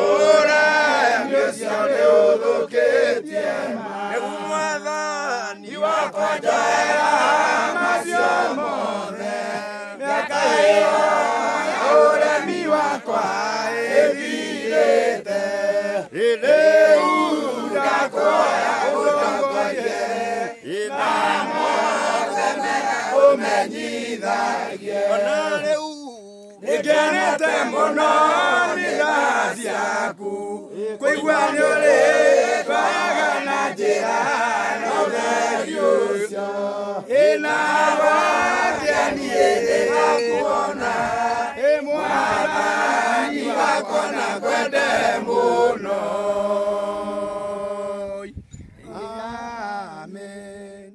Ũremi ũcio nĩ ũthũkĩtie Nĩgu mwathani wakwa njoera macio mothe mĩaka ĩyo ya ũremi wakwa ĩthirĩte rĩu ndakũhoya ũndongorie na mothe mega ũmenyithagie Ona rĩu nĩngenete mũno nĩ tha ciaku kũigua nĩ ũrĩ twaga na njĩra na ũtheri ũcio ĩna wakia niĩ ndĩrakuona ĩ mwathani wakwa na ngwende mũno. Amen.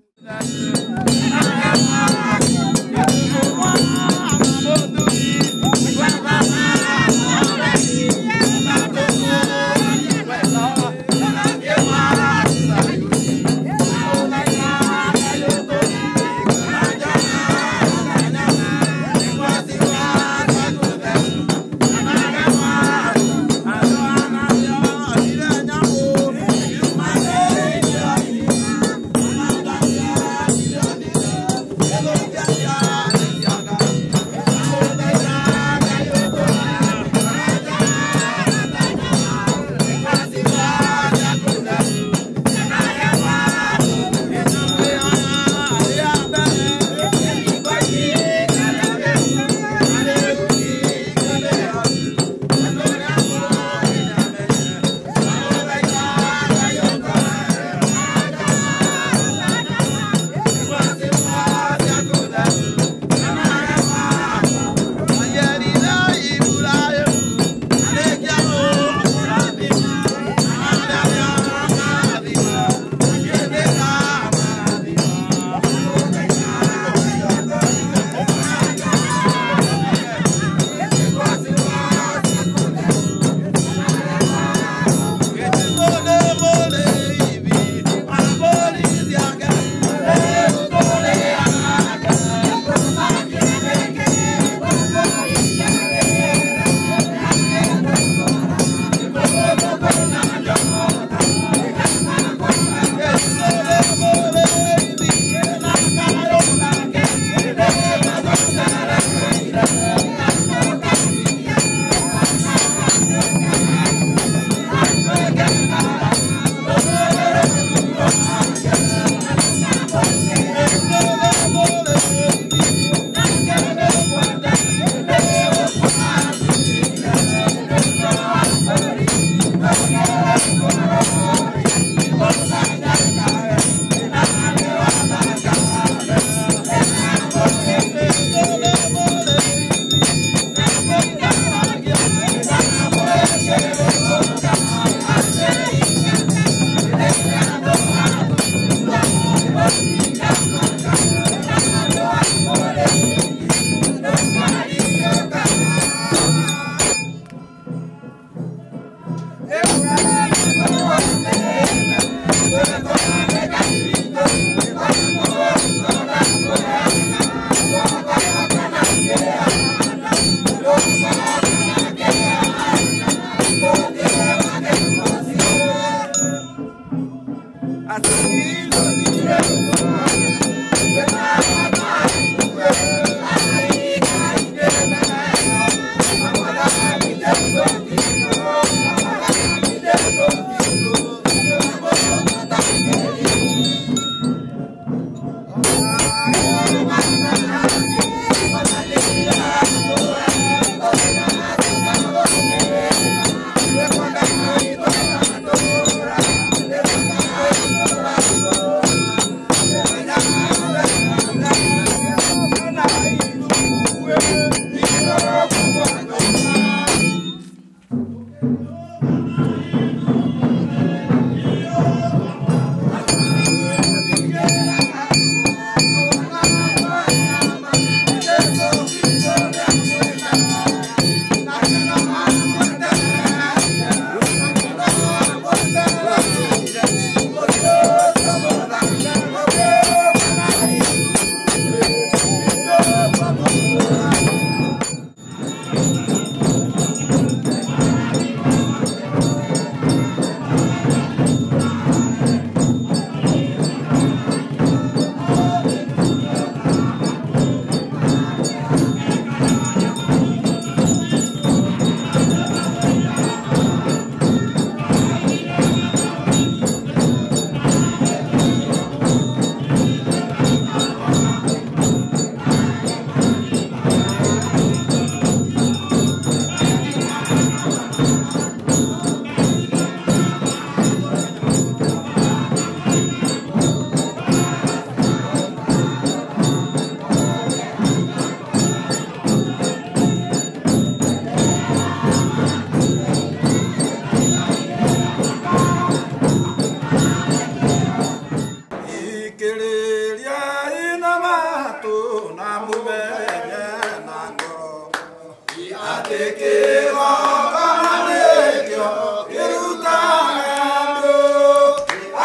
Kĩgongona nĩkĩo kĩrutaga andũ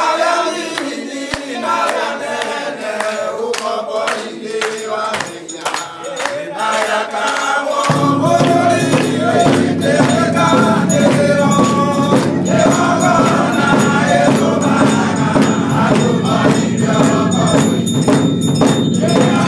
arĩa nini na arĩa nene ũkombo-inĩ wa mehia. Nĩmayakagwo bũrũri wĩtĩkanĩro. Kĩgongona gĩtũmaga andũ moime ũkombo-inĩ. Kĩrĩa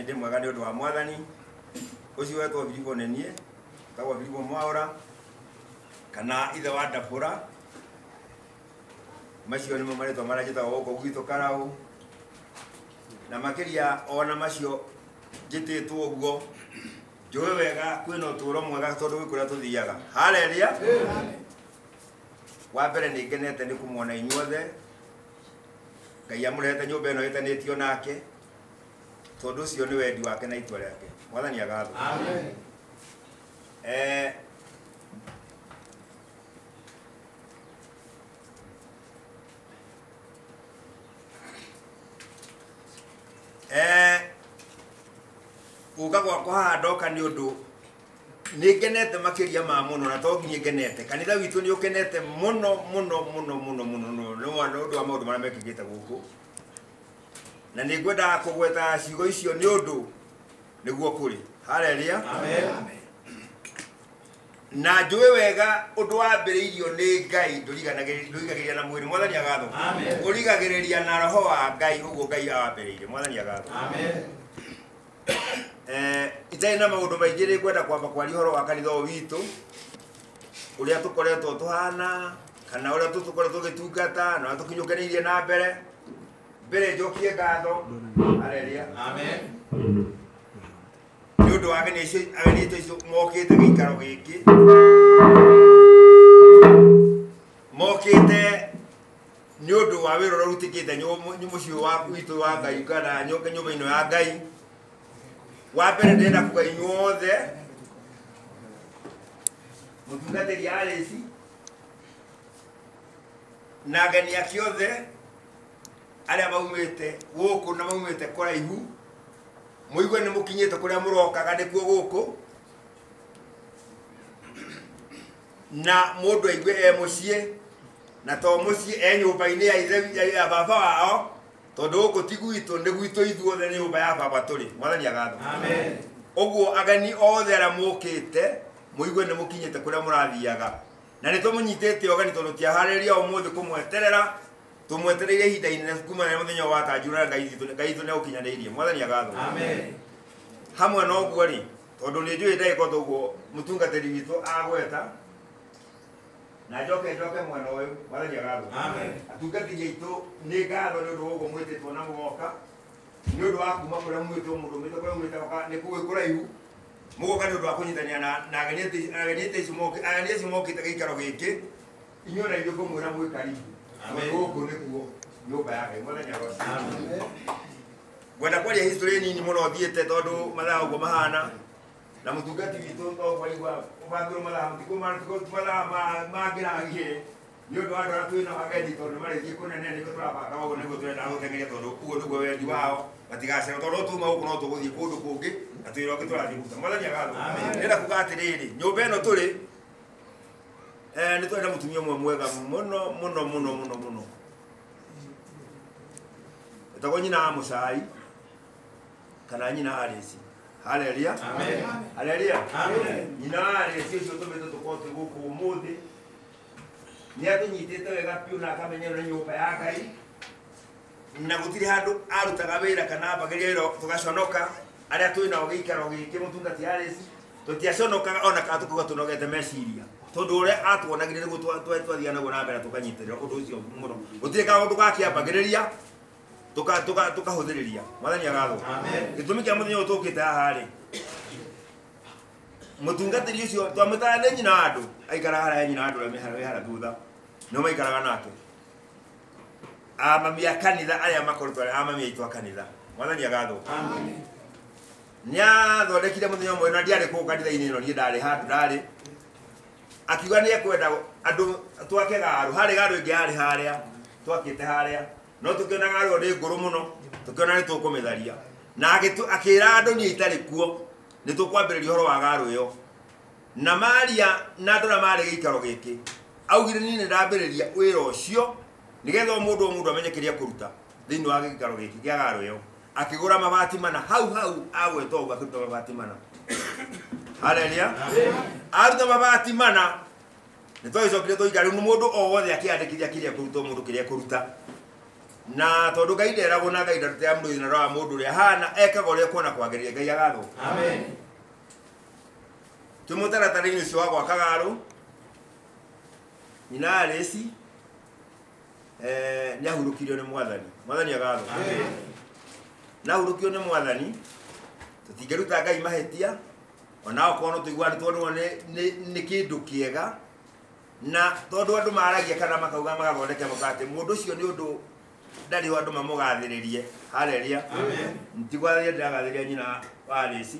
niĩ ndĩ mwega nĩ ũndũ wa mwathani ũcio wetwo Filipo nĩ niĩ wetagwo Filipo Mwaũra kana ithe wa Ndabũra. Macio nĩmo marĩtwa marĩa njĩtagwo gũkũ gwitũ Karaũ, na makĩria ona macio njĩtĩtwo ũguo njũĩ wega kwĩna ũtũũro mwega tondũ gwĩ kũrĩa tũthiaga. Haleluya. Wa mbere nĩ ngenete nĩ kũmuona inyuothe. Ngai amũrehete nyũmba ĩno ĩtanĩtio nake, tondũ ũcio nĩ wendi wake na itua rĩake. Mwathani agathwo. Amen. Gũka gwakwa haha ndoka nĩ ũndũ nĩ ngenete makĩria ma mũno, na to nginya ngenete, kanitha witũ nĩ ũkenete mũno mũno mũno mũno mũno nĩ ũndũ wa maũndũ marĩa mekĩkĩte gũkũ, na nĩ ngwendaga kũgweta ciugo icio nĩ ũndũ nĩguo kũrĩ. Haleluya. Amen. Na njũĩ wega ũndũ wambĩrĩirio nĩ Ngai ndũrigagĩrĩria na mwĩrĩ. Mwathani agathwo. Amen. Ũrigagĩrĩria na roho wa Ngai ũguo Ngai awambĩrĩirie. Mwathani agathwo. Amen. Itarĩ na maũndũ maingĩ nĩ ngwenda kwamba kwaria ũhoro wa kanitha ũyũ witũ, ũrĩa tũkoretwo tũhana kana ũrĩa tũkoretwo tũgĩtungata na ũrĩa tũkinyũkanĩirie na mbere. Mbere njokie ngatho. Haleluya. Amen. Nĩ ũndũ wa ageni aitũ acio mokĩte gĩikaro gĩkĩ, mokĩte nĩ ũndũ wa wĩra ũrĩa ũrutĩkĩte mũciĩ wa witũ wa Ngai kana nyũmba ĩno ya Ngai. Wa mbere ndĩrenda kuga inyuothe mũtungatĩri Alice na ageni ake othe arĩa maumĩte gũkũ na maumĩte kũraihu, mũigue nĩ mũkinyĩte kũrĩa mũrokaga nĩkuo gũkũ, na mũndũ aigue e mũciĩ, na to mũciĩ e nyũmba-inĩ ya ithe ya baba wao, tondũ gũkũ ti gwitũ, nĩ gwitũ ithuothe, nĩ nyũmba ya baba tũrĩ. Mwathani agathwo. Amen. Ũguo ageni othe arĩa mũkĩte mũigue nĩ mũkinyĩte kũrĩa mũrathiaga, na nĩ tũmũnyitĩte ũgeni tondũ tiaharĩria ũmũthĩ kũmweterera, tũmwetereire ihinda inene kuma na mũthenya wa tanjura. Ngai witũ nĩ ũkinyanĩirie. Mwathani agathwo. Amen. Hamwe na ũguo rĩ, tondũ nĩ njũĩ ndagĩka ũguo mũtungatĩri witũ agweta, na njoke mwena ũyũ. Mwathani agathwo. Amen. Atungatĩri aitũ nĩ ngatho nĩ ũndũ wa ũguo mwĩtĩtwo na mũgoka, nĩ ũndũ wa kuma kũrĩa mwĩtwo, mũndũ mwĩtwo kũrĩa mwĩtwo nĩ kũu kũraihu, mũgoka nĩ ũndũ wa kũnyitanĩra na ageni acio mokĩte gĩikaro gĩkĩ. Inyuĩ na ithuĩ kũmwĩra mwĩ karibu. Amen. Gũkũ nĩkuo nyũmba ya Ngai. Mwathani agathwo. Amen. Ngwenda kwaria history nini mũno thiĩte tondũ mathaa ũguo mahana, na mũtungati witũ to kwaigua ũbangĩrwo mathaa mathaa mangĩragie nĩ ũndũ wa andũ arĩa twĩnao ageni, tondũ nĩmarĩthiĩ kũnene nĩguo tũrabanga ũguo nĩguo tũrenda gũteng'eria, tondũ ũguo nĩguo wendi wao, matigacera tondũ no tuma gũkũ no tũgũthiĩ kũndũ kũngĩ na twĩra ũngĩ tũrathiĩ kũruta. Mwathani agathwo. Amen. Ndĩrenda kuga atĩrĩrĩ, nyũmba ĩno tũrĩ nĩ tũrenda mũtumia ũmwe mwega mũno mũno mũno mũno mũno, etagwo nyina wa Mũcai kana nyina wa Alice. Haleluya. Amen. Haleluya. Amen. Nyina wa Alice ũcio tũmĩte tũkorwo twĩ gũkũ ũmũthĩ nĩ atũnyitĩte wega biũ na akamenya ĩno nĩ nyũmba ya Ngai, na gũtirĩ handũ arutaga wĩra kana ambagĩria wĩra tũgaconoka. Arĩa twĩ nao gĩikaro gĩkĩ mũtungati Alice tũtiaconokaga ona kana tũkauga tũnogete meciria, tondũ ũrĩa atuonagire nĩguo twathiaga naguo na mbere tũkanyitĩrĩra ũndũ ũcio mũno. Gũtirĩ kaũndũ gakĩambagĩrĩria tũkahũthĩrĩria. Mwathani agathwo. Amen. Gĩtũmi kĩa mũthenya ũyũ tũkĩte haha rĩ, mũtungatĩri ũcio twamwĩtaga nĩ nyina wa andũ, aikaraga harĩa nyina wa andũ ũrĩa wĩ harĩa thutha, nĩo maikaraga nake. Amami a kanitha arĩa makoretwo arĩ amami aitũ a kanitha. Mwathani agathwo. Amen. Nĩathondekire mũthenya ũmwe na ndiarĩ kũu kanitha-inĩ ĩno, niĩ ndarĩ handũ ndarĩ, akiuga nĩ ekwenda andũ twake garu. Harĩ garu ĩngĩ yarĩ harĩa twakĩte harĩa, no tũkĩona garu nĩ ngũrũ mũno, tũkĩona nĩ tũkũmĩtharia, na akĩra andũ niĩ itarĩ kuo nĩ tũkwambĩrĩria ũhoro wa garu ĩyo. Na maria na andũ arĩa marĩ gĩikaro gĩkĩ, augire niĩ nĩ ndambĩrĩria wĩra ũcio nĩgetha o mũndũ o mũndũ amenye kĩrĩa ekũruta thĩinĩ wa gĩikaro gĩkĩ kĩa garu ĩyo. Akĩgũra mabati mana hau hau agwetwo ũguo, akĩruta mabati mana. Haleluya. Aruta mabati mana nĩ twagĩcokire tũikara rĩu mũndũ o wothe akĩandĩkithia kĩrĩa ekũruta, o mũndũ kĩrĩa ekũruta. Na tondu Ngai nderagwo na Ngai ndarutaga mũndũ thĩna wa mũndũ ũrĩa hana ekaga ũrĩa kuona kwagĩrĩire. Ngai agathwo. Amen. Twĩ mũtaratara-inĩ ũcio wa gwaka garũ, nyina Alice nĩ ahurũkirio nĩ Mwathani. Mwathani agathwo. Amen. Na ahurũkio nĩ Mwathani, tũtingĩruta Ngai mahĩtia, ona okorwo no tũiguaga nĩ tuonwo nĩ kĩndũ kĩega, na tondũ andũ maragia kana makauga magathondeka mũkate, mũndũ ũcio nĩ ũndũ ndarĩ ho andũ mamũgathĩrĩrie. Haleluya. Amen. Ntigwathĩrĩria ndĩragathĩrĩria nyina wa Alice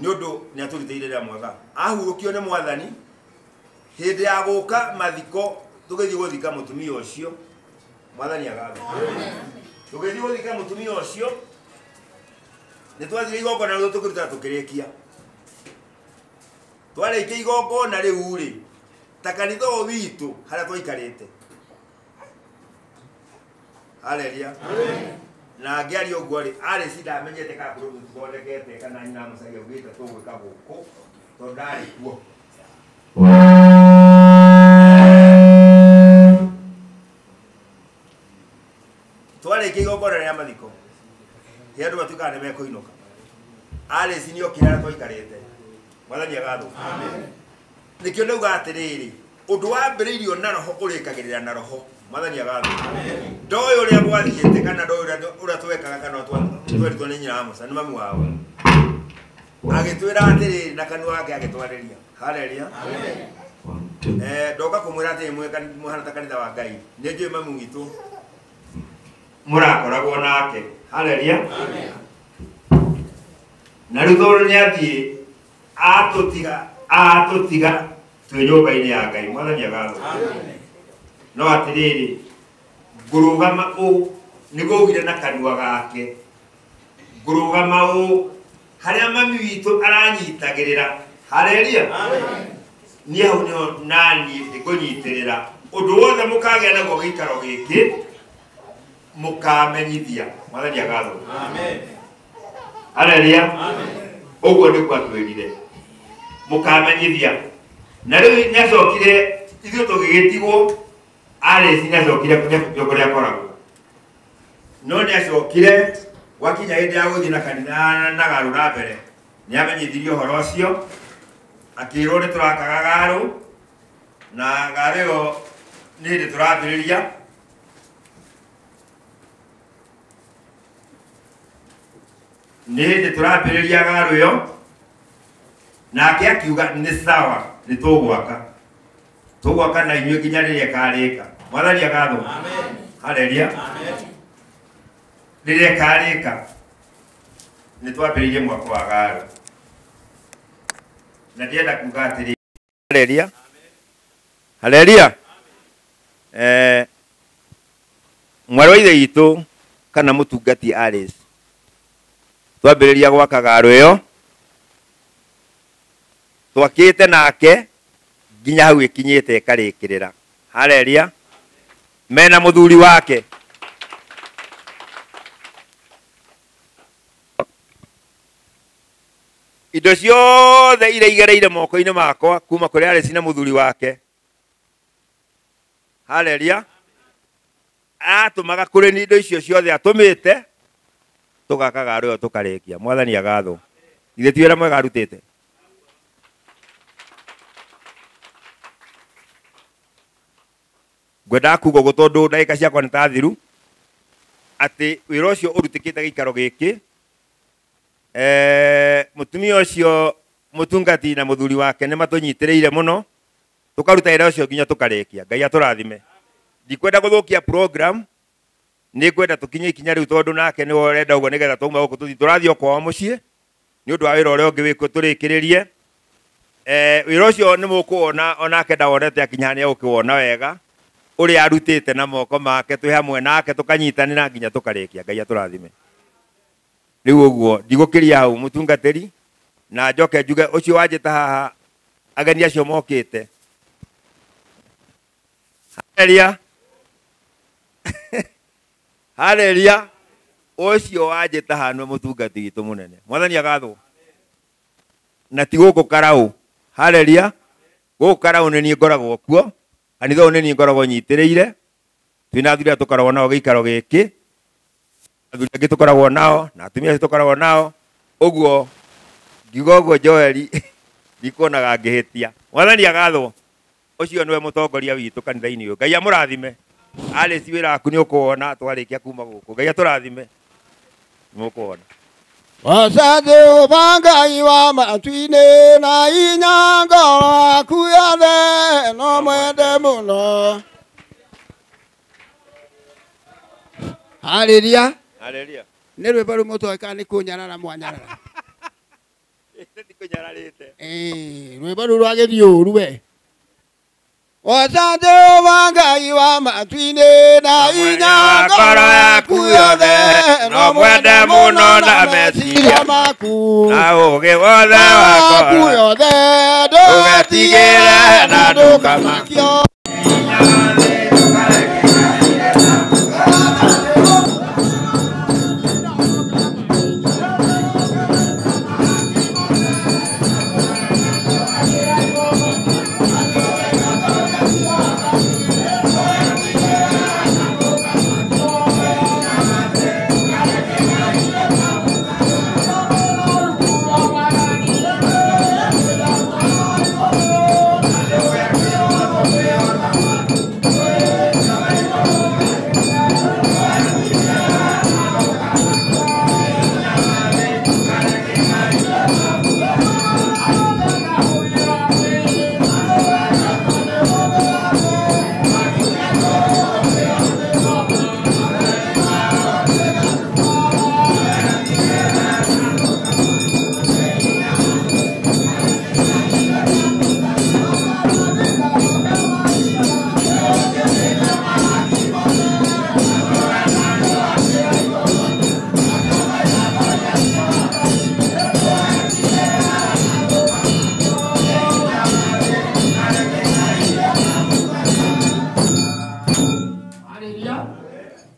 nĩ ũndũ nĩ atũrutĩire wĩra mwega. Ahurũkio nĩ Mwathani, hĩndĩ ya gũka mathiko tũgĩthiĩ gũthika mũtumia ũcio, Mwathani agathwo. Tũgĩthiĩ gũthika mũtumia ũcio, nĩ twathire igongona rĩu tũkĩruta tũkĩrĩkia. Twarĩkia igongona rĩu rĩ, ta kanitha ũyũ witũ harĩa twaikarĩte. Haleluya. Na ngĩaria ũguo rĩ, Alice ndamenyete kana kũrĩ ũndũ tũthondekete kana nyina Mũcaria augĩte tũgwĩka gũkũ, tondũ ndarĩ kuo. Twarĩkia igongona rĩa mathiko, hĩndĩ andũ matuĩkaga nĩ mekũinũka, Alice nĩ okire harĩa twaikarĩte. Mwathani agathwo. Nĩkĩo ndauga atĩrĩrĩ, ũndũ wambĩrĩirio na roho ũrĩkagĩrĩra na roho. Mwathani agathwo. Ndoĩ ũrĩa gwathiĩte kana ndoĩ ũrĩa twekaga kana tweritwo nĩ nyina wa Musa, nĩ mamu wao. Agĩtwĩra atĩrĩrĩ na kanua gake agĩtwarĩria. Haleluya. Ndoka kũmwĩra atĩrĩ mũhana ta kanitha wa Ngai, nĩ njũĩ mamu witũ mũrakoragwo nake. Haleluya. Na rĩu tondũ nĩ athiĩ atũtiga twĩ nyũmba-inĩ ya Ngai. Mwathani agathwo. No atĩrĩrĩ, ngũrũgama ũ, nĩguo augire na kanua gake, ngũrũgama ũ harĩa mami witũ aranyitagĩrĩra. Haleluya. Niĩ hau nĩho naniĩ ndĩkũnyitĩrĩra. Ũndũ wothe mũkagĩa naguo gĩikaro gĩkĩ, mũkamenyithia. Mwathani agathwo. Amen. Haleluya. Amen. Ũguo nĩguo atwĩrire, mũkamenyithia. Na rĩu nĩacokire, ithuĩ tũgĩgĩtigwo, Alice nĩacokire kũrĩa akoragwo, no nĩacokire gwakinya hĩndĩ ya gũthiĩ na kanitha na garũ na mbere, nĩamenyithirio ũhoro ũcio, akĩrwo nĩ tũrakaga garũ, na garũ ĩyo nĩ hĩndĩ tũrambĩrĩria. Nĩ hĩndĩ tũrambĩrĩria garũ ĩyo, nake akiuga nĩ sawa, nĩ tũgwaka. Tũgwaka na inyuĩ nginya rĩrĩa ĩkarĩka. Mwathani agathwo. Amen. Haleluya. Amen. Rĩrĩa ĩkarĩka, nĩ twambĩrĩirie mwaka wa garũ. Na ndĩrenda kuga atĩrĩ. Haleluya. Haleluya. Mwarĩ wa ithe witũ kana mũtungati Alice, twambĩrĩria gwaka garũ ĩyo, twakĩte nake nginya hau ĩkinyĩte ĩkarĩkĩrĩra. Haleluya. Mena mũthuri wake. Indo ciothe iria igereire moko-inĩ makwa kuma kũrĩ Alice na mũthuri wake. Haleluya. Atũmaga kũrĩ ni indo icio ciothe atũmĩte, tũgaka garũ ĩyo tũkarĩkia. Mwathani agathwo. Ithe ti wĩra mwega arutĩte. Ngwendaga kuga ũguo tondũ ndagĩka ciakwa nĩ ta thiru, atĩ wĩra ũcio ũrutĩkĩte gĩikaro gĩkĩ, mũtumia ũcio mũtungati na mũthuri wake nĩ matũnyitĩrĩire mũno, tũkaruta wĩra ũcio nginya tũkarĩkia. Ngai atũrathime. Ndikwenda gũthũkia program, nĩ ngwenda tũkinye ikinya rĩu tondũ nake nĩwe ũrenda ũguo nĩgetha twauma gũkũ tũthiĩ tũrathiĩ o kwao mũciĩ nĩ ũndũ wa wĩra ũrĩa ũngĩ wĩkuo tũrĩkĩrĩrie. Wĩra ũcio nĩ mũkũwona, onake ndawonete akinya nĩ egũkĩwona wega ũrĩa arutĩte na moko make, twĩ hamwe nake tũkanyitanĩra nginya tũkarĩkia. Ngai atũrathime. Rĩu ũguo ndigũkĩria hau mũtungatĩri, na njoke njuge ũcio wanjĩta haha, ageni acio mokĩte. Haleluya. Haleluya. Ũcio wanjĩta haha nĩwe mũtungati witũ mũnene. Mwathani agathwo. Na ti gũkũ Karaũ. Haleluya. Gũkũ Karaũ nĩ niĩ ngoragwo kuo. Kanitha ũyũ nĩ niĩ ngoragwo nyitĩrĩire. Twina athuri aya tũkoragwo nao gĩikaro gĩkĩ, athuri angĩ tũkoragwo nao na atumia acio tũkoragwo nao. Ũguo ngiuga ũguo Joeli ndikuonaga ngĩhĩtia. Mwathani agathwo. Ũcio nĩwe mũtongoria witũ kanitha-inĩ ũyũ. Ngai amũrathime. Alice wĩra waku nĩ ũkũwona twarĩkia kuma gũkũ. Ngai atũrathime. Nĩmũkũwona. Goca Jehova Ngai wa matu-inĩ na hinya ngoro yaku yothe no mwende mũno. Haleluya. Haleluya. Nĩ rwĩmbo rũmwe tũĩ kana nĩ kũnyarara mwanyarara. Ndikũnyararĩte. Rwĩmbo rũu rwagĩthiĩ ũru we. Goca Jehova Ngai wa matu-inĩ na hinya ngoro yaku yothe no mwende mũno na meciria maku na ũũgĩ wothe wa waku ngoro yothe ndũgetigĩre na ndũkamakio. ndũkamakio.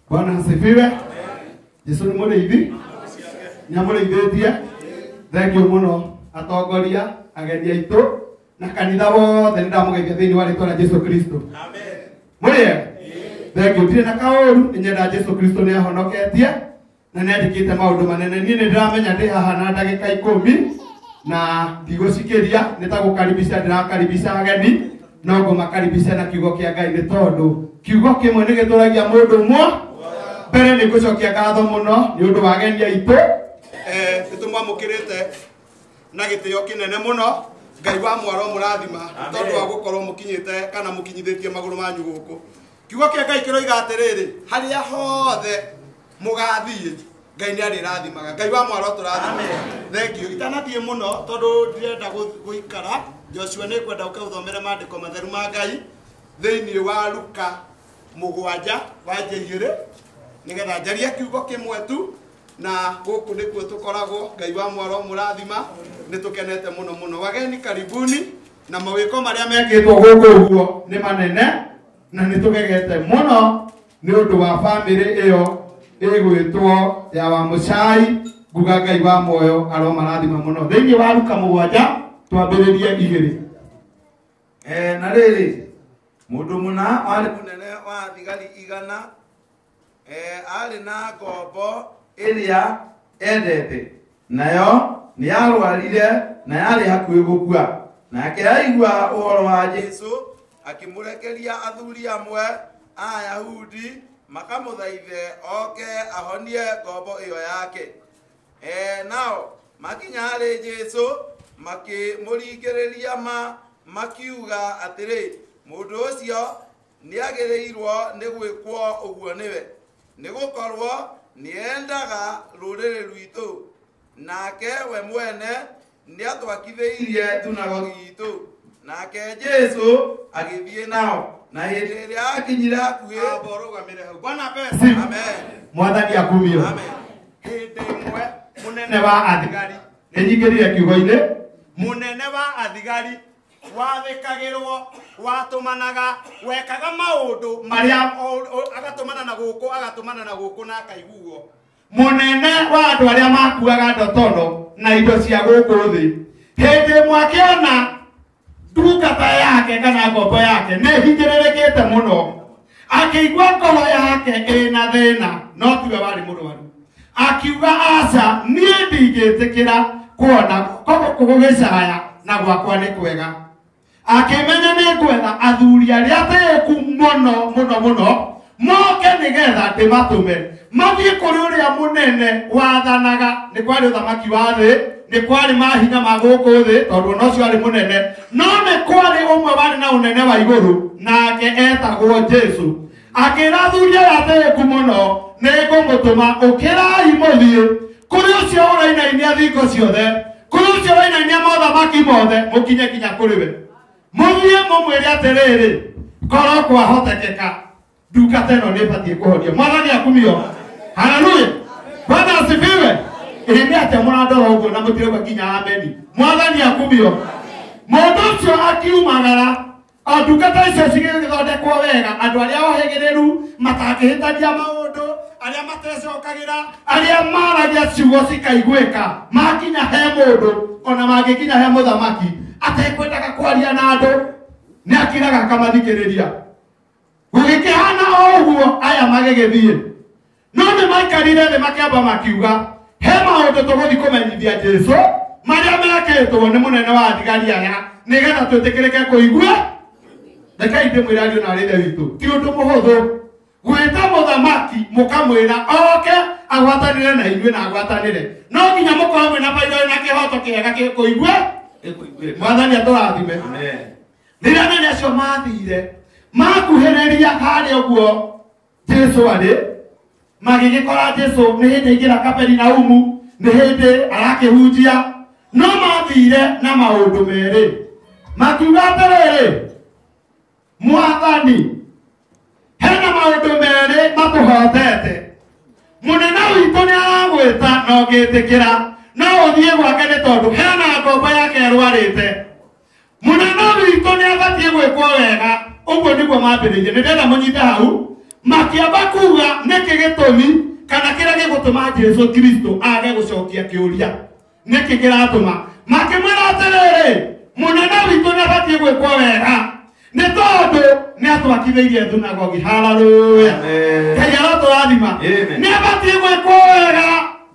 Bwana asifiwe. Jesu nĩ mũrĩithi, nĩ amũrĩithĩtie. Thank you mũno atongoria, ageni aitũ na kanitha wothe, nĩ ndamũgeithia thĩinĩ wa rĩtwa rĩa Jesu Kristo. Mũrĩ ega? Thank you. Ndirĩ na kaũru, nĩ nyenda Jesu Kristo nĩ ahonoketie na nĩ andĩkĩte maũndũ manene. Niĩ nĩ ndĩramenya ndĩ haha na ndagĩka 10 na ndigũcikĩria, nĩ ta gũkaribisha ndĩrakaribisha ageni, no ngũmakaribisha na kiugo kĩa Ngai, nĩ tondũ kiugo kĩmwe nĩ gĩtũragia mũndũ ũmwe. Mbere nĩ ngũcokia ngatho mũno nĩ ũndũ wa ageni aitũ. Nĩ tũmwamũkĩrĩte na gĩtĩo kĩnene mũno. Ngai wa mwaro mũrathima tondũ wa gũkorwo mũkinyĩte kana mũkinyithĩtie magũrũ manyu gũkũ. Kiugo kĩa Ngai kĩroiga atĩrĩrĩ, harĩa hothe mũgathiĩ Ngai nĩ arĩrathimaga. Ngai wa mwaro tũrathima. Thank you. Itanathiĩ mũno tondũ ndirenda gũikara, Joshua nĩ ngwenda ũke ũthomere maandĩko matheru ma Ngai thĩinĩ wa Luka 7 wa 2 nĩgetha njarie kiugo kĩmwe tu, na gũkũ nĩkuo tũkoragwo. Ngai wa mwaro mũrathima, nĩ tũkenete mũno mũno. Wageni karibuni, na mawĩko marĩa mekĩtwo gũkũ ũguo nĩ manene na nĩ tũgegete mũno nĩ ũndũ wa bamĩrĩ ĩyo ĩgwĩtwo ya Wamũcai. Nguga Ngai wa muoyo aromarathima mũno. Thĩinĩ wa Luka 7 twambĩrĩrie 2. Na rĩrĩ, mũndũ mũna warĩ mũnene wa thigari 100, arĩ na ngombo ĩrĩa endete, nayo nĩ yarwarire na yarĩ hakuhĩ gũkua. Nake aigua ũhoro wa Jesũ, akĩmũrekeria athuri amwe a Ayahudi makamũthaithe oke ahonie ngombo ĩyo yake. Nao makinya harĩ Jesũ makĩmũringĩrĩria makiuga atĩrĩ, mũndũ ũcio nĩagĩrĩirwo nĩ gwĩkwo ũguo nĩwe, nĩgũkorwo nĩendaga rũrĩrĩ rwitũ, nake we mwene nĩatwakithĩirie thunagogi itũ. Nake Jesũ agĩthiĩ nao, na hĩndĩ ĩrĩa akinyire hakuhĩ. Bwana apewe sifa. Amen. Mwathani akumio. Amen. Hĩndĩ ĩmwe Mũnene wa athigari nĩnyingĩrire kiugo-inĩ. Mũnene wa athigari wathĩkagĩrwo, watũmanaga, wekaga maũndũ marĩa agatũmana na gũkũ, agatũmana na gũkũ na akaiguo. Mũnene wa andũ arĩa makuaga ndotono na indo cia gũkũ thĩ, hĩndĩ ĩmwe akĩona ndungata yake kana ngombo yake nĩ hinyĩrĩrĩkĩte mũno, Akĩigua ngoro yake ĩna thĩna no tiwe warĩ mũrwaru. Akiuga aca niĩ ndingĩtĩkĩra kuona gũkũ gũgĩcaya na gwakwa nĩ kwega. Akĩmenya nĩ ngwetha athuri arĩa atĩĩku mũno mũno mũno moke nĩgetha ndĩmatũme mathiĩ kũrĩ ũrĩa mũnene wathanaga. Nĩ kwarĩ ũthamaki wa thĩ, nĩ kwarĩ mahinya ma gũkũ thĩ tondũ ona ũcio arĩ mũnene, no nĩ kwarĩ ũmwe warĩ na ũnene wa igũrũ nake etagwo Jesũ. Akĩra athuri aya atĩĩku mũno nĩ ngũmũtũma ũkĩrai mũthiĩ kũrĩ ũcio ũrainainia thingo ciothe, kũrĩ ũcio ũrainainia mothamaki mothe, mũkinye nginya kũrĩ we. Mũthiĩ mũmwĩre atĩrĩrĩ, korwo kwahotekeka ndungata ĩno nĩ ĩbatiĩ kũhorio. Mwathani akumio. Haleluya. Bwana asifiwe. Ĩ nĩ atĩa mũrandora ũguo na mũtirauga nginya ameni. Mwathani akumio. Mũndũ ũcio akiumagara o ndungata icio cigĩthondekwo wega, andũ arĩa ohĩgĩrĩru matangĩhĩtania maũndũ, arĩa matecokagĩra, arĩa maragia ciugo cikaiguĩka, makinya he mũndũ ona mangĩkinya he mũthamaki atekwendaga kwaria na andũ nĩ akiraga akamathikĩrĩria. Gũgĩkĩhana o ũguo aya magĩgĩthiĩ, no nĩ maikarire thĩ makĩamba makiuga he maũndũ tũgũthiĩ kũmenyithia Jesũ marĩa mekĩtwo nĩ mũnene wa thigari aya nĩgetha twĩtĩkĩrĩke kũigua. Rekei ndĩmwĩre ariũ na arĩ ithe witũ, ti ũndũ mũhũthũ gwĩta mũthamaki mũkamwĩra oke agwatanĩre na inyuĩ na agwatanĩre, no nginya mũkorwo mwĩna bairo na kĩhoto kĩega gĩkũigua. Mwathani atũrathime. Rĩrĩa anene acio mathire makuhĩrĩria harĩa ũguo Jesũ arĩ, magĩgĩkora Jesũ nĩ hĩndĩ aingĩra Kaperinaumu, nĩ hĩndĩ arakĩhunjia, no mathire na maũndũ merĩ. Makiuga atĩrĩrĩ, Mwathani, hena maũndũ merĩ matũhotete. Mũnene witũ nĩ aragwĩta na ũngĩtĩkĩra no ũthiĩ gwake nĩ tondũ hena ngombo yake ĩrwarĩte. Mũnene witũ nĩ abatiĩ gwĩkwo wega. Ũguo nĩguo mambĩrĩirie. Nĩ ndĩrenda mũnyite hau. Makĩamba kuga nĩkĩ gĩtũmi kana kĩrĩa gĩgũtũma Jesũ Kristo age gũcokia kĩũria, nĩkĩ kĩratũma. Makĩmwĩra atĩrĩrĩ, mũnene witũ nĩ abatiĩ gwĩkwo wega nĩ tondũ nĩ atwakithĩirie thunagogi. Haleluya. Ngai arotũrathima. Nĩ abatiĩ gwĩkwo wega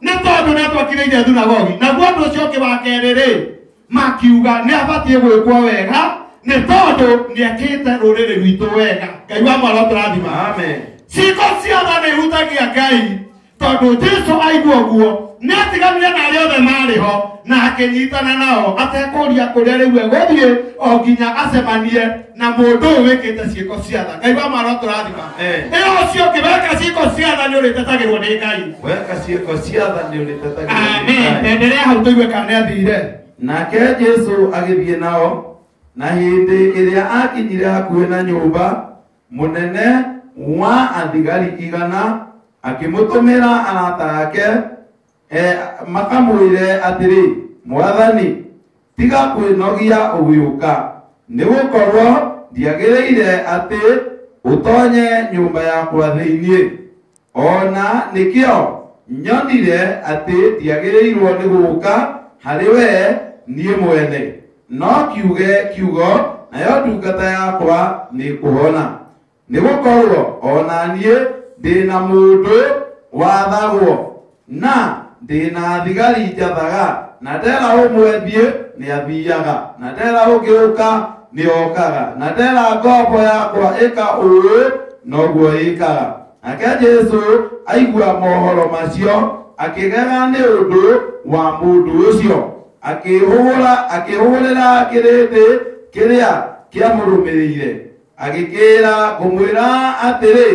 nĩ tondũ nĩ atwakithĩirie thunagogi. Naguo ũndũ ũcio ũngĩ wa kerĩ rĩ, makiuga nĩ abatiĩ gwĩkwo wega nĩ tondũ nĩ ekĩte rũrĩrĩ rwitũ wega. Ngai wa mwaro tũrathima. Amen. Ciĩko ciothe nĩ ihutagia Ngai tondũ Jesũ aigua ũguo nĩ atiganire na arĩa othe marĩ ho na akĩnyitana nao atekũria kũrĩa rĩu egũthiĩ o nginya acemanie na mũndũ ũyũ wĩkĩte ciĩko cia tha. Ngai wa mwaro tũrathima. Ĩyo ũcio ũngĩ weka ciĩko cia tha nĩ ũrĩtetagĩrwo nĩ Ngai. Weka ciĩko cia tha nĩ ũrĩtetagĩrwo nĩ Ngai. Amen. Endelea hau tũigue kana nĩ athire. Nake Jesũ agĩthiĩ nao, na hĩndĩ ĩrĩa akinyire hakuhĩ na nyũmba, mũnene wa athigari igana akĩmũtũmĩra arata ake makamwĩre atĩrĩ, Mwathani, tiga kwĩnogia ũgĩũka, nĩgũkorwo ndiagĩrĩire atĩ ũtonye nyũmba yakwa thĩinĩ. Ona nĩkĩo nyonire atĩ ndiagĩrĩirwo nĩ gũũka harĩ we niĩ mwene, no kiuge kiugo nayo ndungata yakwa nĩ kũhona. Nĩgũkorwo ona niĩ ndĩna mũndũ wathagwo na ndĩna thigari njathaga, na ndera ũmwe thiĩ nĩ athiaga, na ndera ũngĩ ũka nĩ okaga, na ndera ngombo yakwa ĩka ũũ noguo ĩkaga. Nake Jesũ aigua mohoro macio akĩgega nĩ ũndũ wa mũndũ ũcio, akĩhũgũrĩra kĩrĩndĩ kĩrĩa kĩamũrũmĩrĩire, agĩkĩĩra, ngũmwĩra atĩrĩ,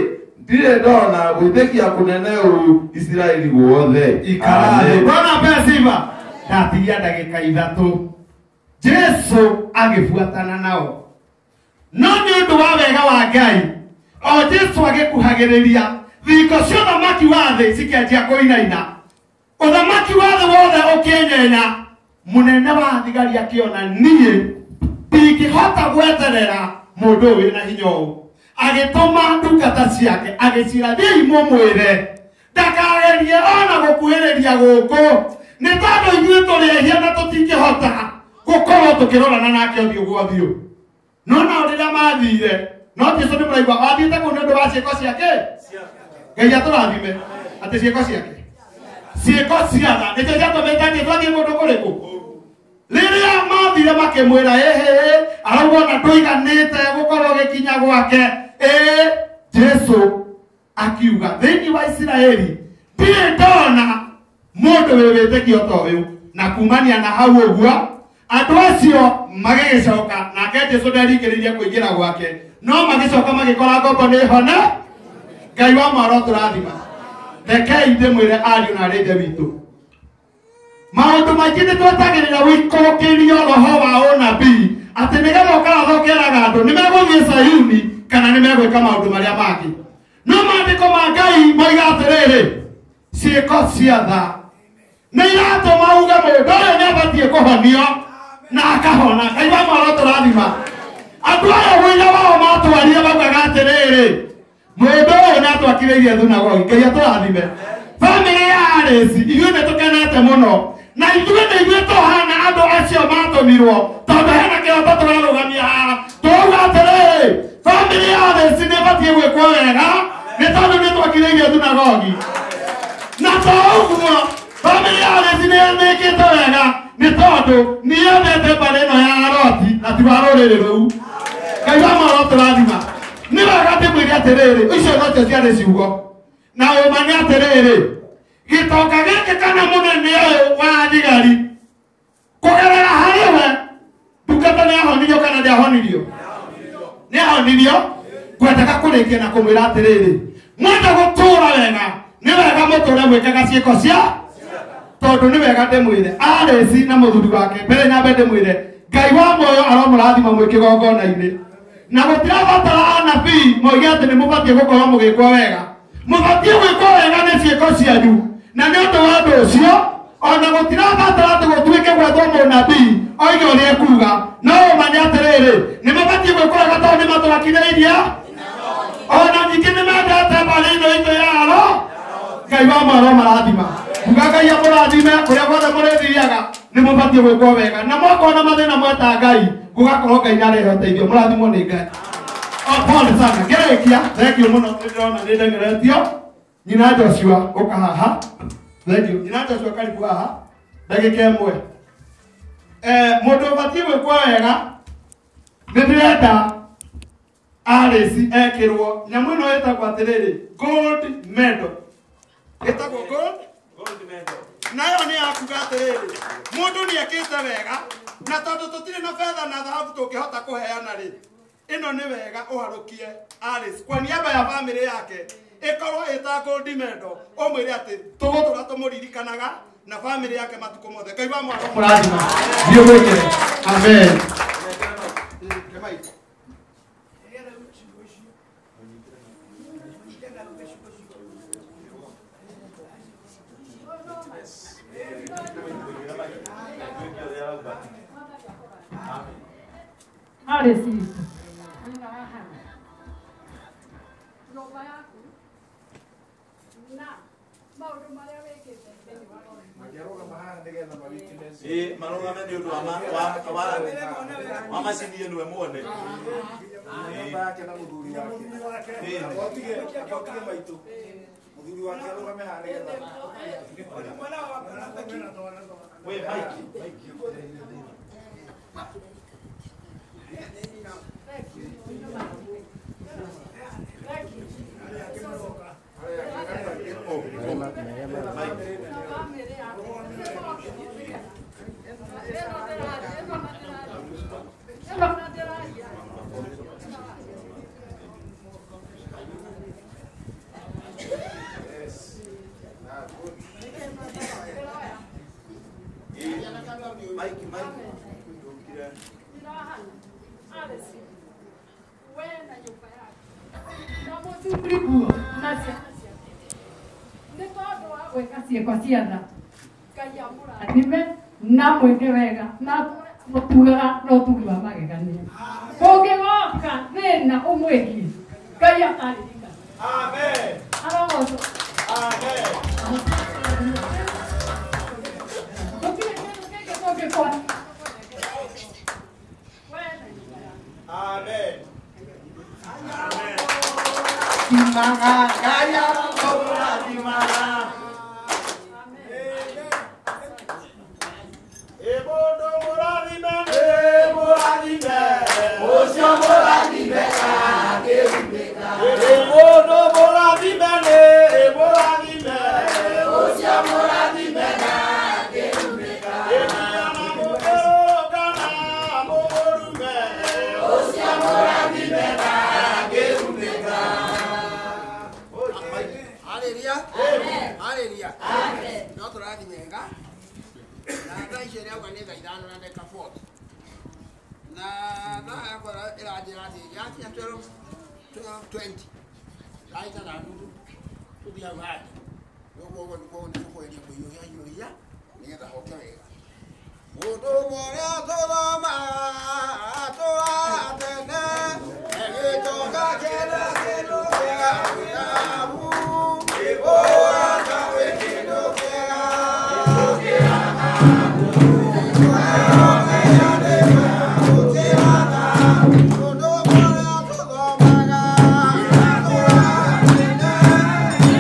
ndirĩ ndona gwĩtĩkia kũnene ũũ Isiraeli guothe. Ikara thĩ. Bwana apewe sifa. Ndatigia ndagĩka ithatũ. Jesũ agĩbuatana nao, no nĩ ũndũ wa wega wa Ngai, o Jesũ agĩkuhagĩrĩria thingo cia ũthamaki wa thĩ cikĩanjia kũinaina, ũthamaki wa thĩ wothe ũkĩenyenya. Mũnene wa thigari akĩona niĩ ndingĩhota gweterera mũndũ ũyũ wĩna hinya ũũ, agĩtũma ndungata ciake agĩcira, thiĩi mũmwĩre ndakagerie ona gũkuhĩrĩria gũkũ, nĩ tondũ ithuĩ tũrĩ ehia na tũtingĩhota gũkorwo tũkĩrorana nake ũthiũ gwa ũthiũ. No nao rĩrĩa mathire No Jesu nĩ mũraigua athiĩte kũu nĩ ũndũ wa ciĩko ciake. Ngai atũrathime atĩ ciĩko ciake. Ciĩko cia tha nĩcio ciatũmĩte Jesu athiĩ kũndũ kũrĩkũ? Rĩrĩa mathire makĩmwĩra ĩhĩ arauga ona ndũiganĩte gũkorwo gĩkinya gwake. Ĩ Jesu akiuga thĩinĩ wa Isiraeli ndirĩ ndona mũndũ wĩ wĩtĩkio ta ũyũ. Na kumania na hau ũguo andũ acio magĩgĩcoka nake Jesu nderingĩrĩirie kũingĩra gwake no magĩcoka magĩkora ngombo nĩ hona. Ngai wa mwaro tũrathima. Rekei ndĩmwĩre ariũ na arĩ ithe witũ, maũndũ maingĩ nĩ twetagĩrĩra wĩikũrũkĩrio roho wa ũnabii atĩ nĩgetha ũkaratha ũkeraga andũ nĩ megũthiĩ Sayuni kana nĩ megwĩka maũndũ marĩa mangĩ. No maandĩko ma Ngai moiga atĩrĩrĩ, ciĩko cia tha nĩ iratũma uge mũndũ ũyũ nĩ abatiĩ kũhonio na akahona. Ngai wa mwaro tũrathima. Andũ aya ũira wao matwarire maugaga atĩrĩrĩ, mũndũ ũyũ nĩ atwakirĩirie thunagogi. Ngai atũrathime. Bamĩrĩ ya Aresi ithuĩ nĩ tũkenete mũno na ithuĩ nĩ ithuĩ tũhana andũ acio matũmirwo tondũ hena kĩroto tũrarũgamia haha tũrauga atĩrĩrĩ, bamĩrĩ ya Aresi nĩ ĩbatiĩ gwĩkwo wega nĩ tondũ nĩ twakirĩirie thunagogi. Na to ũguo bamĩrĩ ya Aresi nĩ ĩmĩkĩte wega nĩ tondũ nĩ yendete mbarĩ ĩno ya Aroti na ti wa rũrĩrĩ rũu. Ngai wa mwaro tũrathima. Nĩ wega ndĩmwĩre atĩrĩrĩ, icio nocio ciarĩ ciugo. Na ũma nĩ atĩrĩrĩ, gĩtonga gĩkĩ kana mũnene ũyũ wa thigari kũgerera harĩ we ndungata nĩ ahonirio kana ndĩahonirio? Nĩ ahonirio. Ngwendaga kũrĩkia na kũmwĩra atĩrĩrĩ, mwenda gũtũũra wega nĩ wega mũtũũre mwĩkaga ciĩko cia tondũ nĩ wega ndĩmwĩre Aresi na mũthuri wake mbere nyambe ndĩmwĩre Ngai wa muoyo aromũrathima mwĩ kĩgongona-inĩ. Na gũtirabatara anabii moige atĩ nĩ mũbatiĩ gũkorwo mũgĩkwo wega. Mũbatiĩ gwĩkwo wega nĩ ciĩko cianyu. Na nĩ ũndũ wa ũndũ ũcio ona gũtirabatara atĩ gũtuĩke gwethwo mũnabii oige ũrĩa ekuga. No ũma nĩ atĩrĩrĩ, nĩ mabatiĩ gwĩkwo wega tondũ nĩ matwakithĩirie ona ningĩ nĩ mendete mbarĩ ĩno itũ ya aro. Ngai wa mwaro marathima. Kuga Ngai amũrathime kũrĩa guothe mũrĩthiaga nĩ mũbatiĩ gwĩkwo wega. Na mwakona mathĩna mweta Ngai gũgakorwo Ngai nĩarehe ũteithio. Mũrathimwo nĩ Ngai. O pole sana. Ngĩrĩkia, thank you mũno nĩ ndĩrona nĩ ndeng'eretio. Nyina Joshua ũka haha. Thank you. Nyina Joshua karibu haha. Ndagĩka ĩmwe. Mũndũ ũbatiĩ gwĩkwo wega nĩ ndĩrenda Aresi ekĩrwo nyamũ ĩno ĩtagwo atĩrĩrĩ gold medal. Ĩtagwo gold medal. Nayo nĩ yakuga atĩrĩrĩ, mũndũ nĩ ekĩte wega na tondũ tũtirĩ na betha na thahabu tũngĩhota kũheana rĩ, ĩno nĩ wega ũharũkie Alice kwa niaba ya bamĩrĩ yake ĩkorwo ĩta gold medal, ũmwĩre atĩ tũgũtũra tũmũririkanaga na bamĩrĩ yake matukũ mothe. Ngai wa mwaro mũrathima. Thiĩ ũgwĩkĩre. Amen. Aresi nyũmba yaku na maũndũ marĩa wĩkĩte thĩinĩ wa Ĩ marũgame nĩ ũndũ wa macini ĩno muone. Nyũmba yake na mũthuri wake. Otige maitũ. Mũthuri wake arũgame haha nĩgetha. We Mike. Mike, Mike. Ciĩko cia tha Ngai amũrathime na mwĩke wega na mũtugaga na ũtugi wa magegania. Kũngĩgoka thĩna ũmwĩgiĩ Ngai akaririkana. Amen. Arogocwo. Amen. Gũtirĩ kĩndũ kĩngĩ tũngĩkora. Amen. Timaga Ngai aromũrathima. Mũndũ mũrathime nĩ mũrathime, ũcio mũrathime ndangĩrumĩka. Mũndũ mũrathime nĩ mũrathime, ũcio mũrathime ndangĩrumĩka. Mũkĩrũrũngana mũmũrume, ũcio mũrathime ndangĩrumĩka. Haleluya. Haleluya. No tũrathiĩ wega. Na thaa ici ĩrauga nĩ thaa 5 na ndagĩka 40. Na thaa yakwa ĩranjĩra atĩ yakinya 12:20. Thaa 3 na nuthu tũthiĩ hau handũ. Ũguo ũguo nĩguo nĩ tũkweria kũhiũhia hiũhia nĩgetha hoke wega. Mũndũ ũrĩa tũthomaga atũraga tene, gĩtonga kĩna kĩndũ kĩega thahabu, ũrata wĩ kĩndũ kĩega. Mũndũ ũrĩa tũthomaga atũraga tene,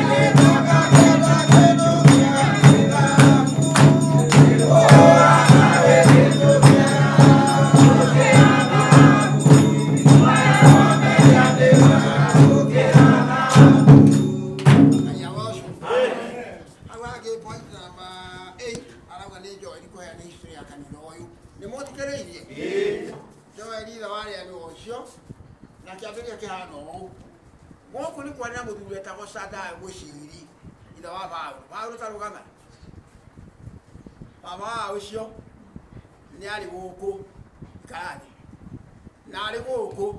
gĩtonga kĩna kĩndũ kĩega thahabu, ũrata wĩ kĩndũ kĩega. Hau hangĩ point number 8 arauga nĩ Joel kũheana history ya kanitha ũyũ. Nĩ mũthikĩrĩirie? Joel ithe wa arĩa nĩ ũcio na kĩambĩrĩria kĩhana ũũ. Gũkũ nĩ kwarĩ na mũthuri wetagwo Sadaya Mũciri, ithe wa Paũlũ. Paũlũ ta rũgama. Baba wa ũcio nĩ arĩ gũkũ ikarathi. Na arĩ gũkũ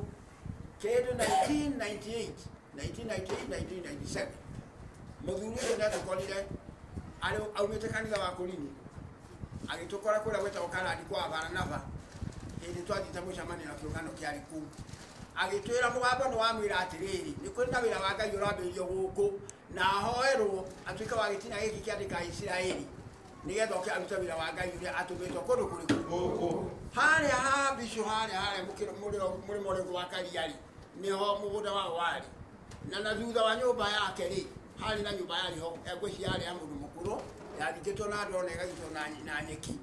kĩndũ 1998, 1998, 1997. Mũthuri ũcio nĩ atũkorire arĩ aumĩte kanitha wa Kũrini agĩtũkora kũrĩa gwĩtagwo Karani kwa Baranaba hĩndĩ twathiĩte mũcemanio na kĩũngano kĩarĩ kũu. Agĩtwĩra mũgambo nĩ wamwĩra atĩrĩrĩ, nĩ kũrĩ na wĩra wa Ngai ũrambĩrĩrio gũkũ na ahoerwo atuĩke wa gĩtina gĩkĩ kĩandĩka Isiraeli nĩgetha oke arute wĩra wa Ngai ũrĩa atũmĩtwo kũndũ kũrĩkũ. Harĩa ha Bishũ harĩa harĩa mũrĩmo ũrĩkũ wa Karia-rĩ, nĩho mũgũnda wao warĩ. Na thutha wa nyũmba yake rĩ, harĩ na nyũmba yarĩ ho ngwĩciria yarĩ ya mũndũ mũkũrũ yathikĩtwo na ndoo na ĩgagitwo na nyeki.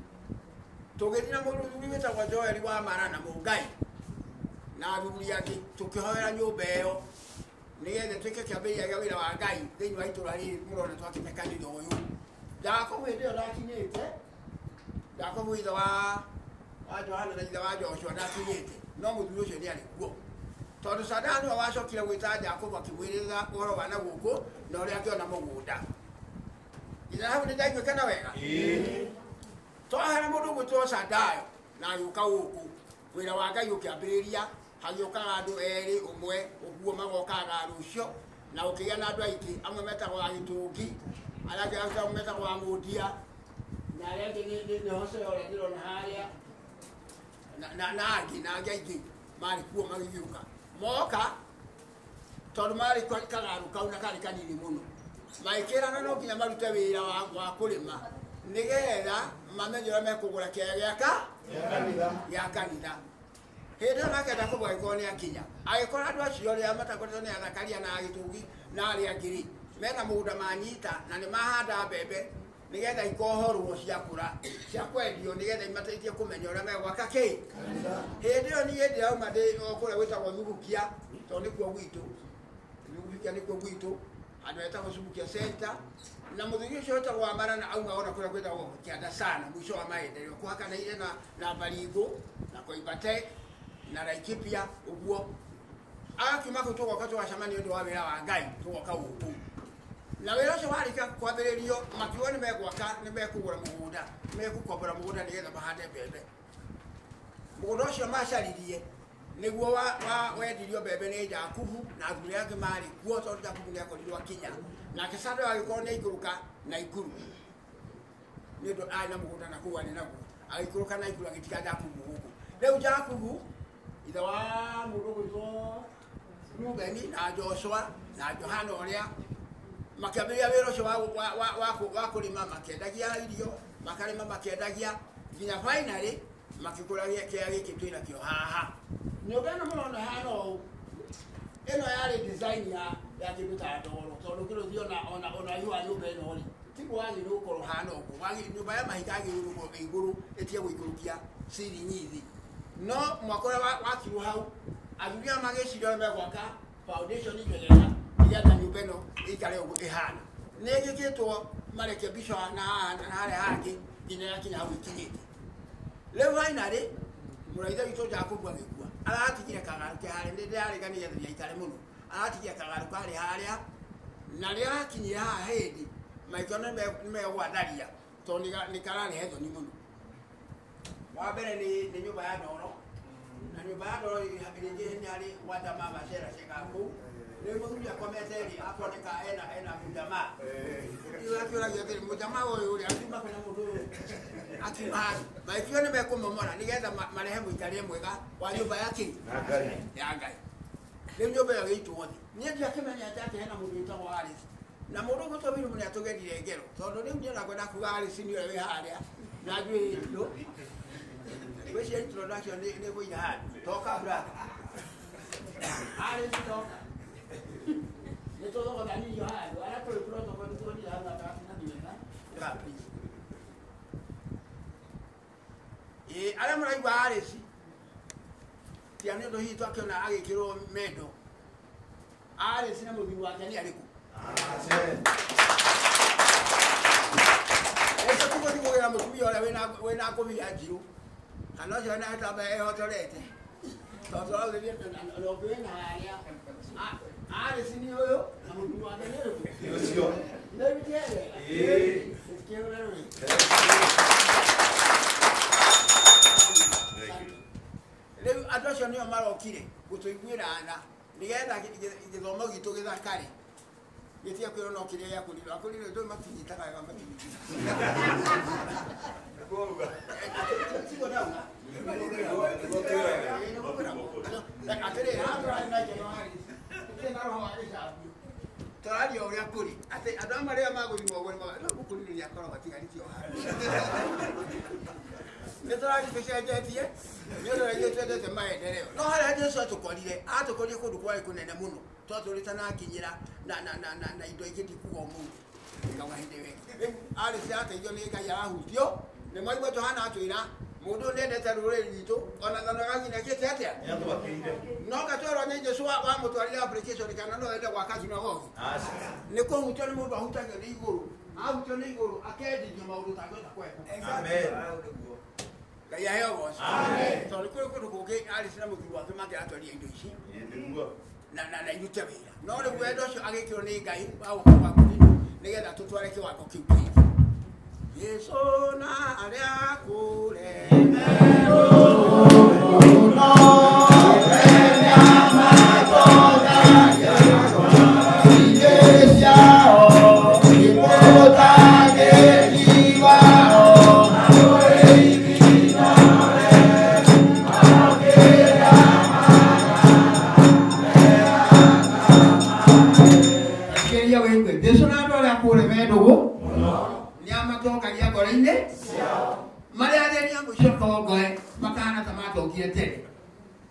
Tũgĩthiĩ na mũthuri wĩtagwo Joel wa Mara na Mũngai na athuri angĩ tũkĩhoera nyũmba ĩyo nĩgetha ĩtuĩke kĩambĩrĩria kĩa wĩra wa Ngai thĩinĩ wa itũũra rĩrĩ mũrona twakĩte kanitha ũyũ. Jakubu hĩndĩ ĩyo ndakinyĩte, Jakubu ithe wa Johana na ithe wa Joshua ndakinyĩte, no mũthuri ũcio nĩ arĩ kuo. Tondũ Sadaya nĩwe wacokire gwĩta Jakubu akĩmwĩrĩra ũhoro wa na gũkũ na ũrĩa angĩona mũgũnda. Ithe hau nĩ ndaiguĩkana wega? Twahera mũndũ ũgwĩtwo Sadaya na agĩũka gũkũ, wĩra wa Ngai ũkĩambĩrĩria, hagĩũkaga andũ erĩ ũmwe ũguo magokaga rũcio na ũkĩgĩa na andũ aingĩ, amwe metagwo Agĩtũngi, arĩa angĩ metagwo Amũndia, na arĩa angĩ nĩ Hosea ũrĩa ndĩrona harĩa, na angĩ na angĩ aingĩ marĩ kuo magĩgĩũka. Moka tondũ marĩ kagarũ kau na karĩ kanini mũno, magĩkĩrana no nginya marute wĩra wa kũrĩma nĩgetha mamenye ũrĩa mekũgũra kĩaya gĩa kanitha. Hĩndĩ ĩyo nake Jakubu agĩkorwo nĩ akinya, agĩkora andũ acio arĩa matakoretwo nĩ Athakaria na Agĩtũngi na arĩa angĩ rĩ, mena mũgũnda manyita na nĩ mahanda mbembe nĩgetha ikohorwo ciakũra cia kwendio nĩgetha imateithie kũmenya ũrĩa megwaka kĩ. Hĩndĩ ĩyo niĩ ndĩrauma ndĩ o kũrĩa gwĩtagwo Thugukia tondũ nĩkuo gwitũ, Thugukia nĩkuo gwitũ, handũ hetagwo Thugukia Center, na mũthuri ũcio wĩtagwo wa Marana auma ona kũrĩa gwĩtagwo Kĩanda sana mũico wa maendeleo kũhakanaire na Baringo na Koibatek na Laikipia ũguo. Agakiuma kũu tũgoka tũgacemania ũndũ wa wĩra wa Ngai tũgoka gũkũ. Na wĩra ũcio warĩkia kwambĩrĩrio makiuga nĩ megwaka nĩ mekũgũra mũgũnda, mekũkombora mũgũnda nĩgetha mahande mbembe. Mũgũnda ũcio macaririe nĩguo wendirio mbembe nĩ Jakubu na athuri angĩ marĩ kuo tondũ Jakubu nĩ akorirwo akinya. Nake Sadaya agĩkorwo nĩ aikũrũka Naikuru nĩ ũndũ arĩ na mũgũnda na kũu arĩ naguo, agĩikũrũka Naikuru agĩtiga Jakubu gũkũ. Rĩu Jakubu ithe wa mũndũ ũgwĩtwo Rubeni na Joshua na Johana ũrĩa makĩambĩrĩria wĩra ũcio wa kũrĩma, makĩendagia irio, makarĩma makĩendagia nginya finally makĩgũra kĩaya gĩkĩ twĩ nakĩo haha. Nyũmba ĩno mũrona hana ũũ Ĩno yarĩ design ya kĩndũ ta ndoro tondũ kĩrũthi ona yua nyũmba ĩno rĩ tiguo wagĩrĩirwo gũkorwo hana ũguo. Nyũmba ya mahiga yagĩrĩirwo gũkorwo ĩ igũrũ ĩtige gũikũrũkia ciringi thĩ. No mwaka ũrĩa wakirwo hau athuri aya magĩciria ũrĩa megwaka foundation njegega nĩgetha nyũmba ĩno ĩikare ũguo ĩhana. Nĩ ĩgĩkĩtwo marekebisho na harĩa hangĩ nginya yakinya hau ikinyĩte. Rĩu finally mũraithe witũ Jakubu agĩkua aratigire kagaru ke harĩa nĩ ndĩrarĩga nĩgetha ndigaikare mũno aratigire kagaru karĩ harĩa na rĩrĩa akinyire haha hĩndĩ maitho nĩ megwatharia tondũ nĩ kararehe thoni mũno. Wa mbere nĩ nyũmba ya ndoro na nyũmba ya ndoro rĩngĩ nĩ harĩ gwa jamaa macera ceka kũu rĩu mũthuri akomete rĩ akoneka ena mũjamaa rĩu akĩũragia atĩrĩ mũjamaa ũyũ rĩ akiuma kwĩna mũndũ ũyũ akiuma handũ maikio nĩ mekũmomora nĩgetha marehe mũikarĩre mwega wa nyũmba ya kĩ ya Ngai. Rĩu nyũmba ĩyo ĩitwo thĩ niĩ ndiakĩmenya atĩ hena mũndũ wĩtagwo Alice na mũndũ ũgwĩtwo William nĩ atũgerire ngero tondũ rĩu niĩ ona kuga Alice nĩ ũrĩa wĩ harĩa na njuĩrĩ ndũ gwĩciria introduction nĩ kũiga handũ toka brother Alice toka nĩ tũthogothanirio handũ arĩa tũrĩ protocol nĩ tuonire hau gatagatĩ na mĩena. Please. Arĩa mũraigua Alice tia nĩ ũndũ hihi twakĩona agĩkĩrwo mendo Alice na mũthuri wake nĩ arĩkũ? Ũcio tũgũthiĩ kũgĩra mũtumia ũrĩa wĩna ngũbia njirũ kana ũcio wĩna gĩtambaya ehotorete tondũ tũraũthĩrie na ũngĩ wĩna harĩa Alice nĩ ũyũ na mũthuri wake nĩ ũrĩkũ? Ũcio. Nĩ wega. Ĩĩ. Rĩu andũ acio nĩo marokire gũtũiguĩra tha nĩgetha gĩthomo gitũ gĩthakare gĩtige kwĩrwo no kĩrĩa gĩakũrirwo akũrirwo ndũĩ matinyitaga wega matinyitaga. Tiguo ndauga? Atĩrĩrĩ haha tũrarĩ na ikeno Alice tũtirĩ na roho wa gĩcambio tũraria ũrĩa kũrĩ atĩ andũ amwe rĩrĩa magũthimwo ũguo nĩmaugaga rĩu mũkũrirwo nĩakorwo matigarĩtie o handũ. Nĩ tũrathiĩ tũcenjetie nĩ ũndũ ithuĩ twendete maendeleo no harĩa Jesũ atũkorire atũkorire kũndũ kwarĩ kũnene mũno twatũrĩte na akinyĩra na indo ingĩ ndikuga ũmũthĩ ngauga hĩndĩ wega. Rĩu Alice ateithio nĩ Ngai arahutio nĩ mwaigua Johana atwĩra mũndũ ũyũ nĩendete rũrĩrĩ rwitũ ona thano gathina kĩte atĩa no gatwerwo nĩ Jesũ wamũtwarire application kana no ende gwaka synagogue nĩ kũhutio nĩ mũndũ ahutagio nĩ igũrũ ahutio nĩ igũrũ akendirio maũndũ ũtangĩhota kweka. Ngai aheo ũgoci. Tondũ kũrĩ kũndũ kũngĩ Alice na mũthuri wake mangĩratwaria indo ici na irute wĩra no rĩu wendo ũcio agĩkĩrwo nĩ Ngai wa gũka gwa kũrinũ nĩgetha tũtware kĩwango kĩu kĩngĩ. Jesũ na arĩa kũremerwo mũno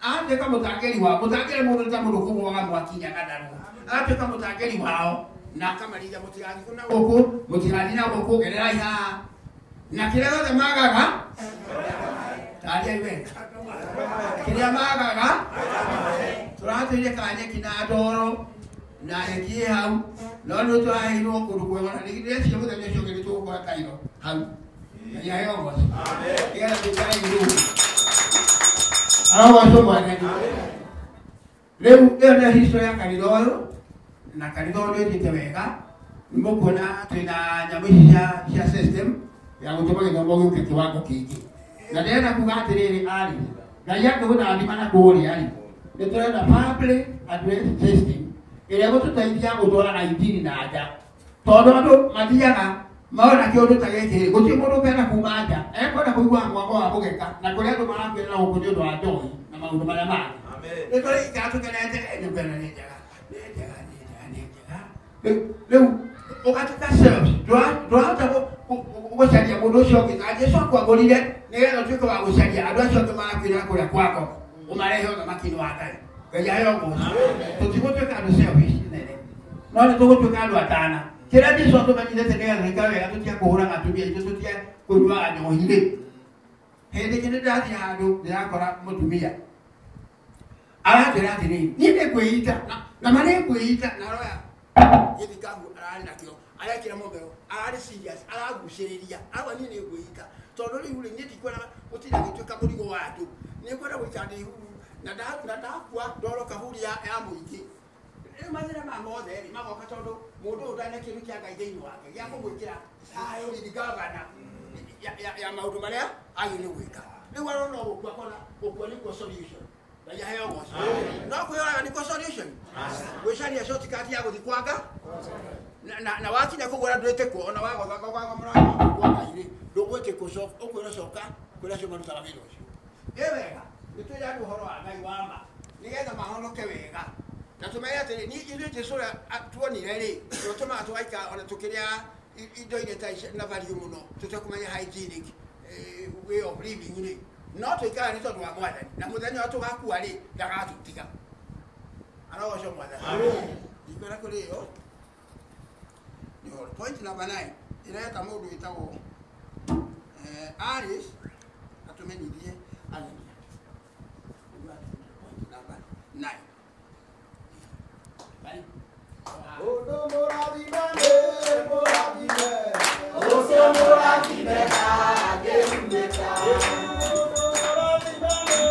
atuĩka mũtangĩri wao mũtangĩri mũndũ ta mũndũ kũgũaga mwaki nyagatharwo agatuĩka mũtangĩri wao na akamarithia mũtigathiĩ na gũkũ mũtigathiĩ na gũkũ gererai haha na kĩrĩa gĩothe magaga tariai wega kĩrĩa magaga tũratũire kanyeki na ndoro na nyeki ĩ hau no nĩ tũraheirwo kũndũ kwega na ndĩreciria mũthenya ũcio ũngĩ nĩ tũgũkora kairo hau Ngai aheo ũgoci nĩgetha tũikare igũrũ arogocwo Mwathani. Rĩu ĩyo nĩyo history ya kanitha ũyũ na kanitha ũyũ nĩ ũthiĩte wega nĩ mũkuona twĩna nyamũ ici cia system ya gũtũma gĩthomo gĩũke kĩwango kĩngĩ na ndĩrenda kuga atĩrĩrĩ arĩ Ngai angĩgũrathima na kũrĩa rĩ nĩ tũrenda public address system ĩrĩa ĩgũtũteithia gũtwaraga injiri na nja tondũ andũ mathiaga maona kĩũndũ ta gĩkĩ gũtirĩ mũndũ ũkenda kuma nja ekwenda kũigua mwago wa mũgeka na kũrĩa andũ marakwĩra gũkũ nĩ ũndũ wa njohi na maũndũ marĩa mangĩ nĩ tũrĩikara tũkenete nyũmba ĩno nĩ njega nĩ njega nĩ njega nĩ njega rĩu ũgatuĩka selfish ndũrahota gũcaria mũndũ ũcio ũngĩ ta Jesũ akwamũrire nĩgetha ũtuĩke wa gũcaria andũ acio angĩ marakwĩra kũrĩa kwa ngoma ũmarehe ũthamaki-inĩ wa Ngai. Ngai aheo ũgoci. Tũtigũtuĩka andũ selfish nene, no nĩ tũgũtuĩka andũ atana. Kĩrĩa Jesũ atũmenyithĩtie nĩgetha tũikare wega, tũtige kũhũraga atumia aitũ, tũtige kũnyuaga njohi rĩ. Hĩndĩ ĩngĩ nĩndathiĩ handũ ndĩrakora mũtumia aranjĩra atĩrĩrĩ, niĩ nĩngwĩita na ma nĩngwĩita, na aroya gĩthikabu ararĩ nakĩo arekĩra mũmero, ararĩ serious, aragucĩrĩria, arauga niĩ nĩngwĩita tondũ rĩu rĩ niĩ ndikwenda gũtinda ngĩtuĩka mũrigo wa andũ, nĩngwenda gũikara ndĩ huru na ndakua ndoro kaburi ya mũingĩ. Rĩu mathĩna maya mothe rĩ magoka tondũ mũndũ ũyũ ndarĩ na kĩndũ kĩa Ngai thĩinĩ wake gĩa kũmwĩkĩra thayũ ringavana ya maũndũ marĩa agĩrĩire gwĩka. Rĩu arona gũkua, akona gũkua nĩkuo solution. Ngai aheo ũgoci. No kwĩyoraga nĩkuo solution. Gwĩcaria shortcut ya gũthiĩ kwa Ngai na wakinya kũgũra ndwĩtĩkwo, ona wagotha kwaga mũrango kwa Ngai rĩ ndũgwĩtĩkwo, ũkwĩrwo coka kũrĩa acio marutaga wĩra ũcio. Ĩ wega nĩtwĩre andũ ũhoro wa Ngai wa ma nĩgetha mahonoke wega na tũmenye atĩrĩ niĩ ithuĩ Jesũ ũrĩa tuonire rĩ nĩũtũmaga tũgaikara ona tũkĩrĩa indo iria itarĩ na value mũno tũtekũmenya hygienic way of living rĩ, no tũikara nĩ tondũ wa Mwathani, na mũthenya ũrĩa tũgakua rĩ ndagatũtiga. Arogocwo Mwathani. Ndikwenda kũrĩo nĩ ũhoro. Point number 9 ĩreta mũndũ wĩtagwo Alice atũmenyithie ageni. Point number 9. Ũndũ mũrathime nĩ mũrathime, ũcio mũrathime ndangĩrumĩka. Ũndũ mũrathime nĩ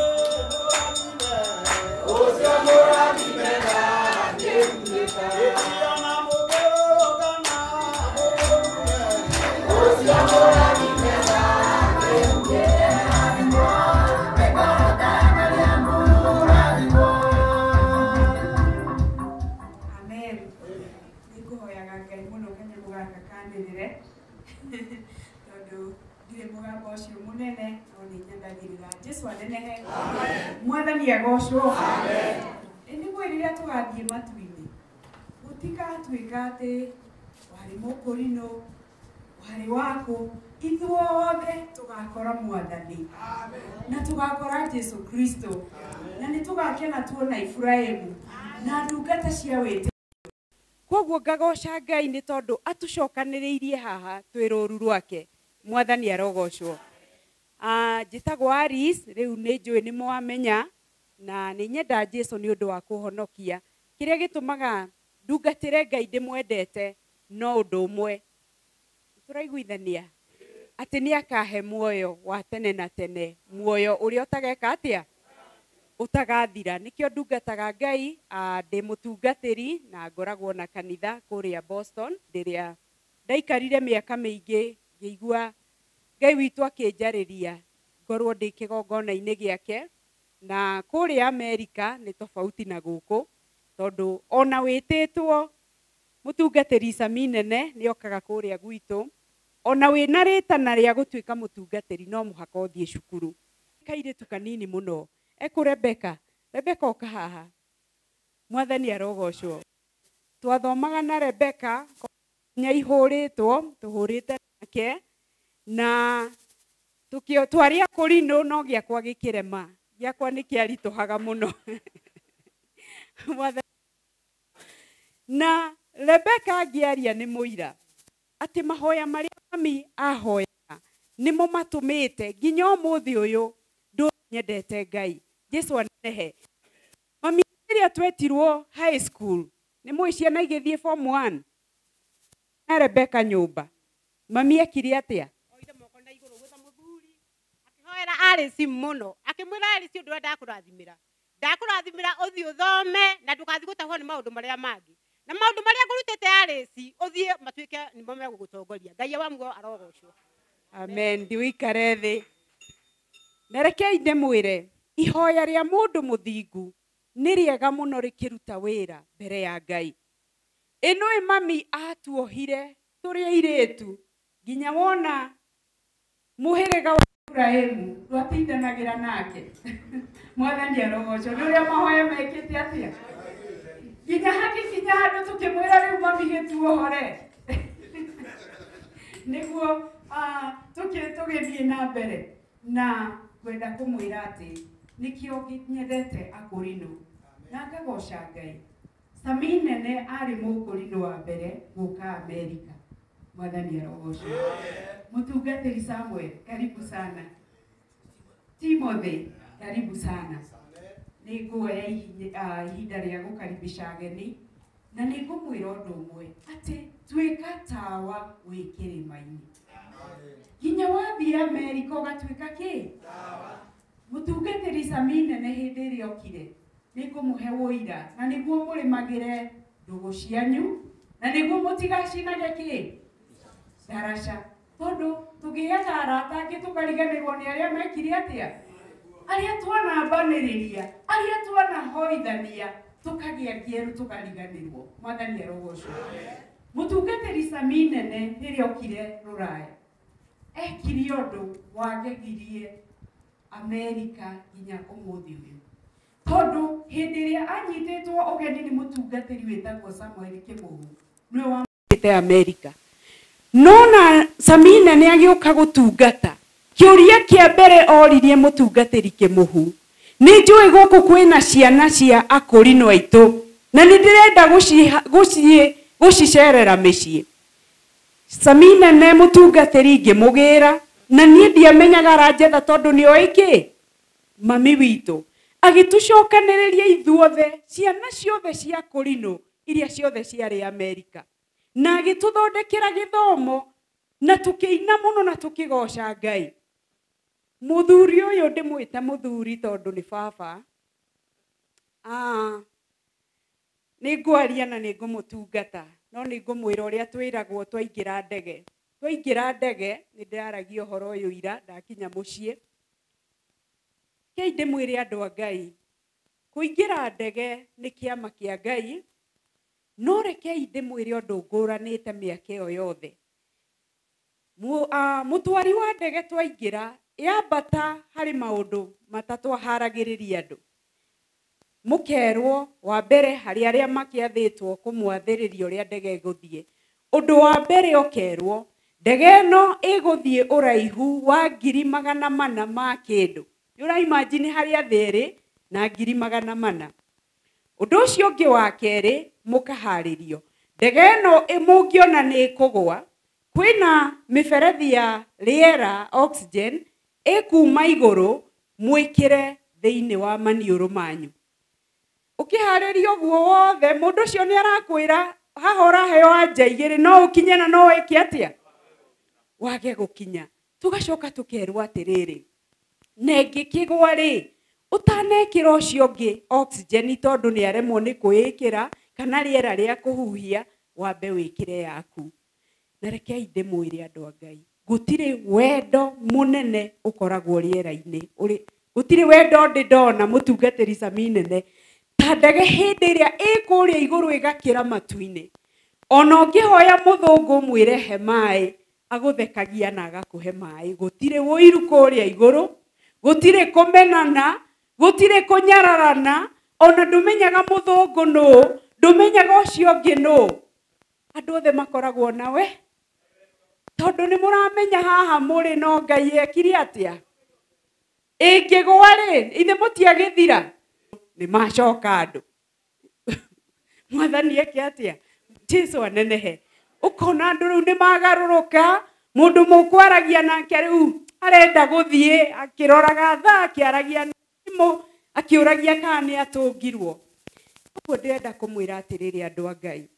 mũrathime, ũcio mũrathime ndangĩrumĩka. Ĩtiana mũgũrũ kana mũrũme, ũcio mũrathime ndangĩrumĩka. Amen. Nĩngũhoyaga Ngai mũno kanyamũ gaka kanĩrĩre tondũ ndirĩ mũgambo ũcio mũnene no nĩ nyendagĩrĩra. Jesũ anenehe. Mwathani agocwo. Nĩguo rĩrĩa tũgathiĩ matu-inĩ gũtigatuĩka atĩ warĩ mũkũrinũ, warĩ wakũ, ithuothe tũgakora Mwathani na tũgakora Jesũ Kristo na nĩ tũgakena tuona Iburahĩmu na ndungata cia wĩtĩkio. Koguo ngagoca Ngai nĩ tondũ atũcokanĩrĩirie haha twĩ rũru rwake. Mwathani arogocwo. Njĩtagwo Alice, rĩu nĩ njũĩ nĩ mwamenya na nĩ nyenda Jesũ nĩ ũndũ wa kũhonokia. Kĩrĩa gĩtũmaga ndungatĩre Ngai ndĩmwendete no ũndũ ũmwe, tũraiguithania atĩ nĩ akahe muoyo wa tene na tene, muoyo ũrĩa ũtageka atĩa, ũtagathira. Nĩkĩo ndungataga Ngai, ndĩ mũtungatĩri na ngoragwo na kanitha kũrĩa Boston rĩrĩa ndaikarire mĩaka mĩingĩ ngĩigua Ngai witũ akĩnjarĩria ngorwo ndĩ kĩgongona-inĩ gĩake. Na kũrĩa Amerika nĩ tofauti na gũkũ tondũ ona wĩtĩtwo mũtungatĩri Sami nene nĩokaga kũrĩa gwitũ, ona wĩna rĩtana rĩa gũtuĩka mũtungatĩri no mũhaka ũthiĩ cukuru. Kairĩtu kanini mũno ekũ Rebecca. Rebecca ũka haha. Mwathani arogocwo. Twathomaga na Rebecca nya ihũrĩtwo, tũhũrĩte nake na tukio twarĩ akũrinũ no gĩakwa gĩkĩrema, gĩakwa nĩ kĩaritũhaga mũno. Na Rebecca ngĩaria nĩ mũira atĩ mahoya marĩa mami ahoyaga nĩmo matũmĩte nginya ũmũthĩ ũyũ ndũnyendete Ngai. Jesũ anenehe. Mami rĩrĩa twetirwo high school nĩ mũĩ ciana igĩthiĩ form 1 na Rebecca nyũmba, mami ekire atĩa? Oire moko na igũrũ gwĩta mũthuri akĩhoera Alice mũno, akĩmwĩra Alice ũndũ ũrĩa ndakũrathimĩra, ndakũrathimĩra ũthiĩ ũthome na ndũgathiĩ gũtahwo nĩ maũndũ marĩa mangĩ, na maũndũ marĩa ngũrutĩte Alice ũthiĩ matuĩke nĩmo megũgũtongoria. Ngai wa muoyo arogocwo. Amen. Ndiũikare thĩ. Na rekei ndĩmwĩre, ihoya rĩa mũndũ mũthingu nĩ rĩega mũno rĩkĩruta wĩra mbere ya Ngai. Ĩno ĩ mami atuohire tũrĩ airĩtu nginya wona mũhĩrĩga wa Iburahĩmu twatindanagĩra nake. Mwathani arogocwo. Nĩ ũrĩa mahoya mekĩte atĩa nginya hagĩkinya handũ tũkĩmwĩra rĩu mami gĩtuohore nĩguo tũgĩthiĩ na mbere. Na ngwenda kũmwĩra atĩ nĩkĩo nyendete akũrinũ. Na ngagoca Ngai. Sami Nene arĩ mũkũrinũ wa mbere gũka Amerika. Mwathani arogocwo. Mũtungatĩri Samuel, karibu sana. Timothy, karibu sana. Nĩ nguoya ihinda rĩa gũkaribisha ageni na nĩ ngũmwĩra ũndũ ũmwe atĩ tuĩka tawa wĩ kĩrĩma-inĩ. Nginya wathiĩ Amerika ũgatuĩka kĩ? Mũtungatĩri Sami Nene hĩndĩ ĩrĩa okire nĩ ngũmũhe ũira na nĩguo mũrĩmagĩre ndũgũ cianyu na nĩguo mũtigacinage kĩ? Ndaraca. Tondũ tũgĩaga arata angĩ tũkariganĩrwo nĩ arĩa mekire atĩa? Arĩa twanambanĩrĩria, arĩa twanahoithania, tũkagĩa kĩeru tũkariganĩrwo. Mwathani arogocwo. Mũtungatĩri Sami Nene rĩrĩa okire Rũraya ekire ũndũ wagegirie Amerika nginya ũmũthĩ ũyũ. Tondũ hĩndĩ ĩrĩa anyitĩtwo ũgeni nĩ mũtungatĩri wĩtagwo Samuel Kĩmũhu nĩwe wamũkĩte Amerika. No na Sami Nene agĩũka gũtungata, kĩũria kĩa mbere oririe mũtungatĩri Kĩmũhu, nĩ njũĩ gũkũ kwĩna ciana cia akũrinũ aitũ na nĩ ndĩrenda gũcicerera mĩciĩ. Sami Nene mũtungatĩri ngĩmũgĩra na niĩ ndiamenyaga aranjetha tondũ nĩoĩ kĩ? Mami witũ. Agĩtũcokanĩrĩria ithuothe ciana ciothe cia kũrinũ iria ciothe ciarĩ Amerika na agĩtũthondekera gĩthomo na tũkĩina mũno na tũkĩgoca Ngai. Mũthuri ũyũ ndĩmwĩte mũthuri tondũ nĩ baba. Nĩ ngwaria na nĩ ngũmũtungata no nĩ ngũmwĩra ũrĩa twĩragwo twaingĩra ndege. Twaingĩra ndege nĩ ndĩraragia ũhoro ũyũ ira ndakinya mũciĩ. Kei ndĩmwĩre andũ a Ngai, kũingĩra ndege nĩ kĩama kĩa Ngai, no rekei ndĩmwĩre ũndũ ngũranĩte mĩaka ĩyo yothe. Mũtwari wa ndege twaingĩra yambata harĩ maũndũ matatũ aharagĩrĩria andũ. Mũkerwo wa mbere harĩ arĩa makĩathĩtwo kũmwathĩrĩria ũrĩa ndege ĩgũthiĩ. Ũndũ wa mbere ũkerwo ndege ĩno ĩgũthiĩ ũraihu wa 400 ma kĩndũ. Nĩ ũraimagine harĩa thĩ ĩrĩ na 400. Ũndũ ũcio ũngĩ wa kerĩ mũkaharĩrio ndege ĩno mũngĩona nĩ ĩkũgũa, kwĩna mĩberethi ya rĩera oxygen ĩkuma igũrũ mwĩkĩre thĩinĩ wa maniũrũ manyu. Ũkĩharĩria ũguo wothe mũndũ ũcio nĩ arakwĩra haha ũraheo anja igĩrĩ no ũkinye na no wĩke atĩa? Wage gũkinya. Tũgacoka tũkerwo atĩrĩrĩ, na ĩngĩkĩgwa rĩ ũtanekĩra ũcio ũngĩ oxygen tondũ nĩ aremwo nĩ kwĩĩkĩra kana rĩera rĩa kũhuhia wambe wĩkĩre yaku. Na rekei ndĩmwĩre andũ a Ngai, gũtirĩ wendo mũnene ũkoragwo rĩera-inĩ. Gũtirĩ wendo ndĩ ndona mũtungatĩri Sami Nene ta ndege hĩndĩ ĩrĩa ĩkũrĩa igũrũ ĩgakĩra matu-inĩ. Ona ũngĩhoya mũthũngũ mwĩre he maĩ agũthekagia na agakũhe maĩ. Gũtirĩ ũiru kũrĩa igũrũ, gũtirĩ kũmenana, gũtirĩ kũnyararana, ona ndũmenyaga mũthũngũ nũ, ndũmenyaga ũcio ũngĩ nũ. Andũ othe makoragwo nawe tondũ nĩ mũramenya haha mũrĩ no Ngai ekire atĩa? Ĩngĩgwa rĩ, ithe mũtiagĩthira? Nĩ macoka andũ. Mwathani eke atĩa? Jesu anenehe. Ũkona andũ rĩu nĩ magarũrũka, mũndũ mũkwaragia nake rĩu arenda gũthiĩ akĩroraga thaa, akĩaragia na thimũ, akĩũragia kana nĩ atũngirwo. Ũguo ndĩrenda kũmwĩra atĩrĩrĩ andũ a Ngai,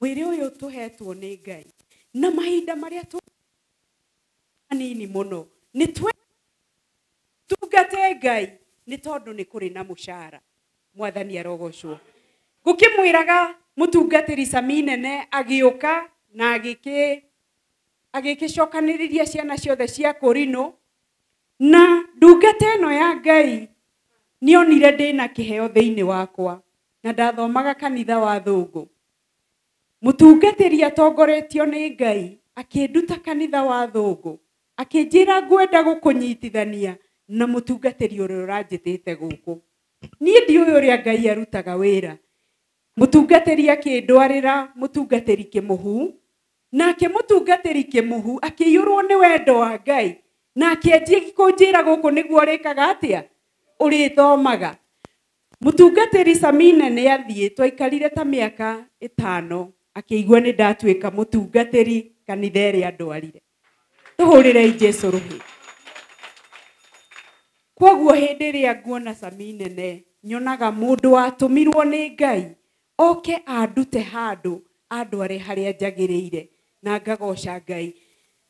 mwĩrĩ ũyũ tũhetwo nĩ Ngai na mahinda marĩa manini mũno nĩ tungate Ngai nĩ tondũ nĩ kũrĩ na mũcara. Mwathani arogocwo. Gũkĩmwĩraga mũtungatĩri Sami Nene agĩũka na agĩkĩcokanĩrĩria ciana ciothe cia kũrinũ na ndungata ĩno ya Ngai nĩonire ndĩna kĩheo thĩinĩ wakwa na ndathomaga kanitha wa thũngũ. Mũtungatĩri atongoretio nĩ Ngai akĩnduta kanitha wa thũngũ akĩnjĩra ngwenda gũkũnyitithania na mũtungatĩri ũrĩa ũranjĩtĩte gũkũ. Niĩ ndiũĩ ũrĩa Ngai arutaga wĩra. Mũtungatĩri akĩndwarĩra mũtungatĩri Kĩmũhu, nake mũtungatĩri Kĩmũhu akĩiyũrwo nĩ wendo wa Ngai na akĩanjia kũnjĩra gũkũ nĩguo ũrĩkaga atĩa? Ũrĩthomaga. Mũtungatĩri Samina nĩ athiĩ, twaikarire ta mĩaka 5 akĩigua nĩ ndatuĩka mũtungatĩri kanitha ĩrĩa ndwarire. Tũhũrĩrei Jesũ rũhĩ. Kwoguo hĩndĩ ĩrĩa nguona Samina nyonaga mũndũ watũmirwo nĩ Ngai oke andute handũ andware harĩa njagĩrĩire na ngagoca Ngai.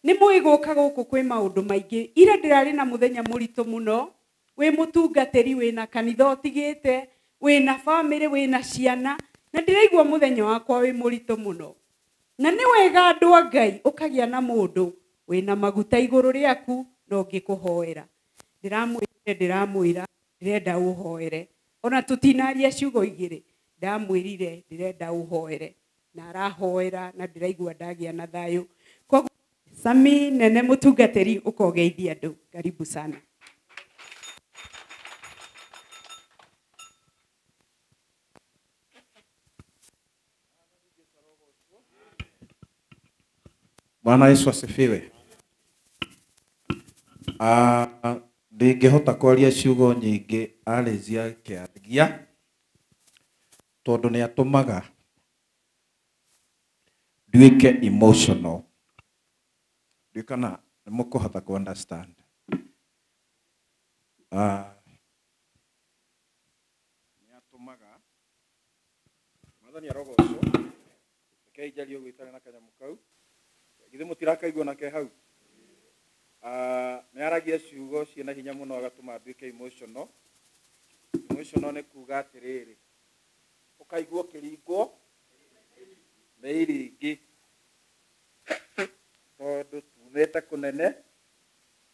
Nĩ mũĩ gũka gũkũ kwĩ maũndũ maingĩ. Ira ndĩrarĩ na mũthenya mũritũ mũno, wĩ mũtungatĩri, wĩna kanitha ũtigĩte, wĩna bamĩrĩ, wĩna ciana, na ndĩraigua mũthenya wakwa wĩ mũritũ mũno. Na nĩ wega andũ a Ngai ũkagĩa na mũndũ wĩna maguta igũrũ rĩaku na ũngĩkũhoera. Ndĩramwĩra ndĩrenda ũhoere. Ona tũtinaria ciugo igĩrĩ, ndamwĩrire ndĩrenda ũhoere na arahoera na ndĩraigua ndagĩa na thayũ. Koguo Sami nene mũtungatĩri ũkogeithia andũ, karibu sana. Bwana Yesu asifiwe. Ndingĩhota kwaria ciugo nyingĩ arĩcia kĩaragia tondũ nĩ atũmaga nduĩke emotional. Ndiũĩ kana nĩ mũkũhota kũ understand. Nĩ atũmaga Mwathani arogocwo. Rekei njarie ũguo itarĩ na kanyamũ kau. Githĩ mũtirakaigua nake hau? Nĩ aragia ciugo ciĩna hinya mũno agatũma nduĩke emotional. Emotional nĩ kuga atĩrĩrĩ, ũkaigua ũkĩringwo nĩ iringi tondũ tumĩte kũnene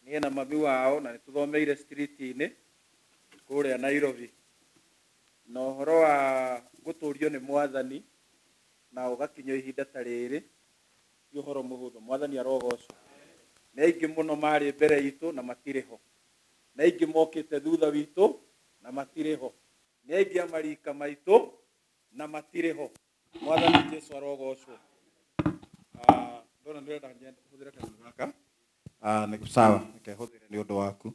niĩ na mami wao na nĩtũthomeire street-inĩ kũrĩa Nairobi, na ũhoro wa gũtũrio nĩ Mwathani na ũgakinya ihinda ta rĩrĩ ti ũhoro mũhũthũ. Mwathani arogocwo. Nĩ aingĩ mũno marĩ mbere itũ na matirĩ ho, nĩ aingĩ mokĩte thutha witũ na matirĩ ho, nĩ aingĩ a marika maitũ na matirĩ ho. Mwathani Jesu arogocwo. Ndona ndĩrenda hũthĩre kanyamũ gaka. Nĩ sawa, reke hũthĩre nĩ ũndũ waku.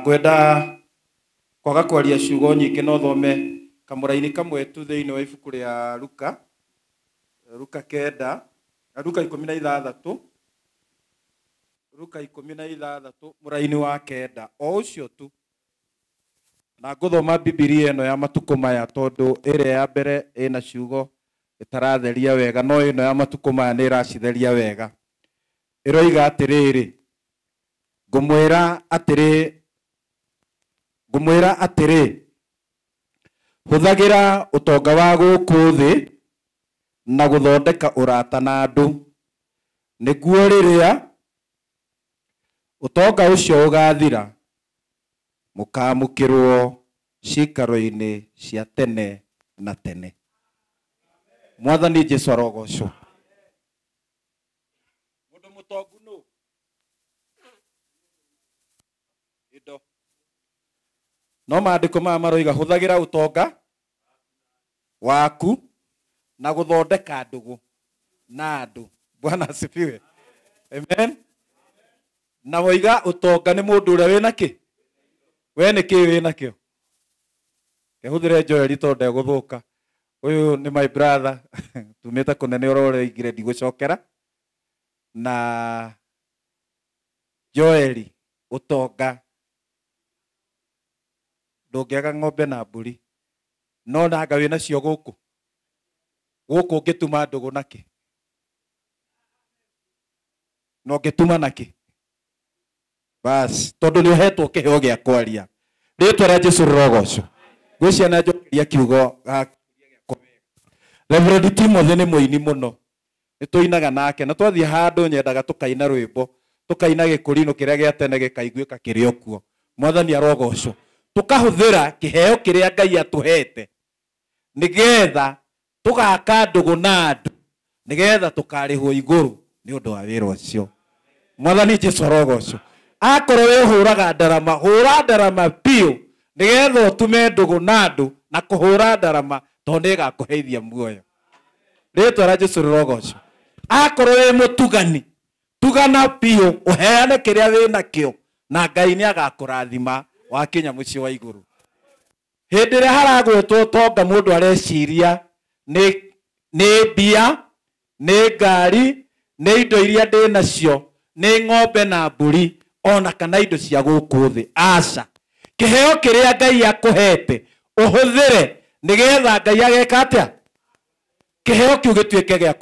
Ngwenda kwaga kwaria ciugo nyingĩ no thome kamũraini kamwe tu thĩinĩ wa ibuku rĩa Luka, Luka 9, Luka 16, Luka 16 mũraini wa 9 o ũcio tu. Na ngũthoma Bibilia ĩno ya matukũ maya tondũ ĩrĩa ya mbere ĩna ciugo ĩtaratheria wega, no ĩno ya matukũ maya nĩ ĩracitheria wega. Ĩroiga atĩrĩrĩ, ngũmwĩra atĩrĩ, hũthagĩra ũtonga wa gũkũ thĩ na gũthondeka ũrata na andũ, nĩguo rĩrĩa ũtonga ũcio ũgathira mũkaamũkĩrwo ciikaro-inĩ cia tene na tene. Mwathani Jesu arogocwo. Mũndũ mũtongu nũ? Indo. No maandĩko maya maroiga hũthagĩra ũtonga waku na gũthondeka ndũgũ na andũ. Bwana asifiwe. Amen. Na woiga ũtonga nĩ mũndũ ũrĩa wĩna kĩ? We nĩ kĩ wĩna kĩo? Kehũthĩre Joel tondũ ndegũthũka. Ũyũ nĩ my brother tumĩte kũnene ũroreigire ndigũcokera. Na Joel ũtonga ndũngĩaga ng'ombe na mbũri, no nanga wĩna cio gũkũ gũkũ ũngĩtuma ndũgũ nakĩ? Na ũngĩtuma nakĩ? Bas, tondũ nĩ ũhetwo kĩheo gĩa kwaria. Rĩtwa rĩa Jesũ rĩrogocwo. Ngwĩciria nĩ njokeria kiugo Reverend Timothy nĩ mũini mũno, nĩ tũinaga nake na twathiĩ handũ nyendaga tũkaina rwĩmbo, tũkaina gĩkũrinũ kĩrĩa gĩa tene gĩkaiguĩka kĩrĩ o kuo. Mwathani arogocwo. Tũkahũthĩra kĩheo kĩrĩa Ngai atũhete nĩgetha tũgaka ndũgũ na andũ, nĩgetha tũkarĩhwo igũrũ nĩ ũndũ wa wĩra ũcio. Mwathani Jesũ arogocwo. Akorwo we ũhũraga ndarama, hũra ndarama biũ nĩgetha ũtume ndũgũ na andũ na kũhũra ndarama tondũ nĩ ĩgakũheithia muoyo. Rĩtwa rĩa Jesũ rĩrogocwo. Akorwo wĩ mũtugani, tugana biũ ũheane kĩrĩa wĩnakĩo na Ngai nĩ agakũrathima wakinya mũciĩ wa igũrũ. Hĩndĩ ĩrĩa haragwetwo ũtonga mũndũ areciria nĩ mbia, nĩ ngari, nĩ indo iria ndĩ nacio, nĩ ng'ombe na mbũri, ona kana indo cia gũkũ thĩ. Aca. Kĩheo kĩrĩa Ngai akũhete ũhũthĩre nĩgetha Ngai ageka atĩa? Kĩheo kĩu gĩtuĩke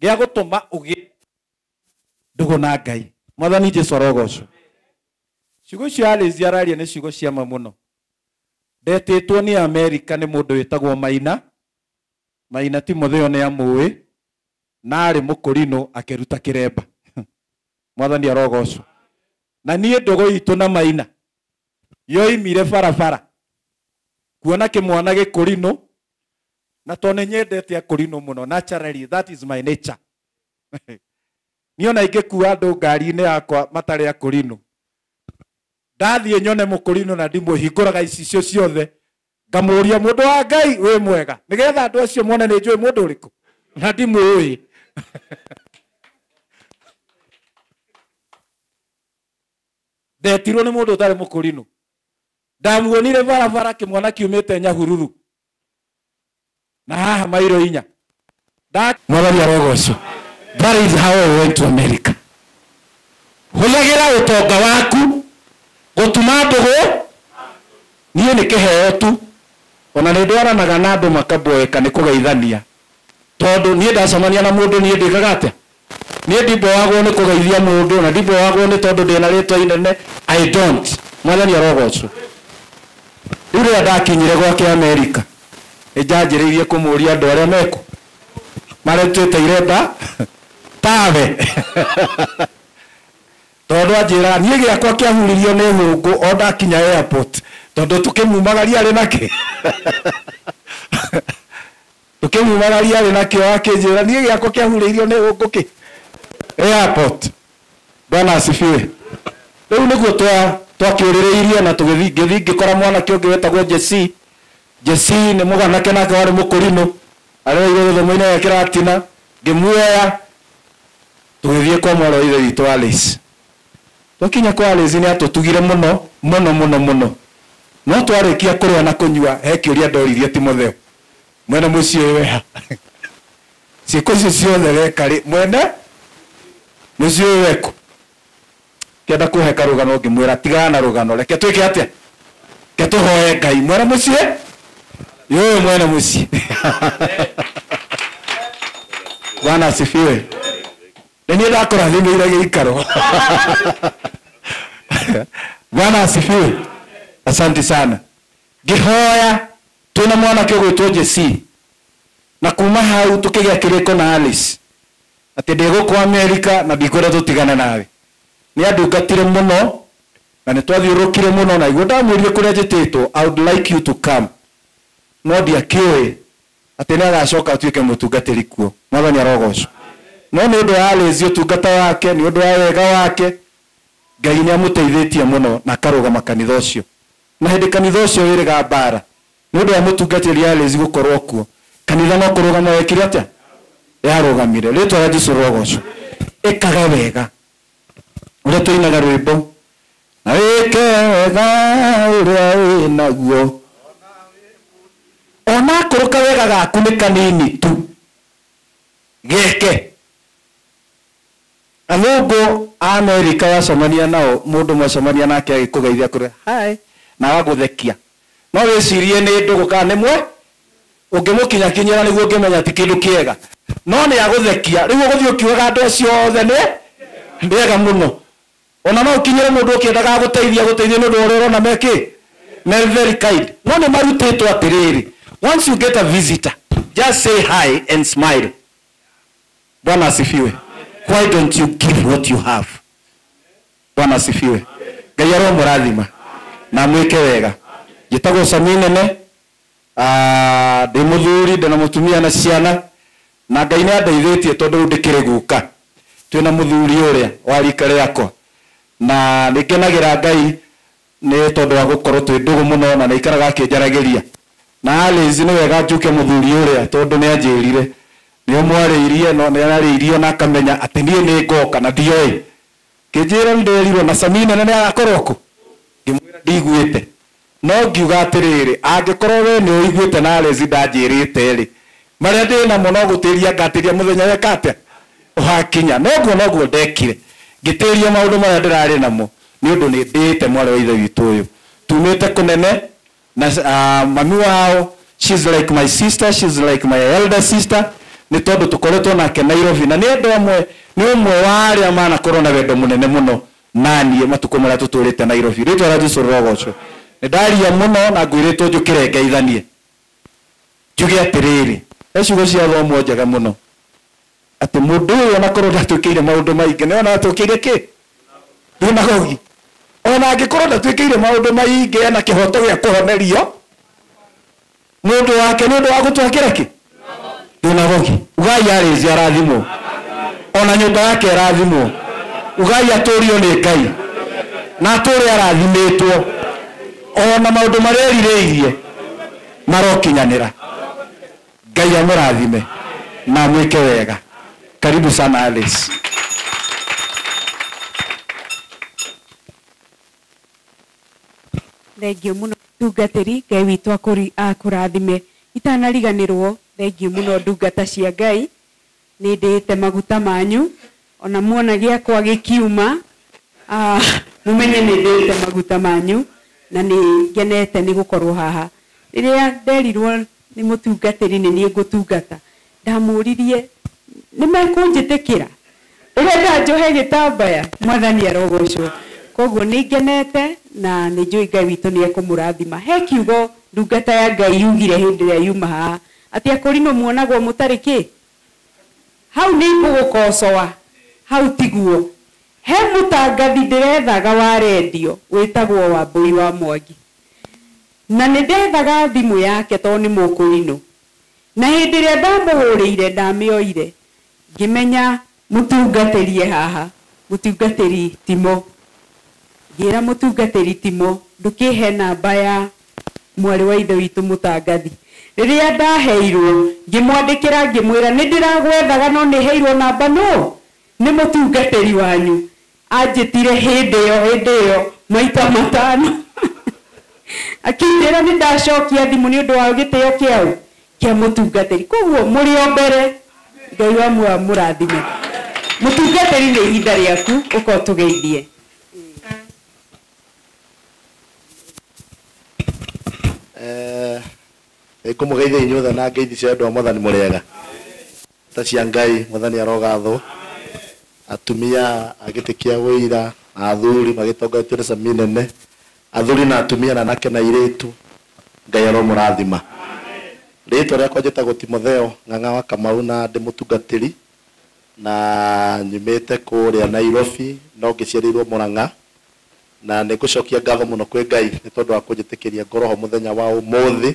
gĩa gũtũma ũgĩe ndũgũ na Ngai. Mwathani Jesu arogocwo. Ciugo icio Alice araria nĩ ciugo cia ma mũno. Ndetĩtwo nĩ Amerika nĩ mũndũ wĩtagwo Maina. Maina Timotheo nĩ amũĩ, na arĩ mũkũrinũ akĩruta kĩremba. Mwathani arogocwo. Na niĩ ndũgũ itũ na Maina yoimire barabara kuona kĩmwana gĩkũrinũ, na tondũ nĩ nyendete akũrinũ mũno, naturally that is my nature. Niĩ ona ingĩkua andũ ngari-inĩ yakwa matarĩ akũrinũ, ndathiĩ nyone mũkũrinũ na ndimũhingũraga icicio ciothe, ngamũria mũndũ wa Ngai wĩ mwega, nĩgetha andũ acio mone nĩ njũĩ mũndũ ũrĩkũ na ndimũĩ. Ndetirwo nĩ mũndũ ũtarĩ mũkũrinũ. Ndamuonire barabara kĩmwana kiumĩte Nyahururu na haha mairo 4. Mwathani arogocwo. That is how I went to America. Hũthagĩra ũtonga waku gũtuma ndũgũ. Niĩ nĩ kĩheo tu, ona nĩ ndwaranaga na andũ makamboeka nĩ kũgeithania, tondũ niĩ ndacemania na mũndũ niĩ ndĩkaga atĩa? Niĩ ndimboagwo nĩ kũgeithia mũndũ, na ndimboagwo nĩ tondũ ndĩna rĩtwa inene. I don't. Mwathani arogocwo. Rĩu rĩrĩa ndakinyire gwake Amerika, nĩ njanjĩrĩirie kũmũria andũ arĩa mekũ marutĩte iremba tawe. Tondũ anjĩraga niĩ gĩakwa kĩahuririo nĩ hũngũ o ndakinya airport, tondũ tũkĩmumagaria arĩ nakĩ. Tũkĩmumagaria arĩ nakĩo, akĩnjĩra niĩ gĩakwa kĩahurĩirio nĩ hũngũ kĩ airport. Bwana asifiwe. Rĩu nĩguo twakĩũrĩrĩirie na tũgĩthiĩ, ngĩthiĩ ngĩkora mwanake ũngĩ wetagwo Jesse. Jesse nĩ mũganake nake warĩ mũkũrinũ, arereirwo gĩthomo-inĩ gĩa kĩratina. Ngĩmuoya tũgĩthiĩ kwa mwarĩ wa ithe witũ Alice. Twakinya kwa Alice nĩ atũtugire mũno mũno mũno mũno. No twarĩkia kũrĩa na kũnyua, he kĩũria ndoririe Timotheo, mwene mũciĩ ũyũ weha? Ciĩko icio ciothe weka rĩ, mwene mũciĩ ũyũ wekũ? Kĩenda kũhe karũgano, ngĩmwĩra tigana na rũgano, reke twĩke atĩa? Reke tũhoe Ngai. Mwene mũciĩ ũyũ, mwene mũciĩ. Bwana asifiwe. Nĩ niĩ ndakũrathimĩire gĩikaro. Bwana asifiwe. Asante sana. Ngĩhoya twĩna mwanake ũgwĩtwo Jesse, na kuma hau tũkĩgĩa kĩrĩko na Alice atĩ ndĩ gũkũ Amerika na ndikwenda tũtigane nawe. Nĩ andungatire mũno na nĩ twathiũrũrũkire mũno, na iguo ndamwĩrire kũrĩa njĩtĩtwo, I would like you to come, no ndiakĩũĩ atĩ nĩ agacoka atuĩke mũtungatĩri kuo. Mwathani arogocwo. No nĩ ũndũ wa Alice ũtungata wake, nĩ ũndũ wa wega wake, Ngai nĩ amũteithĩtie mũno na akarũgama kanitha ũcio. Na hĩndĩ kanitha ũcio wĩrĩga mbara, nĩ ũndũ wa mũtungatĩri Alice gũkorwo kuo, kanitha no kũrũgama wekire atĩa? Yarũgamire. Rĩtwa rĩa Jesu rĩrogocwo. Ĩkaga wega. Ũrĩa tũinaga rwĩmbo, na wĩke wega ũrĩa wĩnaguo, ona akorwo kawega gaku nĩ kanini tu, geke. Athũngũ a Amerika wacemania nao, mũndũ mwacemania nake agĩkũgeithia kũrĩa hi na agagũthekia, no wĩcirie nĩ ndũgũ kana nĩ mwe, ũngĩmũkinyakinyĩra nĩguo ũngĩmenya ti kĩndũ kĩega, no nĩ agũthekia. Rĩu ũgũthiĩ ũkiugaga andũ acio othe nĩ ega mũno. Ona no ũkinyĩre mũndũ ũkĩendaga gũteithia gũteithia nĩ ũndũ wa ũrĩa ũrona mekĩ me very kind. No nĩ marutĩtwo atĩrĩrĩ, once you get a visitor, just say hi and smile. Bwana asifiwe. Why don't you give what you have? Bwana asifiwe. Ngai aromũrathima na mwĩke wega. Njĩtagwo Sami Nene, ndĩ mũthuri, ndĩ na mũtumia na ciana, na Ngai nĩ andeithĩtie tondũ rĩu ndĩkĩrĩ guka. Twĩna mũthuri ũrĩa wa rika rĩakwa, na nĩ ngenagĩra Ngai nĩ tondũ wa gũkorwo twĩ ndũgũ mũno, na nĩ aikaraga akĩnjaragĩria. Na Alice nĩ wega njuke mũthuri ũrĩa tondũ nĩ anjĩrire, nĩ ũmwarĩirie, no nĩ ararĩirio na akamenya atĩ niĩ nĩ ngoka na ndioĩ. Kĩnjĩra nĩ nderirwo na Sami Nene nĩ agakorwo kũ, ngĩmwĩra ndiguĩte. No ngiuga atiriri, angikorwo we ni uiguite na Alice ndanjirite ri, maria ndi namo no gutiria ngatiria muthenya weka atia uhakinya. Noguo noguo ndekire, ngitiria maundu maria ndirari namo ni undu ni ndiite mwari wa ithe witu uyu tumite kunene na mami wao. She's like my sister, she's like my elder sister, ni tondu tukoretwo nake Nairobi na ni andu amwe ni umwe wa aria manakorwo na wendo munene muno nanie matuko maria tuturite Nairobi. Ritwa ra Jesu rogocwo. Ni ndaria muno na ngwiritwo njukire ngeithanie njuge atiriri, he ciugo cia thomwo njega muno ati mundu uyu onakorwo ndatuikiire maundu maingi, ni ona atuikiire ki thunagogi, ona angikorwo ndatuikiire maundu maingi ena kihoto gia kuhonerio mundu wake ni undu wa gutwakira ki thunagogi. Ugai Alice arathimwo, ona nyumba yake arathimwo, ugai aturio ni Ngai na ature arathimitwo, ona maundu maria erirĩirie marokinyanĩra. Ngai amũrathime na amwĩke wega. Karibu sana Alice. Thengio muno ndungatĩri, Ngai witũ akũrathime. Itanariganĩrwo, thengio muno ndungata cia Ngai, nĩ ndĩĩte maguta manyu, ona muona gĩakwa gĩkiuma, mumenye nĩ ndĩĩte maguta manyu na nĩ ngenete nĩ gũkorwo haha. Rĩrĩa nderirwo nĩ mũtungatĩri nĩ niĩ ngũtungata, ndamũririe nĩ mekũnjĩtĩkĩra, ũrenda njohe gĩtambaya, Mwathani arogocwo. Koguo nĩ ngenete na nĩ njũĩ Ngai witũ nĩ ekũmũrathima. He kiugo ndungata ya Ngai yugire hĩndĩ ĩrĩa yuma haha, atĩ akũrinũ muonagwo mũtarĩ kĩ, hau nĩ ngũgũkocoa, hau tiguo. He mũtangathi ndĩrethaga wa rendio wĩtagwo Wambũi wa Mwangi, na nĩ ndethaga thimũ yake tondũ nĩ mũkũrinũ, na hĩndĩ ĩrĩa ndamũhũrĩire ndamĩoire, ngĩmenya mũtungatĩri e haha, mũtungatĩri Timo. Ngĩra mũtungatĩri Timo, ndũkĩhe namba ya mwarĩ wa ithe witũ mũtangathi. Rĩrĩa ndaheirwo ngĩmwandĩkĩra ngĩmwĩra nĩ ndĩragwethaga no nĩ heirwo namba no nĩ mũtungatĩri wanyu. Anjĩtire hĩndĩ ĩyo maita matano, akĩnjĩra nĩ ndacokia thimũ nĩ ũndũ wa gĩtĩo kĩao kĩa mũtungatĩri. Koguo mũrĩ o mbere, Ngai wa muoyo amũrathime. Mũtungatĩri, nĩ ihinda rĩaku, ũka ũtũgeithie. Ngũmũgeithia inyuothe na ngeithi cia andũ a Mwathani mũrĩega ta cia Ngai. Mwathani arogathwo. Atumia a gĩtĩ kĩa ũira na athuri magĩtongoretio nĩ Sami nene, athuri na atumia na anake na airĩtu, Ngai aromũrathima. Rĩtwa rĩakwa njĩtagwo Timotheo Ng'ang'a wa Kamau na ndĩ mũtungatĩri na nyumĩte kũrĩa Nairobi no ngĩciarĩirwo Murang'a, na nĩ ngũcokia ngatho mũno kwĩ Ngai nĩ tondũ wa kũnjĩtĩkĩria ngorwo ho mũthenya wa ũmũthĩ,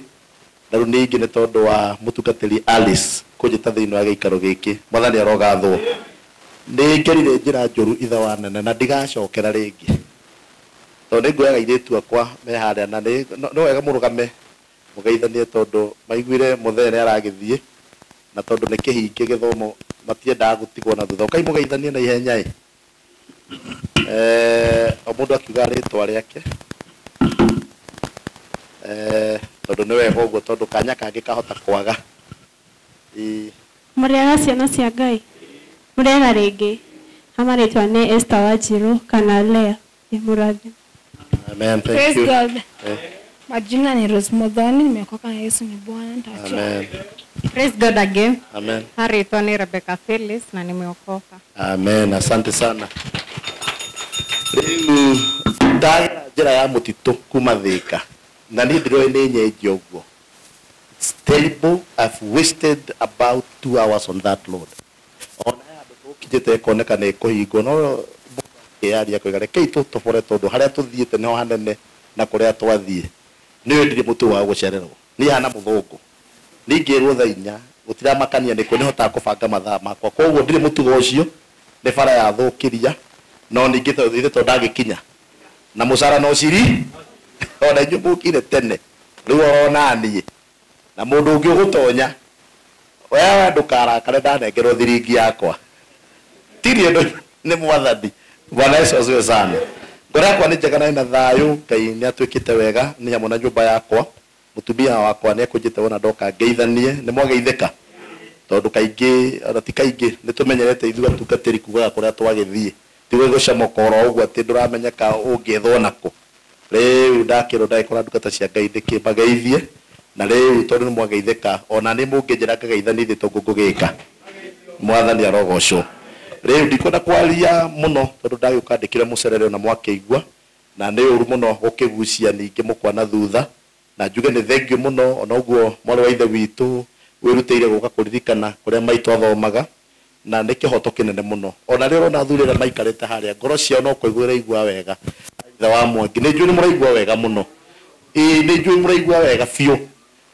na rĩu ningĩ nĩ tondũ wa mũtungatĩri Alice kũnjĩta thĩinĩ wa gĩikaro gĩkĩ. Mwathani arogathwo. Nĩ ngerire njĩra njũru ithe wa nene na ndigacokera rĩngĩ, tondũ nĩ nguoyaga airĩtu akwa me harĩa na nĩ wega mũrũgame mũgeithanie, tondũ maiguire mũthee nĩ aragĩthiĩ na tondũ nĩ kĩhinge gĩthomo matiendaga gũtigwo na thutha. Ũkai mũgeithanie na ihenya ĩ. O mũndũ akiuga rĩtwa rĩake, tondũ nĩ wega ũguo, tondũ kanya kangĩ kahota kwaga. Mũrĩega ciana cia Ngai, mũrĩega rĩngĩ. Amarĩtwa nĩ Esther Wanjiru kana Lea. Mũrathime. Amen, thank Praise you. God. Majina ni Rose Modhoni, nimeokoka na Yesu ni Bwana. Amen. Praise God again. Amen. Marĩtwa ni Rebecca Phyllis na nimeokoka. Amen, asante sana. Rĩu ndagera njĩra ya mũtitũ kuma Thĩka na niĩ ndĩroĩ nĩ nyenje ũguo. It's terrible. I've wasted about 2 hours on that road. Ona handũ tũkinyĩte ĩkoneka nĩ ĩkũhingwo, no ĩyaria koiga rekei tũtobore tondũ harĩa tũthiĩte nĩho hanene na kũrĩa twathiĩ. Nĩ ndirĩ mũtĩ wa gũcererwo, niĩ hana mũthũngũ, ningĩrwo thaa inya gũtiramakania nĩkũ nĩhotaga kũbanga mathaa makwa, koguo ndirĩ mũtugo ũcio, nĩ bara yathũkĩria, no ningĩ ithe tondũ ndagĩkinya na mũcara no ciri ona inyuĩ mũkire tene rĩu orona niĩ na mũndũ ũngĩ ũgũtonya wewe ndũkarakare ndanengerwo thiringi yakwa tiri ĩno nĩ Mwathani. Bwana Yesu asifiwe sana. Ngoro yakwa nĩ njega na ĩna thayũ. Ngai nĩ atuĩkĩte wega nĩ hamwe na nyũmba yakwa. Mũtumia wakwa nĩ akũnjĩte wona ndoka ngeithanie. Nĩ mwageithĩka tondũ kaingĩ ona ti kaingĩ nĩ tũmenyerete ithuĩ atungatĩri kugaga kũrĩa twagĩthiĩ tiwe gũcomoka oro ũguo atĩ ndũramenyeka ũngĩethwo nakũ. Rĩu ndakĩrwo ndagĩkora ndungata cia Ngai ndĩkĩmageithie na rĩu tondũ nĩ mwageithĩka ona nĩ mũngĩnjĩra ngageithanie ithe tondũ ngũgĩka. Mwathani arogocwo. Rĩu ndikwenda kwaria mũno tondũ ndagĩũka ndĩkĩre mũcerere ona mwakĩigua na nĩ ũru mũno gũkĩgucia ningĩ mũkwa na thutha na njuge nĩ thengiũ mũno ona ũguo mwarĩ wa ithe witũ wĩrutĩire gũka kũririkana kũrĩa maitũ athomaga na nĩ kĩhoto kĩnene mũno. Ona rĩrĩa ũrona athuri arĩa maikarĩte harĩa ngoro ciao no kũigua iraigua wega. Ithe wa Mwangi nĩ njũĩ nĩ mũraigua wega mũno. Ĩĩ nĩ njũĩ mũraigua wega biũ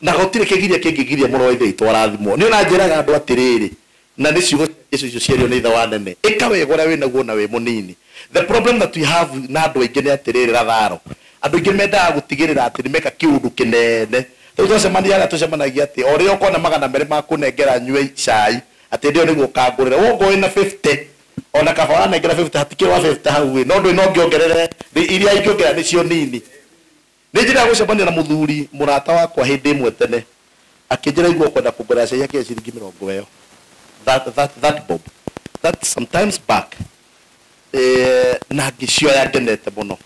na gũtirĩ kĩgiria kĩngĩgiria mũrũ wa ithe witũ arathimwo. Nĩ ona njĩraga andũ atĩrĩrĩ na nĩ ciugo icio icio ciario nĩ ithe wa nene, ĩka wega ũrĩa wĩnaguo na wĩ mũnini. The problem that we have na andũ aingĩ nĩ atĩrĩrĩ ratharo, andũ aingĩ mendaga gũtigĩrĩra atĩ nĩ meka kĩũndũ kĩnene. Rĩu twacemania harĩa tũcemanagia atĩ o rĩrĩa ũkona 200 ma kũnengera nyue cai atĩ ndĩo nĩguo ũkangũrĩra wongo wĩna 50 ona kaba wanengera 50 hatikĩrĩ wa 50 hau ĩ no ndũĩ no ngĩongerere iria ingĩongerera nĩcio nini. Nĩ njĩra ya gũcemania na mũthuri mũrata wakwa hĩndĩ ĩmwe tene akĩnjĩra igua kwenda kũngũrĩra cai akĩhe ciringi 20 that bob that sometimes back na ngĩcioya ngenete mũno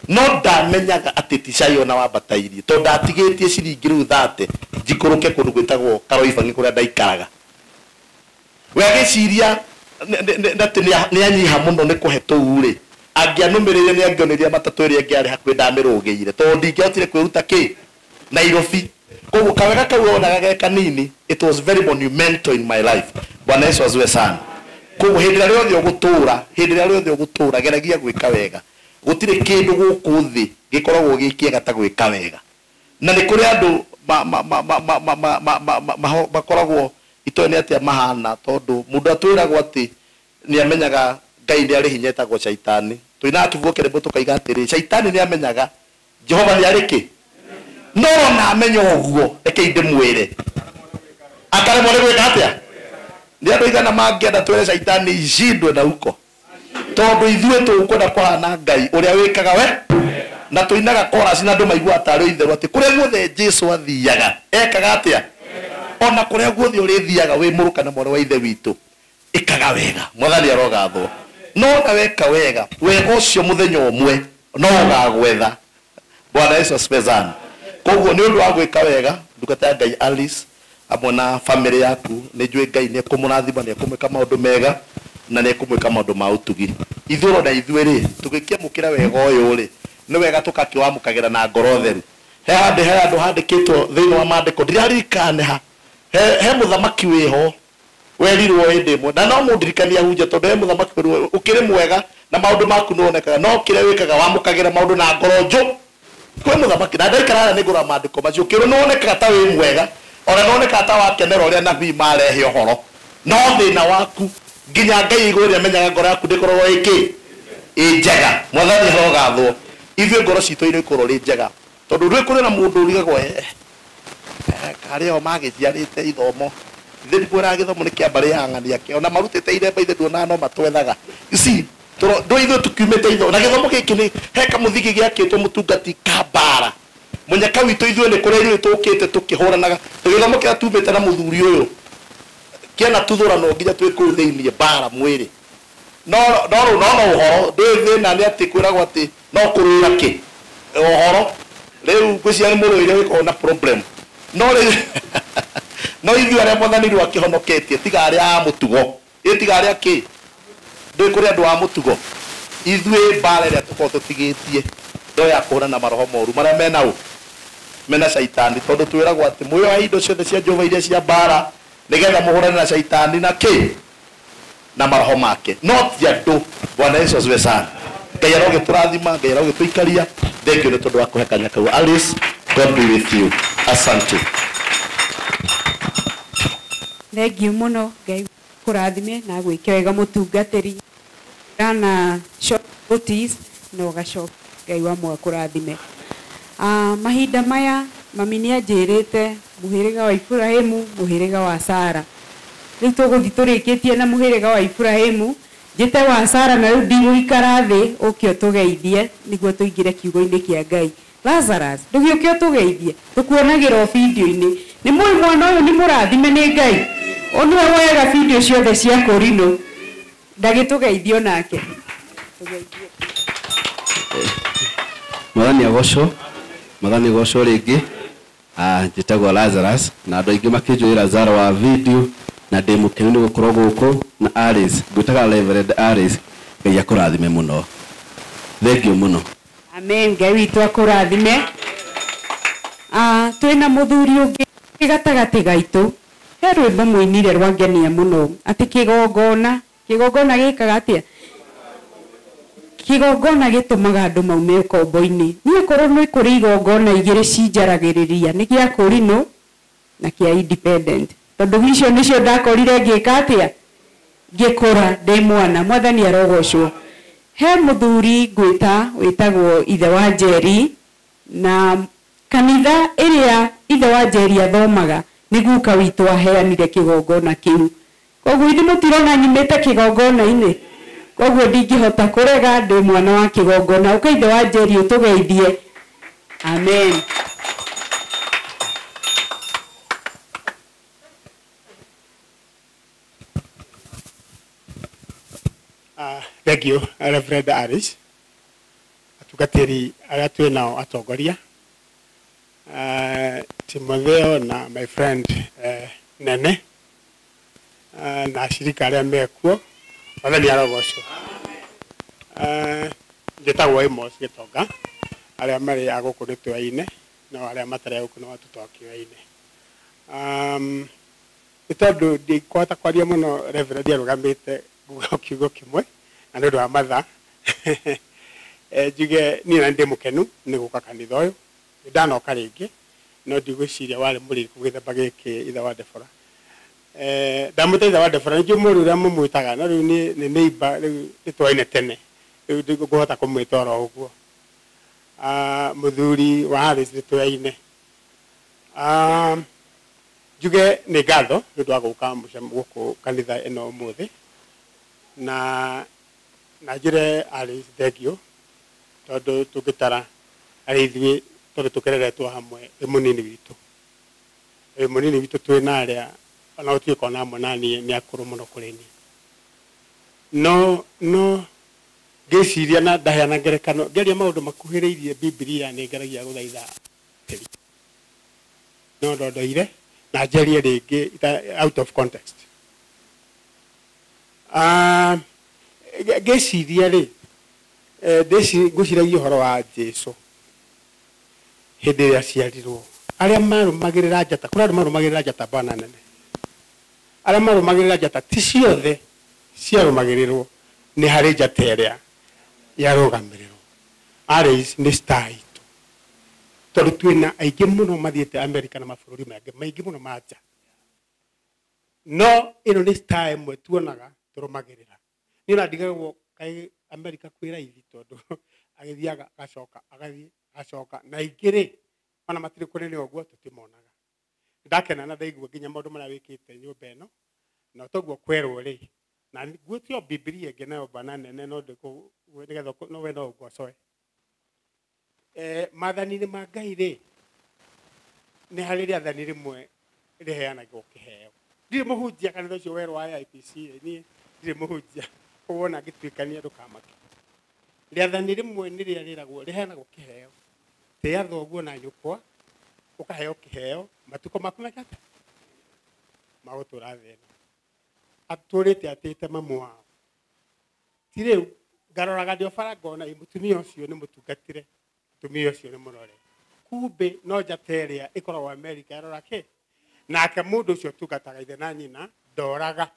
no ndamenyaga atĩ ti cai ona wambatairie tondũ ndatigĩtie ciringi rĩu 30 njikũrũke kũndũ gwĩtagwo Karoibangi kũrĩa ndaikaraga. We agĩciria atĩ nĩ anyiha mũno nĩ kũhe tũu rĩ angĩanũmĩrĩire nĩ angĩonirie matatũ ĩrĩa ĩngĩ yarĩ hakuhĩ ndamĩrũgĩire tondũ ndingĩahotire kwĩruta kĩ Nairobi. Koguo kawega kau wonaga ge kanini, it was very monumental in my life. Bwana Yesu asifiwe sana. Koguo hĩndĩ ĩrĩa rĩothe ũgũtũra, hĩndĩ ĩrĩa rĩothe ũgũtũra geragia gwĩka wega. Gũtirĩ kĩndũ gũkũ thĩ gĩkoragwo gĩ kĩega ta gwĩka wega. Na nĩ kũrĩ andũ makoragwo itoĩ nĩ atĩa mahana tondũ mũndũ atwĩragwo atĩ nĩ amenyaga Ngai nĩ arĩ hinya etagwo Shaitani. Twĩnaga kiugo kĩrĩmũ tũkaiga atĩrĩ Shaitani nĩ amenyaga Jehova nĩ arĩ kĩ no ona amenya ũguo reke ndĩmwĩre akaremwo nĩ gwĩka atĩa. Nĩ andũ aigana mangĩenda twĩre Shaitani icindwe na huko tondũ ithuĩ tũkwenda kũhana Ngai ũrĩa wĩkaga we na tũinaga chorus na andũ maiguaga tarĩ itherũ atĩ kũrĩa guothe Jesũ athiaga ekaga atĩa ona kũrĩa guothe ũrĩthiaga wĩ mũrũ kana mwarĩ wa ithe witũ ĩkaga wega. Mwathani arogathwo. No na weka wega wega ũcio mũthenya ũmwe no ũgagwetha. Bwana Yesu asifiwe sana. Koguo nĩ ũndũ wa gwĩka wega ndungata ya Ngai Alice hamwe na family yaku nĩ njũĩ Ngai nĩ ekũmũrathima nĩ ekũmwĩka maũndũ mega na nĩ ekũmwĩka maũndũ ma ũtugi. Ithuĩ ona ithuĩ rĩ tũgĩkĩamũkĩra wega ũyũ rĩ nĩ wega tũgakĩwamũkagĩra na ngoro theru. He handũ he handũ handĩkĩtwo thĩinĩ wa maandĩko ndiraririkana ha he mũthamaki wĩho werirwo hĩndĩ ĩmwe na no mũndirikania hunja tondũ he mũthamaki werirwo ũkĩrĩ mwega na maũndũ maku nĩ wonekaga no kĩrĩa wĩkaga wamũkagĩra maũndũ na ngoro njũ. Kwĩ mũthamaki na ndaikara haha nĩ ngũra maandĩko macio ũkĩrwo nĩ wonekaga ta wĩ mwega ona nĩ wonekaga ta wakenera ũrĩa nabii marehe ũhoro no thĩna waku nginya Ngai igũrũ nĩamenyaga ngoro yaku ndĩkoragwo ĩkĩ ĩ njega. Mwathani arogathwo. Ithuĩ ngoro citũ irĩkorwo rĩ njega tondũ ndũĩ kũrĩ na mũndũ ũrigagwo karĩa o magĩciarĩte ithomo ithe ndikwĩraga gĩthomo nĩ kĩa mbarĩ ya ng'ani ake ona marutĩte iremba ithe nduonaga no matwethaga. You see ndũĩ ithuĩ tũkiumĩte ithomo na gĩthomo gĩkĩ nĩ he kamũthingi gĩakĩtwo mũtungati ka mbara mũnyaka witũ ithuĩ nĩ kũrĩa ithuĩ tũkĩte tũkĩhũranaga gĩthomo kĩrĩa tumĩte na mũthuri ũyũ kĩana tuthũrano nginya twĩ kũu thĩinĩ mbara mwĩrĩ no no no no ũhoro ndũĩ thĩna nĩ atĩ kwĩragwo atĩ no kũrũĩra kĩ ũhoro rĩu ngwĩciria nĩ mũrũĩre wĩkoragwo na problem no rĩu no ithuĩ arĩa Mwathani rĩu akĩhonoketie tiga arĩa a mũtugo ĩ tiga arĩa kĩ ndũĩ kũrĩ andũ a mũtugo ithuĩ mbara ĩrĩa tũkoragwo tũtigĩtie ndo ya kũhũrana maroho moru marĩa mena ũ mena Shaitani tondũ twĩragwo atĩ mwĩohe indo ciothe cia Jehova iria cia mbara nĩgetha mũhũrane na Shaitani na kĩ na maroho make no ti andũ. Bwana Yesu asifiwe sana. Ngai arogĩtũrathima, Ngai arogĩtũikaria. Thank you nĩ tondũ wa kũhe kanya kau. Alice, God be with you. Asante. Thank you mũno. Ngai kũrathime na gwĩke wega mũtungatĩri na short notice na ũgacoka Ngai wa mwa kũrathime. Mahinda maya mami nĩ anjĩrĩte mũhĩrĩga wa Ibrahimu mũhĩrĩga wa Sara. Rĩu tũgũthiĩ tũrĩkĩtie na mũhĩrĩga wa Ibrahimu Njĩte wa Sara na rĩu ndigũikara thĩ ũke ũtũgeithie nĩguo tũingĩre kiugo-inĩ kĩa Ngai. Lazarus, ndũgĩũke ũtũgeithie, tũkuonagĩra o video-inĩ. Nĩ mũĩ mwana ũyũ nĩ mũrathime nĩ Ngai. Ũyũ nĩwe woyaga video ciothe cia Kũrinũ. Ndagĩtũgeithio nake. Tũgeithie. Mwathani agocwo, mwathani agocwo rĩngĩ. Njĩtagwo Lazarus na andũ aingĩ makĩnjũĩra Zara wa video na ndĩ mũkenu nĩ gũkorwo gũkũ na Alice. Ngwĩtaga Reverend Alice. Ngai akũrathime mũno. Thank you mũno. Amen. Ngai witũ akũrathime. Twĩna mũthuri ũngĩ gatagatĩ gaitũ. He rwĩmbo mũinire rwangenia mũno atĩ kĩgongona, kĩgongona gĩkaga atĩa? Kĩgongona gĩtũmaga andũ maume ũkombo-inĩ. Niĩ korwo nĩ kũrĩ igongona igĩrĩ cinjaragĩrĩria, nĩ gĩa Kũrinũ na kĩa Independent. Tondũ icio nĩcio ndakorire ngĩka atĩa? Ngĩkũra ndĩ mwana. Mwathani arogocwo. He mũthuri ngwĩta wĩtagwo ithe wa Njeri, na kanitha ĩrĩa ithe wa Njeri athomaga nĩ guka witũ aheanire kĩgongona kĩu. Koguo ithuĩ mũtirona nyumĩte kĩgongona-inĩ, koguo ndingĩhota kũrega, ndĩ mwana wa kĩgongona. Ũka ithe wa Njeri ũtũgeithie. Amen. Thank you, Reverend Alice. Atungatĩri arĩa twĩ nao atongoria, Timotheo na my friend Nene, na ashirika arĩa mekuo, Mwathani arogocwo. Njĩtagwo Amos Gĩtonga, arĩa marĩ a gũkũ nĩ tũyaine, no arĩa matarĩ a gũkũ no tũtokĩoyaine. Nĩ tondũ ndikũhota kwaria mũno, Reverend arũgamĩte nguga kiugo kĩmwe na nĩ ũndũ wa mathaa. Njuge niĩ na ndĩ mũkenu nĩ gũka kanitha ũyũ, nĩ ndanoka rĩngĩ no ndigwĩciria warĩ mũrĩku gĩthemba gĩkĩ ithe wa Debora. Ndamwĩta ithe wa Debora nĩnjũĩ mũrũ ũrĩa mũmwĩtaga, no rĩu nĩ neighbor, rĩu nĩ twaine tene, rĩu ndingũhota kũmwĩta oro ũguo. Mũthuri wa Alice nĩ tũyaine. Njuge nĩ ngatho nĩ ũndũ wa gũka gũkũ kanitha ĩno ũmũthĩ, na njĩre Alice thengio tondũ tũngĩtara arĩ ithuĩ tondũ tũkereretwo hamwe wĩ mũnini witũ, wĩ mũnini witũ twĩ na arĩa ona gũtuĩka ona amwe na niĩ nĩ akũrũ mũno kũrĩ niĩ, no ngĩciria na ndaheana ngerekano ngeria maũndũ makuhĩrĩirie Bibilia nĩ ngeragia gũthaitha no ndondoire na njarie rĩngĩ out of context. Ngĩciria rĩ, ngwĩciragia ũhoro wa Jesũ hĩndĩ ĩrĩa aciarirwo, arĩa marũmagĩrĩra njata, kũrĩ andũ marũmagĩrĩra njata bana nene, arĩa marũmagĩrĩra njata ti ciothe ciarũmagĩrĩrwo, nĩ harĩ njata ĩrĩa yarũgamĩrĩrwo. Alice nĩ star itũ, tondũ twĩna aingĩ mũno mathiĩte America na mabũrũri mangĩ maingĩ mũno ma nja, no ĩno nĩ star ĩmwe tuonaga tũrũmagĩrĩra. Niĩ ona ndigagwo kaĩ America kwĩ raithi, tondũ agĩthiaga agacoka, agathiĩ agacoka, na aingĩ rĩ ona matirĩ kũnene ũguo tũtimonaga. Ndakena na ndaigua nginya maũndũ marĩa wĩkĩte nyũmba ĩno, na toguo kwerwo rĩ, na nguo Bibilia ĩngĩ nayo bana nene no nĩgetha no we no ũngocoe. Maathani-inĩ ma Ngai rĩ, nĩ harĩ rĩathani rĩmwe rĩheanagwo kĩheo. Ndirĩ mũhunjia kanitha ũcio werũ wa IPC, niĩ ndirĩ mũhunjia, koguo ona ngĩtuĩkania ndũkamake. Rĩathani rĩmwe nĩrĩa rĩragwo rĩheanagwo kĩheo, tĩa thoguo na nyũkwa, ũkaheo kĩheo, matukũ maku meka atĩa? Magũtũra thĩ ĩno. Atũrĩte atĩte mamu wao. Ti rĩu ngaroraga ndĩ o bara ngona ĩ mũtumia ũcio nĩ mũtungatĩre, mũtumia ũcio nĩ mũrore. Kumbe no njata ĩrĩa ĩkoragwo America yarora kĩ? Nake mũndũ ũcio ũtungataga ithe na nyina ndoraga,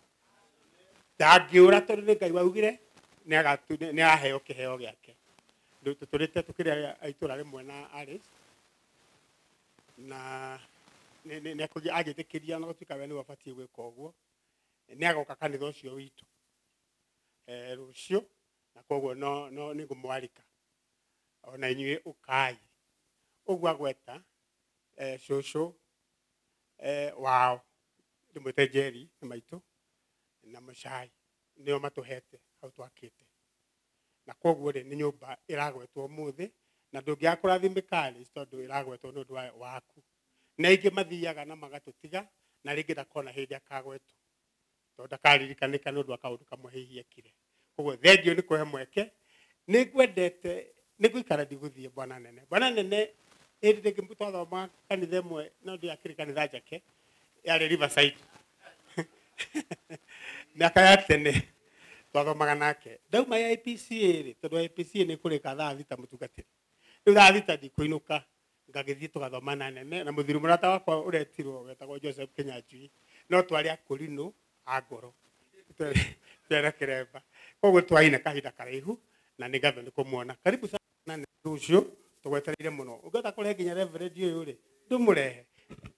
ndangĩũra tondũ nĩ Ngai waugire nĩ aheo kĩheo gĩake. Tũtũrĩte tũkĩrĩ a itũra rĩmwe na Alice, na nĩ agĩtĩkĩria ona gũtuĩka we nĩwe ũbatiĩ gwĩka ũguo, nĩ agoka kanitha ũcio witũ rũciũ, na koguo no nĩ ngũmwarĩka ona inyuĩ ũkai. Ũguo agweta cũcũ wao ndĩmwĩte Njeri nĩ maitũ na Mũcai nĩo matũhete kau twakĩte. Na koguo rĩ nĩ nyũmba ĩragwetwo ũmũthĩ na ndũngĩaga kũrathimĩka Alice tondũ ĩragwetwo nĩ ũndũ waku. Na aingĩ mathiaga na magatũtiga na rĩngĩ ndakona hĩndĩ akagwetwo tondũ ndakaririkanĩka nĩ ũndũ wa kaũndũ kamwe hihi ekire. Koguo thengiũ nĩ kũhe mweke. Nĩ ngwendete nĩ ngũikara ndigũthiĩ bwana nene. Bwana nene hĩndĩ rĩngĩ twathoma kanitha ĩmwe no ndĩakĩrĩ kanitha njake yarĩ Riverside. Mĩaka ya tene twathomaga nake. Ndauma ya IPCA rĩ tondũ IPCA nĩ kũrĩka thaa thita mũtungatĩri. Rĩu thaa thita ndikũinũka ngagĩthiĩ tũgathoma na nene na mũthuri mũrata wakwa ũretirwo wetagwo Joseph Kinyanjui no twarĩ akũrinũ a ngoro twere kĩremba. Koguo twaina kahinda karaihu na nĩ ngatho nĩ kũmuona. Karibu sana rũciũ tũgwetereire mũno. Ũngĩhota kũrehe nginya reverend ũyũ rĩ ndũmũrehe.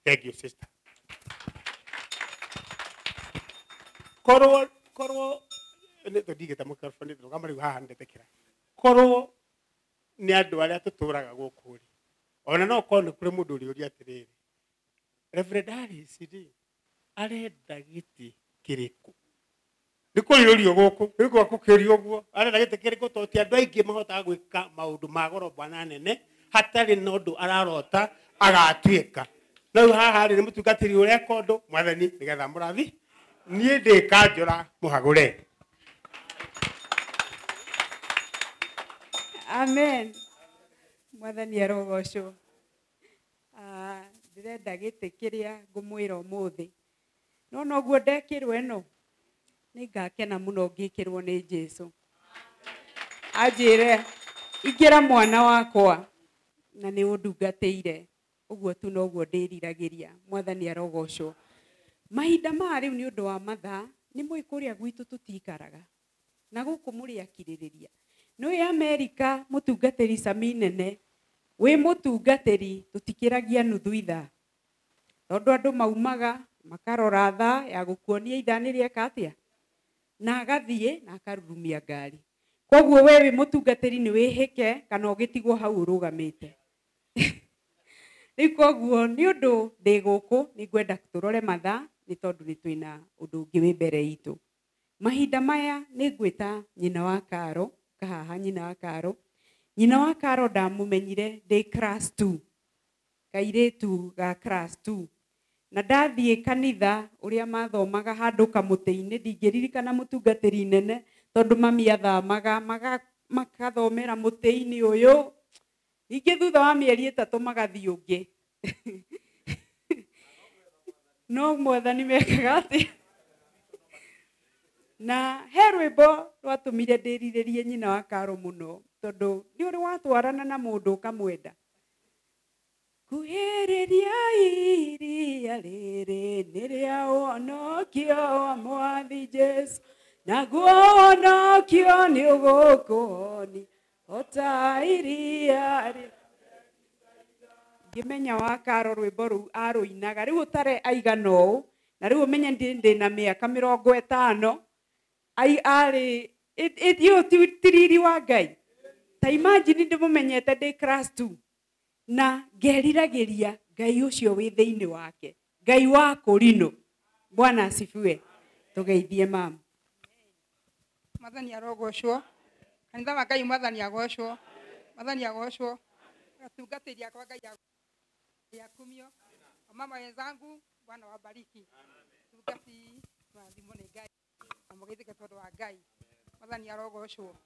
Thank you sister. Korwo nĩ tũndigĩte microphone ndũgama rĩu haha nĩndetĩkĩra. Korwo nĩ andũ arĩa tũtũraga gũkũ rĩ ona no korwo nĩ kũrĩ mũndũ ũrĩũria atĩrĩrĩ Reverend Alice rĩ arenda gĩtĩ kĩrĩkũ? Nĩ kũrĩũrio gũkũ rĩu gwa gũkĩũrio ũguo arenda gĩtĩ kĩrĩkũ tondũ ti andũ aingĩ mahotaga gwĩka maũndũ ma goro bwana nene hatarĩ na ũndũ ararota agatuĩka. No rĩu haha rĩ nĩ mũtungatĩri ũreka ũndũ mwathani nĩgetha mũrathi niĩ ndĩ kanjũra mũhagũre. Amen. Mwathani arogocwo. Ndĩrenda gĩtĩ kĩrĩa ngũmwĩra ũmũthĩ. No noguo ndekĩrwo ĩno nĩngakena mũno ngĩkĩrwo nĩ Jesũ. Anjĩre ingĩra mwana wakwa na nĩ ũndungatĩire. Ũguo tu noguo ndĩriragĩria. Mwathani arogocwo. Mahinda maya rĩu nĩ ũndũ wa mathaa nĩ mũĩ kũrĩa gwitũ tũtikaraga na gũkũ mũrĩ akirĩrĩria. Nĩ Amerika mũtungatĩri Sami nene wĩ mũtungatĩri tũtikĩragia nuthu ithaa tondũ andũ maumaga makarora thaa ya gũkuonia ithaa nĩ rĩeka atĩa na agathiĩ na akarurumia ngari. Koguo we wĩ mũtungatĩri nĩ wĩhĩke kana ũgĩtigwo hau ũrũgamĩte. Rĩu koguo nĩ ũndũ ndĩ gũkũ nĩ ngwenda tũrore mathaa nĩ tondũ nĩ twĩna ũndũ ũngĩ wĩ mbere itũ. Mahinda maya nĩ ngwĩta nyina wa Karo kahaha nyina wa Karo. Nyina wa Karo ndamũmenyire ndĩ class 2 kairĩtu ga class 2 na ndathiĩ kanitha ũrĩa mathomaga handũ kamũtĩ-inĩ ndingĩririkana mũtungatĩri nene tondũ mami athamaga makathomera mũtĩ-inĩ ũyũ ningĩ thutha wa mĩeri 3 magathiĩ ũngĩ. No mwathani mekaga atĩa? Na he rwĩmbo rwatũmire ndĩrirĩrie nyina wa Karo mũno tondũ nĩ ũrĩ watwarana na mũndũ ũkamwenda. Kuhĩrĩria iria rĩrĩ nĩ rĩa ũhonokio wa Mwathi Jesũ naguo ũhonokio nĩ ũgũkũhonia o ta iria rĩ. Ngĩmenya wa Karo rwĩmbo rũu arũinaga rĩu ũtare aigana ũũ na rĩu ũmenye ndĩ na mĩaka 50 ai arĩ ĩyo ti riri wa Ngai. Ta imagine ndĩmũmenyete ndĩ class 2 na ngeriragĩria Ngai ũcio wĩ thĩinĩ wake Ngai wa kũrinũ. Bwana asifiwe. Tũgeithie mama. Mwathani arogocwo. Kanitha wa Ngai mwathani agocwo. Mwathani agocwo. Atungatĩri akwa Ngai akumio. Mama wenzangu Bwana wabariki. Tungati mwathimo nĩ Ngai. Amũgeithĩke tondũ wa Ngai. Mwathani arogocwo.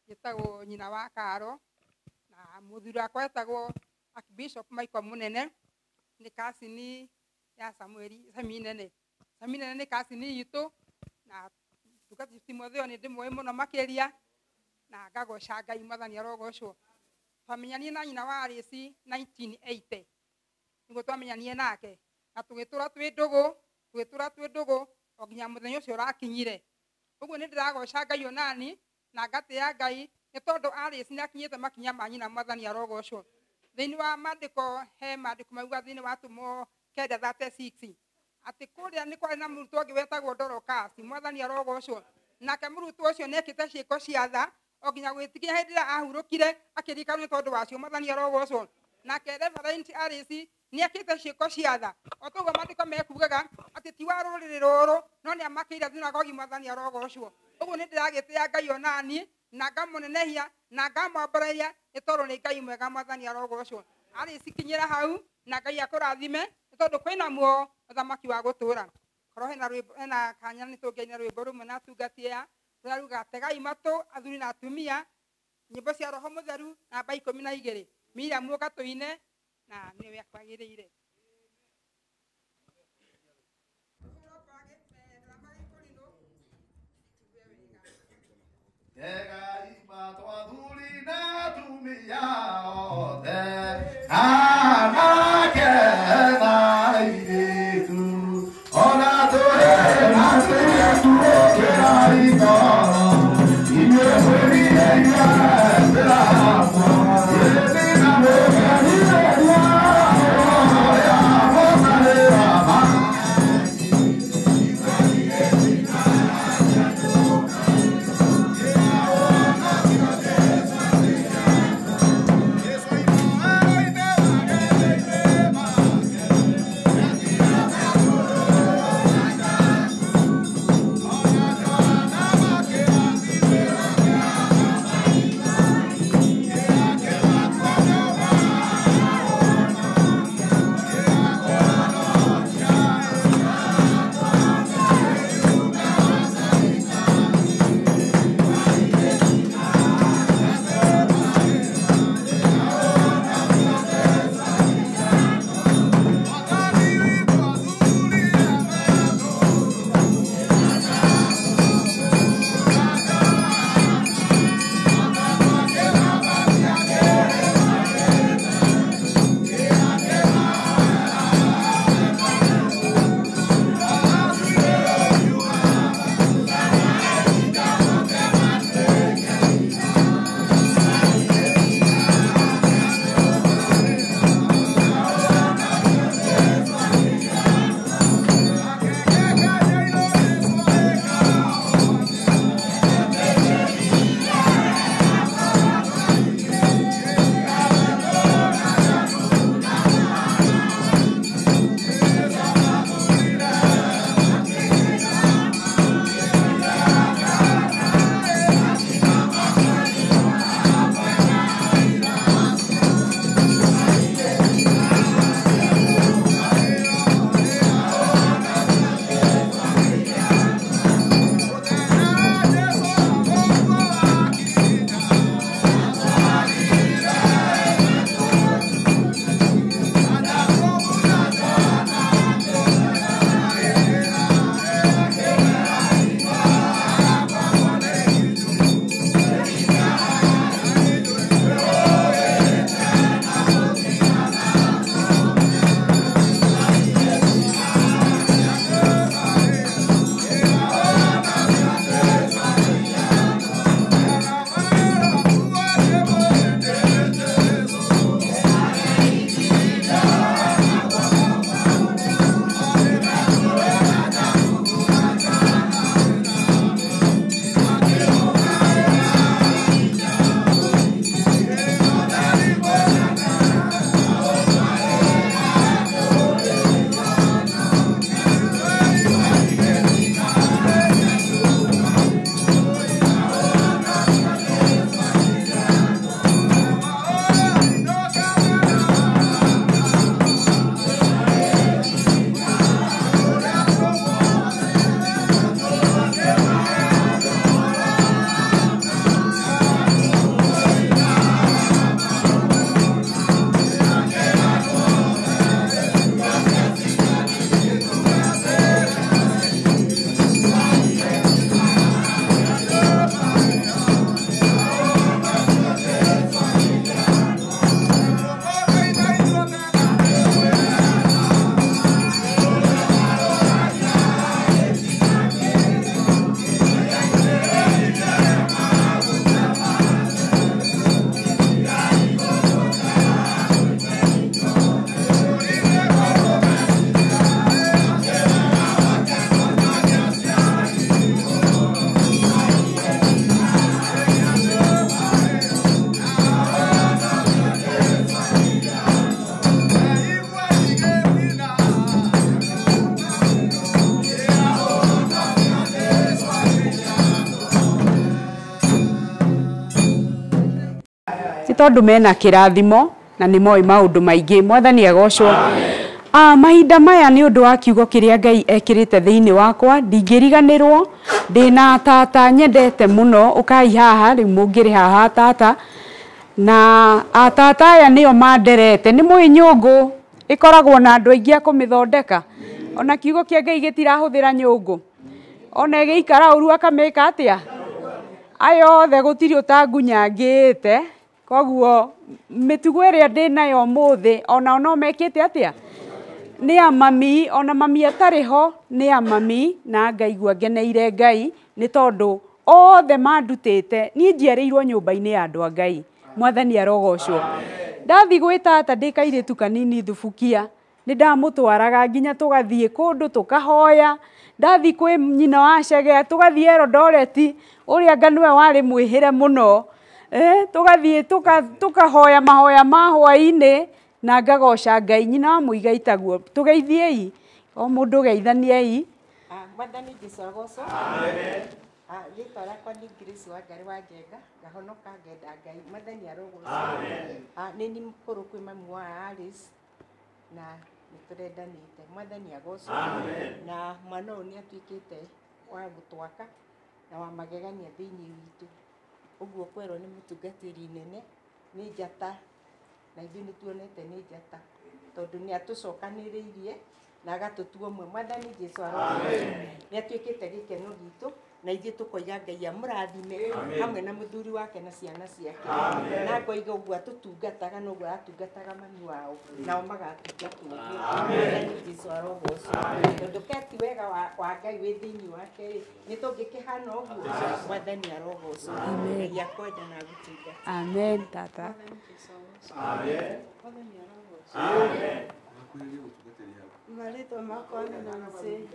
Njĩtagwo nyina wa Karo na mũthuri wakwa etagwo Archbishop Michael Munene nĩ kasini ya Samueli Sami Nene. Sami Nene nĩ kasini itũ na tungati Timotheo nĩ ndĩmũĩ mũno makĩria na ngagoca Ngai mwathani arogocwo. Twamenyanire na nyina wa Alice 1980 nĩguo twamenyanire nake na tũgĩtũra twĩ ndũgũ o nginya mũthenya ũcio ũrakinyire. Ũguo nĩ ndĩragoca Ngai onani na ngatĩa Ngai nĩ tondũ Alice nĩ akinyĩte makinya ma nyina mwathani arogocwo. Thĩinĩ wa maandĩko he maandĩko mauga thĩinĩ wa Atũmwo 9:36 atĩ kũrĩa nĩ kwarĩ na mũrutwo ũngĩ wetagwo Dorokasi mwathani arogocwo. Nake mũrutwo ũcio nĩekĩte ciĩko cia tha o nginya gwĩtikia hĩndĩ ĩrĩa ahurũkire akĩririkanwo nĩ tondũ wacio mwathani arogocwo. Nake Reverend Alice nĩekĩte ciĩko cia tha o toguo maandĩko mekugaga atĩ Atĩ ti wa rũrĩrĩ rũrũ no nĩ amakĩire thunagogi mwathani arogocwo. Ũguo nĩ ndĩragĩtĩa Ngai onani na ngamũnenehia na ngamwambararia nĩ tondũ nĩ Ngai mwega mwathani arogocwo. Arĩ cikinyĩra hau na Ngai akũrathime nĩ tondũ kwĩna muoyo ũthamaki wa gũtũũra. Korwo hena rwĩmbo hena kanya nĩ tũngĩaina rwĩmbo rũmwe na atungati aya tũraruga tegai matũ athuri na atumia nyĩmbo cia roho mũtheru namba 12 Miriam ũka tũine na nĩwe akwagĩrĩire. Tegai matũ athuri na atumia othe, anake na airĩtu, ona tũrĩ na tũirĩtu gũkĩra ikoro, inyuĩ mwĩrirĩrie ndĩramwo, ĩndĩ na mũgerirĩria ũrĩa mũtarĩ wa ma. Nĩ tondũ mena kĩrathimo na nĩ moĩ maũndũ maingĩ. Mwathani agocwo. Mahinda maya nĩ ũndũ wa kiugo kĩrĩa Ngai ekĩrĩte thĩinĩ wakwa, ndingĩriganĩrwo. Ndĩna tata nyendete mũno, ũkai haha rĩu mũngĩrĩ haha tata. Na atata aya nĩo manderete. Nĩ mũĩ nyũngũ ĩkoragwo na andũ aingĩ a kũmĩthondeka. Ona kiugo kĩa Ngai gĩtirahũthĩra nyũngũ. Ona ĩgĩikara ũru akamĩka atĩa? Aya othe gũtirĩ ũtangunyangĩte. Koguo mĩtugo ĩrĩa ndĩnayo ũmũthĩ onao no mekĩte atĩa? Nĩ a mami, ona mami atarĩ ho nĩ a mami, na ngaigua ngeneire Ngai nĩ tondũ othe mandutĩte. Niĩ njiarĩirwo nyũmba-inĩ ya andũ a Ngai. Mwathani arogocwo. Ndathi gwĩ tata ndĩ kairĩtu kanini thubukia, nĩ ndamũtwaraga nginya tũgathiĩ kũndũ tũkahoya. Ndathi kwĩ nyina wa Chege tũgathiĩ Eldoret, ũrĩa anga nĩwe warĩ mwĩhĩre mũno. Tũgathiĩ tũkahoya mahoya ma hwaĩ-inĩ na ngagoca Ngai. Nyina wa Mũigai taguo. Tũgeithiei, o mũndũ geithaniei. Mwathani Jesu agocwo. Rĩtwa rĩakwa nĩ Grace Wangari wa Njenga, ngahonoka ngenda Ngai. Mwathani arogocwo. Nĩ niĩ mũkũrũ kwĩ mami wa Alice na nĩ tũrendanĩte. Mwathani agocwo. Na mwana ũyũ nĩ atuĩkĩte wa gũtwaka na wa magegania thĩinĩ witũ. Ũguo kwerwo nĩ mũtungatĩri nene, nĩ njata, na ithuĩ nĩ tuonete nĩ njata, tondũ nĩ atũcokanĩrĩirie na agatũtua ũmwe. Mwathani Jesu arogocwo. Nĩ atuĩkĩte gĩkeno gitũ na ithuĩ tũkoiga Ngai amũrathime hamwe na mũthuri wake na ciana ciake. Na ngoiga ũguo atũtungataga noguo aratungataga mami wao, nao magatungatwo. Mwathani Jesu arogocwo. Tondũ keti wega wa Ngai wĩ thĩinĩ wake rĩ, nĩ tũngĩkĩhana ũguo. Mwathani arogocwo. Ngai akwenda na agũtungata. Amen tata. Marĩtwa makwa nĩ Nancy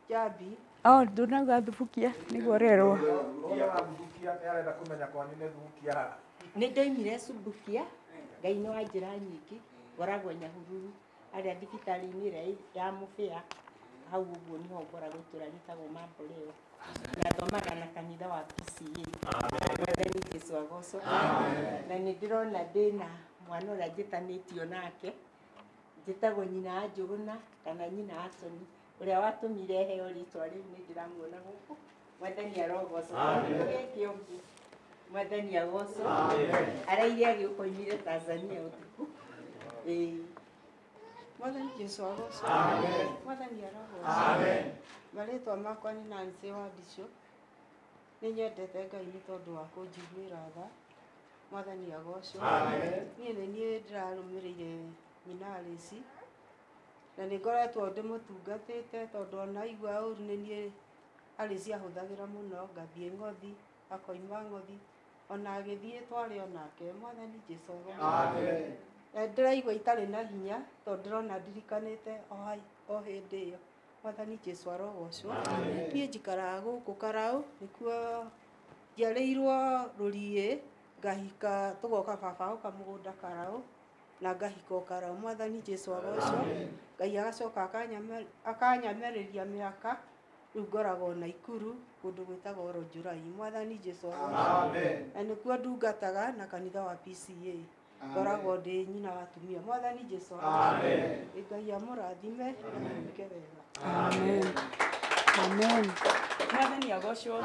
Njambi. Oh, ndũnauga thubukia nĩguo ũrerwo. Nĩ ndoimire Subukia, Ngai nĩ wa njĩra nyingĩ, ngoragwo Nyahururu, harĩa thibitarĩ-inĩ ĩrĩa ya Mũbĩa, hau ũguo nĩho ngoragwo, itũra rĩtagwo Mamboleo. Na thomaga na kanitha wa PCA. Mwathani Jesu agocwo. Na nĩ ndĩrona ndĩna mwana ũrĩa njĩtanĩtio nake, njĩtagwo nyina wa Njũgũna kana nyina wa Toni, ũrĩa watũmire heo rĩtwa rĩu nĩ ndĩramuona gũkũ. Mwathani arogocwo. Tũgeke ũguo. Mwathani agocwo. Araire agĩũka oimire Tanzania ũtukũ. Ĩĩ. Mwathani Jesu agocwo. Mwathani arogocwo. Marĩtwa makwa nĩ Nancy Wandicũ. Nĩ nyendete Ngai nĩ tondũ wa kũnjiguĩra tha. Mwathani agocwo. Niĩ nĩ niĩ ndĩrarũmĩrĩire nyina Alice, na nĩ ngoretwo ndĩmũtungatĩte tondũ ona igua ũru nĩ niĩ Alice ahũthagĩra mũno, ngathiĩ ng'othi, akoima ng'othi, ona agĩthiĩ twarĩ onake. Mwathani Jesu agocwo. Na ndĩraigua itarĩ na hinya tondũ ndĩrona ndirikanĩte o hĩndĩ ĩyo. Mwathani Jesu arogocwo. Niĩ njikaraga gũkũ Karaũ, nĩkuo njiarĩirwo Rũriĩ, ngahika tũgoka baba oka mũgũnda Karaũ, na ngahika o Karaũ. Mwathani Jesu agocwo. Ngai agacoka akanyamerĩria mĩaka, rĩu ngoragwo Naikuru kũndũ gwĩtagwo Ronjurai. Mwathani Jesu agocwo. Na nĩkuo ndungataga na kanitha wa PCA. Ngoragwo ndĩ nyina wa atumia. Mwathani Jesu agocwo. Ngai amũrathime na mwĩke wega. Amen. Amen. Mwathani agocwo.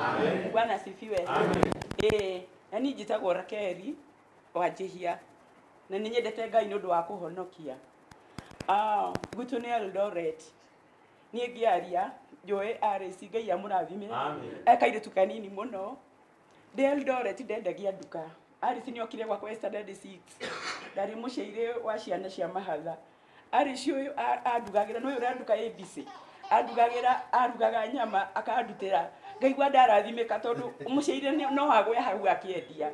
Bwana asifiwe. Na niĩ njĩtagwo Rakeri wa Njĩhia, na nĩ nyendete Ngai nĩ ũndũ wa kũhonokia. Gwitũ nĩ Eldoret. Niĩ ngĩaria njũĩ Alice Ngai amũrathime. E kairĩtu kanini mũno. Ndĩ Eldoret ndendagia nduka. Alice nĩ okire gwakwa standard 6. Ndarĩ mũciairĩ wa ciana cia mahatha. Alice ũyũ andugagĩra, nĩ ũyũ ũranduka ABC. Andugagĩra, arugaga nyama akandutĩra. Ngaigua ndarathimĩka tondũ mũciairĩ no agwe hau akĩendia.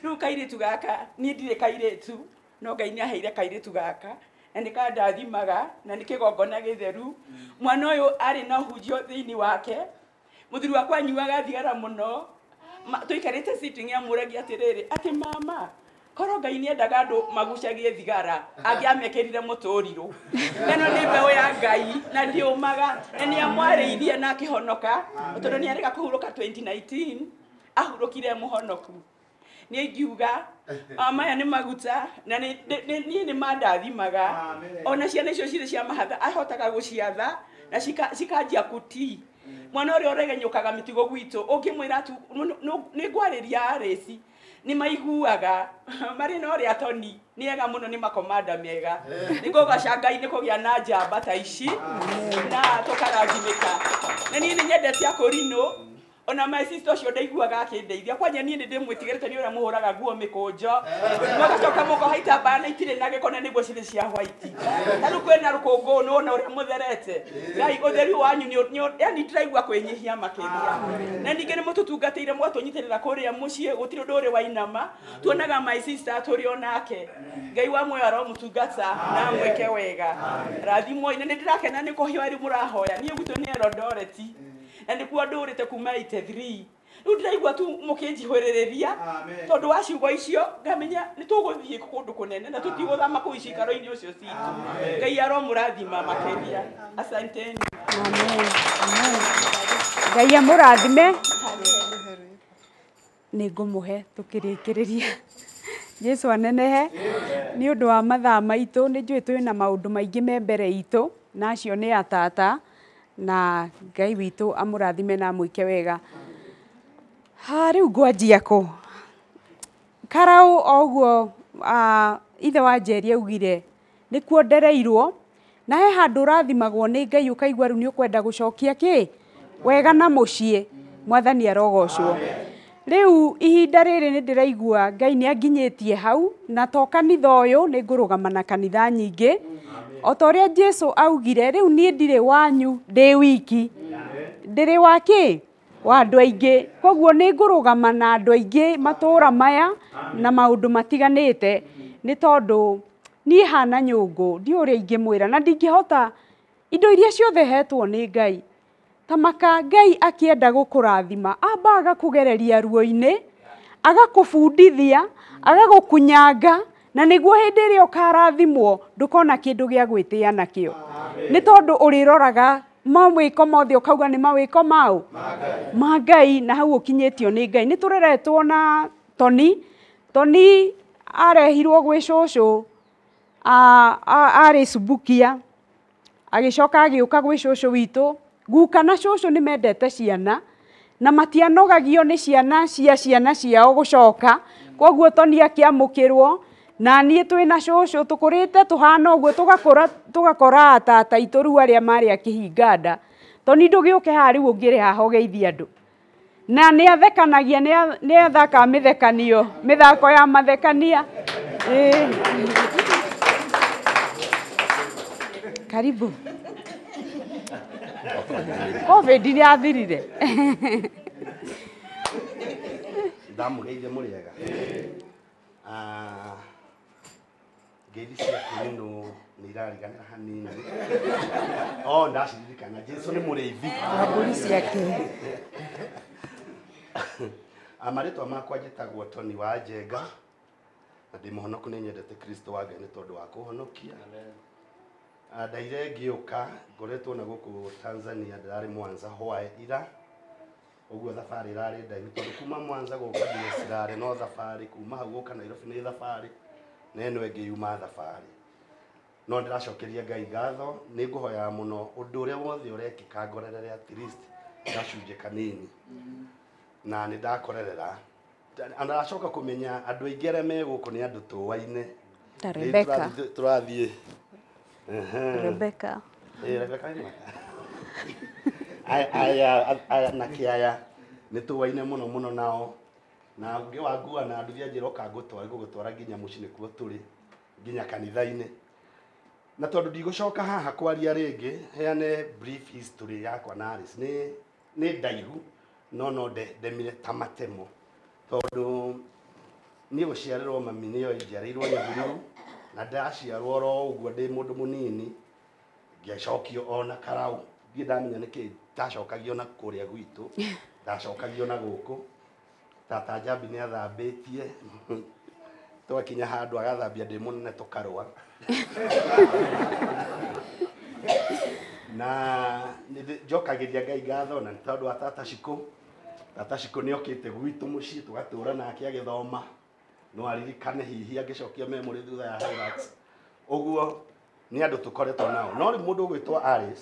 Rĩu kairĩtu gaka, niĩ ndirĩ kairĩtu, no Ngai nĩ aheire kairĩtu gaka, na nĩ kandathimaga, na nĩ kĩgongona gĩtheru. Mwana ũyũ arĩ na ũhunjio thĩinĩ wake. Mũthuri wakwa anyuaga thigara mũno. Tũikarĩte sitting amũragia atĩrĩrĩ, atĩ mama, korwo Ngai nĩendaga andũ magucagie thigara, angĩamekĩrire mũtũrirũ. Ĩno nĩ mbeũ ya Ngai na ndĩũmaga, na nĩamwarĩirie na akĩhonoka, tondũ nĩarega kũhurũka 2019, ahurũkire mũhonoku. Niĩ ingiuga maya nĩ maguta na niĩ nĩ mandathimaga. Ona ciana icio cirĩ cia mahatha ahotaga gũciatha na cikanjia kũtii. Mwana ũrĩa ũregenyũkaga mĩtugo gwitũ ũngĩmwĩra tu nĩ ngwarĩria Alice nĩ maiguaga marĩ na ũrĩa Toni nĩ ega mũno nĩ makomanda mega. Nĩ ngũgaca Ngai nĩ kũgĩa na njamba ta ici na tũkarathimĩka. Na niĩ nĩ nyendete Akũrinũ ona my sister ũcio ndaiguaga akĩndeithia kwanja niĩ nĩ ndĩmwĩtigĩrĩte nĩ ũrĩa mũhũraga nguo mĩkũnjo mũgacoka mũkoha itambaya na itirĩ na gĩko na nĩguo cirĩ cia white. Ta rĩu kwĩna rũkũngũ nĩwona ũrĩa mũtherete. Ngai ũtheru wanyu yani ndĩraigua kwĩnyihia makĩria. Na ningĩ nĩ mũtũtungatĩire mũgatũnyitĩrĩra kũrĩa mũciĩ gũtirĩ ũndũ ũrĩ wainama. Tuonaga my sister tũrĩ o nake. Ngai wa muoyo aromũtungata na amwĩke wega. Rathimwo na nĩ ndĩrakena nĩ kũheo rĩu mũrahoya. Niĩ gwitũ nĩ Eldoret. Na nĩkuo ndũrĩte kuma 83. Rĩu ndĩraigua tu mũkĩnjihũrĩrĩria tondũ wa ciugo icio ngamenya nĩ tũgũthiĩ kũndũ kũnene na tũtigũthama kũu ciikaro-inĩ ũcio citũ. Ngai aromũrathima makĩria. Asanteni. Amen. Ngai amũrathime. Nĩ ngũmũhe tũkĩrĩkĩrĩria. Jesu anenehe. Nĩ ũndũ wa mathaa maitũ nĩ njũĩ twĩna maũndũ maingĩ me mbere itũ na acio nĩ atata na Ngai witũ amũrathime na amwĩke wega. Ha rĩu ngwanjia kũ? Karau o ũguo ithe wa Njeri augire nĩkuo ndereirwo na he handũ ũrathimagwo nĩ Ngai ũkaigua rĩu nĩ ũkwenda gũcokia kĩ wega na mũciĩ. Mwathani arogocwo. Rĩu ihinda rĩrĩ nĩ ndĩraigua Ngai nĩ anginyĩtie hau na to kanitha ũyũ nĩ ngũrũgama na kanitha nyingĩ. O ta ũrĩa Jesu augire rĩu niĩ ndirĩ wanyu ndĩ wiki ndĩrĩ wa kĩ wa andũ aingĩ. Koguo nĩ ngũrũgama na andũ aingĩ matũũra maya na maũndũ matiganĩte nĩ tondũ niĩ hana nyũngũ ndiũĩ ũrĩa ingĩmwĩra na ndingĩhota indo iria ciothe hetwo nĩ Ngai. Ta maka Ngai akĩenda gũkũrathima amba agakũgereria ruo-inĩ agakũbundithia agagũkunyanga na nĩguo hĩndĩ ĩrĩa ũkarathimwo ndũkona kĩndũ gĩa gwĩtĩa nakĩo. Nĩ tondũ ũrĩroraga mawĩko mothe ũkauga nĩ mawĩko mau ma Ngai na hau ũkinyĩtio nĩ Ngai. Nĩ tũreretwo na Toni. Toni arehirwo gwĩ cũcũ arĩ Subukia agĩcoka agĩũka gwĩ cũcũ witũ. Guka na cũcũ nĩ mendete ciana na matianogagio nĩ ciana cia ciana ciao gũcoka. Koguo Toni akĩamũkĩrwo na niĩ twĩna cũcũ tũkũrĩte tũhana ũguo tũgakũra tũgakora atata aitũ rĩu arĩa marĩ a kĩhinganda. Toni ndũgĩũke haha rĩu ũngĩrĩ haha ũgeithie andũ. Na nĩ athekanagia nĩ athakaga mĩthekanio mĩthako ya mathekania. Karibu. Covid nĩ yathirire. Ndamũgeithia mũrĩega. Ngeithi cia Kũrinũ nĩ irariganĩra hanini. Oh, ndaciririkana. Jesu nĩ mũrĩithi. Mbũri ciake. Marĩtwa makwa njĩtagwo Toni wa Njenga na ndĩ mũhonoku nĩ nyendete Kristo wa Ngai nĩ tondũ wa kũhonokia. Ndaire ngĩũka ngoretwo na gũkũ Tanzania ndĩrarĩ Mwanza hwaĩ ira ũguo thabarĩ ĩrarĩ ndaihu tondũ kuma Mwanza gũka nginya Sirare no thabarĩ kuma hau gũka Nairobi nĩ thabarĩ na ĩno ĩngĩ yuma thabarĩ. No ndĩracokeria Ngai ngatho nĩ ngũhoyaga mũno ũndũ ũrĩa wothe ũrekĩka ngorerere at least gacunjĩ kanini na nĩ ndakorerera. Na ndacoka kũmenya andũ aingĩ arĩa me gũkũ nĩ andũ tũwaine. Ta Rebecca. Tũrathiĩ. Rebecca. Rebecca nĩ aya na kĩaya nĩ tũwaine mũno mũno nao na ũngĩ wa ngua na nduthi anjĩra ũka ngũtware ngũgũtwara nginya mũciĩ nĩkuo tũrĩ nginya kanitha-inĩ. Na tondũ ndigũcoka haha kwaria rĩngĩ heane brief history yakwa na Alice nĩ ndaihu no no ndemire ta matemo tondũ niĩ gũciarĩrwo mami nĩyo njiarĩirwo Nyahururu na ndaciarwo oro ũguo ndĩ mũndũ mũnini ngĩcokio ona karau ndirĩ ndamenya nĩkĩ ndacokagio na kũrĩa gwitũ ndacokagio na gũkũ. Tata Njambi nĩ athambĩtie twakinya handũ agathambia ndĩ mũnene tũkarũa. Na njokagĩria Ngai ngatho na nĩ tondũ wa Tata Shiko. Tata Shiko nĩ okĩte gwitũ mũciĩ tũgatũra nake agĩthoma. No aririkane hihi angĩcokia memory thutha ya Hilux. Ũguo nĩ andũ tũkoretwo nao. No rĩu mũndũ ũgwĩtwo Alice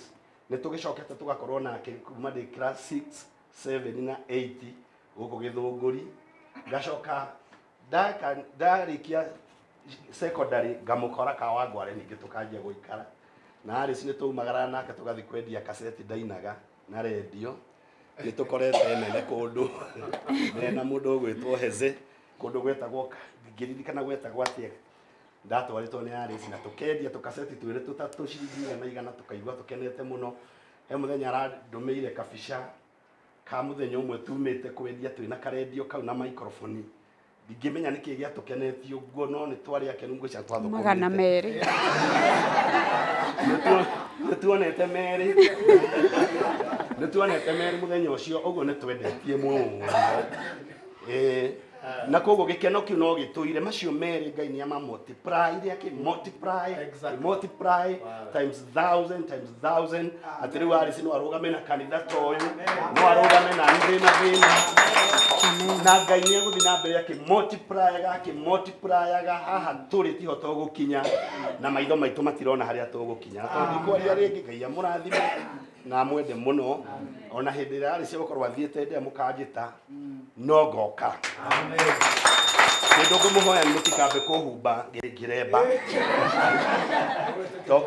nĩ tũgĩcokete tũgakorwo nake kuma ndĩ class 6, 7 na 8 gũkũ Gĩthũngũri. Ngacoka ndarĩkia secondary ngamũkora Kawangware ningĩ tũkanjia gũikara. Na Alice nĩ twaumagara nake tũgathiĩ kwendia kaseti ndainaga na rendio. Nĩ tũkorete nene kũndũ mena mũndũ ũgwĩtwo Heze kũndũ gwetagwo ngĩririkana gwetagwo atĩa ndatwarĩtwo nĩ Alice na tũkendia tũkaseti twĩrĩ tũtatũ ciringi igana igana tũkaigua tũkenete mũno. He mũthenya arandũmĩire kabica ka mũthenya ũmwe tumĩte kwendia twĩna karendio kau na microphone. Ndingĩmenya nĩkĩ gĩatũkenetie ũguo no nĩ twarĩ akenu ngwĩciria twathũkũmĩte. 200. Nĩ tuonete merĩ. Nĩ tuonete merĩ mũthenya ũcio ũguo nĩ twendetie mũno. Na koguo gĩkeno kĩu no gĩtũire macio merĩ Ngai nĩ ama multiply iria kĩ multiply multiply times thousand times thousand. Atĩ rĩu Alice no arũgame na kanitha ta ũyũ, no arũgame na thĩna thĩna. Na Ngai nĩ egũthiĩ na mbere akĩ multiplyaga akĩ multiplyaga haha tũrĩ tiho tũgũkinya na maitho maitũ matirona harĩa tũgũkinya. Na tondũ ndikwaria rĩngĩ Ngai amũrathime na amwende mũno. Ona hĩndĩ ĩrĩa Alice egũkorwo athiĩte ndĩa mũkanjĩta no ngoka. Kĩndũ ngũmũhoya nĩ mũtikambe kũhumba ngĩremba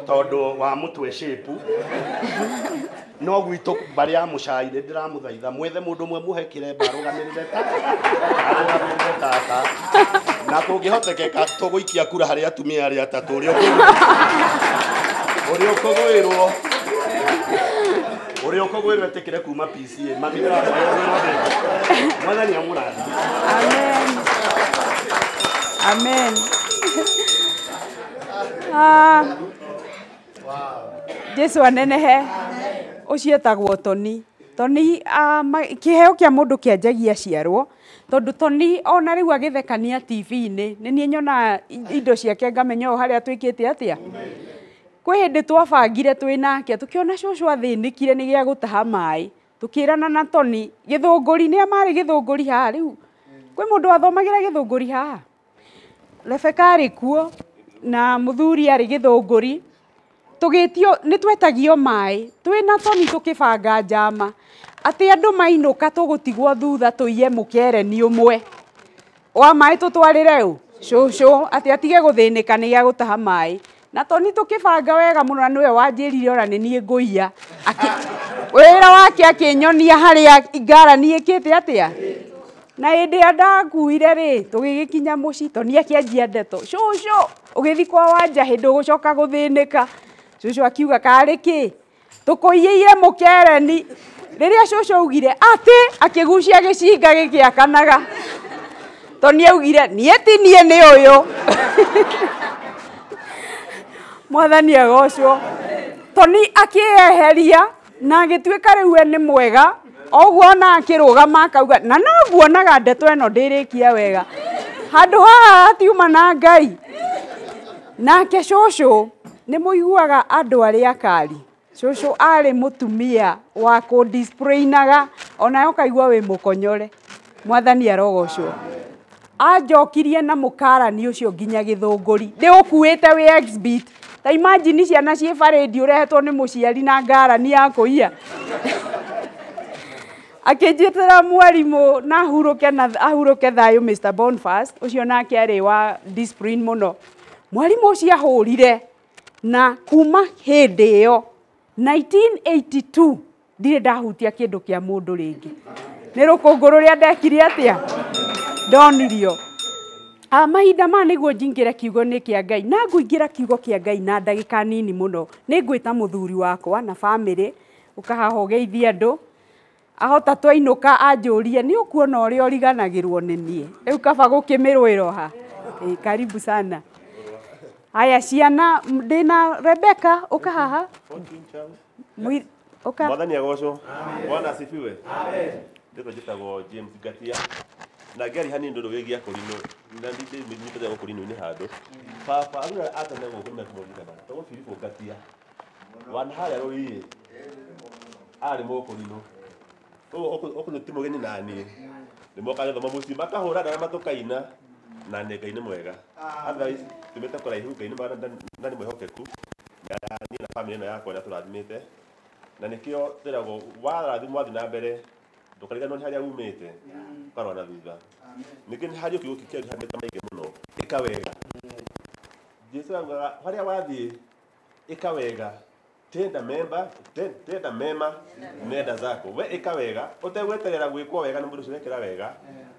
tondũ wa mũtwe shape. No gwitũ mbarĩ ya mũcai nĩ ndĩramũthaitha mwethe mũndũ ũmwe mũhe kĩremba arũgamĩrĩre tata na kũngĩhotekeka tũgũikia kura harĩ atumia arĩa atatũ ũrĩa ũkũgwĩrwo ũrĩa ũkũgwĩrwo etĩkĩre kuma PCA. Mami ndĩramũhoya ũgwĩrwo ndĩke. Mwathani amũrathime. Amen. Amen. Jesu anenehe. Ũcio etagwo Toni. Toni kĩheo kĩa mũndũ kĩanjagia ciarwo tondũ Toni ona rĩu agĩthekania TV-inĩ nĩ niĩ nyonaga indo ciake ngamenya o harĩa twĩkĩte atĩa. Kwĩ hĩndĩ twabangire twĩ nake tũkĩona cũcũ athĩnĩkire nĩ gĩa gũtaha maĩ tũkĩrana na Toni Gĩthũngũri nĩa marĩ Gĩthũngũri haha rĩu kwĩ mũndũ wathomagĩra Gĩthũngũri haha. Rebeka arĩ kuo na mũthuri arĩ Gĩthũngũri. Tũgĩtio nĩ twetagio maĩ twĩ na Toni tũkĩbanga njama atĩ andũ mainũka tũgũtigwo thutha tũiye mũkereni ũmwe wa maĩ tũtwarĩre ũ cũcũ atĩ atige gũthĩnĩka nĩ gĩa gũtaha maĩ. Na Toni tũkĩbanga wega mũno na nĩwe wanjĩrire ona nĩ niĩ ngũiya. Wĩra wake akĩnyonia harĩa ngarani ĩkĩte atĩa. Na hĩndĩ ĩrĩa ndakuire rĩ tũgĩgĩkinya mũciĩ Toni akĩanjia ndeto cũcũ ũgĩthiĩ kwa Wanja hĩndĩ ũgũcoka gũthĩnĩka. Cũcũ akiuga karĩ kĩ tũkũiyĩire mũkereni. Rĩrĩa cũcũ augire atĩ akĩgucia gĩcinga gĩkĩakanaga. Toni augire niĩ ti niĩ nĩ ũyũ. Mwathani agocwo. Toni akĩeheria na agĩtuĩka rĩu we nĩ mwega ũguo ona akĩrũgama akauga na no nguonaga ndeto ĩno ndĩrĩkia wega handũ haha hatiuma na Ngai. Nake cũcũ nĩ mũiguaga andũ arĩa akari. Cũcũ arĩ mũtumia wa kũndisplainaga onawe ũkaigua wĩ mũkonyore. Mwathani arogocwo. Anjokirie na mũkarani ũcio nginya Gĩthũngũri ndĩũkuĩte wĩ exhibit. Ta imagine ciana ciĩ barĩndi ũrehetwo nĩ mũciari na ngarani ya kũiya. Akĩnjĩtĩra mwarimũ na ahurũke na ahurũke thayũ Mr. Bonfast ũcio nake arĩ wa discipline mũno. Mwarimũ ũcio ahũrire na kuma hĩndĩ ĩyo 1982 ndirĩ ndahutia kĩndũ kĩa mũndũ rĩngĩ. Nĩ rũkũngũ rũrĩa ndekire atĩa ndonirio. Mahinda ma nĩguo njingĩre kiugo-inĩ kĩa Ngai na ngũingĩra kiugo kĩa Ngai na ndagĩka nini mũno. Nĩ ngwĩta mũthuri wakwa na bamĩrĩ ũkahaha ũgeithie andũ ahota twainũka anjũrie nĩ ũkuona ũrĩa ũriganagĩrwo nĩ niĩ rĩu kaba gũkĩmĩrũĩro ha. Karibu sana. Haya ciana ndĩna Rebecca ũka haha. Ũka. Mwathani agocwo. Bwana asifiwe. Ndĩtwo njĩtagwo James Ngatia. Na ngĩaria hanini ũndũ wĩgiĩ akũrinũ na ndĩnyitĩte gũkũrinũ-inĩ handũ. Baba aruna atene gũkũ nĩmekũmũririkana. Tagwo Philip Ngatia. Wana harĩa rũriĩ arĩ mũkũrinũ. Ũguo ũkũrinũ ti mũgeni naniĩ. Nĩmoka gĩthomo mũciĩ makahũra ndawa matũkaina. Na nĩ Ngai nĩ mwega. Otherwise tumĩte kũraihu, Ngai nĩ mwega na nĩ mwĩhokeku. Na niĩ na family ĩno yakwa nĩ atũrathimĩte. Na nĩkĩo twĩragwo warathimwo wathiĩ na mbere ndũkariganĩrwo nĩ harĩa umĩte, ũkarora na thutha. Ningĩ nĩ harĩ kiugo kĩngĩ kĩandĩkĩte maingĩ mũno, ĩka wega. Jesu augaga harĩa wathiĩ ĩka wega, tenda mema, tenda mema nenda zako. We ĩka wega ũtegweterera gwĩkwo wega nĩ mũndũ ũcio wekĩra wega,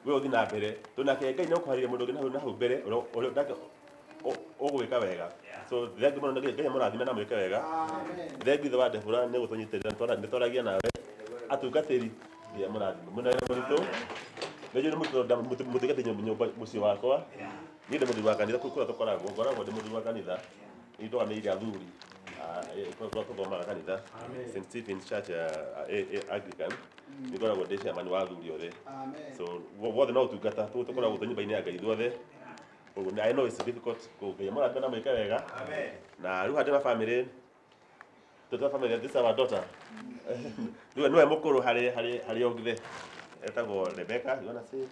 we ũthiĩ na mbere. Tondũ nake Ngai nĩ ũkũharĩria mũndũ ũngĩ na hau mbere ũrĩa ũgwĩka wega. So thengi mũno, Ngai amũrathime na mwĩke wega. Thengi ithe wa Debora nĩ gũtũnyitĩrĩra, nĩ twaragia nawe. Atungatĩri Ngai amũrathime mũno mũritũ. Nĩ njũĩ mũtungatĩri nyũmba mũciĩ wakwa. Niĩ ndĩ mũthuri wa kanitha kũrĩa tũkoragwo, ngoragwo ndĩ mũthuri wa kanitha. Nĩ ndũgamĩrĩire athuri kũrĩa tũthomaga kanitha, St Stephen's Church Anglican. Nĩ ngoragwo ndĩ chairman wa athuri othe. So wothe no ũtungata tũkoragwo twĩ nyũmba-inĩ ya Ngai ithuothe. I know it's difficult. Ngai amũrathime na mwĩke wega. Na rĩu handĩ na family, tũtwa family, this is our daughter. Nĩwe mũkũrũ harĩ othe. Etagwo Rebecca, you wanna say?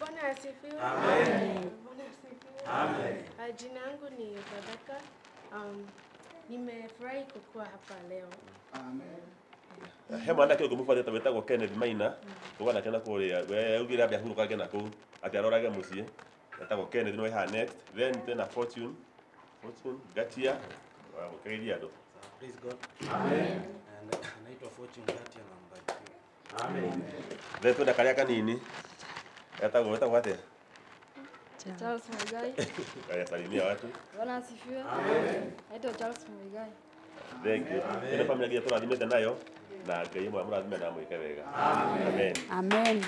Bwana asifiwe. Amen. Bwana asifiwe. Amen. Jina yangu ni Rebecca. Nimefurahi kukua hapa leo. Amen. He mwanake ũngĩ mũbuatĩte wĩtagwo Kenneth Maina, tũgana na kũrĩa, we augire ambe ahurũkange na kũu, atĩ arorage mũciĩ. Etagwo Kenneth nĩwe haha next. Then tena Fortune Gatia, gũkĩgeithia andũ. Praise God. Amen. Naitwa Fortune Gatia na mbarikiwe. Amen. Then twenda karĩa kanini. Etagwo atĩa? Charles Muigai. Kaya salimia watu. Bwana asifiwe. Amen. Naitwa Charles Muigai. Thank you. Ĩno family nginya tũrathimĩte nayo na Ngai amũrathime na amwĩke wega. Amen. Amen.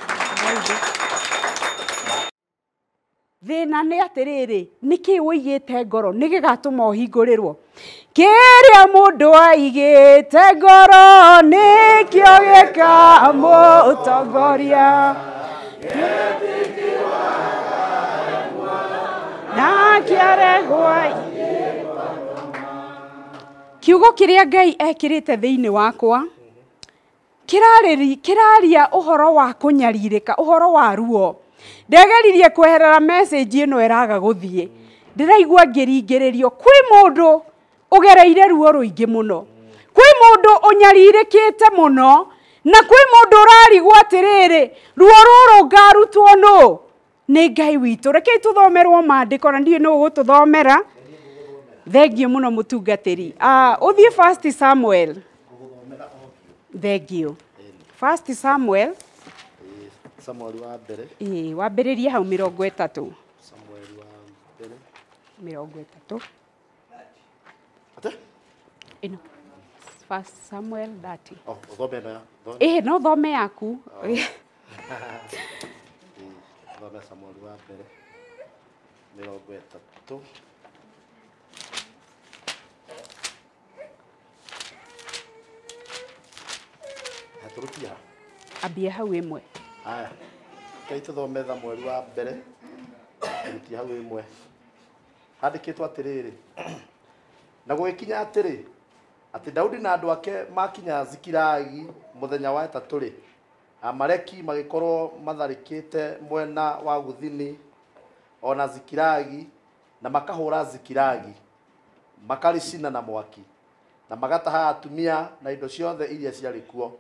Thĩna nĩ atĩrĩrĩ, nĩkĩ ũigĩte ngoro nĩ gĩgatũma ũhingũrĩrwo. Kĩrĩa mũndũ aigĩte ngoro nĩkĩo gĩkamũtongoria. Na kĩaregwo. Kiugo kĩrĩa Ngai ekĩrĩte thĩinĩ wakwa kĩraria ũhoro wa kũnyarirĩka, ũhoro wa ruo. Ndegeririe kweherera message ĩno ĩraga gũthiĩ. Ndĩraigua ngĩringĩrĩrio kwĩ mũndũ ũgereire ruo rũingĩ mũno, kwĩ mũndũ ũnyarirĩkĩte mũno, na kwĩ mũndũ ũrarigwo atĩrĩrĩ, ruo rũrũ ngarutwo nũ? Nĩ Ngai witũ. Rekei tũthomerwo maandĩko na ndiũĩ nũ ũgũtũthomera. Thengiũ mũno mũtungatĩri. Ũthiĩ First Samuel. Thengiũ. First Samuel. Samuel wa mbere. Ĩĩ, wambĩrĩrie hau 30. Samuel wa mbere. 30. Ate? Ĩno. First Samuel 30. Oh, ũthome ĩno ya. Ĩĩ, no thome yaku. Thome Samuel wa mbere 30. Hatũrũkia. Ambia hau ĩmwe. Aya. Kai tũthome Samuel wa mbere tũrutie hau ĩmwe. Handĩkĩtwo atĩrĩrĩ, na gũgĩkinya atĩrĩ, atĩ Daudi na andũ ake makinya Zikilagi mũthenya wa ĩtatũ-rĩ, Amaleki magĩkorwo matharĩkĩte mwena wa gũthini o na Zikilagi, na makahũra Zikilagi, makarĩcina na mwaki, na magataha atumia na indo ciothe iria ciarĩ kuo,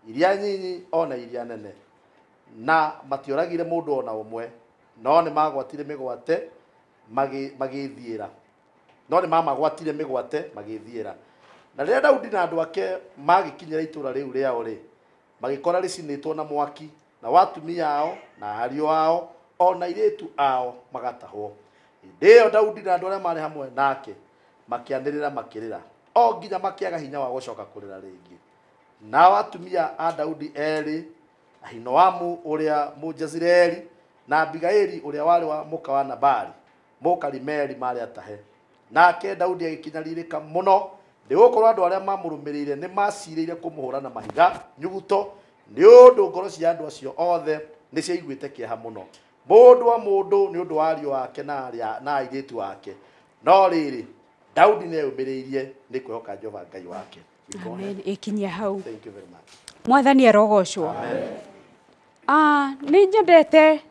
iria nyinyi o na iria nene. Na matioragire mũndũ ona ũmwe, no nĩ magwatire mĩgwate magĩthiĩra. No nĩ mamagwatire mĩgwate magĩthiĩra. Na rĩrĩa Daudi na andũ ake magĩkinyĩra itũũra rĩu rĩao rĩ, magĩkora rĩcinĩtwo na mwaki, na watumia ao na ariũ ao o na airĩtu ao magatahwo. Hĩndĩ ĩyo Daudi na andũ arĩa maarĩ hamwe nake makĩanĩrĩra makĩrĩra, o nginya makĩaga hinya wa gũcoka kũrĩra rĩngĩ. Nao atumia a Daudi erĩ, Ahinoamu ũrĩa Mũjezireeli na Abigaili ũrĩa warĩ wa mũka wa Nabali Mũkarimeli maarĩ atahe. Nake Daudi agĩkinyarirĩka mũno, nĩgũkorwo andũ arĩa mamũrũmĩrĩire nĩ macirĩire kũmũhũra na mahiga nyuguto, nĩ ũndũ ngoro cia andũ acio othe nĩ ciaiguĩte kĩeha mũno, mũndũ wa mũndũ nĩ ũndũ wa ariũ ake na airĩtu ake. No rĩrĩ, Daudi nĩeyũmĩrĩirie nĩ kwĩhoka Jehova Ngai wake. Amen. Ĩkinyia hau. Thank you very much. Mwathani arogocwo. Nĩ nyendete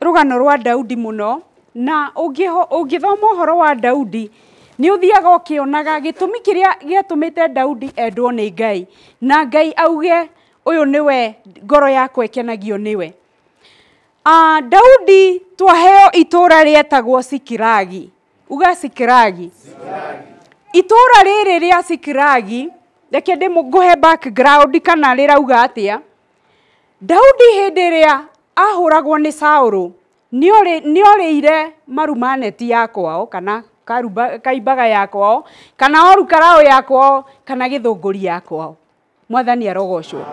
rũgano rwa Daudi mũno. Na ũngĩthoma ũhoro wa Daudi nĩ ũthiaga ũkĩonaga gĩtũmi kĩrĩa gĩatũmĩte Daudi endwo nĩ Ngai na Ngai auge ũyũ nĩwe ngoro yakwa ĩkenagio nĩwe. Daudi twaheo itũra rĩetagwo Sikiragi. Uga Sikiragi. Itũra rĩrĩ rĩa Sikiragi, reke ndĩmũngũhe background kana rĩrauga atĩa. Daudi hĩndĩ ĩrĩa ahũragwo nĩ Saũlũ nĩorĩire marumaneti ya kwao kana kaimbaga ya kwao kana orukaraũ ya kwao kana gĩthũngũri ya kwao. Mwathani arogocwo.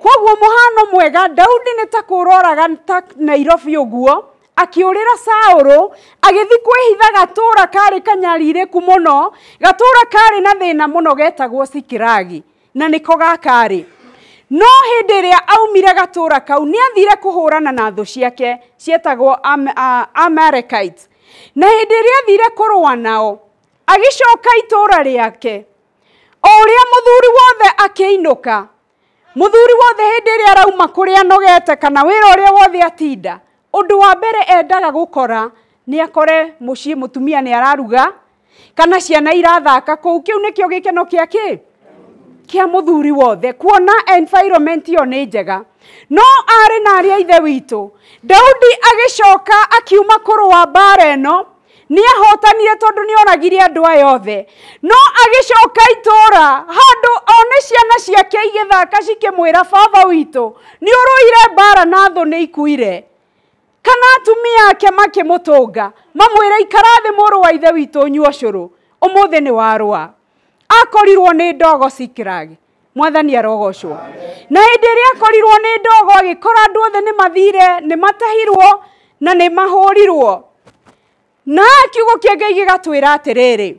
Koguo mũhano mwega Daudi nĩ ta kũroraga ta Nairobi ũguo akĩũrĩra Saũlũ agĩthiĩ kwĩhitha gatũra karĩ kanyarirĩku mũno, gatũra karĩ na thĩna mũno getagwo Sikiragi na nĩko gakarĩ. No hĩndĩ ĩrĩa aumire gatũra kau nĩ athire kũhũrana na thũ ciake cietagwo Amalekites. Na hĩndĩ ĩrĩa athire kũrũa nao agĩcoka itũra rĩake o ũrĩa mũthuri wothe akĩinũka. Mũthuri wothe hĩndĩ ĩrĩa arauma kũrĩa anogete kana wĩra ũrĩa wothe atinda, ũndũ wa mbere endaga gũkora nĩ akore mũciĩ mũtumia nĩ araruga kana ciana irathaka kũu. Kĩu nĩkĩo gĩkeno kĩa kĩ? Kĩa mũthuri wothe kuona environment ĩyo nĩ njega. No arĩ na arĩa ithe witũ Daudi agĩcoka akiuma kũrũa mbara ĩno nĩ ahotanire tondũ nĩ oragire andũ aya othe. No agĩcoka itũra handũ one ciana ciake igĩthaka cikĩmwĩra baba witũ nĩ ũrũire mbara na thũ nĩ ikuire. Kana atumia ake makĩmũtũnga mamwĩra ikara thĩ mũrũ wa ithe witũ ũnyue ũcũrũ ũmũthĩ nĩ warũa. Akorirwo nĩ ndogo Sikiragi. Mwathani arogocwo. Na hĩndĩ ĩrĩa akorirwo nĩ ndogo agĩkora andũ othe nĩ mathire, nĩ matahirwo na nĩ mahũrirwo. Na kiugo kĩa Ngai gĩgatwĩra atĩrĩrĩ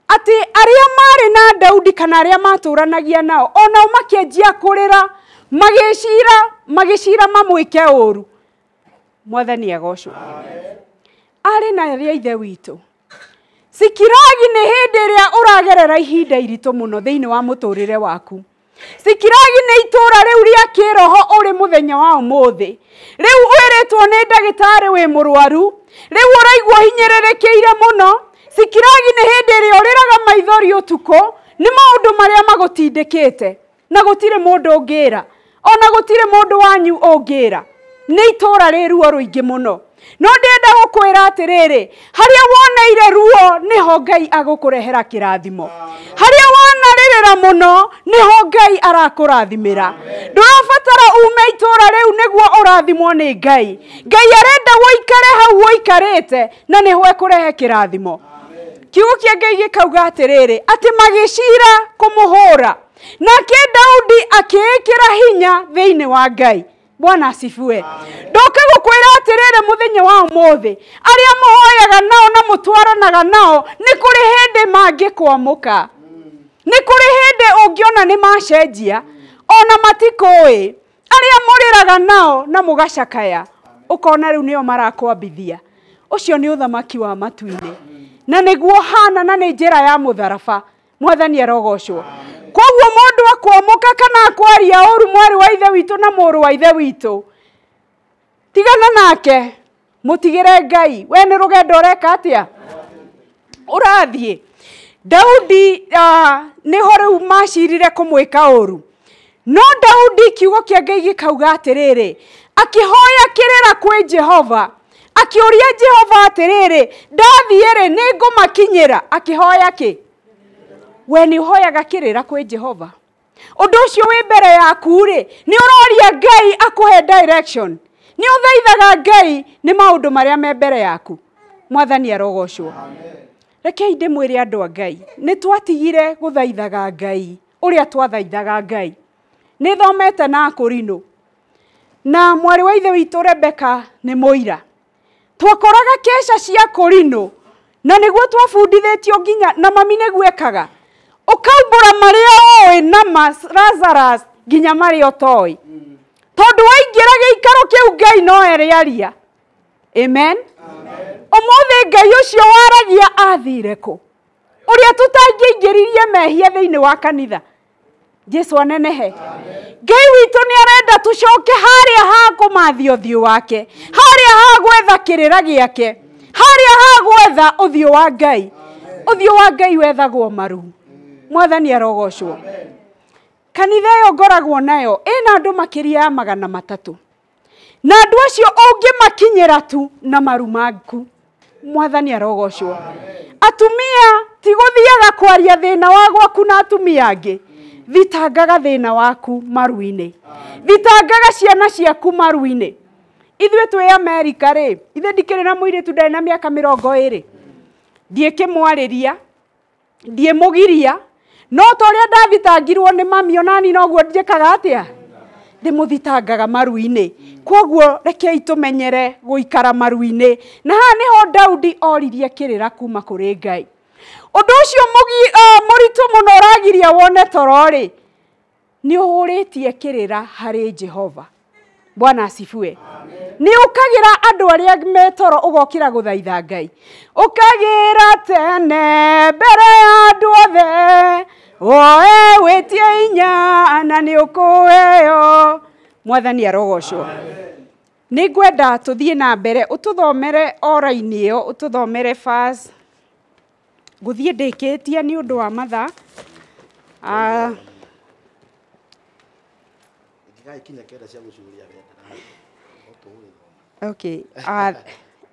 atĩ arĩa marĩ na Daudi kana arĩa matũranagia nao onao makĩanjia kũrĩra magĩcira mamwĩke ũru. Mwathani agocwo. Arĩ na arĩa ithe witũ Sikiragi nĩ hĩndĩ ĩrĩa ũragerera ihinda iritũ mũno thĩinĩ wa mũtũrĩre waku. Sikiragi nĩ itũra rĩu rĩa kĩroho ũrĩ mũthenya wa ũmũthĩ. Rĩu wĩrĩtwo nĩ ndagĩtarĩ wĩ mũrwaru, rĩu ũraigua hinyĩrĩrĩkĩire mũno. Sikiragi nĩ hĩndĩ ĩrĩa ũrĩraga maithori ũtukũ nĩ maũndũ marĩa magũtindĩkĩte na gũtirĩ mũndũ ũngĩra, ona gũtirĩ mũndũ wanyu ũngĩra. Nĩ itũra rĩ ruo rũingĩ mũno. No ndĩrenda gũkwĩra atĩrĩrĩ, harĩa woneire ruo nĩho Ngai agũkũrehera kĩrathimo. Harĩa wonarĩrĩra mũno nĩho Ngai arakũrathimĩra. Ndũrabatara ume itũra rĩu nĩguo ũrathimwo nĩ Ngai. Ngai arenda ũikare hau ũikarĩte na nĩho ekũrehe kĩrathimo. Kiugo kĩa Ngai gĩkauga atĩrĩrĩ atĩ magĩcira kũmũhũra nake Daudi akĩĩkĩra hinya thĩinĩ wa Ngai. Bwana asifiwe. Ndoka gũkwĩra atĩrĩrĩ mũthenya wa ũmũthĩ arĩa mũhoyaga nao na mũtwaranaga nao nĩ kũrĩ hĩndĩ mangĩkwamũka. Nĩ kũrĩ hĩndĩ ũngĩona nĩ macenjia ona matikũĩ. Arĩa mũrĩraga nao na mũgacakaya ũkona rĩu nĩo marakwambithia. Ũcio nĩ ũthamaki wa matu-inĩ na nĩguo hana na nĩ njĩra ya mũtharaba. Mwathani arogocwo. Koguo mũndũ akwamũka kana akwaria ũru mwarĩ wa ithe witũ na mũrũ wa ithe witũ, tigana nake, mũtigĩre Ngai. We nĩ rũgendo ũreka atĩa? Ũrathiĩ. Daudi nĩho rĩu macirire kũmwĩka ũru. No Daudi kiugo kĩa Ngai gĩkauga atĩrĩrĩ, akĩhoya kĩrĩra kwĩ Jehova, akĩũria Jehova atĩrĩrĩ, ndathiĩ rĩ nĩ ngũmakinyĩra? Akĩhoya kĩ? We nĩ ũhoyaga kĩrĩra kwĩ Jehova. Ũndũ ũcio wĩ mbere yaku rĩ, nĩ ũroria Ngai akũhe direction. Nĩ ũthaithaga Ngai nĩ maũndũ marĩa me mbere yaku. Mwathani arogocwo. Rekei ndĩmwĩre andũ a Ngai, nĩ twatigire gũthaithaga Ngai ũrĩa twathaithaga Ngai. Nĩ thomete na Akũrinũ na mwarĩ wa ithe witũ Rebeka nĩ mũira. Twakoraga keca cia Akũrinũ na nĩguo twabundithĩtio nginya na mami nĩguo ekaga. Ũkaumbũra marĩa ũĩ na Lazarus nginya marĩa ũtoĩ. Tondũ waingĩra gĩikaro kĩu Ngai no erĩaria. Amen. Ũmũthĩ Ngai ũcio waragia athire kũ? Ũrĩa tũtangĩingĩririe mehia thĩinĩ wa kanitha. Jesu anenehe. Ngai witũ nĩ arenda tũcoke harĩa ha kũmathia ũthiũ wake, harĩa ha gwetha kĩrĩra gĩake, Harĩa ha gwetha ũthiũ wa Ngai. Ũthiũ wa Ngai wethagwo maru. Mwathani arogocwo. Kanitha ĩyo ngoragwo nayo ĩna andũ makĩria ya 300. Na andũ acio ũngĩmakinyĩra tu na maru maku. Mwathani arogocwo. Atumia ti gũthiaga kwaria thĩna wa gwaku na atumia angĩ. Thitangaga thĩna waku maru-inĩ. Thitangaga ciana ciaku maru-inĩ. Ithuĩ twĩ Amerika rĩ, ithe ndikĩrĩ na mũirĩtu ndarĩ na mĩaka 20. Ndiĩkĩmwarĩria, ndiĩmũgiria, no ta ũrĩa ndathitangirwo nĩ mami onani noguo njĩkaga atĩa? Ndĩmũthitangaga maru-inĩ. Kwoguo rekei tũmenyere gũikara maru-inĩ. Na haha nĩho Daudi oririe kĩrĩra kuma kũrĩ Ngai. Ũndũ ũcio mũritũ mũno ũragiria wone toro rĩ, nĩ ũhũrĩtie kĩrĩra harĩ Jehova. Bwana asifiwe. Nĩ ũkagĩra andũ arĩa me toro ũgokĩra gũthaitha Ngai. Ũkagĩra tene mbere ya andũ othe, oe wĩtie inya na nĩ ũkũheo. Mwathani arogocwo. Nĩ ngwenda tũthiĩ na mbere ũtũthomere ora-inĩ ĩyo, ũtũthomere verse. Ngũthiĩ ndĩkĩtie nĩ ũndũ wa mathaa. Okay.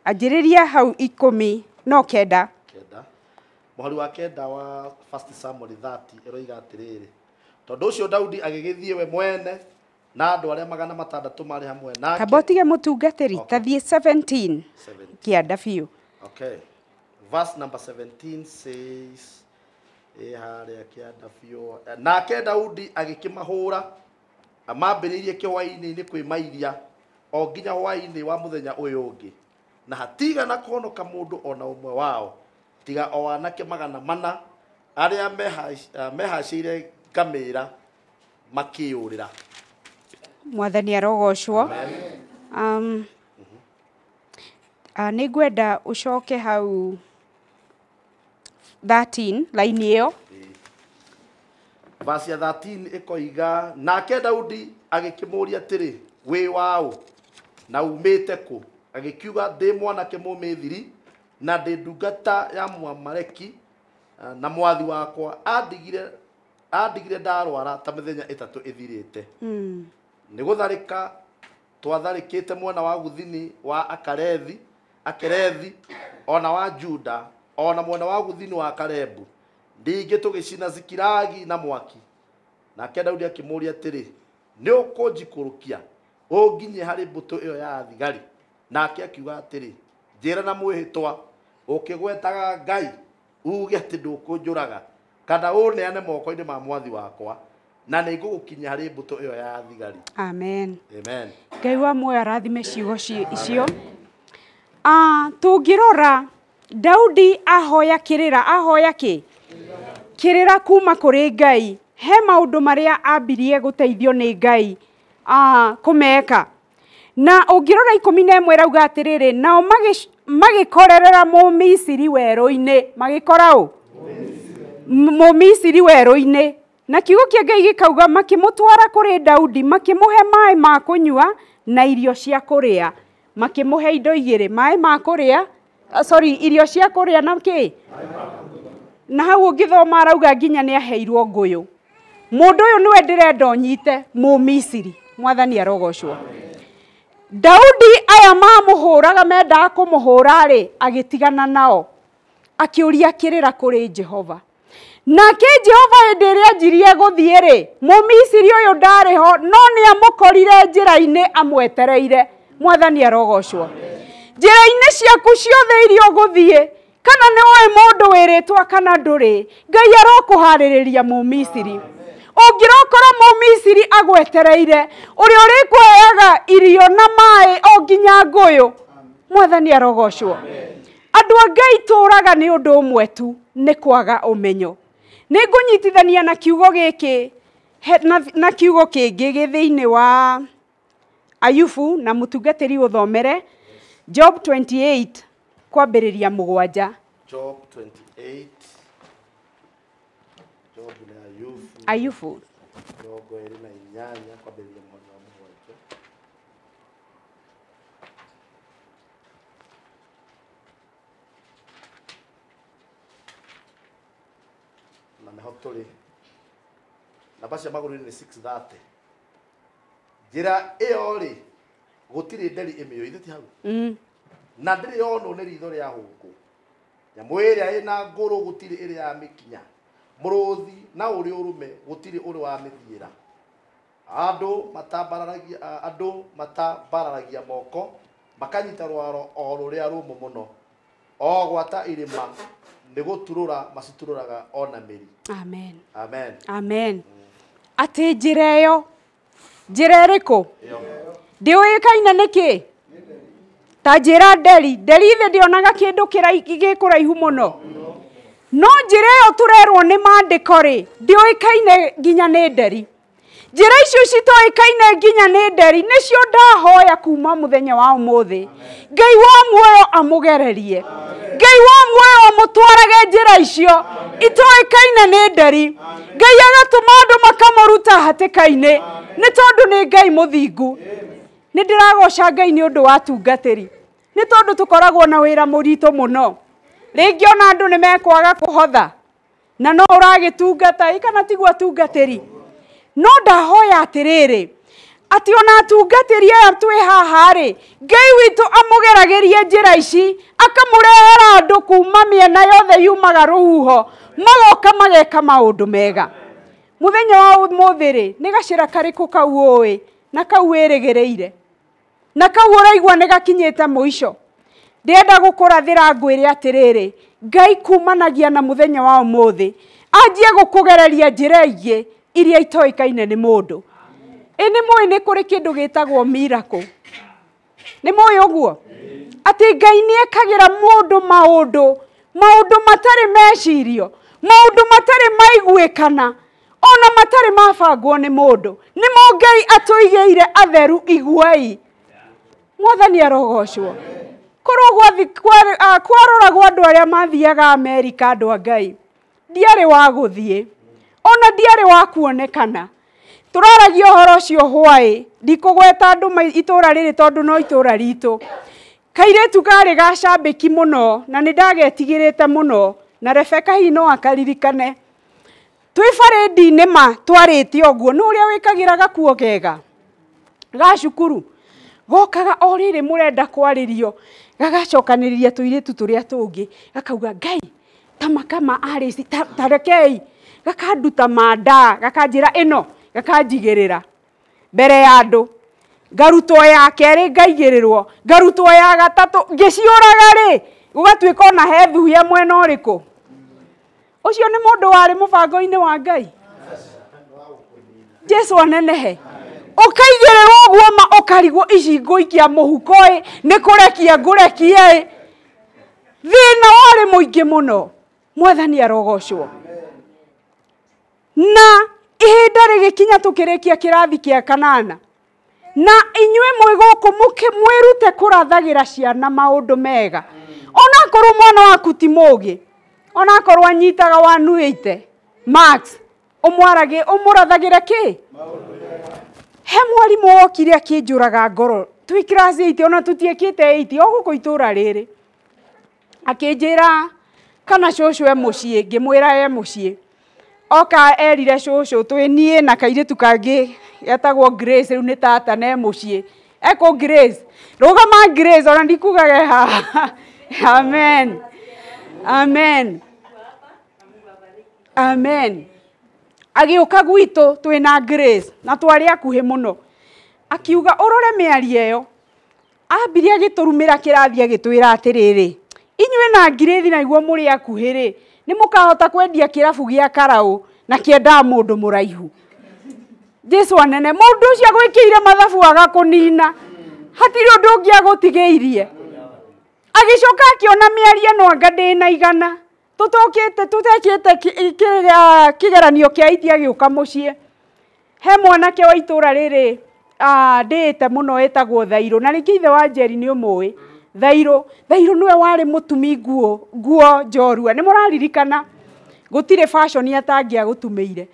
Anjĩrĩria hau 10 no 9. Mũhari wa 9 wa 1 Samuel 30 ĩroiga atĩrĩrĩ, tondũ ũcio Daudi agĩgĩthiĩ we mwene na andũ arĩa 600 marĩ hamwe nake. Kamba ũtige mũtungatĩri, tathiĩ 17 kĩanda biũ. Okay. Verse number 17 says, harĩa kĩanda biũ. Nake Daudi agĩkĩmahũra amambĩrĩirie kĩhwaĩ-inĩ kwĩmairia o nginya hwaĩ-inĩ wa mũthenya ũyũ ũngĩ, na hatigana kũhonoka mũndũ ona ũmwe wao tiga o anake 400 arĩa mehacĩire ngamĩra makĩyũrĩra. Mwathani arogocwo. Nĩ ngwenda ũcoke hau 13 line ĩyo. Verse ya 13 ĩkoiga, nake Daudi agĩkĩmũũria atĩrĩ, wĩ waũ na umĩte kũ? Agĩkiuga, ndĩ mwanake Mũmĩthiri na ndĩ ndungata ya Mũamaleki, na mwathi wakwa andigire ndarwara ta mĩthenya 3 ĩthirĩte. Nĩ gũtharĩka twatharĩkĩte mwena wa gũthini wa Akerethi ona wa Juda ona mwena wa gũthini wa Kalebu, ningĩ tũgĩcina Zikilagi na mwaki. Nake Daudi akĩmũũria atĩrĩ, nĩ ũkũnjikũrũkia ũnginyie harĩ mbũtũ ĩyo ya thigari? Nake akiuga atĩrĩ, njĩra na mwĩhĩtwa ũkĩgwetaga Ngai uge atĩ ndũkũnjũraga kana ũneane moko-inĩ ma mwathi wakwa, na nĩ ngũgũkinyia harĩ mbũtũ ĩyo ya thigari. Amen. Amen. Ngai wa muoyo arathime ciugo icio. Tũngĩrora Daudi ahoya kĩrĩra, ahoya kĩ? Kĩrĩra kuma kũrĩ Ngai. He maũndũ marĩa ambirie gũteithio nĩ Ngai kũmeka. Na ũngĩrora 11 ĩrauga atĩrĩrĩ, nao magĩkorerera Mũmisiri werũ-inĩ. Magĩkora ũ? Mũmisiri werũ-inĩ. Na kiugo kĩa Ngai gĩkauga makĩmũtwara kũrĩ Daudi, makĩmũhe maĩ ma kũnyua na irio cia kũrĩa. Makĩmũhe indo igĩrĩ, maĩ ma kũrĩa, sorry, irio cia kũrĩa na kĩ? Na hau ũngĩthoma arauga nginya nĩ aheirwo ngũyũ. Mũndũ ũyũ nĩwe ndĩrenda ũnyite, Mũmisiri. Mwathani arogocwo. Daudi aya mamũhũraga mendaga kũmũhũra rĩ, agĩtigana nao, akĩũria kĩrĩra kũrĩ Jehova. Nake Jehova hĩndĩ ĩrĩa anjirie gũthiĩ rĩ, Mũmisiri ũyũ ndarĩ ho, no nĩ amũkorire njĩra-inĩ amwetereire. Mwathani arogocwo. Njĩra-inĩ ciaku ciothe iria ũgũthiĩ, kana nĩ ũĩ mũndũ wĩrĩtwo kana ndũrĩ, Ngai arokũharĩrĩria Mũmisiri. Ũngĩrokora Mũmisiri agwetereire, ũrĩa ũrĩkũheaga irio na maĩ o nginya ngũyũ. Mwathani arogocwo. Andũ a Ngai tũraga nĩ ũndũ ũmwe tu, nĩ kwaga ũmenyo. Nĩ ngũnyitithania na kiugo gĩkĩ na kiugo kĩngĩ gĩ thĩinĩ wa Ayubu, na mũtungatĩri ũthomere Job 28 kwambĩrĩria 7. Job 28. Job na Ayubu. Ayubu 28 kwambĩrĩria 7. Nĩho tũrĩ. Namba cia magũrũ-inĩ nĩ 6:30. Njĩra ĩyo rĩ, gũtirĩ nderi ĩmĩũĩ, ithe ti hau? Na ndĩrĩ yonwo nĩ ritho rĩa hũngũ. Nyamũ ĩrĩa ĩna ngũrũ gũtirĩ ĩrĩ yamĩkinya. Mũrũthi na ũrĩ ũrũme gũtirĩ ũrĩ wamĩthiĩra. Andũ matambararagia moko makanyita rwaro o rũrĩa rũmũ mũno. O gwata irĩma nĩ gũturũra maciturũraga ona mĩri. Amen. Amen. Amen. Atĩ njĩra ĩyo, njĩra ĩrĩkũ? Ndĩũĩkaine nĩkĩ? Ta njĩra nderi, nderi ithe ndĩonaga kĩndũ gĩkũraihu mũno. No njĩra ĩyo tũrerwo nĩ maandĩko rĩ, ndĩũĩkaine nginya nĩ nderi. Njĩra icio citoĩkaine nginya nĩ nderi, nĩcio ndahoya kuma mũthenya wa ũmũthĩ. Ngai wa muoyo amũgererie. Ngai wa muoyo amũtwarage njĩra icio itoĩkaine nĩ nderi. Ngai agatũma andũ makamũruta hatĩka-inĩ, nĩ tondũ nĩ Ngai mũthingu. Nĩ ndĩragoca Ngai nĩ ũndũ wa atungatĩri, nĩ tondũ tũkoragwo na wĩra mũritũ mũno. Rĩngĩ ona andũ nĩ mekwaga kũhotha, na no ũragĩtungata, ĩ kana tiguo atungatĩri? No ndahoya atĩrĩrĩ, atĩ ona atungatĩri aya twĩ haha rĩ, Ngai witũ amũgeragĩrie njĩra ici, akamũrehera andũ kuma mĩena yothe yumaga rũhuho, magoka mageka maũndũ mega. Mũthenya wa ũmũthĩ rĩ, nĩ gacĩra karĩkũ kau ũĩ, na kau wĩrĩgĩrĩire, na kau ũraigua nĩ gakinyĩte mũico? Ndĩrenda gũkũrathĩra ngwĩre atĩrĩrĩ, Ngai kumanagia na mũthenya wa ũmũthĩ anjie gũkũgereria njĩra ingĩ iria itoĩkaine nĩ mũndũ. Ĩ nĩ mũĩ nĩ kũrĩ kĩndũ gĩtagwo miracle? Nĩ mũĩ ũguo? Atĩ Ngai nĩ ekagĩra mũndũ maũndũ, maũndũ matarĩ mecirio, maũndũ matarĩ maiguĩkana, ona matarĩ mabangwo nĩ mũndũ. Nĩmo Ngai atũigĩire atheru iguai. Mwathani arogocwo. Korwo kwaroragwo andũ arĩa mathiaga Amerika, andũ a Ngai, ndiarĩ wa gũthiĩ, ona ndiarĩ wa kuonekana. Tũraragia ũhoro ũcio hwaĩ, ndikũgweta andũ itũra rĩrĩ tondũ no itũra ritũ. Kairĩtu karĩ gacambĩki mũno, na nĩ ndagetigĩrĩte mũno, na Rebecca hihi no akaririkane. Twĩ barĩndi-inĩ ma twarĩte ũguo, nĩ ũrĩa wĩkagĩra gakuo kega ga cukuru, gokaga o rĩrĩ mũrenda kwarĩrio, gagacokanĩrĩria tũirĩtu tũrĩa tũngĩ, gakauga Ngai ta makama arĩci, ta rekei, gakanduta manda, gakanjĩra ĩno, gakanjigĩrĩra mbere ya andũ. Ngarutwo ya kerĩ ngaigĩrĩrwo, ngarutwo ya gatatũ, ngĩciũraga rĩ, gũgatuĩka ona he thuhia mwena ũrĩkũ. Ũcio nĩ mũndũ warĩ mũbango-inĩ wa Ngai. Jesu anenehe. Ũkaigĩrĩrwo ũguo ma ũkarigwo ici ngũikia mũhuko ĩ, nĩ kũrekia ngũrekia ĩ. Thĩna warĩ mũingĩ mũno. Mwathani arogocwo. Na ihinda rĩgĩkinya tũkĩrĩkia kĩrathi kĩa kanana. Na inyuĩ mwĩ gũkũ mwĩrute kũrathagĩra ciana maũndũ mega. Onakorwo mwana waku ti mũgĩ, onakorwo anyitaga 180 max, ũmũrathagĩre kĩ? He mwarimũ wokire akĩnjũraga ngoro, twĩ class 8 ona tũtiĩkĩte 8 o gũkũ itũra rĩrĩ. Akĩnjĩra kana cũcũ e mũciĩ, ngĩmwĩra e mũciĩ. Oka erire cũcũ twĩ niĩ na kairĩtu kangĩ getagwo Grace, rĩu nĩ tata na e mũciĩ. Eko Grace, rũgama Grace, ona ndikugaga haha. Amen. Amen. Amen. Agĩũka gwitũ twĩna Grace na twarĩ akuhĩ mũno. Akiuga ũrore mĩario ĩyo. Ambirie agĩtũrumĩra kĩrathi agĩtwĩra atĩrĩrĩ, inyuĩ na Grace na iguo mũrĩ akuhĩ rĩ, nĩ mũkahota kwendia kĩrabu gĩa karaũ na kĩendaga mũndũ mũraihu. Jesu anene, mũndũ ũcio agwĩkĩire mathabu agakũnina, hatirĩ ũndũ ũngĩ agũtigĩirie. Agĩcoka akĩona mĩario ĩno anga ndĩna igana, tũtokĩte tũtekĩte kĩgeranio kĩa iti agĩũka mũciĩ. He mwanake wa itũra rĩrĩ ndĩĩte mũno etagwo Thairũ, na rĩngĩ ithe wa Njeri nĩ ũmũĩ. Thairũ, Thairũ nĩwe warĩ mũtumi nguo njorua, nĩ mũraririkana? Gũtirĩ fashion atangĩagũtumĩire.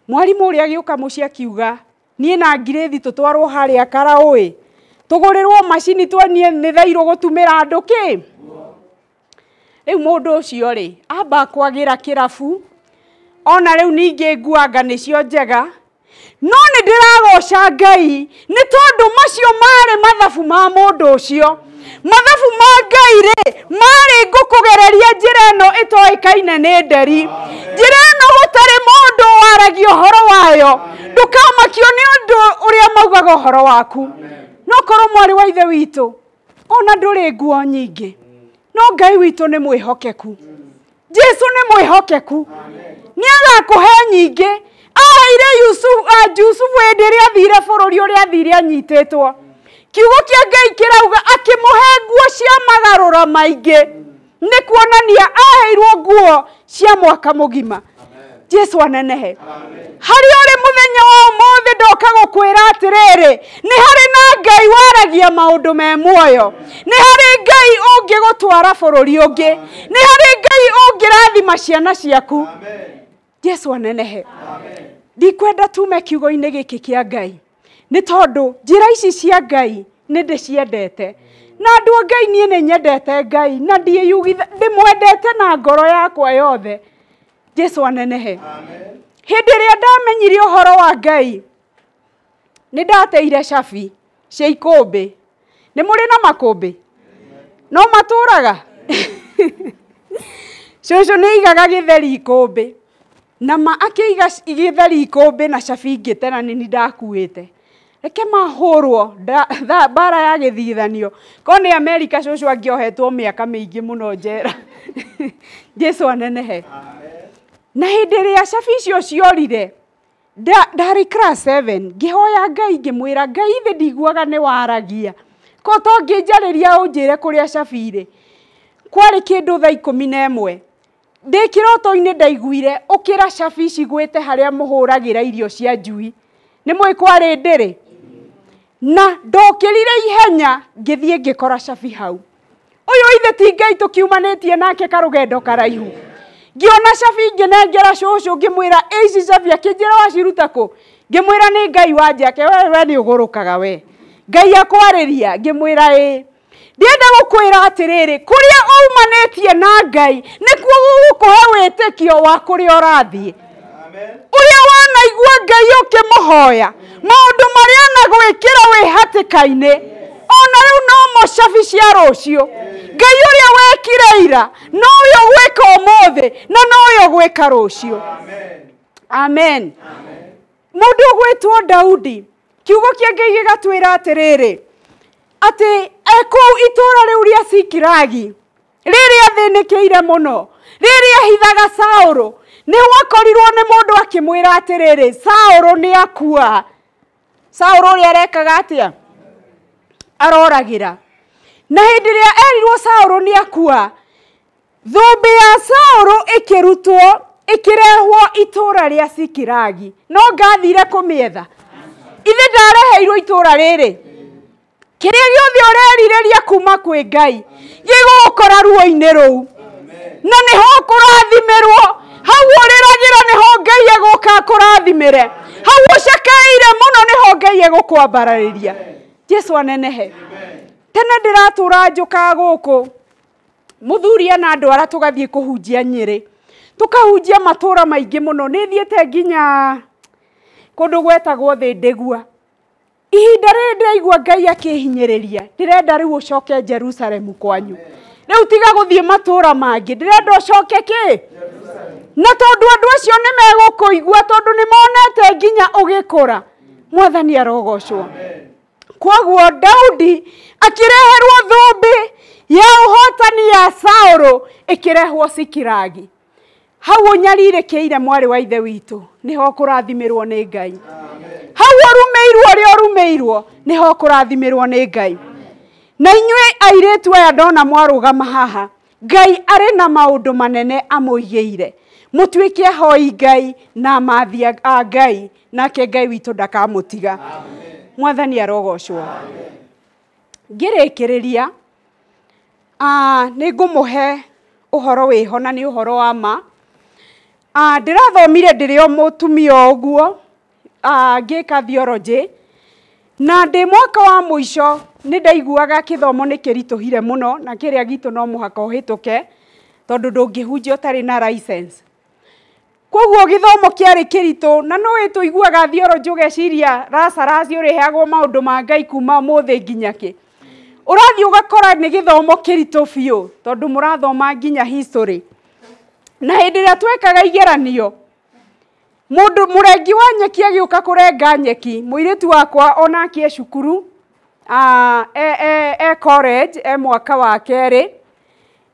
Mwarimũ ũrĩa agĩũka mũciĩ akiuga, niĩ na Ngirĩthi tũtwarwo harĩa karaũ-ĩ, tũgũrĩrwo macini tuonie nĩ Thairũ gũtumĩra andũ kĩ? Rĩu mũndũ ũcio rĩ, amba kwagĩra kĩrabu, Ona rĩu ningĩ nguanga nĩcio njega. No nĩ ndĩragoca Ngai nĩ tondũ macio marĩ mathabu ma mũndũ ũcio. Mathabu ma Ngai rĩ marĩ ngũkũgereria njĩra ĩno ĩtoĩkaine nĩ nderi. Njĩra ĩno gũtarĩ mũndũ waragia ũhoro wayo. Ndũkamakio nĩ ũndũ ũrĩa maugaga ũhoro waku. No korwo mwarĩ wa ithe witũ ona ndũrĩ nguo nyingĩ, no Ngai witũ nĩ mwĩhokeku. Jesu nĩ mwĩhokeku. Nĩ agakũhe nyingĩ. Aheire Jusufu hĩndĩ ĩrĩa athire bũrũri ũrĩa athire anyitĩtwo. Kiugo kĩa Ngai kĩrauga akĩmũhe nguo cia magarũra maingĩ. Nĩ kuonania aheirwo nguo cia mwaka mũgima. Jesu anenehe. Harĩa ũrĩ mũthenya wa ũmũthĩ ndoka gũkwĩra atĩrĩrĩ, nĩ harĩ na Ngai waragia maũndũ me muoyo. Nĩ harĩ Ngai ũngĩgũtwara bũrũri ũngĩ. Nĩ harĩ Ngai ũngĩrathima ciana ciaku. Jesu anenehe. Ndikwenda tume kiugo-inĩ gĩkĩ kĩa Ngai nĩ tondũ njĩra ici cia Ngai nĩ ndĩciendete. Na andũ a Ngai niĩ nĩ nyendete Ngai na ndĩmwendete na ngoro yakwa yothe. Jesu anenehe. Hĩndĩ ĩrĩa ndamenyire ũhoro wa Ngai nĩ ndateire cabi cia ikũmbĩ. Nĩ mũrĩ na makũmbĩ? No matũraga? Cũcũ nĩ aigaga gĩtheri ikũmbĩ. Na ma akĩiga gĩtheri ikũmbĩ na cabi ingĩ tena nĩ niĩ ndakuĩte. Reke mahũrwo mbara ya gĩthithanio. Korwo nĩ Amerika cũcũ angĩohetwo mĩaka mĩingĩ mũno njera. Jesu anenehe. Na hĩndĩ ĩrĩa cabi icio ciorire, ndarĩ class 7, ngĩhoya Ngai ngĩmwĩra Ngai ithe ndiguaga nĩ waragia. Ko to ngĩnjarĩria ũnjĩre kũrĩa cabi irĩ. Kwarĩ kĩndũ thaa 11. Ndĩ kĩroto-inĩ ndaiguire ũkĩra cabi ici gwĩte harĩa mũhũragĩra irio cia njui. Nĩ mũĩ kwarĩ ndĩrĩ? Na ndokĩrire ihenya ngĩthiĩ ngĩkora cabi hau. Ũyũ ithe ti Ngai tũkiumanĩtie nake karũgendo karaihu. Ngĩona cabi ngĩnengera cũcũ ngĩmwĩra ici cabi, akĩnjĩra waciruta kũ? Ngĩmwĩra nĩ Ngai wanjake, we nĩ ũgũrũkaga we. Ngai akwarĩria, ngĩmwĩra ĩĩ. Ndienda gũkwĩra atĩrĩrĩ, kũrĩa umanĩtie na Ngai nĩkuo gũgũkũhe wĩtĩkio wa kũrĩa ũrathiĩ. Ũrĩa wanaigua Ngai ũkĩmũhoya, maũndũ marĩa anagwĩkĩra wĩ hatĩka-inĩ, ona rĩu nomo cabi cia rũciũ. Ngai ũrĩa wekire ira nowe ũgwĩka ũmũthĩ na nowe ũgwĩka rũciũ. Amen. Mũndũ ũgwĩtwo Daudi, kiugo kĩa Ngai gĩgatwĩra atĩrĩrĩ, atĩ ekũu itũũra rĩu rĩa Sikiragi rĩrĩa athĩnĩkĩire mũno, rĩrĩa ahithaga Saũlũ, nĩ gwakorirwo nĩ mũndũ akĩmwĩra atĩrĩrĩ, Saũlũ nĩ akua. Saũlũ ũrĩa arekaga atĩa? Aroragĩra. Na hĩndĩ ĩrĩa erirwo Saũlũ nĩ akua, thũmbĩ ya Saũlũ ĩkĩrutwo ĩkĩrehwo itũũra rĩa Sikiragi. No ngathire kũmĩetha. Ithe ndareheirwo itũũra rĩrĩ. Kĩrĩa gĩothe ũrerirĩria kuma kwĩ Ngai gĩgũgũkora ruo-inĩ rũu. Na nĩho ũkũrathimĩrwo. Hau ũrĩragĩra nĩho Ngai egũka akũrathimĩre. Hau ũcakaĩire mũno nĩho Ngai egũkwambararĩria. Jesu anenehe. Tene ndĩratũra njũkaga gũkũ mũthuri na andũ arĩa tũgathiĩ kũhunjia Nyĩrĩ. Tũkahunjia matũra maingĩ mũno. Nĩ thiĩte nginya kũndũ gwetagwo Thĩndĩgua. Ihinda rĩrĩ ndĩraigua Ngai akĩhinyĩrĩria, ndĩrenda rĩu ũcoke Jerusalemu kwanyu. Rĩu tiga gũthiĩ matũra mangĩ, ndĩrenda ũcoke kĩ? Na tondũ andũ acio nĩ megũkũigua tondũ nĩ monete nginya ũgĩkũra. Mwathani arogocwo. Kwoguo Daudi akĩreherwo thũmbĩ ya ũhotani ya Saũlũ ĩkĩrehwo Sikiragi. Hau ũnyarirĩkĩire mwarĩ wa ithe witũ nĩho ũkũrathimĩrwo nĩ Ngai. Hau ũrumĩirwo ũrĩa ũrumĩirwo nĩho ũkũrathimĩrwo nĩ Ngai. Na inyuĩ airĩtu aya ndona mwarũgama haha, Ngai arĩ na maũndũ manene amũigĩire. Mũtuĩke ahoi Ngai na amathi a Ngai, nake Ngai witũ ndakamũtiga. Mwathani arogocwo. Ngĩrĩkĩrĩria, nĩ ngũmũhe ũhoro wĩho na nĩ ũhoro wa ma. Ndĩrathomire ndĩrĩ o mũtumia o ũguo, ngĩka theology, na ndĩ mwaka wa mũico nĩ ndaiguaga kĩthomo nĩ kĩritũhire mũno na kĩrĩa gitũ no mũhaka ũhĩtũke tondũ ndũngĩhunjia ũtarĩ na license. Koguo gĩthomo kĩarĩ kĩritũ na no ĩtũiguaga theology ũgeciria Lazarus ũrĩheagwo maũndũ ma Ngai kuma ũmũthĩ nginya kĩ. Ũrathiĩ ũgakora nĩ gĩthomo kĩritũ biũ tondũ mũrathoma nginya history. Na hĩndĩ ĩrĩa twekaga igeranio mũndũ mũrengi wa nyeki agĩũka kũrenga nyeki, mũirĩtu wakwa onake e cukuru e college e mwaka wa kerĩ,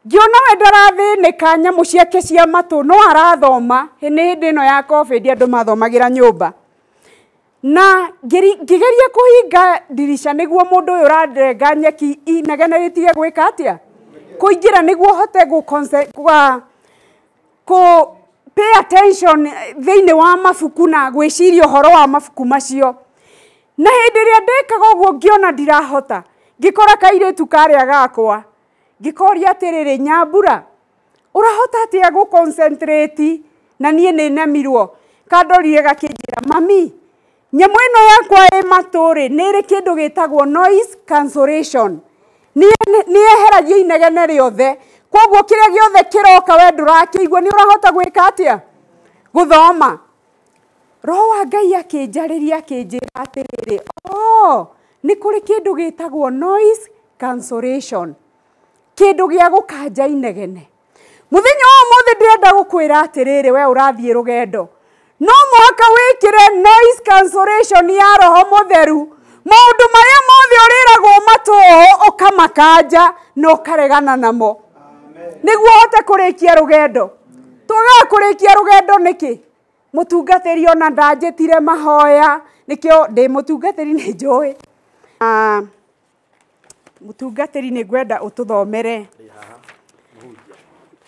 ngĩona we ndarathĩnĩka nyamũ ciake cia matũ no arathoma. Nĩ hĩndĩ ĩno ya COVID andũ mathomagĩra nyũmba, na ngĩgeria kũhinga ndirica nĩguo mũndũ ũyũ ũrarenga nyeki inegene rĩtige gwĩka atĩa, kũingĩra nĩguo hote kũ pay attention thĩinĩ wa mabuku na gwĩciria ũhoro wa mabuku macio. Na hĩndĩ ĩrĩa ndekaga ũguo ngĩona ndirahota, ngĩkora kairĩtu karĩa gakwa, ngĩkoria atĩrĩrĩ, Nyambura, ũrahota atĩa gũ concentrate na niĩ nĩ nemirwo? Kandorire gakĩnjĩra, mami, nyamũ ĩno yakwa ĩ matũ rĩ, nĩ ĩrĩ kĩndũ gĩtagwo noise cancellation, nĩ yeheragia inegene rĩothe, koguo kĩrĩa gĩothe kĩroka we ndũrakĩigua, nĩ ũrahota gwĩka atĩa, gũthoma. Roho wa Ngai akĩnjarĩria akĩnjĩra atĩrĩrĩ, oh, nĩ kũrĩ kĩndũ gĩtagwo noise cancellation, kĩndũ gĩa gũkanja inegene. Mũthenya wa ũmũthĩ ndĩrenda gũkwĩra atĩrĩrĩ, we ũrathiĩ rũgendo, no mũhaka wĩkĩre noise cancellation ya Roho Mũtheru. Maũndũ marĩa mothe ũrĩragwo matũ ũkamakanja na ũkaregana namo nĩguo ũhote kũrĩkia rũgendo. Twagaga kũrĩkia rũgendo nĩkĩ? Mũtungatĩri ona ndanjĩtire mahoya, nĩkĩo ndĩ mũtungatĩri nĩ njũĩ. Mũtungatĩri nĩ ngwenda ũtũthomere,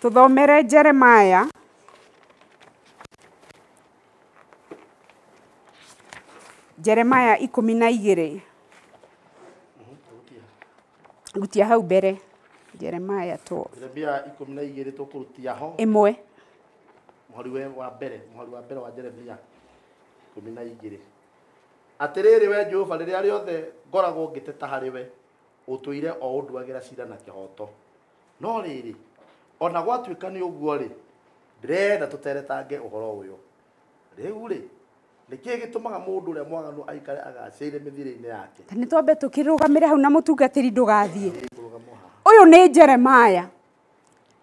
tũthomere Jeremiah Jeremiah 12. Gutia hau mbere Jeremiah 12. Jeremiah 12 tũkũrutia ho ĩmwe mũhari wa mbere, mũhari wa mbere wa Jeremiah 12. Atĩrĩrĩ we Jehova, rĩrĩa rĩothe ngoragwo ngĩteta harĩ we, ũtũire o ũnduagĩra ciira na kĩhooto. No rĩrĩ, ona gwatuĩka nĩ ũguo rĩ, ndĩrenda tũteretange ũhoro ũyũ. Rĩu rĩ, nĩkĩĩ gĩtũmaga mũndũ ũrĩa mwaganu aikare agacĩire mĩthiĩre-inĩ yake? Ta nĩ twambe tũkĩrũgamĩre hau na mũtungatĩri ndũgathiĩ. Ũyũ nĩ Jeremiah,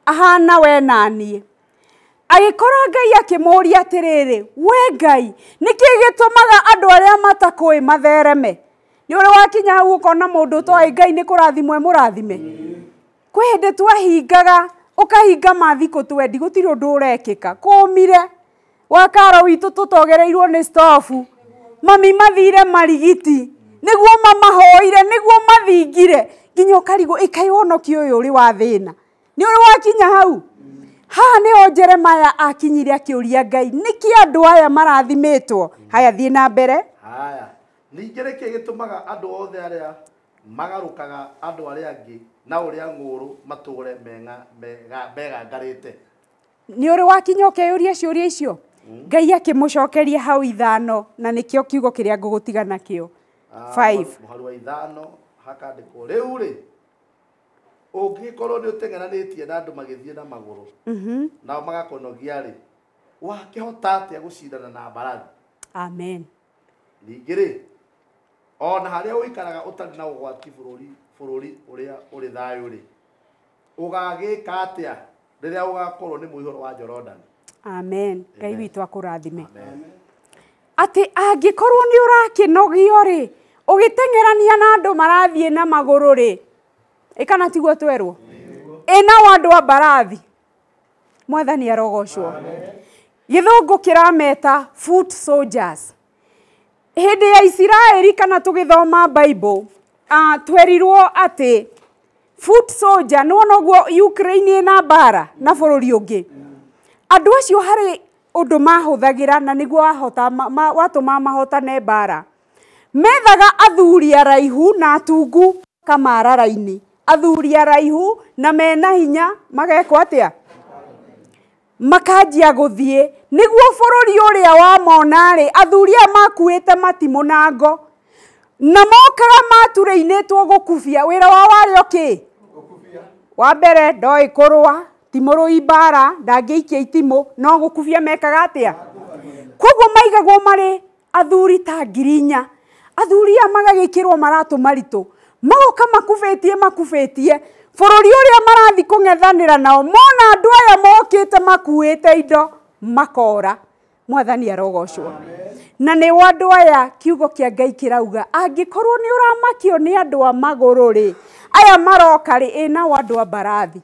ahana we na niĩ. Agĩkora Ngai akĩmũũria atĩrĩrĩ, we Ngai, nĩkĩĩ gĩtũmaga andũ arĩa matakũĩ mathereme? Nĩ ũrĩ wakinya hau ũkona mũndũ ũtoĩ Ngai nĩ kũrathimwo emũrathime? Kwĩ hĩndĩ twahingaga, ũkahinga mathikũ twendi, gũtirĩ ũndũ ũrekĩka. Kũmire wakaro witũ tũtogereirwo nĩ stofu, mami mathire marigiti nĩguo mamahoire, nĩguo mathingire, nginya ũkarigwo ĩkaĩ ũhonokio ũyũ ũrĩ wa thĩna. Nĩ ũrĩ wakinya hau? Haha nĩho Jeremiah akinyire akĩũria Ngai, nĩkĩ andũ aya marathimĩtwo? Haya, thiĩ na mbere. Haya, ningĩ nĩkĩ gĩtũmaga andũ othe arĩa magarũkaga andũ arĩa angĩ na ũrĩa ng'ũũrũ matũũre megangarĩte? Nĩ ũrĩ wakinya ũkeyũria ciũria icio? Ngai akĩmũcokeria hau 5, na nĩkĩo kiugo kĩrĩa ngũgũtiga nakĩo. 5. Mũhari wa 5 hakandĩkwo, rĩu rĩ, ũngĩkorwo nĩ ũteng'eranĩtie na andũ magĩthiĩ na magũrũ, nao magakonogia rĩ, wakĩhota atĩa gũcindana na mbarathi? Amen. Ningĩ rĩ, ona harĩa ũikaraga ũtarĩ na ũgwati bũrũri ũrĩa ũrĩ thayũ rĩ, ũgagĩka atĩa rĩrĩa ũgakorwo nĩ mũihũro wa Jorodani? Amen. Ngai witũ akũrathime. Atĩ angĩkorwo nĩ ũrakĩnogio rĩ, ũgĩteng'erania na andũ marathiĩ na magũrũ rĩ, ĩkana tiguo twerwo? Ĩnao andũ a mbarathi. Mwathani arogocwo. Gĩthũngũ kĩrameta foot soldiers. Hĩndĩ ya Isiraeli kana tũgĩthoma Bible, twerirwo atĩ foot soldier, nĩ wona ũguo Ukraine ĩna mbara na bũrũri ũngĩ. Andũ acio harĩ ũndũ mahũthagĩra na nĩguo watũma mahotane mbara. Methaga athuri araihu na atungu kamarara-inĩ. Athuri araihu na mena hinya magekwo atĩa? Makanjia gũthiĩ nĩguo bũrũri ũrĩa wamona rĩ, athuri aya makuĩte matimũ na ngo na mokaga maturĩinĩtwo gũkubia. Wĩra wao warĩ o kĩ? Wa mbere ndoĩ kũrũa, Ti mũrũi mbara, ndangĩikia itimũ, no gũkubia mekaga atĩa? Koguo maigagwo marĩ athuri ta 4,000. Athuri aya magagĩkĩrwo maratũ maritũ, magoka makubĩtie makubĩtie bũrũri ũrĩa marathi kũng'ethanĩra nao, mona andũ aya mokĩte makuĩte indo makora. Mwathani arogocwo. Na nĩ wa andũ aya kiugo kĩa Ngai kĩrauga angĩkorwo nĩ ũramakio nĩ andũ a magũrũ rĩ, aya maroka rĩ, ĩ nao andũ a mbarathi.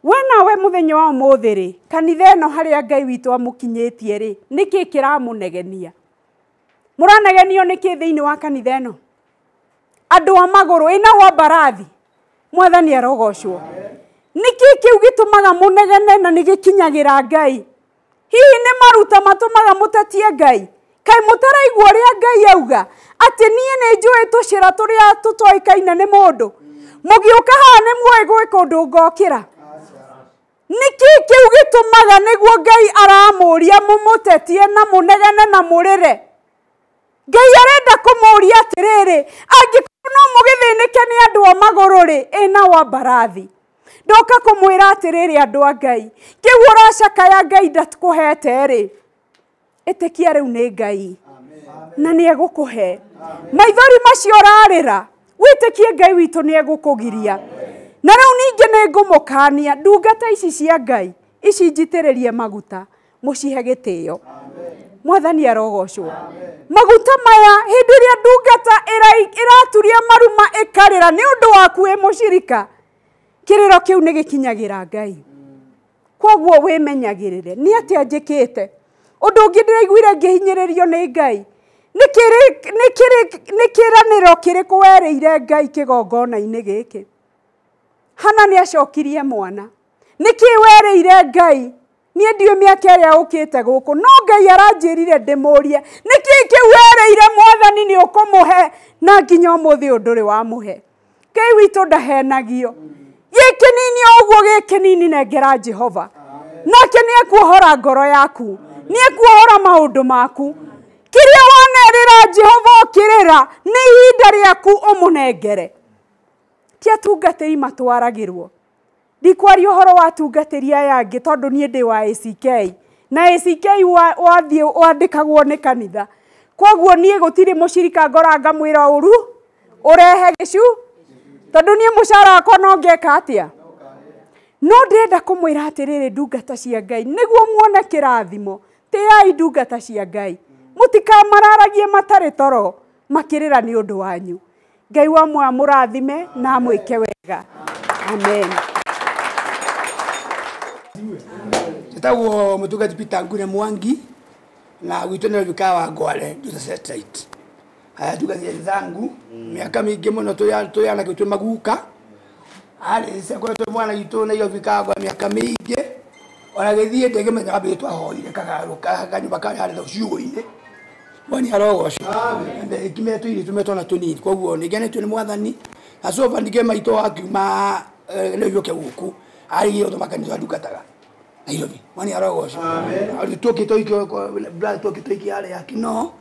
We nawe mũthenya wa ũmũthĩ rĩ, kanitha ĩno harĩa Ngai witũ amũkinyĩtie rĩ, nĩkĩ kĩramũnegenia? Mũranegenio nĩkĩ thĩinĩ wa kanitha ĩno? Andũ a magũrũ, ĩ nao a mbarathi. Mwathani arogocwo. Nĩkĩ kĩu gĩtũmaga mũnegene na nĩgĩkinyagĩra Ngai? Hihi nĩ maruta matũmaga mũtetie Ngai? Kaĩ mũtaraigua ũrĩa Ngai auga atĩ niĩ nĩ njũĩ tũcĩra tũrĩa tũtoĩkaine nĩ mũndũ? Mũgĩũka haha nĩ muoĩ gwĩ kũndũ ngokĩra? Nĩkĩ kĩu gĩtũmaga nĩguo Ngai aramũria mũmũtetie na mũnegene na mũrĩre? Ngai arenda kũmũria atĩrĩrĩ, angĩkorwo no mũgĩthĩnĩke nĩ andũ a magũrũ rĩ, ĩ nao a mbarathi. Ndoka kũmwĩra atĩrĩrĩ andũ a Ngai, kĩu ũracakaya Ngai ndakũhete rĩ, ĩtĩkia rĩu nĩ Ngai na nĩ egũkũhe. Maithori macio ũrarĩra, wĩtĩkie Ngai witũ nĩ egũkũgiria. Na rĩu ningĩ nĩ ngũmũkania ndungata ici cia Ngai, ici njitĩrĩrie maguta, mũcihe gĩtĩo. Mwathani arogocwo. Maguta maya hĩndĩ ĩrĩa ndungata ĩraturia maruma ĩkarĩra nĩ ũndũ waku wĩ mũcirika, kĩrĩro kĩu nĩ gĩkinyagĩra Ngai. Koguo wĩmenyagĩrĩre nĩ atĩa njĩkĩte. Ũndũ ũngĩ ndĩraiguire ngĩhinyĩrĩrio nĩ Ngai, nĩ kĩranĩro kĩrĩkũ werĩire Ngai kĩgongona-inĩ gĩkĩ? Hana nĩ acokirie mwana. Nĩkĩ werĩire Ngai? Niĩ ndiũĩ mĩaka ĩrĩa ũkĩte gũkũ, no Ngai aranjĩrire ndĩmũrie nĩkĩ kĩu werĩire Mwathani nĩ ũkũmũhe na nginya ũmũthĩ ũyũ ndũrĩ wamũhe. Ngai witũ ndahenagio. Gĩkĩ nini o ũguo gĩkĩ nini nengera Jehova, nake nĩ ekuohora ngoro yaku, nĩ ekuohora maũndũ maku. Kĩrĩa wanerĩra Jehova ũkĩrĩra nĩ ihinda rĩaku ũmũnengere. Ti atungatĩri matwaragĩrwo. Ndikwaria ũhoro wa atungatĩri aya angĩ tondũ niĩ ndĩ wa ACK na ACK wathiĩ wandĩkagwo nĩ kanitha. Koguo niĩ gũtirĩ mũcirika ngora ngamwĩra ũru ũrehe gĩcu, tondũ niĩ mũcara wakwa no ngeka atĩa? No ndĩrenda kũmwĩra atĩrĩrĩ ndungata cia Ngai, nĩguo muone kĩrathimo, tĩai ndungata cia Ngai, mũtikamararagie matarĩ toro makĩrĩra nĩ ũndũ wanyu. Ngai wa muoyo amũrathime na amwĩke wega. Amen. Njĩtagwo mũtungati Peter Ngure Mwangi na gwitũ nĩ Rubika wa Ngware Nduta Satellite. Aya ndungati zangu miaka mĩingĩ mũno tũrĩ anake twĩ maguka. Arĩ akoretwo mwana witũ Nairobi Kagwa mĩaka mĩingĩ, ona gĩthiĩ ndĩngĩmenya wambere twahoire kagarũ kanyũmba karĩa harĩ ciugũ-inĩ. Mwathani arogocwo. Kimetwo irio tumetwo na tũnini, koguo nĩngenetio nĩ Mwathani. Na sofa ningĩ maitũ akiuma Nairobi oke gũkũ arĩgie ũthoma kanitha ndungataga Nairobi. Mwathani arogocwo. Tũkĩtwo ikio brother tũkĩtwo ikio harĩa Kinoo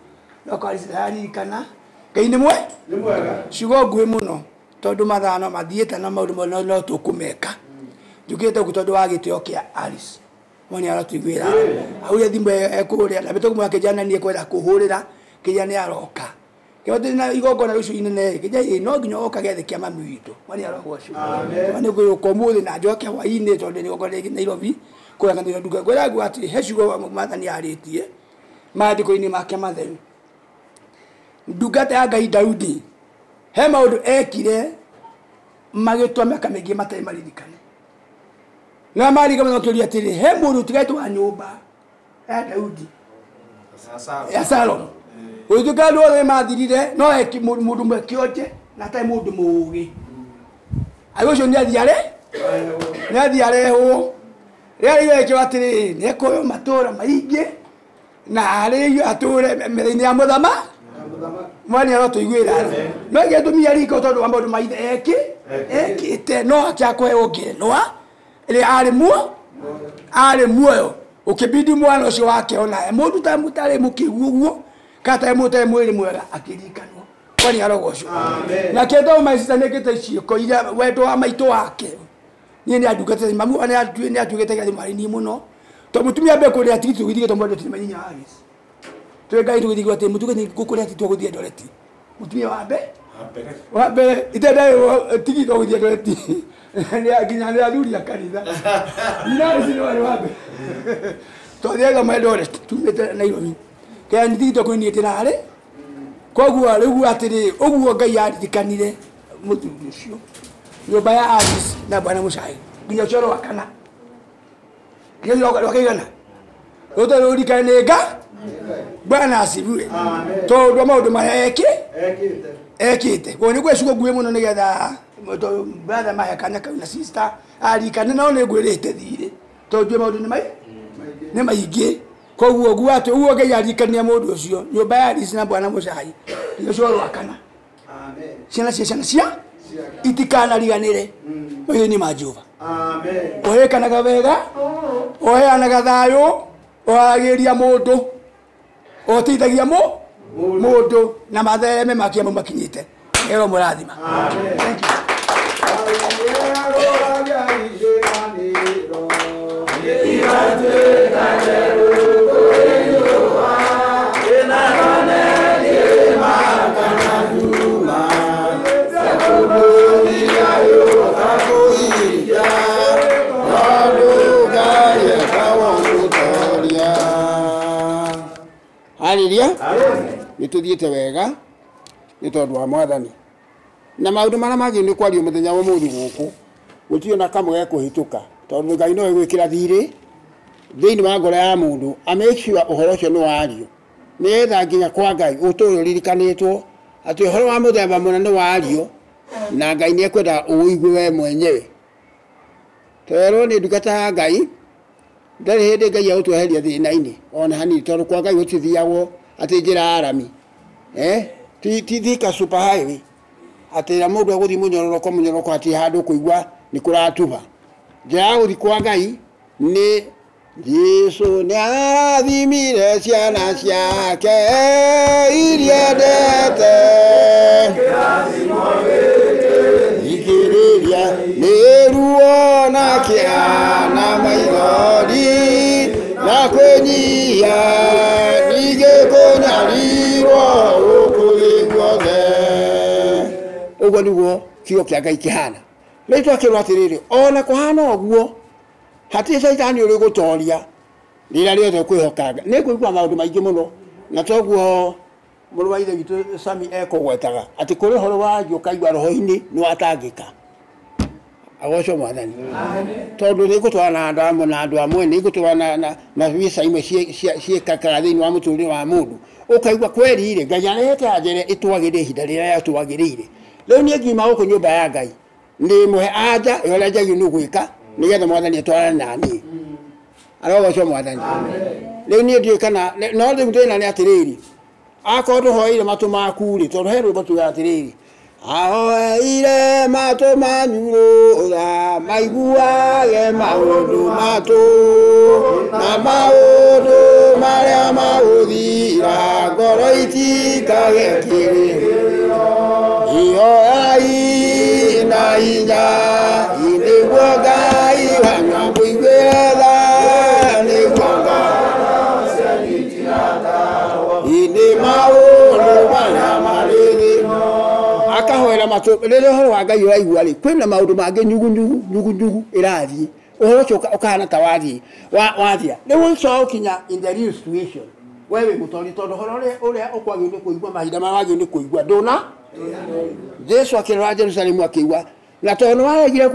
no kwaririkana Ngai nĩ mwega. Ciugo nguhĩ mũno tondũ mathaa no mathiĩte na maũndũ no tũkũmeka. Njũkĩte gũkũ tondũ wa gĩtĩo kĩa Alice. Mwathani arotũiguĩra. Ahurie thimũ ekũrĩa na bĩtũ kĩjana niĩ kwenda kũhũrĩra kĩjana nĩ aroka. Kĩhoti na igongona rũciũ inene kĩjana no nginya oka gĩathĩ kĩa mami witũ. Mwathani arogocwo. Mwathani ngũyũka ũmũthĩ na njoke hwaĩ-inĩ tondũ nĩ igongona rĩngĩ Nairobi kũrĩa kanitha nduka. Ngwĩra nguo atĩ he ciugo Mwathani arĩtie maandĩko-inĩ make matheru. Ndungata ya Ngai Daudi he maũndũ ekire magĩtua mĩaka mĩingĩ matarĩ maririkane. Na marika makĩũria atĩrĩ, he mũndũ ũtigaĩtwo wa nyũmba ya Daudi ya Salomo gũtuĩka andũ othe mathirire no mũndũ ũmwe kĩonje na atarĩ mũndũ mũũgĩ. Agĩ ũcio nĩ athiĩ arehwo. Rĩrĩa rĩu ekĩrwo atĩrĩrĩ, nĩ ekũheo matũũra maingĩ na arĩithio atũũre metha-inĩ ya mũthamaki. Mwathani arotũiguĩra. No gĩtũmi riko tondũ wa maũndũ maithe ekĩte no akĩaga kũheo ngerenwa ĩrĩa arĩ muoyo. Ũkĩbidi mwana ũcio wake ona mũndũ ta mũtarĩ mũkĩgu ũguo kana tarĩ mũndũ ũtarĩ mwĩrĩ mwega akĩririkanwo. Mwathani arogocwo. Na kĩndũ maicita nĩkĩte ciĩko iria wendo wa maitũ wake Niĩ nĩ andungate mamu nĩ atuĩkĩte kĩrathimo harĩ niĩ mũno. To mũtumia mbe kũrĩa tigiti tũgĩthiĩ tũmwendete nĩ manyinya Alice. Twĩ Ngai tũgĩthiĩ atĩ mũtugĩ ngũkũrĩa tigiti tũgũthiĩ Eldoret. Mũtumia wa mbe wa mbere itenda tigiti tũgũthiĩ Eldoret. Nĩ nginya nĩ athuri a kanitha. Nyina Alice nĩ warĩ wa mbere. Twathiaga ma Eldoret tumĩte Nairobi. Kaya nĩ tigiti tũkũniĩ ndĩrarĩ. Koguo rĩu atĩrĩ ũguo Ngai aririkanire mũthuri ũcio. Nyũmba ya Alice na bwana Muchai nginya ũcio rwa kana nginya rwa kaigana rũtarĩ rũririkane nĩ nga Bwana asifiwe tondũ maũndũ marĩa ekĩte koguo nĩ ngwĩciria nguhĩ mũno nĩgetha brother mahe kanya kau na sister aririkane no nĩ ngwĩrĩte thirĩ tondũ njũĩ maũndũ nĩ maingĩ koguo nguo atĩ ũguo Ngai aririkania mũndũ ũcio nyũmba ya Alice na bwana Muchai nginya ũcio rwa kana ciana cia ciana cia itikanariganĩre maitho-inĩ ma Jehova. Ũhekanaga wega, ũheanaga thayũ, ũharagĩria mũndũ, ũteithagia mũndũ na mathereme makia mau makinyĩte. Ero mũrathima. Thank you. Haleluya. Nĩ tũthiĩte wega nĩ tondũ wa Mwathani. Na maũndũ marĩa magĩrĩirwo nĩ kwario mũthenya wa ũmũthĩ gũkũ gũtirĩ na kamwe gekũhĩtũka tondũ Ngai no egwĩkĩra thirĩ thĩinĩ wa ngoro ya mũndũ a make sure ũhoro ũcio nĩ wario nĩgetha nginya kwa Ngai ũtũũre ũririkanĩtwo atĩ ũhoro wa mũthemba mũna nĩ wario na Ngai nĩ ekwenda ũũigue we mwenyewe. Twerwo nĩ ndungata ya Ngai ndarĩ hĩndĩ Ngai egũtweheria thĩna-inĩ ona hanini tondũ kwa Ngai gũtithiagwo atĩ njĩra ya rami ti Thika super highway atĩ ĩrĩa mũndũ egũthiĩ mũnyororoko mũnyororoko atĩ handũ kũigua nĩ kũratuba. Njĩra ya gũthiĩ kwa Ngai nĩ Jesũ nĩ arathimire ciana ciake iria endete ikĩrĩria nĩ ruo na kĩeha na maithori na kwĩnyihia ningĩ kũnyarirwo gũkũ thĩ guothe. Ũguo nĩguo kiugo kĩa Ngai kĩhana. Rĩu twakĩrwo atĩrĩrĩ ona kũhana ũguo hatirĩ caitani ũrĩ gũtoria rĩrĩa rĩothe ũkwĩhoka Ngai. Nĩ ngũigua maũndũ maingĩ mũno na toguo mũrũ wa ithe witũ Sami ekũgwetaga atĩ kũrĩ ũhoro wario ũkaigua roho-inĩ nĩ watangĩka. Agocwo Mwathani. Tondũ nĩ ngũtwarana na andũ amwe na andũ amwe nĩ ngũtwarana na visa imwe ciĩkakaga thĩinĩ wa mũtũrĩre wa mũndũ ũkaigua kweri rĩ Ngai arehete njĩra ĩtwagĩrĩire ihinda rĩrĩa yatwagĩrĩire. Rĩu niĩ ngiuma gũkũ nyũmba ya Ngai nĩ mũhe anja ũrĩa njagĩrĩirwo nĩ gwĩka nĩgetha Mwathani atwarane na niĩ. Arogocwo Mwathani. Rĩu niĩ ndiũĩ kana no rĩu thĩna nĩ atĩrĩrĩ akorwo ndũhoeire matũ maku rĩ tondũ he rwĩmbo tugaga atĩrĩrĩ ahoeire matũ manyu rũtha maiguage maũndũ matũ na maũndũ marĩa magũthira ngoro itikage kĩrĩro ihoyai na hinya nĩguo Ngai wanyu amũiguĩre tha nĩguo nĩ maũndũ marĩa marĩ thĩ akahoera matũ rĩrĩa ũhoro wa Ngai ũraigua rĩ kwĩna maũndũ mangĩ nyugunyugu nyugunyugu ĩrathiĩ ũhoro ũcio ũkahana ta wathiĩ wathia rĩu ũcoka ũkinya in the real situation we wĩ mũtori tondũ ũhoro ũrĩa ũkwagĩrĩirwo nĩ kũigua mahinda marĩa wagĩrĩirwo nĩ kũigua ndũna Jesu akĩrora Jerusalemu akĩigua na tondũ nĩwaregire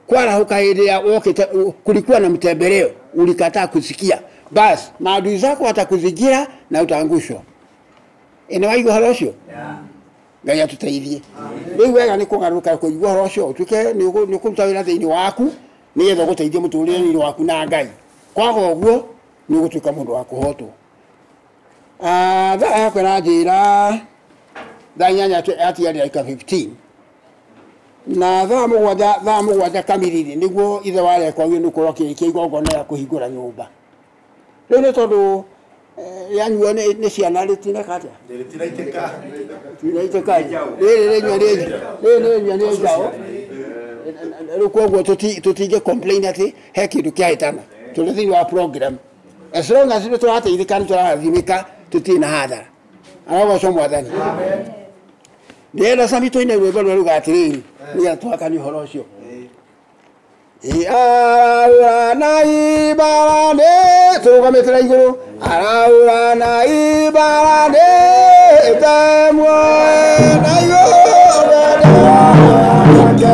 kwarahũka hĩndĩ ya wokĩte kulikuwa na mtembeleo ulikataa kusikia basi maadui zako watakuzingira na utaangushwa. Ĩnĩ waigua ũhoro ũcio? Ngai atũteithie. Rĩu wega nĩ kũgarũrũka kũigua ũhoro ũcio ũtuĩke nĩ ũkũruta wĩra thĩinĩ waku nĩgetha ũgũteithie mũtũrĩre-inĩ waku na Ngai. Kwaga ũguo nĩ ũgũtuĩka mũndũ wa kũhotwo. Thaa yakwa ĩranjĩra thaa 8 yatigarire ndagĩka 15 na thaa mũgwanja kamiri-rĩ nĩguo ithe wa arekwagio nĩ gũkorwo akĩrĩkia igongona rĩa kũhingũra nyũmba. Rĩu nĩ tondũ rĩanyuo nĩ ciana rĩtineka atĩa? Rĩtiraitĩka. Rĩrĩ rĩnyua nĩ njaũ. Rĩu koguo tũtingĩ complain atĩ he kĩndũ kĩahĩtana. Tũrĩ thĩinĩ wa program. As long as nĩ tũrateithĩka, nĩ tũrarathimĩka, tũtirĩ na hathara. Arogocwo Mwathani. Ndĩrenda Sami tũine rwĩmbo rũrĩa ruga atĩrĩrĩ, nĩgetha tũhakanie ũhoro ũcio. Araũrana ibarane, tũrũgamĩte na igũrũ. Araũrana ibarane, muoe na igũrũ wake.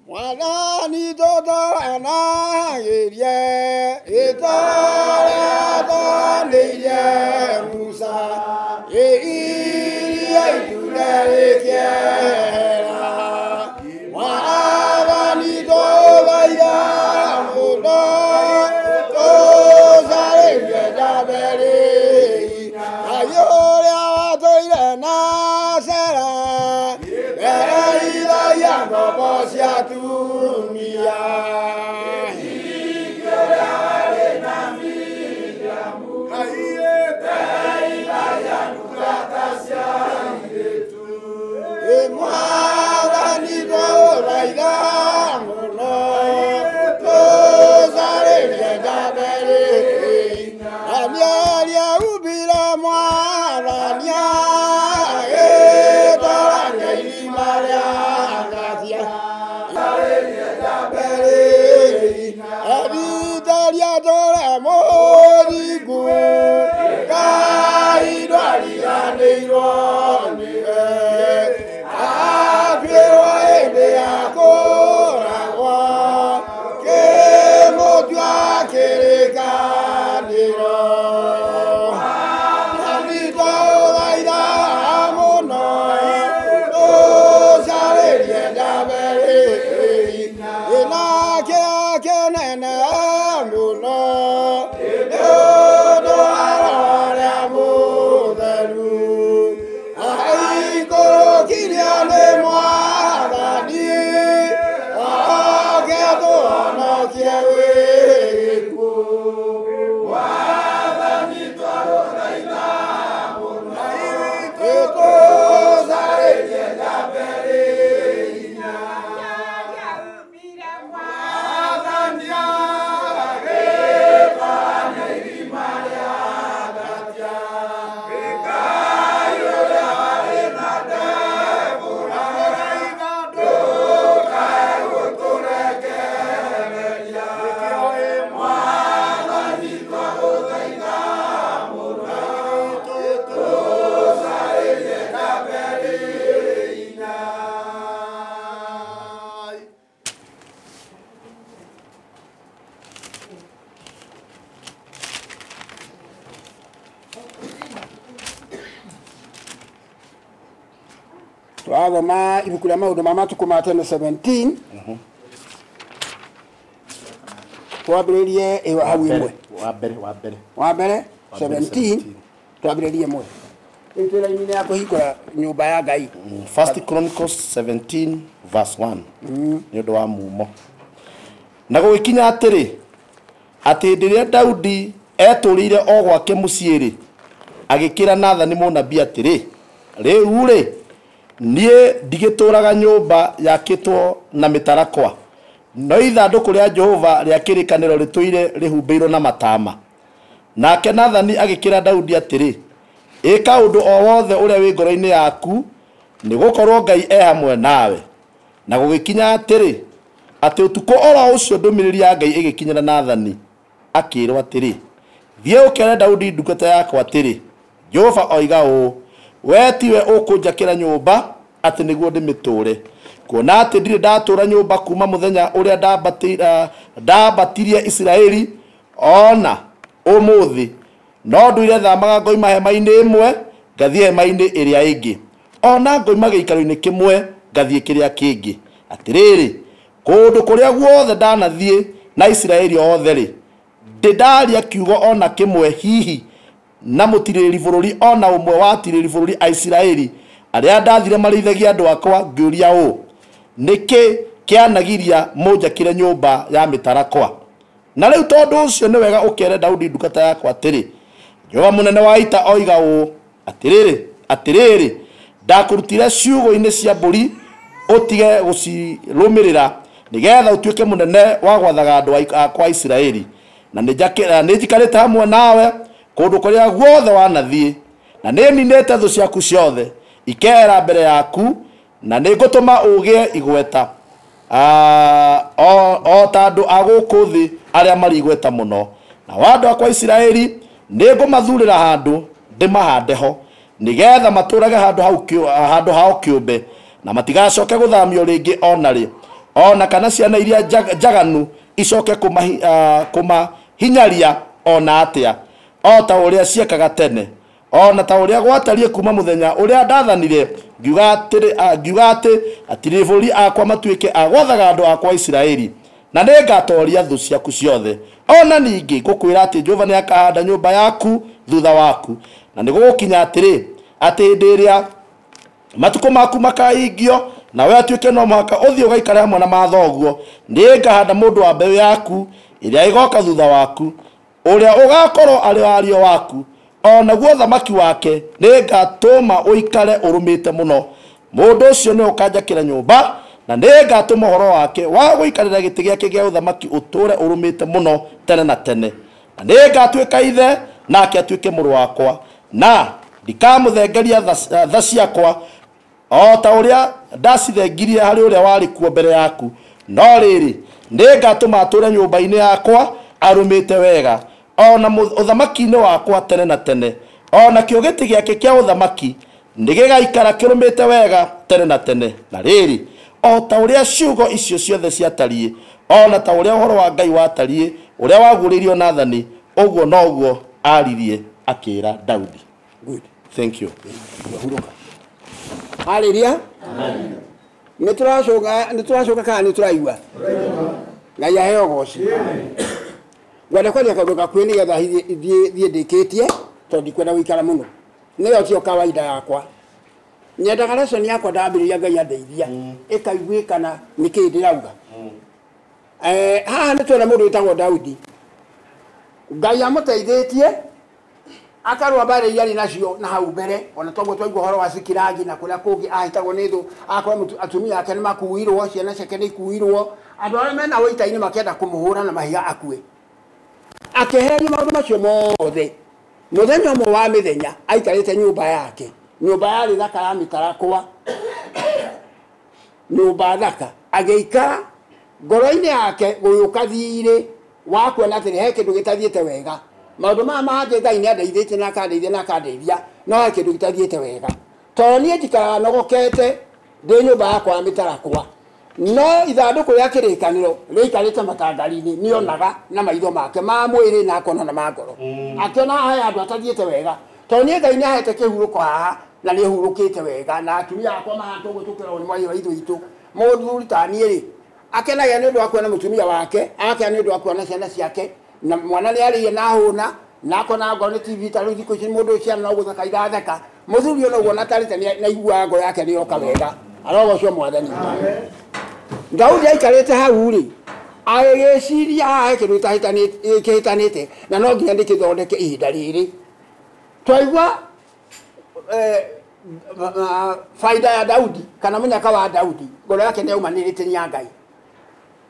Mwathani tũtoranagĩrie ĩtũrĩa Musa iria itune rĩkĩehera. Mwathani tũthaitha mũno tũcarĩrie Jaberi Ngai ũrĩa watũire na Sera mbere ngombo cia atumia. Mwathani tũthaitha mũno tũcarĩrie Jaberi Danieli aumbire Mwathani agĩtũrania irima rĩa ngathia. Ethitaria tũrĩa mũthingu Nĩ ũndũ wa Roho ũrĩa Mũtheru. Aikũrũkirio nĩ Mwathani, oke atũhonokie gwĩ gĩkuũ. Mwathani twagũthaitha mũno, tũtũcarĩrie njamba ĩrĩ hinya. Mwathani agĩtooria irima rĩa Ngatia, Ngai ũrĩa warĩ na Debora, ndũkae gũtũrekereria. Mwathani twagũthaitha mũno, tũtũcarĩrie njamba ĩrĩ hinya. Twathoma ibuku rĩa maũndũ ma matukũ ma tene 17 twambĩrĩrie ĩyo hau ĩmwe. Wa mbere, wa mbere. Wa mbere. Wa mbere. 17 twambĩrĩrie ĩmwe. Rĩu twĩ raini-inĩ ya kũhingũra nyũmba ya Ngai. First Chronicles 17 verse 1. Nĩ ũndũ wa mumo. Na gũgĩkinya atĩrĩ, atĩ hĩndĩ ĩrĩa Daudi etũrĩire o gwake mũciĩ-rĩ, agĩkĩra Nathani mũnabii atĩrĩ, rĩu-rĩ, niĩ ndigĩtũũraga nyũmba yakĩtwo na mĩtarakwa, no ithandũkũ rĩa Jehova rĩa kĩrĩkanĩro rĩtũire rĩhumbĩirwo na matama. Nake Nathani agĩkĩra Daudi atĩrĩ, ĩka ũndũ o wothe ũrĩa wĩ ngoro-inĩ yaku, nĩ gũkorwo Ngai e hamwe nawe. Na gũgĩkinya atĩrĩ, atĩ ũtukũ oro ũcio ndũmĩrĩri ya Ngai ĩgĩkinyĩra Nathani, akĩĩrwo atĩrĩ, thiĩ ũkere Daudi ndungata yakwa atĩrĩ, Jehova oiga ũũ, we tiwe ũkũnjakĩra nyũmba atĩ nĩguo ndĩmĩtũũre, kuona atĩ ndirĩ ndatũũra nyũmba kuma mũthenya ũrĩa ndambatirie Isiraeli ona ũmũthĩ, no nduire thamaga ngoima hema-inĩ ĩmwe ngathiĩ hema-inĩ ĩrĩa ĩngĩ, ona ngoima gĩikaro-inĩ kĩmwe ngathiĩ kĩrĩa kĩngĩ. Atĩrĩrĩ, kũndũ kũrĩa guothe ndanathiĩ na Isiraeli othe-rĩ, ndĩ ndaria kiugo ona kĩmwe hihi na mũtirĩrĩri bũrũri ona ũmwe wa atirĩrĩri bũrũri a Isiraeli arĩa ndathire marĩithagia andũ akwa ngĩũria ũũ, nĩkĩ kĩanagiria mũnjakĩre nyũmba ya mĩtarakwa? Na rĩu tondũ ũcio nĩ wega ũkere Daudi ndungata yakwa atĩrĩ, Jehova mũnene wa ita oiga ũũ, atĩrĩrĩ, atĩrĩrĩ, ndakũrutire ciugũ-inĩ cia mbũri ũtige gũcirũmĩrĩra, nĩgetha ũtuĩke mũnene wa gwathaga andũ akwa a Isiraeli. Na nĩ njikarĩte hamwe nawe kũndũ kũrĩa guothe wanathiĩ, na nĩ ninĩte thũ ciaku ciothe ikehera mbere yaku, na nĩ ngũtũma ũgĩe igweta o ta andũ a gũkũ thĩ arĩa marĩ igweta mũno. Na wa andũ akwa Isiraeli nĩ ngũmathurĩra handũ ndĩmahande ho, nĩgetha matũũrage handũ hao kĩũmbe, na matigacoke gũthamio rĩngĩ ona rĩ, ona kana ciana iria njaganu icoke kũmahinyaria ona atĩa, o ta ũrĩa ciekaga tene, ona ta ũrĩa gwatariĩ kuma mũthenya ũrĩa ndathanire ngiuga atĩ atirĩrĩri bũrũri akwa matuĩke a gwathaga andũ akwa Isiraeli, na nĩngatooria thũ ciaku ciothe. Ona ningĩ ngũkwĩra atĩ Jehova nĩakahanda nyũmba yaku thutha waku, na nĩgũgũkinya atĩrĩ, atĩ hĩndĩ ĩrĩa matukũ maku makaingio nawe atuĩke no mũhaka ũthiĩ ũgaikare hamwe na mathoguo, nĩngahanda mũndũ wa mbeũ yaku ĩrĩa ĩgoka thutha waku, ũrĩa ũgakorwo arĩ wario waku, o naguo ũthamaki wake nĩngatũma ũikare ũrũmĩte mũno. Mũndũ ũcio nĩwe ũkanjakĩra nyũmba, na nĩngatũma ũhoro wake wa gũikarĩra gĩtĩ gĩake gĩa ũthamaki ũtũũre ũrũmĩte mũno tene na tene. Na nĩngatuĩka ithe, nake atuĩke mũrũ wakwa, na ndikamũthengeria tha ciakwa o ta ũrĩa ndacithengirie harĩ ũrĩa warĩ kuo mbere yaku. No rĩrĩ, nĩngatũma atũũre nyũmba-inĩ yakwa arũmĩte wega, ona ũthamaki-inĩ wakwa tene na tene, ona kĩo gĩtĩ gĩake kĩa ũthamaki nĩgĩgaikara kĩrũmĩte wega tene na tene. Na rĩrĩ, o ta ũrĩa ciugo icio ciothe ciatariĩ, ona ta ũrĩa ũhoro wa Ngai watariĩ, ũrĩa waguũrĩirio Nathani, ũguo noguo aririe akĩra Daudi. Good. Thank you. Hallelujah. Nĩ tũracoka, nĩ tũracoka kana nĩ tũraigua? Ngai aheo goci. Ngwenda kwaria kaũndũ gakuhĩ nĩgetha thiĩ ndĩkĩtie tondũ ndikwenda gũikara mũno. Nĩyo tio kawaida yakwa. Nyendaga lesson yakwa ndambĩrĩria Ngai andeithia ĩkaiguĩkana nĩkĩĩ ndĩrauga. Haha nĩ tuona mũndũ wĩtagwo Daudi. Ngai amũteithĩtie akarũa mbara iria arĩ nacio na hau mbere, ona toguo twaigua ũhoro wa Zikilagi na kũrĩa kũngĩ ahĩtagwo nĩ thũ, akorwo atumia ake nĩ makuirwo, ciana ciake nĩ ikuirwo, andũ arĩa mena ũita-inĩ makĩenda kũmũhũra na mahiga akue. Akĩehererio maũndũ macio mothe. Mũthenya ũmwe wa mĩthenya aikarĩte nyũmba yake, nyũmba yarĩ thaka ya mĩtarakwa, nyũmba thaka, agĩikara ngoro-inĩ yake gũgĩũka thiirĩ wa kuona atĩrĩ he kĩndũ gĩtathiĩte wega. Maũndũ maya mangĩ Ngai nĩ andeithĩtie na akandeithia na akandeithia, no he kĩndũ gĩtathiĩte wega. Tondũ niĩ njikaraga nogokete ndĩ nyũmba yakwa ya mĩtarakwa, no ithandũkũ rĩa kĩrĩkanĩro rĩikarĩte matangari-inĩ, nĩonaga na maitho make ma mwĩrĩ na akona na ma ngoro. Akĩona haha he handũ hatathiĩte wega, tondũ niĩ Ngai nĩahete kĩhurũko haha na nĩhurũkĩte wega, na atumia akwa mahana ũguo tũkĩragwo nĩ mwarĩ wa ithe witũ. Mũthuri ta niĩ rĩ, akenagia nĩ ũndũ wa kuona mũtumia wake, agakena nĩ ũndũ wa kuona ciana ciake, na mwana nĩ arĩire na ahũna, na akona ngoro nĩ TV ta rĩu thikũ ici mũndũ ciana no gũtheka iratheka. Mũthuri ũyũ noguo ona atarĩte nĩ aiguaga ngoro yake nĩ yoka wega. Arogocwo Mwathani. Daudi aikarĩte hau rĩ, agĩgĩciria haha he kĩndũ kĩhĩtanĩte na no nginya ndĩkĩthondeke ihinda rĩrĩ. Twaigua faida ya Daudi kana mũnyaka wa Daudi, ngoro yake nĩ yaumanĩrĩte nĩ ya Ngai.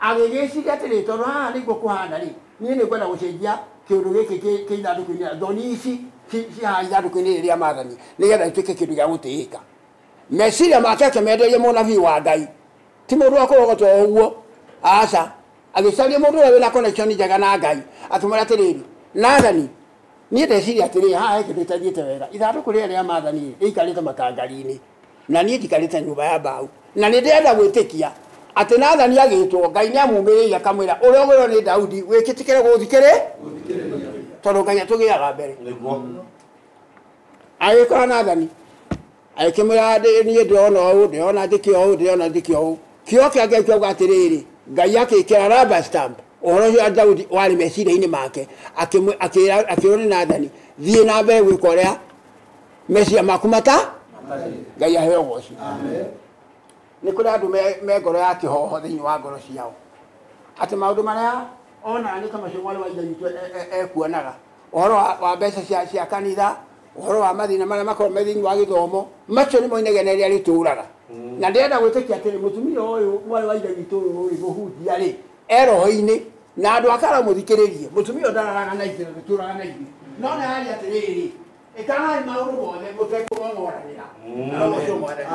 Agĩgĩciria atĩrĩ, tondũ haha nĩguo kũhana rĩ, niĩ nĩ ngwenda gũcenjia kĩũndũ gĩkĩ kĩ ithandũkũ-inĩ, thoni ici ci haha ithandũkũ-inĩ rĩrĩa maathani, nĩgetha ituĩke kĩndũ gĩa gũtĩĩka. Meciria make akĩmenderia mũnabii wa Ngai, ti mũndũ wa kũrogotwo o ũguo, aca. Agĩcaria mũndũ ũrĩa wĩna connection njega na Ngai, akĩmwĩra atĩrĩrĩ, Nathani, niĩ ndeciria atĩrĩrĩ, haha he kĩndũ gĩtathiĩte wega, ithandũkũ rĩrĩa rĩa maathani rĩikarĩte matangari-inĩ, na niĩ njikarĩte nyũmba ya mbaũ, na nĩ ndĩrenda gwĩtĩkia atĩ Nathani agĩtwo Ngai nĩ amumĩrĩire akamwĩra ũrĩa ũgwĩrwo nĩ Daudi wĩkĩtĩkĩre gũthikĩrĩ, tondũ Ngai atũgĩaga mbere. Agĩkora Nathani agĩkĩmwĩra niĩ ndĩrona ũũ, ndĩrona njĩke ũũ, ndĩrona njĩke ũũ. Kĩo kĩa Ngai kĩauga atĩrĩrĩ, Ngai akĩĩkĩra rubber stamp ũhoro ũcio wa Daudi warĩ meciria-inĩ make, akĩrwo nĩ Nathani, thiĩ na mbere gwĩka ũrĩa meciria maku mata Ngai aheo ũgoci. Nĩ kũrĩ andũ me ngoro ya kĩhoho thĩinĩ wa ngoro ciao, atĩ maũndũ marĩa onaga nĩ ta macio mwarĩ wa ithe witũ ekuonaga, ũhoro wa mbeca cia kanitha, ũhoro wa mathĩna marĩa makoragwo me thĩinĩ wa gĩthomo, macio nĩmo inegene rĩrĩa rĩtũraga. Na ndĩrenda gwĩtĩkia atĩrĩ, mũtumia ũyũ mwarĩ wa ithe witũ ũyũ rĩ, mũhunjia rĩ, e roho-inĩ, na andũ akara mũthikĩrĩrie, mũtumia ũyũ ndararaga na ithuĩ, ndũtũraga na ithuĩ, no nĩ araria atĩrĩrĩ, ĩkagai maũndũ mothe mũtekũng'ong'oranĩra. Ũcio Mwathani.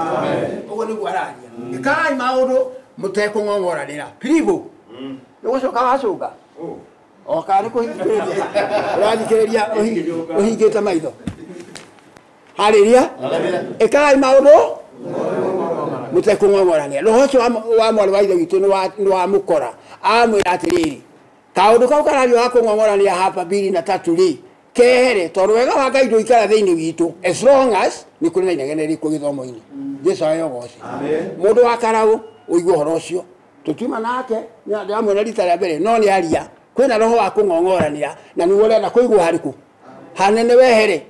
Ũguo nĩguo araria, ĩkagai maũndũ mũtekũng'ong'oranĩra. Piribo nĩ gũcoka wacũnga o kana nĩ kũhingĩrĩria ũrathikĩrĩria ũhingĩte maitho. Harĩria, ĩkagai maũndũ mũtekũng'ong'oranĩra. Roho ũcio wa mwarĩ wa ithe witũ nĩ wamũkora, amwĩra atĩrĩrĩ, kaũndũ kau karario ga kũng'ong'oranĩra hapa mbiri na tatu rĩ, kehere, tondũ wega wa Ngai ndũikara thĩinĩ witũ as long as nĩ kũrĩ na inegene rĩkuo gĩthomo-inĩ. Jesũ aheo ũgoci. Mũndũ wa karaũ ũigue ũhoro ũcio, tũtiuma nake ndĩramwĩra rita rĩa mbere, no nĩ aria kwĩna roho wa kũng'ong'oranĩra na nĩguo ũrenda kũigua harĩkũ hanene wehere.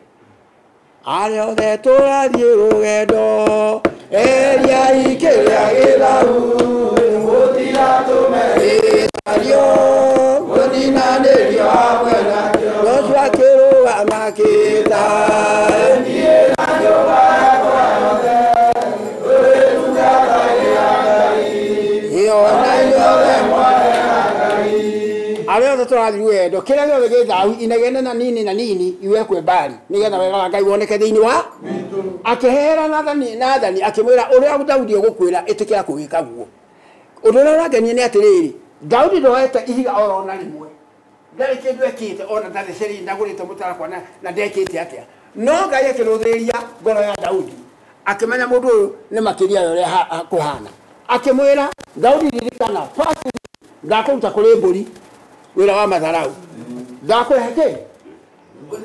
Arĩa othe tũrathiĩ rũgendo eriai kĩrĩa gĩthaũ, mũtigatũme gĩcario mũtinanĩrio hamwe nakĩo. Joshua akĩrũgama akĩĩta, niĩ na nyũmba yakwa yothe tũrĩtungatagĩra Ngai. Ĩyo na inyuothe mwarĩ a Ngai. Arĩa othe tũrathiĩ rũgendo, kĩrĩa gĩothe gĩ thahu, inegene na nini na nini iwekwe mbari, nĩgetha wega wa Ngai woneke thĩinĩ wa akĩhehera Nathani akĩmwĩra ũrĩa Daudi egũkwĩra ĩtĩkĩra kũwĩka guo. Ũndũ ũrĩa ũrangenia nĩ atĩrĩrĩ, Daudi ndoete ihiga oro na rĩmwe, ndarĩ kĩndũ ekĩte, ona ndathecereire ndagũrĩte mũtarakwa na ndekĩte atĩa, no Ngai akĩrũthĩrĩria ngoro ya Daudi akĩmenya mũndũ ũyũ nĩ makĩria ya ũrĩa kũhana. Akĩmwĩra Daudi, ririkana first ndakũruta kũrĩ mbũri wĩra wa matharau, ndakũhe kĩ,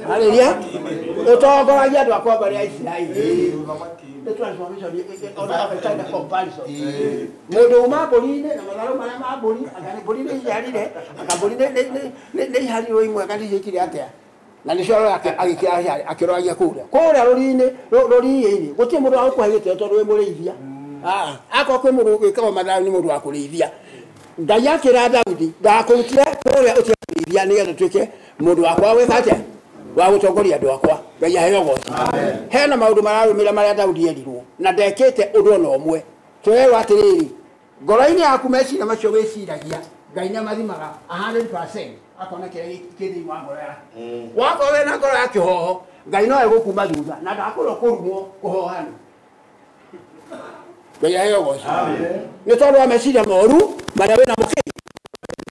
Haleluya. Ũtongoragia andũ akwa mbarĩ ya Isiraeli. Nĩ transformation ona kind of comparison. Mũndũ uma mbũri-inĩ na matharũ marĩa ma mbũri, anga nĩ mbũri nĩ iharire, anga mbũri nĩ iharirwo imwe anga nĩ ciĩkire atĩa. Na nĩcio agĩkĩra akĩroragia kũrĩa. Kũrĩa rũri-inĩ, rũriĩ-inĩ, gũtirĩ mũndũ wa gũkũhe gĩtĩo tondũ wĩ mũrĩithia. Akorwo kwĩ mũndũ wĩkagwo matharu nĩ mũndũ wa kũrĩithia. Ngai akĩra Daudi, ndakũrutire kũrĩa ũtige kũrĩithia nĩgetha ũtuĩke mũndũ wakwa gwĩka atĩa? Wa gũtongoria andũ akwa. Ngai aheo ũgoci. Hena maũndũ mararũmĩrĩra marĩa Daudi erirwo na ndekĩte ũndũ ona ũmwe. Tũrerwo atĩrĩrĩ, ngoro-inĩ yaku meciria macio wĩciragia, Ngai nĩamathimaga 100% akona kĩrĩa kĩ thĩinĩ wa ngoro yaku. Wakorwo wĩna ngoro ya kĩhoho, Ngai no egũkuma thutha na ndakwĩrwo kũrumwo kũhohana. Ngai aheo ũgoci. Nĩ tondũ wa meciria moru marĩa wĩna mũkĩ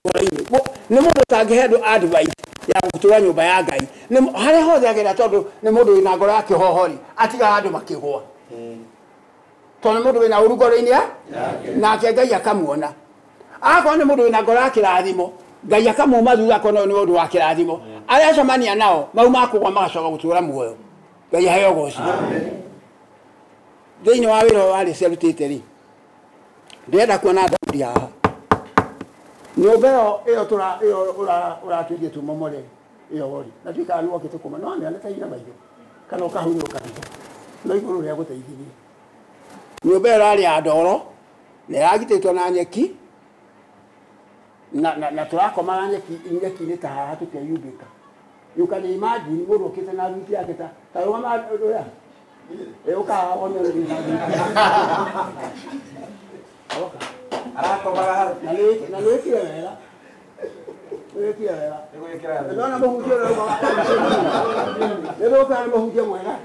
ngoro-inĩ. Nĩ mũndũ ũtangĩhe andũ advice ya gũtũra nyũmba ya Ngai. Nĩ harĩa hothe agera tondũ nĩ mũndũ wĩna ngoro ya kĩhoho rĩ, atigaga andũ makĩgũa. Tondũ nĩ mũndũ wĩna ũru ngoro-inĩ ya nake Ngai akamuona. Akorwo nĩ mũndũ wĩna ngoro ya kĩrathimo, Ngai akamuma thutha akona ũyũ nĩ ũndũ wa kĩrathimo. Arĩa acemania nao mauma kũgwa magacoka gũtũra muoyo. Ngai aheo ũgoci. Thĩinĩ wa wĩra ũyũ warĩ arutĩte rĩ, ndĩrenda kuona Daudi haha. Nyũmba ĩyo ĩyo ĩyo ũratuĩrie tumomore ĩyo rĩ, na ndiũĩ kana nĩ wokĩte kũma, no wamĩonete na maitho kana ũkahurũka hitho, no igũrũ rĩa gũteithirie. Nyũmba ĩyo ĩrarĩ ya ndoro na ĩragitĩtwo na nyeki na tũrakomaga nyeki-inĩ ta haha tũkeyumbĩka. You can imagine mũndũ ũkĩte na thuti yake ta rũgama ũrĩa ũkaha wone ũrĩa na thuti. Arakomaga hau. Na nĩ wĩkire wega. Nĩ wĩkire wega. Ndona mũhunjia ũrĩa ũroka. Nĩ ũroka nĩ mũhunjia mwega.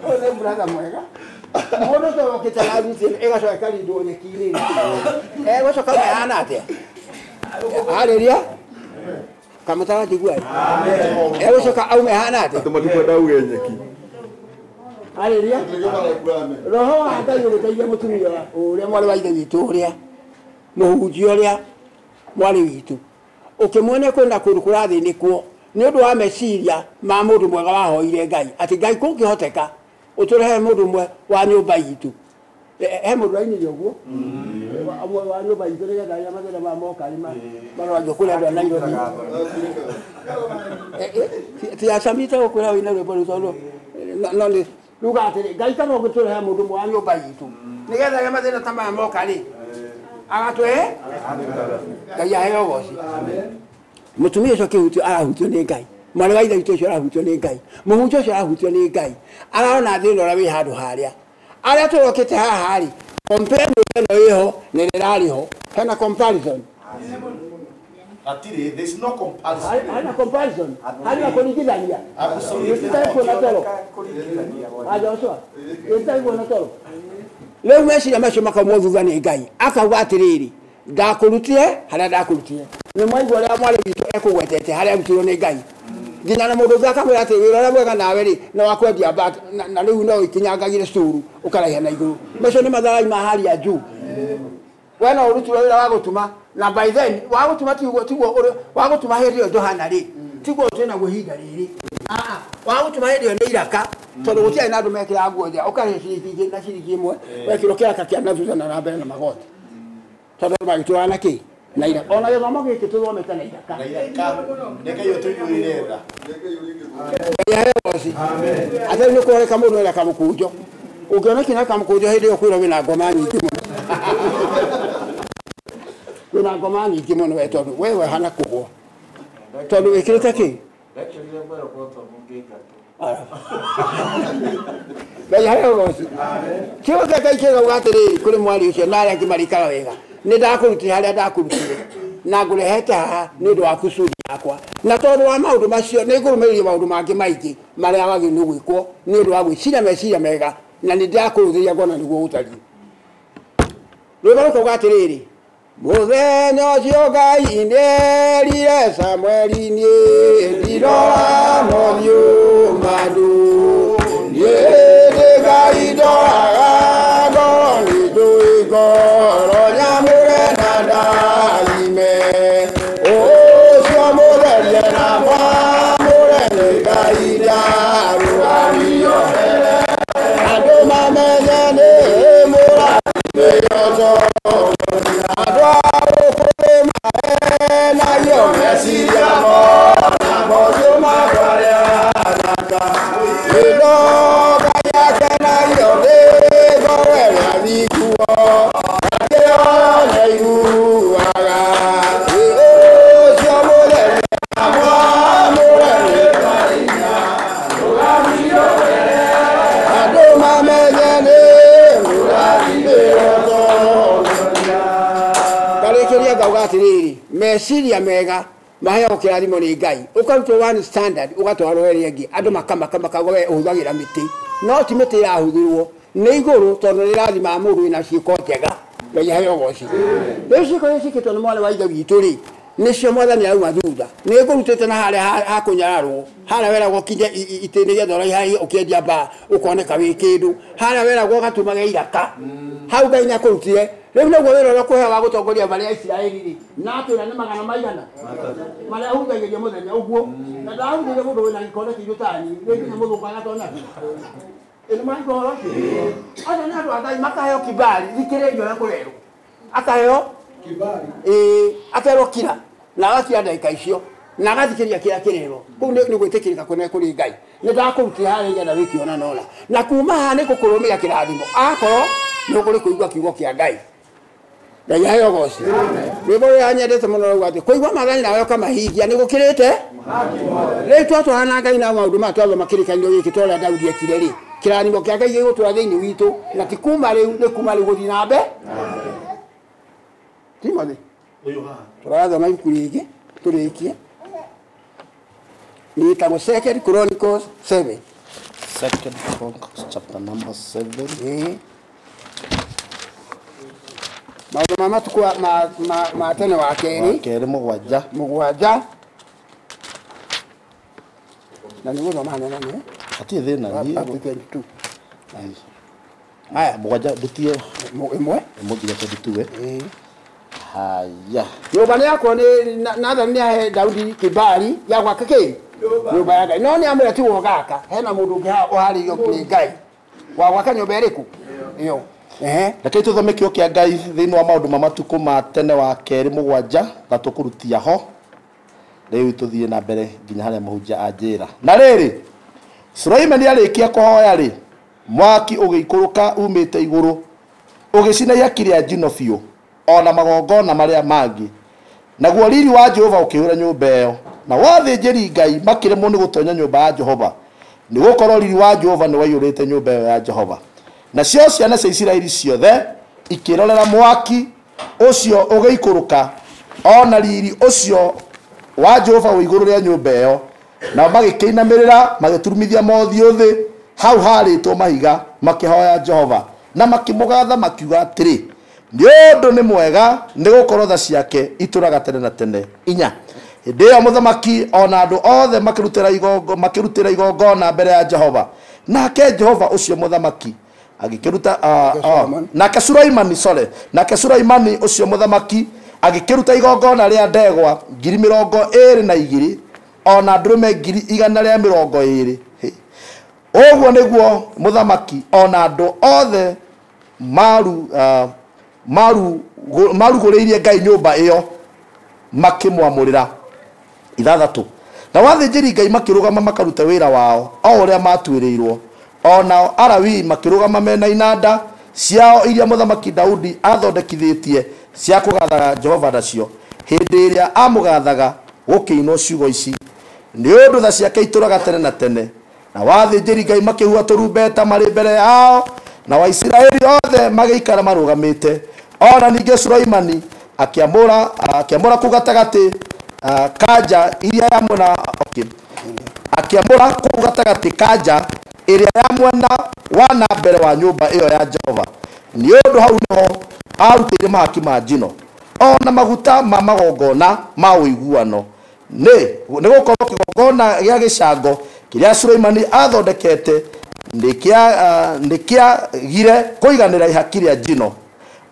Ũyũ nĩ brother mwega. Mũndũ ũcio ũkĩte na thuti ĩgacoka ĩkarindwo nyeki-inĩ. Egũcoka mehana atĩa? Haleluya. Kamũtara njigua. Egũcoka aume hana atĩa? Andũ matikwenda uge nyeki. Haleluya. Roho wa Ngai ũgĩteithia mũtumia ũrĩa mwarĩ wa ithe witũ ũrĩa mũhunjia ũrĩa mwarĩ witũ ũkĩmuona kwĩna kũndũ kũrathĩnĩkwo nĩ ũndũ wa meciria ma mũndũ mwega wahoire Ngai atĩ Ngai kũngĩhoteka ũtũrehe mũndũ ũmwe wa nyũmba itũ. He mũndũ ainire ũguo ũmwe wa nyũmba itũ nĩgetha arĩa mathĩna ma moka rĩ maroragio kũrĩ andũ a Nairobi. Tiacamĩte gũkwĩra wĩna rwĩmbo rũu tondũ no nĩ ruga atĩrĩ Ngai kana ũngĩtũrehe mũndũ ũmwe wa nyũmba itũ nĩgetha arĩa mathĩna ta maya moka rĩ agatũhe Ngai aheo ũgoci. Mũtumia ũcio akĩhutio arahutio nĩ Ngai. Mwarĩ wa ithe witũ ũcio arahutio nĩ Ngai. Mũhunjia ũcio arahutio nĩ Ngai. Ararona thĩna ũrĩa wĩ handũ harĩa. Arĩa tũrokĩte haha rĩ, compare nyũmba ĩno ĩho na ĩrĩa ĩrarĩ ho. Hena comparison. Hatirĩ, there is no comparison. Hena comparison. Harĩ na kũringithania. Gĩtitarĩ kuona toro. Joshua, gĩtitarĩ kuona toro. Rĩu meciria macio makaumwo thutha nĩ Ngai. Akauga atĩrĩrĩ, ndakũrutire harĩa ndakũrutire. Nĩ mwaigua ũrĩa mwarĩ witũ ekũgwetete harĩa arutirwo nĩ Ngai. Nginya na mũndũ ũngĩ akamwĩra atĩ wĩra ũrĩa mwega nawe rĩ no wa kwendia mbata na rĩu no ikinyangagire curu ũkaraiha na igũrũ. Macio nĩ matharai ma hali ya juu. We no ũrutirwo wĩra wa gũtuma na by then wa gũtuma tiguo wa gũtuma hĩndĩ ĩyo Johana rĩ tiguo twĩnaguo ihinda rĩrĩ. Wa gũtuma hĩndĩ ĩyo nĩ iraka tondũ gũtiarĩ na andũ mekĩraga nguo njega ũkarĩha ciringi igĩrĩ na ciringi ĩmwe wekĩrwo kĩraka kĩa na thutha na mbere na magoti tondũ andũ magĩtũraga na kĩ na iraka. Ona gĩthomo gĩkĩ tũthomete na iraka. Nĩ Ngai ũtũiguĩrĩre tha. Ngai aheo ũgoci. Atĩ nĩ kũreka mũndũ ena kamũkũnjo. Ũngĩona kĩna kamũkũnjo hĩndĩ ĩyo kwĩrwo wĩna ngoma nyingĩ mũno. Wĩna ngoma nyingĩ mũno we tondũ we wehana kũgwa. Tondũ wĩkĩrĩte kĩ? Ndekĩrire mwĩrogoto mũngĩingatwo. Ngai aheo ũgoci. Kiugo kĩa Ngai kĩrauga atĩrĩrĩ kũrĩ mwarĩ ũcio na arĩa angĩ marĩkaga wega. Nĩ ndakũrutire harĩa ndakũrutire na ngũrehete haha nĩ ũndũ wa kusudi yakwa. Na tondũ wa maũndũ macio nĩ ngũrũmĩrĩria maũndũ mangĩ maingĩ marĩa wagĩrĩirwo nĩ gwĩkwo nĩ ũndũ wa gwĩciria meciria mega na nĩ ndĩrakũrũthĩria ngona nĩguo gũtariĩ. Rwĩmbo rũkauga atĩrĩrĩ, mũthenya ũcio Ngai nĩerire Samueli niĩ ndirora mothiũ ma andũ niĩ nĩ Ngai ndoraga ngoro nĩ njũĩ ngoro nyamũre na ndathime ũcio mũtherie na mwamũre nĩ Ngai Meciria mega maheagwo kĩrathimo nĩ Ngai. Ũkarutwo one standard ũgatwarwo ĩrĩa ĩngĩ. Andũ makamaka makauga we ũhũthagĩra mĩtĩ. No ti mĩtĩ ĩrahũthĩrwo nĩ igũrũ tondũ nĩ ĩrathimaga mũndũ wĩna ciĩko njega. Ngai aheo ũgoci. Rĩu ciĩko iria ciĩkĩtwo nĩ mwana wa ithe witũ rĩ, nĩcio mwathani arauma thutha. Nĩ ngũrutĩte na harĩa ha kũnyararwo. Harĩa weragwo ũkinye itĩ nĩgetha ũraihaie ũkĩendia mbaa ũkoneka wĩ kĩndũ. Harĩa weragwo ũgatumage iraka. Hau Ngai nĩakũrutire. Rĩu nĩguo wĩra ũrĩa ũkũheo wa gũtongoria mbarĩ ya Isiraeli rĩ, na atwĩra nĩ magana maigana marĩa ahunjagĩria mũthenya ũguo. Na ndahunjĩria mũndũ wĩna gĩkonde kĩirũ ta niĩ, nĩ nginya mũthũngũ agatonya. Ĩ nĩ maraigua ũhoro ũcio? Acio nĩ andũ a Ngai makaheo kibali, thikĩrĩria ũrĩa kũrerwo. Akaheo ĩĩ, akerwo kira na agakira ndagĩka icio na agathikĩrĩria kĩrĩa kĩrerwo. Kũu nĩ gwĩtĩkĩrĩka kũnene kũrĩ Ngai. Nĩ ndakũrutire harĩa nĩgetha wĩke ũna na ũna. Na kuma haha nĩ ngũkũrũmĩra kĩrathimo akorwo nĩ ũkũrĩ kũigua kiugo kĩa Ngai. Ngai aheo ũgoci. Rwĩmbo rũrĩa nyendete mũno rauga atĩ kũigua maathani nawe ũkamahingia nĩ gũkĩrĩte. Rĩu twatwarana na Ngai na maũndũ maya twathoma kĩrĩkanĩro gĩkĩ ta ũrĩa Daudi ekire rĩ, kĩrathimo kĩa Ngai gĩgũtũra thĩinĩ witũ na ti kuma rĩu, nĩ kuma rĩu gũthiĩ na mbere. Timothy, tũrathoma ibuku rĩngĩ tũrĩkie. Nĩtagwo Second Chronicles 7. Second Chronicles chapter number 7. Maũndũ ma matukũ ma tene wa kerĩ. Wa kerĩ mũgwanja. Mũgwanja. Na nĩ gũthoma nene nĩ? Hatirĩ thĩna, niĩ Up to 22. Haya, mũgwanja ndutie. Ĩmwe. Ĩmwe nginya 22. Haya. Nyũmba nĩ yakwo nĩ Nathani nĩ ahe Daudi kibali ya gwaka kĩ? Nyũmba ya Ngai. No nĩ amwĩra tiwe ũgaka, hena mũndũ ũngĩ haha ũharĩirio nĩ Ngai wa gwaka nyũmba ĩrĩkũ? Ĩyo. Rekei tũthome kiugo kĩa Ngai thĩinĩ wa maũndũ ma matukũ ma tene wa kerĩ mũgwanja na tũkũrutia ho. Rĩu tũthiĩ na mbere nginya harĩa mũhunjia anjĩra. Na rĩrĩ, Suleimani arĩkia kũhoya rĩ, mwaki ũgĩikũrũka umĩte igũrũ ũgĩcina ihaki rĩa njino biũ ona magongona marĩa mangĩ. Naguo riri wa Jehova ũkĩihũra nyũmba ĩyo, nao athĩnjĩri Ngai makĩremwo nĩ gũtonya nyũmba ya Jehova, nĩ gũkorwo riri wa Jehova nĩ waiyũrĩte nyũmba ĩyo ya Jehova. Nacio ciana cia Isiraeli ciothe ikĩrorera mwaki ũcio ũgĩikũrũka, ona riri ũcio wa Jehova wĩ igũrũ rĩa nyũmba ĩyo. Nao magĩkĩinamĩrĩra magĩturumithia mothiũ thĩ hau harĩtwo mahiga, makĩhoya Jehova na makĩmũgatha makiuga atĩrĩ, nĩ ũndũ nĩ mwega, nĩ gũkorwo tha ciake itũraga tene na tene. Inya. Hĩndĩ ĩyo mũthamaki ona andũ othe makĩrutĩra igongona mbere ya Jehova. Nake Jehova ũcio mũthamaki agĩkĩruta nake Sulaimani, sorry, nake Sulaimani ũcio mũthamaki agĩkĩruta igongona rĩa ndegwa 22,000 ona ndũrũme 120,000. Ũguo nĩguo mũthamaki ona andũ othe marugũrĩirie Ngai nyũmba ĩyo makĩmwamũrĩra. Ithathatũ. Nao athĩnjĩri Ngai makĩrũgama makaruta wĩra wao o ũrĩa matuĩrĩirwo. Onao Alawii makĩrũgama mena inanda ciao iria mũthamaki Daudi athondekithĩtie cia kũgathaga Jehova nacio. Hĩndĩ ĩrĩa amũgathaga gũkĩinwo ciugo ici, nĩ ũndũ tha ciake itũraga tene na tene. Nao athĩnjĩri Ngai makĩhuha tũrumbeta marĩ mbere yao, na Waisiraeli othe magĩikara marũgamĩte. Ona ningĩ Sulaimani akĩamũra kũu gatagatĩ kanja iria ya mwena, okay. Akĩamũra kũu gatagatĩ kanja ĩrĩa ya mwena wa na mbere wa nyũmba ĩyo ya Jehova, nĩ ũndũ hau nĩho arutĩire mahaki ma njino ona maguta ma magongona ma ũiguano, nĩ gũkorwo kĩgongona gĩa gĩcango kĩrĩa Sulaimani athondekete nĩ kĩagire kũiganĩra ihaki rĩa njino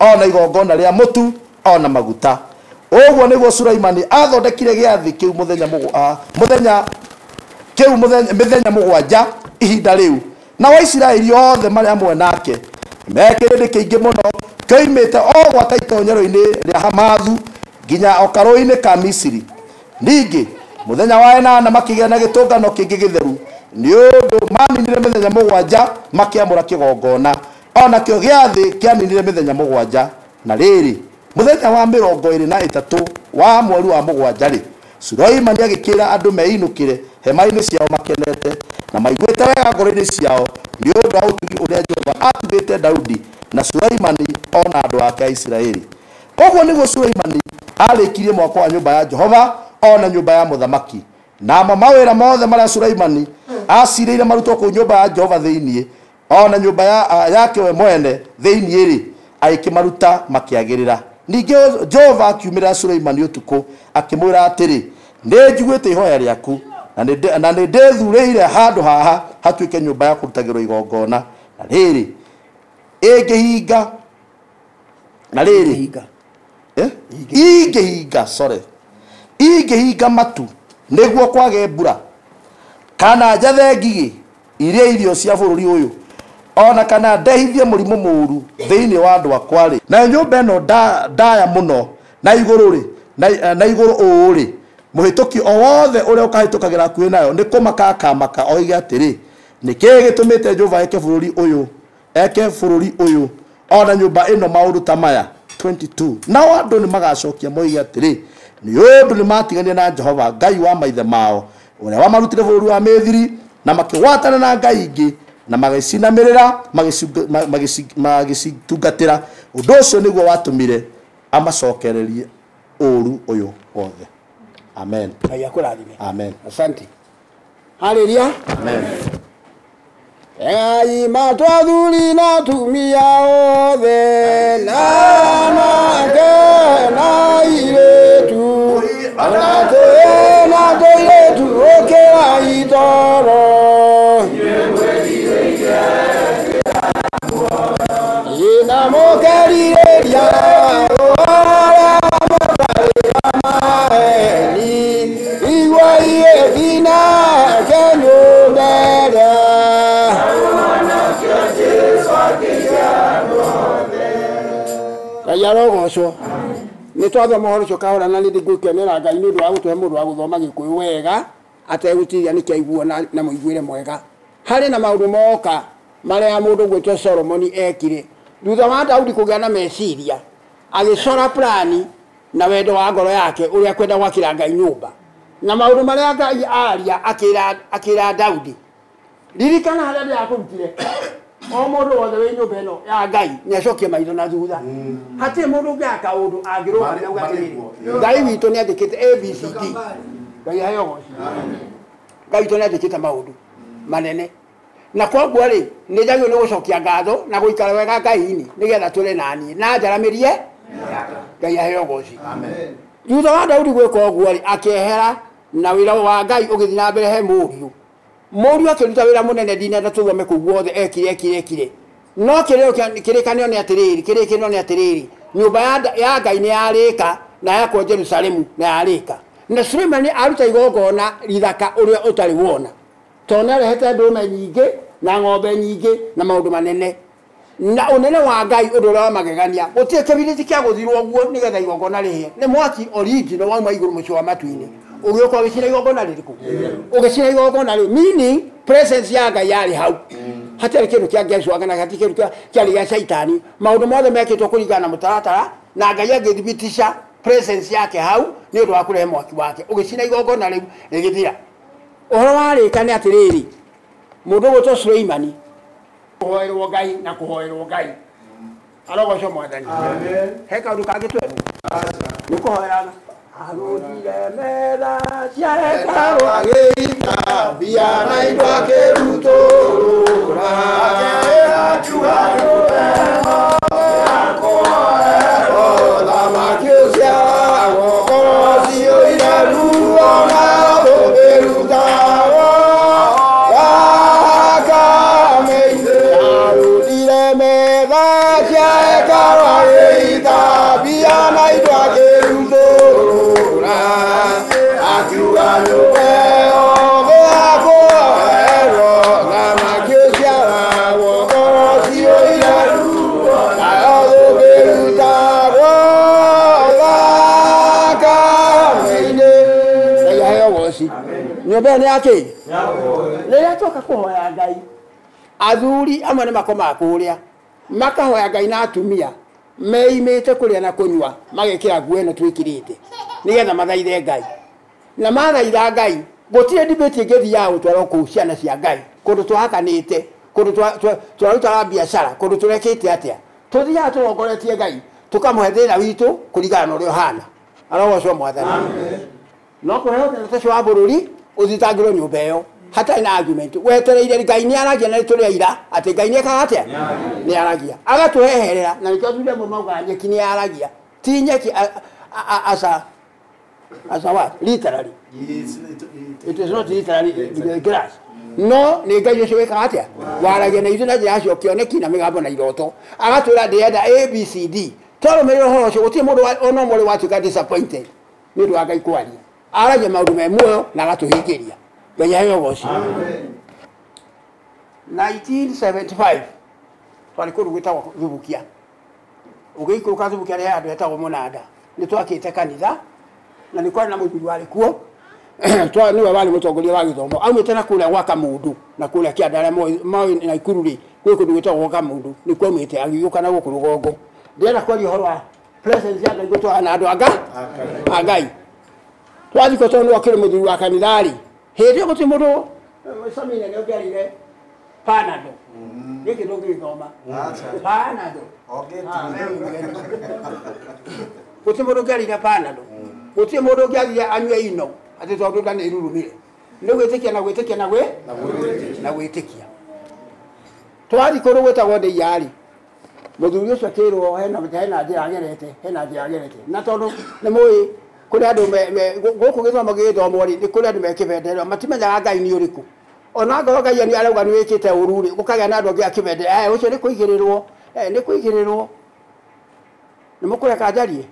ona igongona rĩa mũtu ona maguta. Ũguo nĩguo Sulaimani athondekire gĩathĩ kĩu mĩthenya mũgwanja ihinda rĩu. Na Waisiraeli othe marĩ hamwe nake mekĩrĩndĩ kĩingĩ mũno kĩoimĩte o gwata itonyero-inĩ rĩa Hamathu nginya o karũũĩ-inĩ ka Misiri. Ningĩ mũthenya wa ĩnana makĩgĩa na gĩtũngano kĩngĩ gĩtheru, nĩ ũndũ maninire mĩthenya mũgwanja makĩamũra kĩgongona. Ona kĩo gĩathĩ kĩaninire mĩthenya mũgwanja. Na rĩrĩ, mũthenya wa 23 wa mweri wa mũgwanja rĩ, Sulaimani agĩkĩra andũ meinũkĩre hema-inĩ ciao makenete na maiguĩte wega ngoro-inĩ ciao nĩ ũndũ wa ũtugi ũrĩa Jehova aatugĩte Daudi na Sulaimani ona andũ ake a Isiraeli. Ũguo nĩguo Sulaimani Arĩkirie mwako wa nyũmba ya Jehova ona nyũmba ya mũthamaki. Namo mawĩra mothe marĩa Suleimani acirĩire marutwo kũu nyũmba ya Jehova thĩinĩ ona nyũmba yake we mwene thĩinĩ rĩ, agĩkĩmaruta makĩagĩrĩra. Ningĩ Jehova akiumĩrĩra Suleimani ũtukũ akĩmwĩra atĩrĩ, nĩ njiguĩte ihoya rĩaku na nĩ ndĩthurĩire handũ haha hatuĩke nyũmba ya kũrutagĩrwo igongona. Na rĩrĩ ĩngĩhinga na rĩrĩ ingĩhinga sorry ingĩhinga matu nĩguo kwage mbura kana njathe ngigĩ iria irio cia bũrũri ũyũ ona kana ndehithie mũrimũ mũũru thĩinĩ wa andũ akwa rĩ, nayo nyũmba ĩno ndaya mũno na igũrũ rĩ na igũrũ ũũ rĩ, mũhĩtũki o wothe ũrĩa ũkahĩtũkagĩra hakuhĩ nayo nĩ kũmaka akamaka oige atĩrĩ, nĩ kĩĩ gĩtũmĩte Jehova eke bũrũri ũyũ ona nyũmba ĩno maũndũ ta maya? 22 nao andũ nĩ magacokia moige atĩrĩ, nĩ ũndũ nĩ matigania na Jehova Ngai wa maithe mao ũrĩa wamarutire bũrũri wa Misiri na makĩgwatana na ngai ingĩ na magĩcinamĩrĩra magĩcitungatĩra. Ũndũ ũcio nĩguo watũmire amacokererie ũũru ũyũ wothe. Amen. Ngai akũrathime. Amen. Asante. Haleluya. Amen. Ngai matwathuri na atumia othe na anake na airĩtu ona twĩ na tũirĩtu ũkĩra itoro ina mũkerirĩria ũrĩa mũtarĩ wa maheni igua igĩthina kenyũmba ĩrĩa Ngai arogocwo. Nĩ twathoma ũhoro ũcio kahora na nĩ ngũkenera Ngai nĩ ũndũ wa gũtũhe mũndũ wa gũthoma Gĩkũyũ wega ategũtiria nĩ kĩaiguo na mũiguĩre mwega. Harĩ na maũndũ moka marĩa mũndũ gwĩtwo Solomoni ekire thutha wa Daudi kũgĩa na meciria, agĩcora plani na wendo wa ngoro yake ũrĩa kwenda gwakĩra Ngai nyũmba na maũndũ marĩa Ngai aria akĩra Daudi. Ririkana harĩa ndĩrakũrutire o mũndũ wothe wĩ nyũmba ĩno ya Ngai nĩacokie maitho na thutha. Hatirĩ mũndũ ũngĩaka ũndũ angĩrũgama na auge atĩrĩrĩ, Ngai witũ nĩandĩkĩte ABCD. Ngai aheo ũgoci. Ngai witũ nĩandĩkĩte maũndũ manene na koguo rĩ nĩ njagĩrĩirwo nĩ gũcokia ngatho na gũikara wega Ngai-inĩ nĩgetha tũre naniĩ na njaramĩrie Ngai aheo ũgoci. Thutha wa Daudi gwĩka ũguo rĩ, akĩehera na wĩra wa Ngai ũgĩthiĩ na mbere he mũriũ. Mũriũ akĩruta wĩra mũnene ndinenda tũthome kũu guothe ekire no kĩrĩkanĩro nĩ atĩrĩrĩ kĩrĩkĩrĩro nĩ atĩrĩrĩ, nyũmba ya Ngai nĩ yarĩka na yakwo Jerusalemu na yarĩka na Suleimani aruta igongona rithaka ũrĩa ũtarĩ wona tondũ nĩarehete ndũrũme nyingĩ na ng'ombe nyingĩ na maũndũ manene na ũnene wa Ngai ũndũ ũrĩa wa magegania. Gũtirĩ kĩbiriti kĩa gũthirwo ũguo nĩgetha igongona rĩhĩe. Nĩ mwaki original wauma igũrũ mũciĩ wa matu-inĩ ũgĩũka ũgĩcina igongona rĩrĩkũ? Ũgĩcina igongona rĩu, meaning presence ya Ngai yarĩ hau. Hatirĩ kĩndũ kĩa ngecwaga na hatirĩ kĩndũ kĩarĩ gĩa caitani. Maũndũ mothe mekĩtwo kũringana na mũtaratara na Ngai agĩthibitisha presence yake hau nĩ ũndũ wa kũrehe mwaki wake ũgĩcina igongona rĩu rĩgĩthira. Ũhoro warĩka nĩ atĩrĩrĩ, mũndũ ũgwĩtwo Suleimani kũhoerwo Ngai na kũhoerwo Ngai arogocwo Mwathani. He kaũndũ kangĩ twerwo nĩ kũhoerana. Arutire metha cia hekarũ agĩita mbia na indo akĩrutũrũra akĩra akiuga nyũmba ĩno yakũhoerwo thamaki ũciaragwo korwo ciyũire ruo na thũmbĩrutagwo thakame-inĩ. Arutire metha cia hekarũ agĩita mbia na indo akĩrutũrũra akiuga nyũmba ĩyo yakũhoerwo thamaki ũciaragwo korwo ciyũire ruo nayo thũmbĩrutagwo thakame-inĩ. Ngai aheo ũgoci. Nyũmba ĩyo nĩ ya kĩ? Rĩrĩa twoka kũhoya Ngai, athuri amwe nĩ makomaga kũrĩa makahoya Ngai na atumia meimĩte kũrĩa na kũnyua magekĩra nguo ĩno twĩkĩrĩte nĩgetha mathaithe Ngai. Na mathaitha Ngai gũtirĩ debate ĩngĩthiaga gũtwarwo kũu ciana cia Ngai kũndũ twahakanĩte kũndũ twarutaga biacara kũndũ tũrekĩte atĩa, tũthiaga tũrongoretie Ngai tũkamũhe thĩna witũ kũringana na ũrĩa ũhana. Arogocwo Mwathani. No kũheo ũteti ũcio wa bũrũri ũthitangĩrwo nyũmba ĩyo hatarĩ na argument. Wetereire Ngai nĩ aragia na nĩ tũrĩ aira atĩ Ngai nĩ ekaga atĩa? Nĩ aragia. Agatũheherera na nĩkĩo athuri amwe maugaga nyeki nĩ yaragia. Ti nyeki as a what? Literally. It is not literally the grass. No nĩ Ngai ũcio wĩkaga atĩa? Waragia na ithuĩ na njĩra cio kĩoneki na mĩgambo na iroto. Agatwĩra ndĩrenda A B C D. Twarũmĩrĩra ũhoro ũcio gũtirĩ mũndũ ona ũmwe ũrĩ watuĩka disappointed nĩ ũndũ wa Ngai kwaria. Aragia maũndũ me muoyo na agatũhingĩria. Ngai aheo ũgoci. 1975 twarĩ kũndũ gwĩtagwo Thubukia. Ũgĩikũrũka Thubukia nĩ handũ hetagwo Mũnanda. Nĩ twakĩte kanitha na nĩ kwarĩ na mũthuri warĩ kuo. Nĩwe warĩ mũtongoria wa gĩthomo. Aumĩte na kũrĩa gwa Kamũndũ na kũrĩa kĩanda arĩa moĩ Naikuru rĩ, gwĩ kũndũ gwĩtagwo gwa Kamũndũ nĩkuo aumĩte agĩũka na gũkũ rũgongo. Ndĩrenda kwaria ũhoro wa presence ya Ngai gũtwarana na andũ a Ngai. Twathiĩ kũ tondũ akĩrĩ mũthuri wa kanitha rĩ, hĩndĩ ĩyo gũtirĩ mũndũ Samina nĩ ũngĩarire Panado. Gĩkĩ ndũngĩgĩthoma. Panado. Gũtirĩ mũndũ ũngĩarire Panado. Gũtirĩ mũndũ ũngĩathire anyue ino atĩ tondũ nda nĩ ĩrurumire. Nĩ gwĩtĩkia na gwĩtĩkia na na gwĩtĩkia. Twathiĩ kũndũ gwĩtagwo Ndeiya rĩ, mũthuri ũcio akĩrwo hena njĩra agerete, hena njĩra agerete. Na tondũ nĩ mũĩ kũrĩ andũ gũkũ gĩthomo gĩgĩthomwo rĩ, nĩ kũrĩ andũ me kĩbendera matimenyaga Ngai nĩ ũrĩkũ. Ona ngorwo Ngai nĩ arauga nĩ wĩkĩte ũru rĩ, gũkagĩa na andũ angĩ a kĩbendera, ũcio nĩ kũigĩrĩrwo, nĩ kũigĩrĩrwo. Nĩ mũkũreka njarie?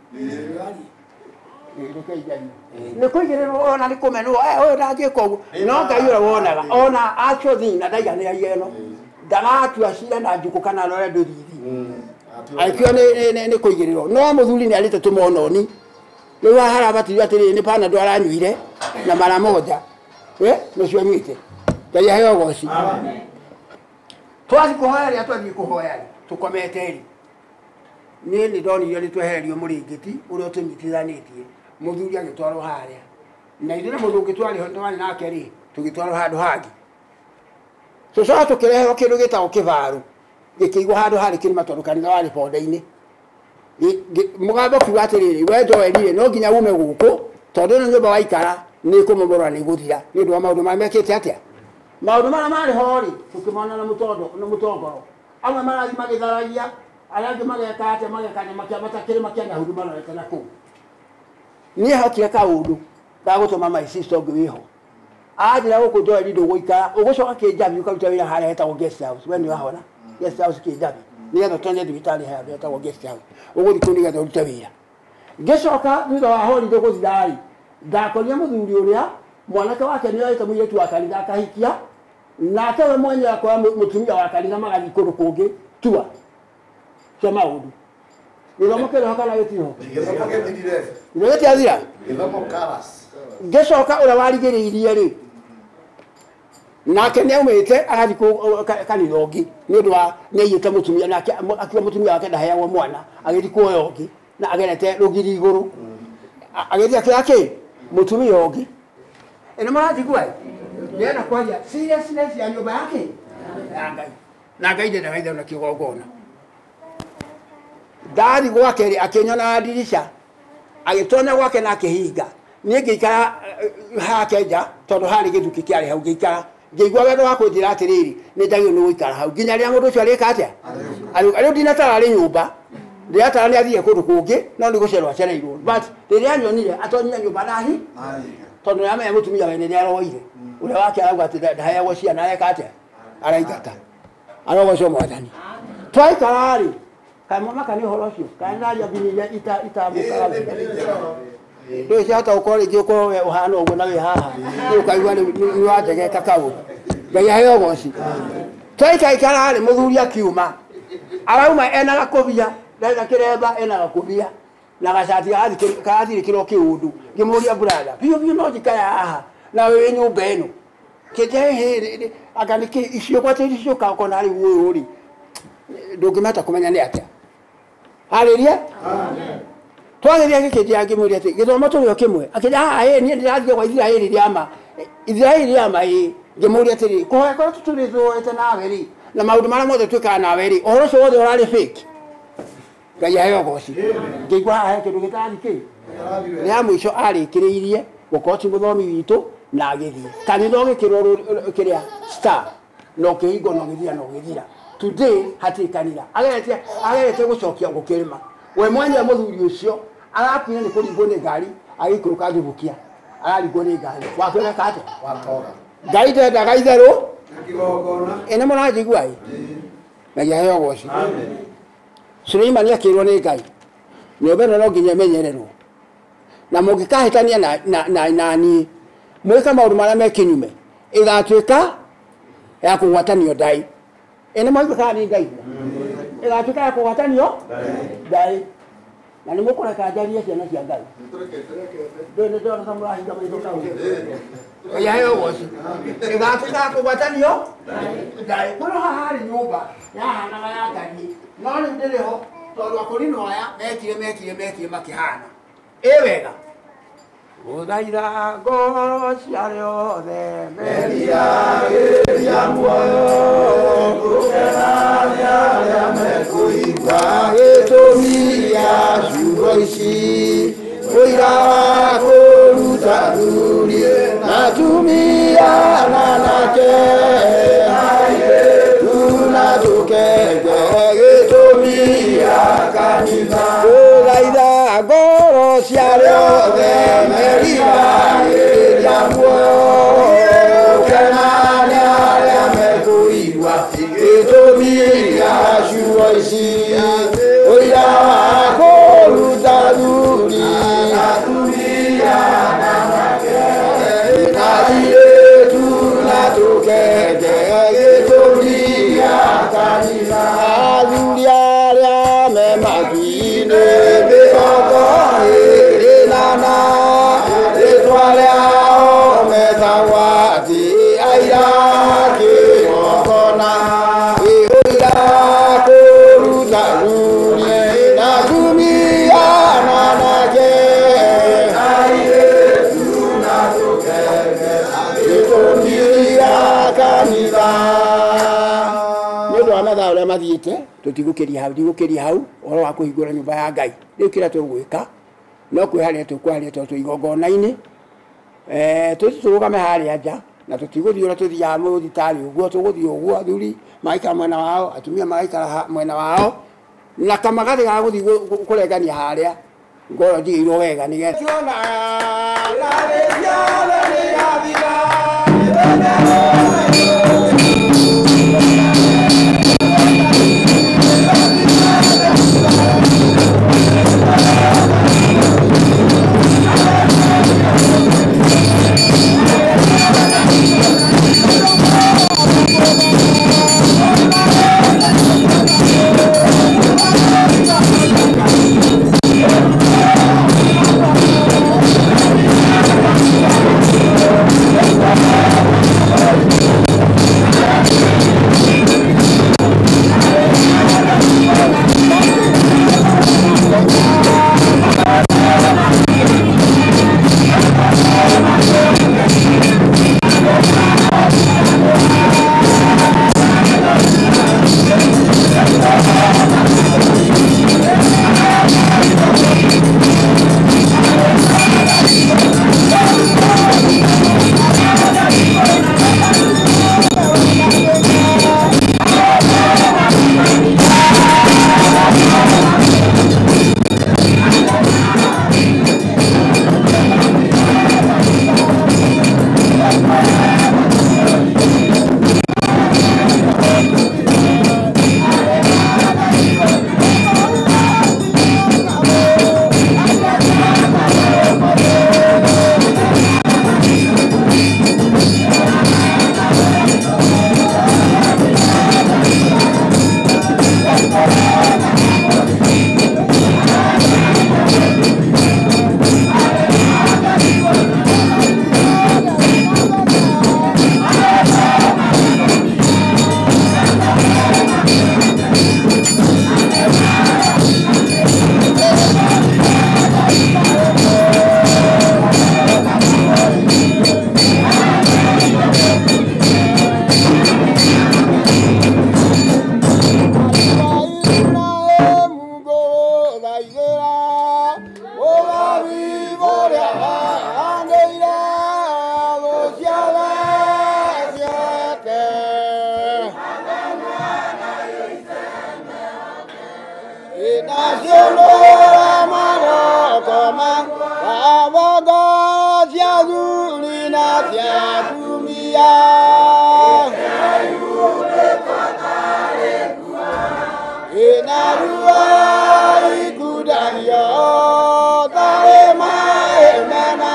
Nĩ kũigĩrĩrwo ona nĩ kũmenwo, ũyũ ndangĩka ũguo. No Ngai ũrĩa wonaga, ona acio thina ndaiganĩragia ĩno. Ndagatua cira na njukũ kana arore ndũthithi. Agĩkiuga nĩ kũigĩrĩrwo. No mũthuri nĩ arĩte tũmononi. Rĩu haha harabatithio atĩrĩrĩ nĩ Panado aranyuire na mara moja. Nĩcio anyuĩte. Ngai aheo ũgoci. Twathiĩ kũhoya rĩrĩa twathiĩ kũhoya rĩ, tũkomete rĩ, niĩ nĩ ndonire nĩ twehererio mũrĩngĩti ũrĩa ũtũnyitithanĩtie. Mũthuri agĩtwarwo harĩa. Na ithuĩ na mũndũ ũngĩ twarĩ ho twarĩ nake rĩ, tũgĩtwarwo handũ hangĩ. Tũcoka tũkĩreherwo kĩndũ gĩtagwo kĩbarũ gĩkĩigwo handũ harĩ kĩrĩma tondũ kanitha warĩ bonde-inĩ. Mũgambo ũkiuga atĩrĩrĩ, we Joel rĩ, no nginya ume gũkũ tondũ ĩno nyũmba waikara nĩ ĩkũmomorwo na nĩ ĩgũthira nĩ ũndũ wa maũndũ marĩa mekĩte atĩa. Maũndũ marĩa marĩ ho rĩ, tũkĩmona na mũtongoro. Amwe marathiĩ magĩtharagia, arĩa angĩ mageka atĩa, mageka atĩa, makĩambata kĩrĩma kĩa Nyahururu marorete na kũu. Niĩ hokire kaũndũ ga gũtũma my sister ũngĩ wĩho. Anjĩra gũkũ Joel ndũgũikara, ũgũcoka Kĩnjabi ũkaruta wĩra harĩa hetagwo guest house. We nĩ wahona? Guest house Kĩnjabi. Nĩgetha ũtonye thibitarĩ harĩa hetagwo guest house. Ũgũthiĩ kũu nĩgetha ũrute wĩra. Ngĩcoka thutha wa holiday gũthira rĩ, ndakorire mũthuri ũrĩa mwanake wake nĩ oete mũirĩtu wa kanitha akahikia, nake we mwenyewe akoya mũtumia wa kanitha magathiĩ kũndũ kũngĩ tua cia maũndũ. Gĩthomo kĩrĩ ho kana gĩtirĩ ho? Gĩthomo gĩthirire. Gĩthomo gĩtiathira? Gĩthomo karas. Ngĩcoka ũrĩa warigĩrĩirie rĩ, nake nĩ aumĩte agathiĩ kanitha ũngĩ nĩ ũndũ wa nĩ aiyĩte mũtumia, nake akiuga mũtumia wake ndaheagwo mwana, agĩthiĩ kuoya ũngĩ na agerete rũgiri igũrũ. Agĩthiĩ akĩoya kĩ? Mũtumia ũngĩ. Ĩno mũranjigua ĩ? Ndĩrenda kwaria seriousness ya nyũmba yake ya Ngai. Na Ngai ndendaga itherũ na kĩgongona. Ndathi gwake rĩ, akĩnyona na ndirica, agĩtonya gwake na akĩhinga. Niĩ ngĩikara hake nja tondũ harĩ gĩthukĩ kĩarĩ hau, ngĩikara ngĩigua wendo wa kũnjĩra atĩrĩrĩ, nĩ njagĩrĩirwo nĩ gũikara hau nginya rĩrĩa mũndũ ũcio arĩka atĩa. Rĩu ndinatara arĩ nyũmba, ndĩratara nĩ athiire kũndũ kũngĩ, no nĩ gũcererwo acereirwo. But rĩrĩa anyonire atonyire nyũmba nahi, tondũ nĩamenya mũtumia wene nĩ aroire. Ũrĩa wake arauga atĩ ndaheagwo ciana, areka atĩa? Araingata. Arogocwo Mwathani. Twaikara rĩ, kaĩ mwamaka nĩ ũhoro ũcio? Kaĩ ndaria mbini iria itamũkaga wega? Ndũĩ ciahota gũkorwo rĩngĩ ũkorwo we ũhana ũguo na wĩ haha, rĩu ũkaigua nĩ wanjegeka kaũndũ. Ngai aheo ũgoci. Twaikaikara rĩ, mũthuri akiuma. Arauma ena gakũbia, ndarĩ na kĩremba, ena gakũbia na gacati karathirĩkĩrwo kĩũndũ. Ngĩmũria brother, biũ biũ no njikare haha na wĩ nyũmba ĩno. Kĩnjĩra anga nĩkĩ icio gwatĩ icio ũkona rĩu ũyũ rĩ, ndũngĩmahota kũmenya nĩ atĩa. Arĩria? Twagĩria gĩkĩnjĩra ngĩmũria atĩ gĩthomo tũrĩ o kĩmwe. Akĩnjĩra haha ĩ niĩ ndĩrathiĩ gwa Isiraeli rĩa ma. Isiraeli rĩa ma ĩ. Ngĩmũria atĩrĩ, kũhoya kũrĩa tũtũrĩ tũhoete nawe rĩ, na maũndũ marĩa mothe twĩkaga nawe rĩ, ũhoro ũcio wothe ũrarĩ fake. Ngai aheo ũgoci. Ngĩigua haha he kĩndũ gĩtarathiĩ kĩ? Rĩa mũico arĩkĩrĩirie gũkorwo ti mũthomi witũ na agĩthiĩ kanitha ũgĩkĩrwo kĩrĩa star na ũkĩhingwo na ũgĩthira na ũgĩthira. Today hatirĩ kanitha agerete gũcokia gũkĩrĩma. We mwenyewe mũthuri ũcio arakuire nĩ kũringwo nĩ ngari agĩikũrũka thubukia araringwo nĩ ngari wakwĩreka atĩa Ngai ndendaga itherũ ĩ nĩ mũranjigua ĩ na gĩaheo goci. Suleimani akĩrwo nĩ Ngai nyũmba ĩno no nginya ĩmenyererwo na mũngĩkahĩtania na niĩ mwĩka maũndũ marĩa me kĩnyume ĩgatuĩka ya kũgwatanio ndai. Ĩ nĩ mwaigua kana nĩ ndaigua ĩgatuĩka ya kũgwatanio ndai na nĩ mũkũreka njarie ciana cia Ngai ndũĩ nĩ ndĩrona ta mũrahinga maitho kau yaheo goci ĩgatuĩka ya kũgwatanio ndai. Kwĩno haha harĩ nyũmba yahanaga yatariĩ no rĩu ndĩrĩ ho tondũ akũrinũ aya mekire makĩhana ĩ wega gũthaitha ngoro cia arĩa othe meriragĩria muoyo gũkena nĩ arĩa mekũigua gĩtũmi gĩa ciugo ici ũira wa kũruta thuri na atumia na anake airĩtu na tũkenge gĩtũmi gĩa kanitha gũthaitha ngoro cia arĩa othe meriragĩria muoyo gũkena nĩ arĩa mekũigua gĩtũmi gĩa ciugo ici ũira wa kũruta thuri na atumia na anake na airĩtu na tũkenge gĩtũmi gĩa kanitha athuri arĩa me matu-inĩ mĩrongo ĩrĩ na na rĩtwa rĩao metagwo atĩ aira kĩgongona ũira kũruta thuri na atumia na anake airĩtu na tũkenge gĩtũmi gĩa kanitha. Nĩ ũndũ wa mathaa ũrĩa mathiĩte tũtigũkĩria hau ndigũkĩria hau ũhoro wa kũhingũra nyũmba ya Ngai rĩu kĩrĩa tũgwĩka no kwĩharĩria tũkwaria tondũ twĩ igongona-inĩ tũthiĩ tũrũgame harĩa nja na tũtigũthiĩ ũrĩa tũthiaga mũthitarĩ ũguo tũgũthiĩ ũguo athuri magaikara mwena wao atumia magaikara mwena wao na kamagathĩ ga gũthiĩ kũrengania harĩa ngoro njigĩirwo wega nĩgetha Thank you. Nacional marokoma Awogo cia thuri na cia atumia Ina rua ikudagio Tare mae mena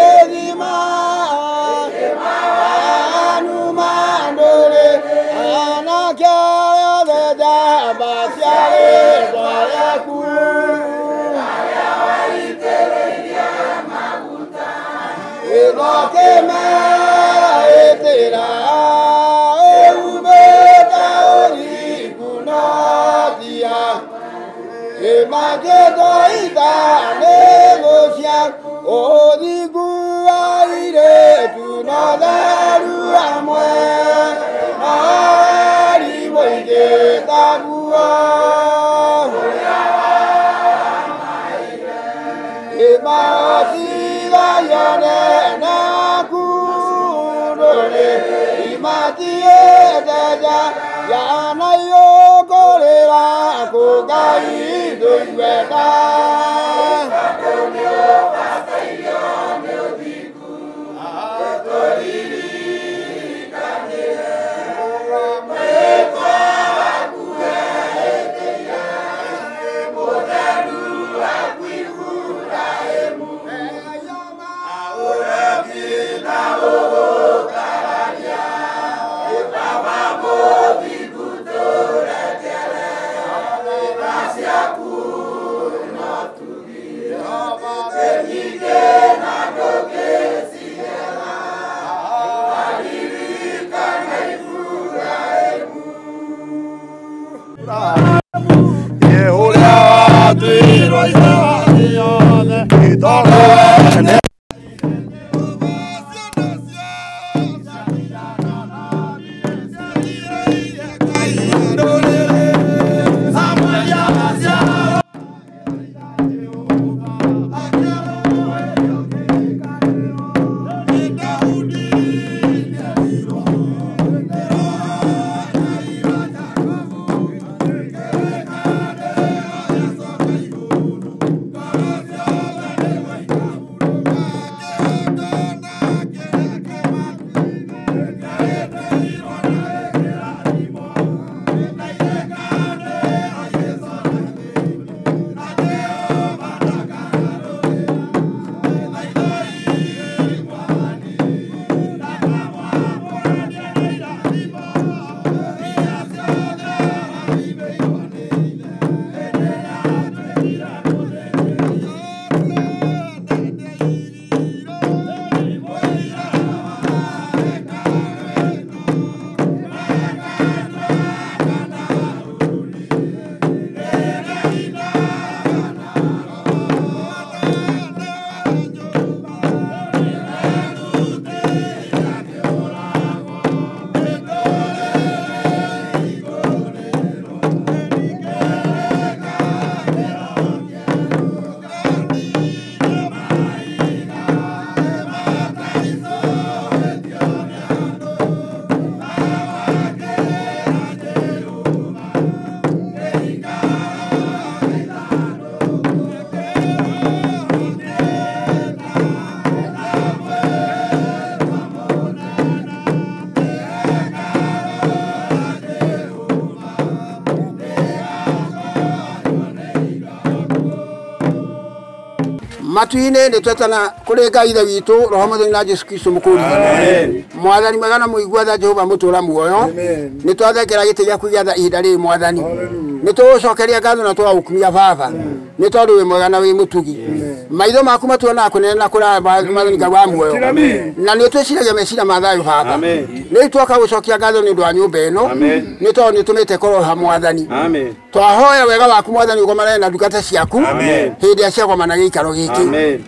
edima Anu mandore Anake othe njamba cia rĩtwa rĩaku Ĩnokĩmaĩtĩra ĩumĩte ũthingu no tia Ĩmanjĩtwo ita nĩ gũcia ũthingu wa airĩtu na ũtheru hamwe na arimũ aingĩ taguo Ĩmahotithagia nene waku ndũrĩ imatiĩte nja yana iyũkũrĩra kũ Ngai ndũigwenda Matu-inĩ nĩ twetana kũrĩ Ngai Ithe witũ Roho Mũtheru na Jesũ Kristo mũkũũri Mwathani mwega na mũigua tha Jehova mũtũũra muoyo nĩ twathengera gĩtĩ gĩaku gĩa tha ihinda rĩrĩ Mwathani nĩ tũgũcokeria ngatho na tũgagũkumia Baba nĩ tondũ wĩ mwega na wĩ mũtugi maitho maku matuonaga kũnene na kũraya Mwathani Ngai wa muoyo na nĩ twĩciragia meciria ma thayũ Baba rĩu twoka gũcokia ngatho nĩ ũndũ wa nyũmba ĩno nĩ tondũ nĩ tũmĩte ĩkorwo ha Mwathani twahoya wega waku Mwathani ũgomane na ndungata ciaku hĩndĩ ĩrĩa ciagomana gĩikaro gĩkĩ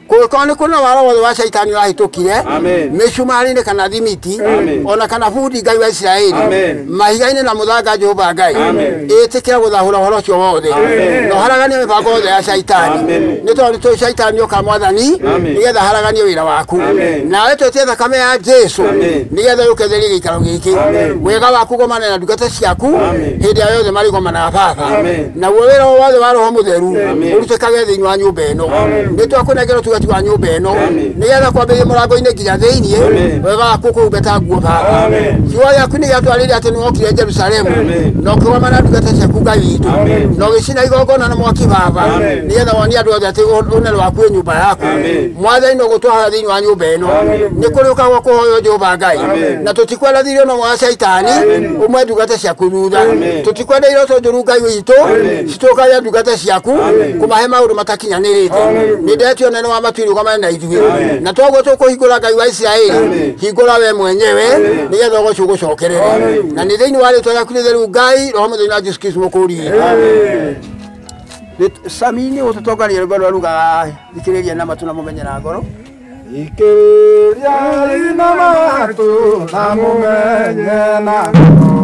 kũngĩkorwo nĩ kũrĩ na wara wothe wa caitani ũrahĩtũkire mĩcumarĩ-inĩ kana thimiti ona kana bundi Ngai wa Isiraeli mahiga-inĩ na mũthanga Jehova Ngai ĩtĩkĩra gũthahũra ũhoro ũcio wothe na ũharaganie mĩbango yothe ya caitani nĩ tondũ nĩ tũĩ caitani oka Mwathani nĩgetha aharaganie wĩra waku nawe twĩtie thakame ya Jesũ nĩgetha yũke therie gĩikaro gĩkĩ wega waku gomane na ndungata ciaku hĩndĩ ĩrĩa yothe marĩgomanaga Baba Naguo wĩra o wothe wa Roho Mũtheru ũrutĩkage thĩinĩ wa nyũmba ĩno. Nĩ twakũnengera ũtungati wa nyũmba ĩno nĩgetha kwambĩrĩria mũrango-inĩ nginya thĩinĩ wega waku ũkũhumbe ta nguo Baba. Kiugo gĩaku nĩ gĩatwarĩire atĩ nĩwokire Jerusalemu na ũkĩgomana ndungata ciaku Ngai witũ na ũgĩcina igongona na mwaki Baba nĩgetha wonie andũ othe atĩ ũnene waku wĩ nyũmba yaku. Mwathani no gũtwara thĩinĩ wa nyũmba ĩno nĩ kũrĩ ũkagwo kũhoywo Jehova Ngai na tũtikwenda thirio no mwa Shaitani ũmwe ndungata ciaku thutha tũtikwenda iroto njũru Ngai witũ citũkagia ndungata ciaku kũmahe maũndũ matakinyanĩrĩte. Nĩ ndetio ũnene wa matu rũgamane na ithuĩ na toguo tũkũhingũra Ngai wa Isiraeli hingũra we mwenyewe nĩgetha ũgoco ũgũcokerere na nĩ thĩinĩ wa rĩtwa rĩaku rĩtheru Ngai Roho Mũtheru na Jesũ Kristo mũkũũri witũ. Sami nĩ ũtũtongoria rwĩmbo rũrĩa rugaga thikĩrĩria na matũ na mũmenye na ngoro. Thikĩrĩriai na matũ na mũmenye na ngoro.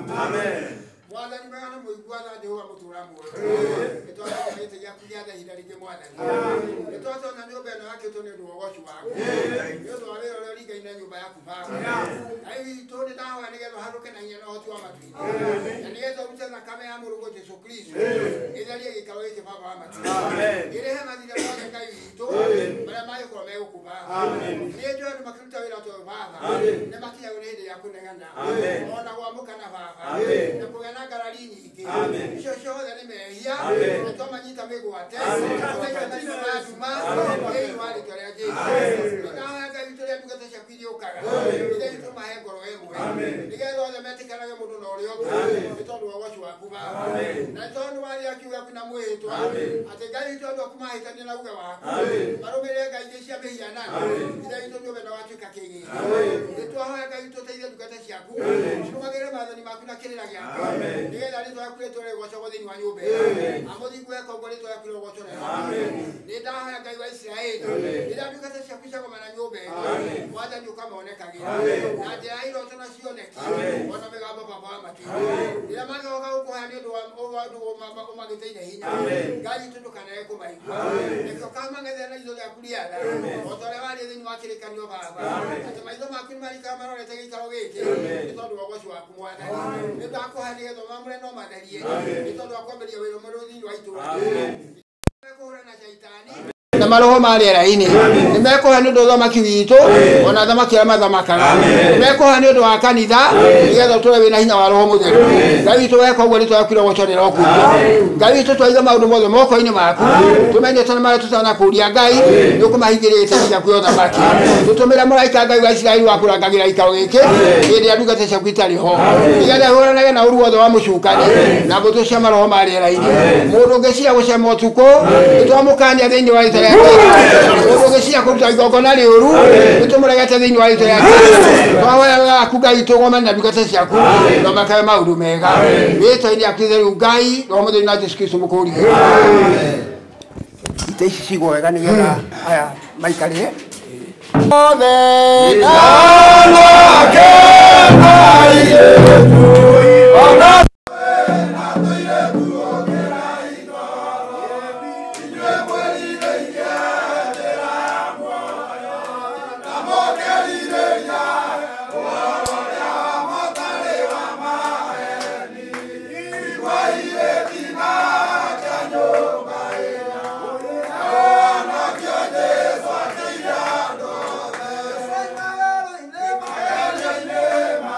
Amen. Mwathani mwega na mũigua tha Jehova mũtũũra muoyo. Nĩtwatonya gĩtĩ gĩaku gĩa tha ihinda rĩngĩ Mwathani. Nĩtwatonya nyũmba ĩno yakĩtwo nĩ ũndũ wa ũgoci waku. Nĩ ũndũ wa wĩra ũrĩa ũringaine na nyũmba yaku Baba. Ngai witũ nĩndahoya nĩgetha ũharũke na hinya na ũhoti wa matu-inĩ. Na nĩgetha ũrute thakame ya mũrũguo Jesũ Kristo. Ĩtherie gĩikaro gĩkĩ Baba wa matu-inĩ. Ĩrehe mathirĩ mothe Ngai witũ marĩa mangĩkorwo me gũkũ Baba. Niĩ njũĩ andũ makĩruta wĩra ta ũyũ Baba. Nĩmakinyagwo nĩ hĩndĩ ya kũnegena. Ona gwamũkana Baba. Na kũgĩa na ngarari nyingĩ. Icio ciothe nĩ mehia. Na twamanyita mĩgwate. Tũkaigua marima ma nduma thĩinĩ wa rĩtwa rĩa Jesũ. Nĩndahoya Ngai witũ rĩrĩa ndungata ciaku iriũkaga. Ithe witũ mahe ngoro ĩmwe. Nĩgetha othe metĩkanage mũndũ na ũrĩa ũngĩ. Nĩ tondũ wa ũgoci waku Baba. Na nĩ tondũ nĩwaria kiugo gĩaku na mwĩhĩtwa. Atĩ Ngai witũ andũ aku mahĩtania na uge waku. Marũmĩrĩre ngai ingĩ cia mĩhianano. Ithe witũ nyũmba ĩno watuĩka kĩgĩna. Nĩtwahoya Ngai witũ ũteithie ndungata ciaku. Cirũmagĩrĩre maathani maku na kĩrĩra gĩaku. Nĩgetha rĩtwa rĩaku rĩtũũre rĩgocagwo thĩinĩ wa nyũmba ĩno. Amũthingu weka ũguo rĩtwa rĩaku rĩrogocwo na Nĩndahoya Ngai wa Isiraeli. Rĩrĩa ndungata ciaku ciagomana nyũmba ĩno. Mwathani ũkamonekagĩra. Na njĩra ya iroto na cioneki. Ona mĩgambo Baba wa matu-inĩ. Rĩrĩa mangĩgoka gũkũhoya nĩ ũndũ wa ũndũ ũmagĩtĩire hinya. Ngai witũ ndũkanage kũmaigua. Nĩkĩo ũkamang'ethera na itho rĩaku rĩa tha. O ta ũrĩa waria thĩinĩ wa kĩrĩkanĩro Baba. Atĩ maitho maku nĩmarĩikaraga marorete gĩikaro gĩkĩ. Nĩ tondũ wa ũgoci waku Mwathani. Nĩndakũhoya nĩgetha ũmamũre na ũmatherie. Nĩ tondũ wa kwambĩrĩria wĩra mwerũ thĩinĩ wa itũũra. Kũhũrana shaitani na maroho ma rĩera-inĩ. Nĩmekũhoya nĩ ũndũ wa ũthamaki witũ ona athamaki arĩa mathamakaga. Nĩmekũhoya nĩ ũndũ wa kanitha nĩgetha ũtũũre wĩna hinya wa Roho Mũtheru. Ngai witũ weka ũguo rĩtwa rĩaku rĩrogocwo rĩrokumio. Ngai witũ twaiga maũndũ mothe moko-inĩ maku. Tũmenyete na marĩa tũtanakũria Ngai nĩũkũmahingĩrĩria gĩtĩ gĩaku gĩa ũthamaki. Tũtũmĩre mũraika Ngai wa Isiraeli wa kũrangagĩra gĩikaro gĩkĩ hĩndĩ ĩrĩa ndungata ciaku itarĩ ho. Nĩgetha ĩhũranage na ũũru wothe wa mũcukani na mbũtũ cia maroho ma rĩera-inĩ. Mũndũ ũngĩciria gũcema ũtukũ nĩtwamũkania thĩinĩ wa rĩtwa rĩa Mũndũ ũngĩciria kũruta igongona rĩũru nĩtũmũregete thĩinĩ wa rĩtwa rĩa Jesũ. Twahoya wega waku Ngai tũgomane na ndungata ciaku na makae maũndũ mega. Rĩtwa-inĩ rĩaku itheru Ngai Roho Mũtheru na Jesũ Kristo mũkũũri witũ. Itĩ ici cigwo wega nĩgetha aya maikarĩre. Othe anake airĩtu ona Amen.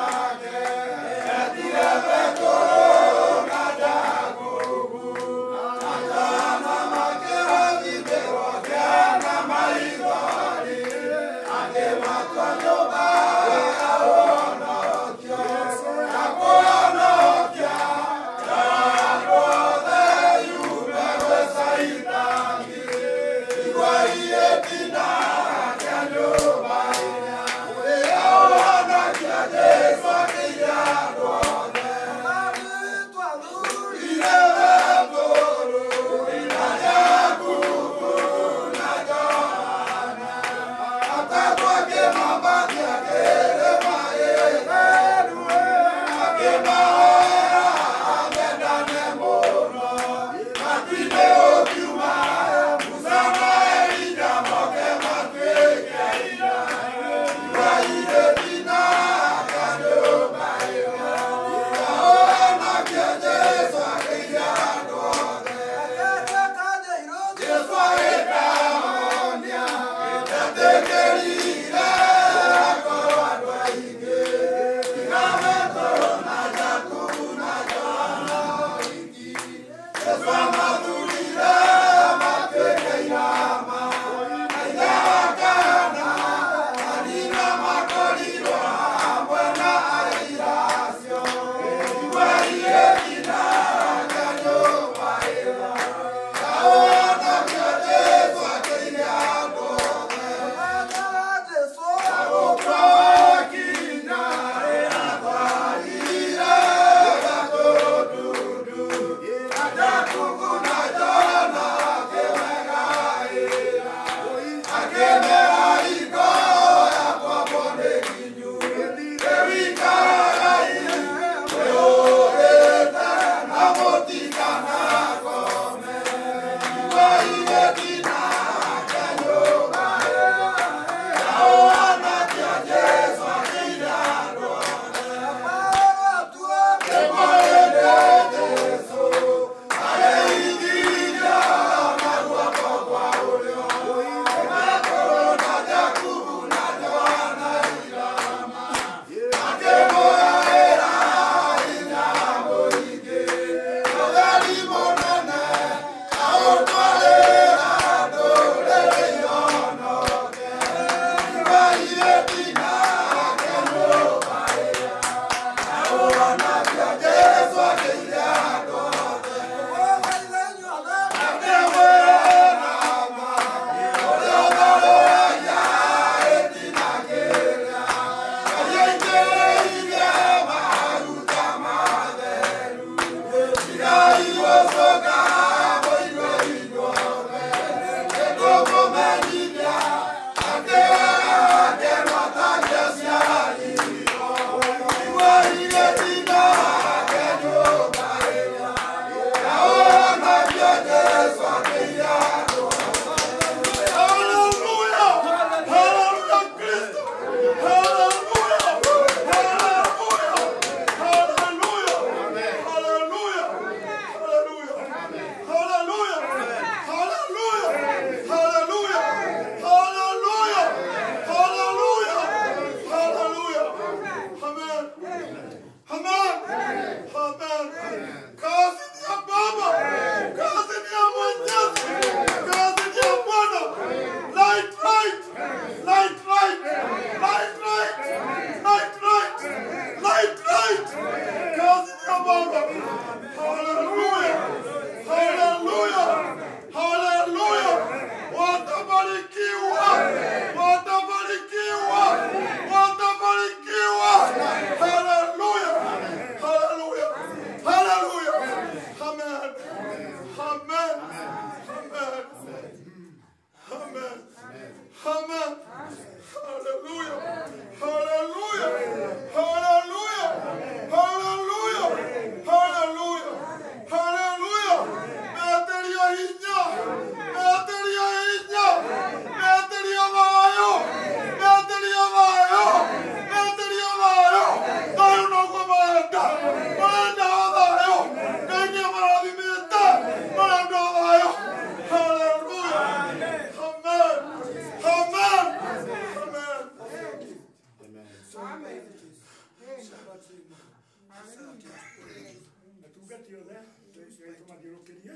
Atungati othe tũmathiũrũkĩrie.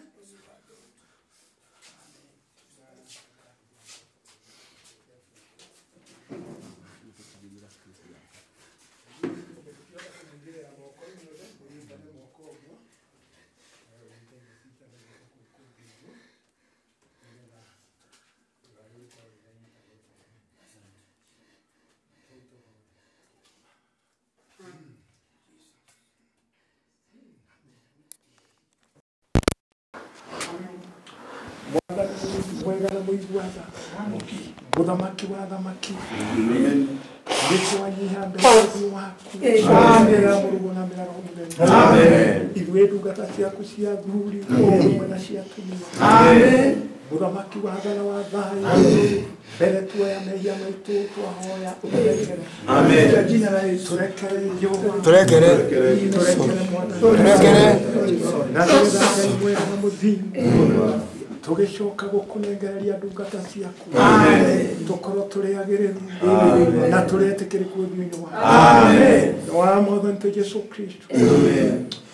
Kũingĩrĩra moko inyuothe, mũnyitane moko ũguo. Mwega na mũigua tha, mũthamaki wa thamaki, nĩtwanyiha mbere ya ũthiũ waku, mbere ya mũrũguo na mbere ya Roho Mũtheru. Ithuĩ ndungata ciaku cia athuri ũmwe na cia atumia, mũthamaki wa tha na wa thayũ, mbere tuoya mehia maitũ twahoya ũtũrekere. Tũrekere Jehova, Tũrekere. tũrekere Mwathani, Tũrekere. na nĩgetha Ngai mwega na mũthingu tũgĩcoka gũkũnengereria ndungata ciaku, tũkorwo tũrĩ agĩrĩru na tũrĩ etĩkĩrĩku ũthiũ-inĩ waku wa Mwathani witũ Jesũ Kristo.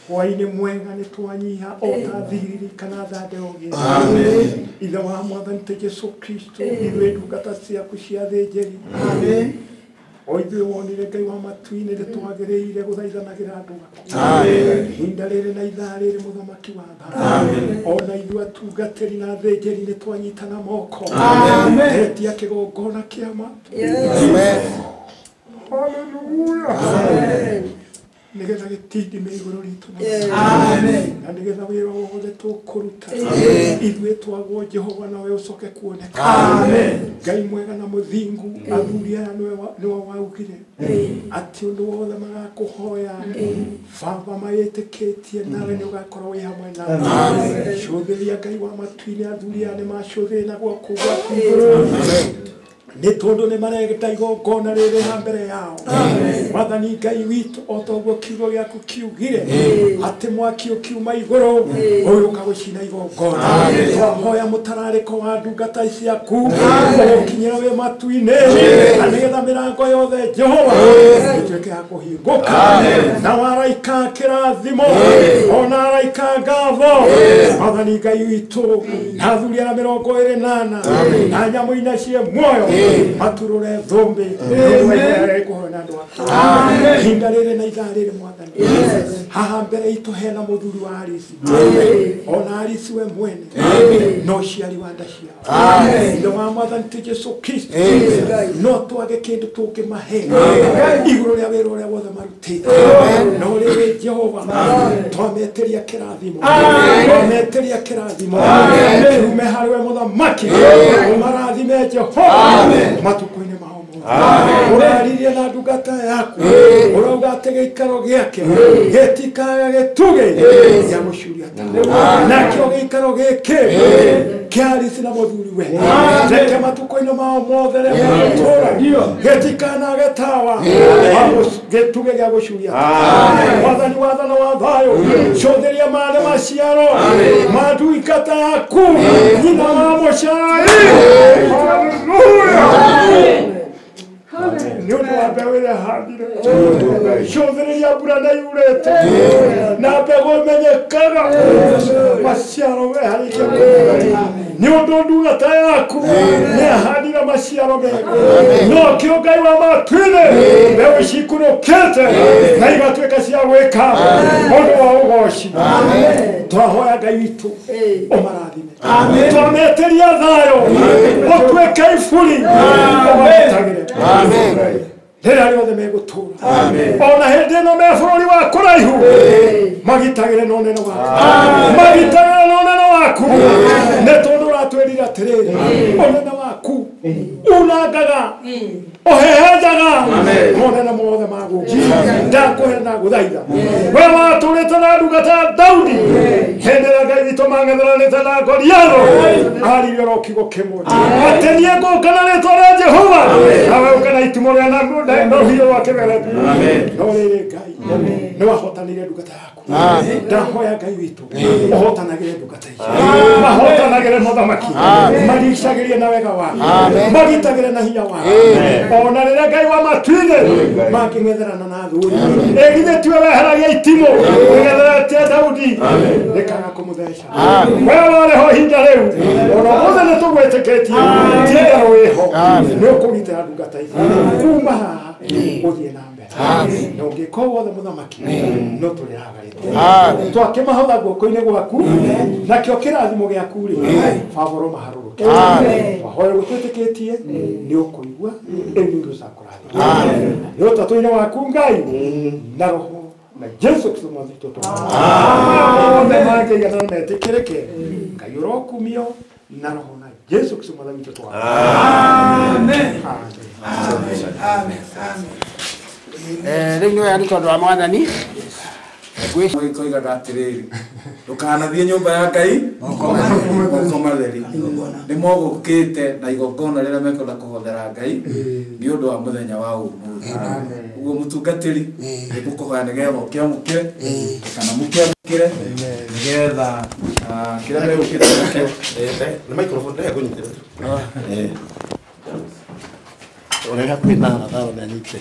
Hwaĩ-inĩ mwega nĩ twanyiha o ta thiriri kana thande ũgĩ. Ithe wa Mwathani witũ Jesũ Kristo, ithuĩ ndungata ciaku cia athĩnjĩri, o ithuĩ wonire Ngai wa matu-inĩ nĩ twagĩrĩire gũthaithanagĩra andũ aku ihinda rĩrĩ na ithaa rĩrĩ, mũthamaki wa tha, ona ithuĩ atungatĩri na athĩnjĩri nĩ twanyitana moko etia kĩgongona kĩa matu. Haleluya. Nĩgetha gĩtindime igũrũ ritũ na nĩgetha wĩra wothe tũkũruta ithuĩ twagwo Jehova nawe ũcoke kuoneka. Ngai mwega na mũthingu, athuri aya nĩwe waugire atĩ ũndũ wothe magakũhoya Baba magĩtĩkĩtie nawe nĩ ũgakorwo wĩ hamwe nao. Cũthĩria Ngai wa matu-inĩ, athuri aya nĩ macũthĩrĩria na guoko gwaku igũrũ, nĩ tondũ nĩ maregeta igongona rĩrĩ na mbere yao. Mwathani Ngai witũ, o ta ũguo kiugo gĩaku kiugire atĩ mwaki ũkiuma igũrũ ũyũka gũcina igongona, twahoya mũtararĩko wa ndungata ciaku ũgũkinyĩra wĩ matu-inĩ, na nĩgetha mĩrango yothe Jehova ĩtuĩke ya kũhingũka, na waraika kĩrathimo ona araika ngatho. Mwathani Ngai witũ, na athuri arĩa 24 na nyamũ inya ciĩ muoyo maturure thũmbĩ nĩũndũ na andũ aku ihinda rĩrĩ na ithaa rĩrĩ. Mwathani, haha mbere itũ hena mũthuri wa Arisi, ona Arisi we mwene no ciari wa nda ciao. Ithe wa Mwathani ti Jesũ Kristo, no twage kĩndũ tũngĩmahe igũrũ rĩa wĩra ũrĩa wothe marutĩte, no rĩrĩ Jehova twametĩria kĩrathimo, twametĩria kĩrathimo kiume harĩ we mũthamaki, ũmarathime Jehova matukũ-inĩ mao mothe. Ũraririe na ndungata yaku ũrauga atĩ gĩikaro gĩake gĩtikaga gĩtugĩ gĩa gũcuria tawa, nakĩo gĩikaro gĩkĩ kĩa Arisi na mũthuri we reke matukũ-inĩ mao mothe rĩa matũũra gĩtikanage tawa gĩtugĩ gĩa gũcuria tawa. Mwathani wa tha na wa thayũ, cũthĩria maarĩ maciaro ma ndungata yaku nyina wa mũcai. Haleluya. Nĩ ũndũ wa mbeũ ĩrĩa handire, cũthĩrĩria mbura na yurĩte na mbegũ ĩmenyekaga maciaro meharĩirie kũmera, nĩ ũndũ ndungata yaku nĩahandire maciaro mega, no kĩo Ngai wa matu-inĩ mbeũ cikunũkĩte na igatuĩka cia gwĩka ũndũ wa ũgoci. Twahoya Ngai witũ ũmarathime, twametĩria thayũ ũtuĩke iburi ũmarutagĩre rĩrĩa rĩothe megũtũũra, ona hĩndĩ ĩno me bũrũri wa kũraihu, magitagĩre na ũnene waku, magitagĩre na ũnene waku, nĩ tondũ ũratwĩrire atĩrĩrĩ, ũnene waku unangaga ũhehenjaga monene mothe ma gũkũ. Ndakũhe na gũthaitha we watũrĩte na ndungata ya Daudi hĩndĩ ĩrĩa Ngai witũ mang'etheranĩte na Goliathũ, aririe oro kiugo kĩmwe atĩ niĩ ngũka na rĩtwa rĩa Jehova nawe ũka na itimũ rĩa na rũhiũ rwa kĩgere. No rĩrĩ Ngai nĩ wahotanĩire ndungata yaku, ndahoya Ngai witũ ũhotanagĩre ndungata ici, mahotanagĩre mũthamaki, maricagĩrie na wega waku. waku magitagĩre na hinya waku ona rĩrĩa Ngai wa matuinĩ mangĩng'etherana na thuri ĩgithĩ tiwe weheragia itimũ wĩng'etheretie Daudi rĩkaga kũmũtheca we ũrarĩho ihinda rĩu ona ũmũthĩ nĩ tũgwĩtĩkĩtie tiĩrwo wĩho nĩ ũkũgitĩra ndungata ici kuma haha ũthiĩ na mbere na ũngĩka ũguo wothe mũthamaki no tũrĩraga rĩtwa twakĩmahotha guoko-inĩ gwaku nakĩo kĩrathimo gĩaku rĩ baba ũromaharũrũke wahoya gũtwĩtĩkĩtie nĩ ũkũigua rĩu nĩ ũndũ ũcakũrathima nĩ ũtatũ-inĩ waku Ngai na roho na Jesu Kristo mwathi witũ othe mangĩigana na metĩkĩrĩke Ngai ũrokumio na roho na Jesu Kristo mwathi witũ. Amen. Amen. Rĩu nĩ wega nĩ tondũ wa mwathani koigaga atĩrĩrĩ ndũkanathiĩ nyũmba ya Ngai moko matheri nĩ mogũkĩte na igongona rĩrĩa mekwenda kũhothera Ngai nĩ ũndũ wa mũthenya wa ũmũthĩ ũguo mũtungatĩri nĩngũkũhoya nĩgetha ũkĩamũkĩre kana mũkĩamũkĩre nĩgetha kĩrĩa megũkĩte nakĩo nĩ microphone ndĩrĩa ngũnyitĩra ũrĩa hakuhĩ na Lazaro nĩ anyite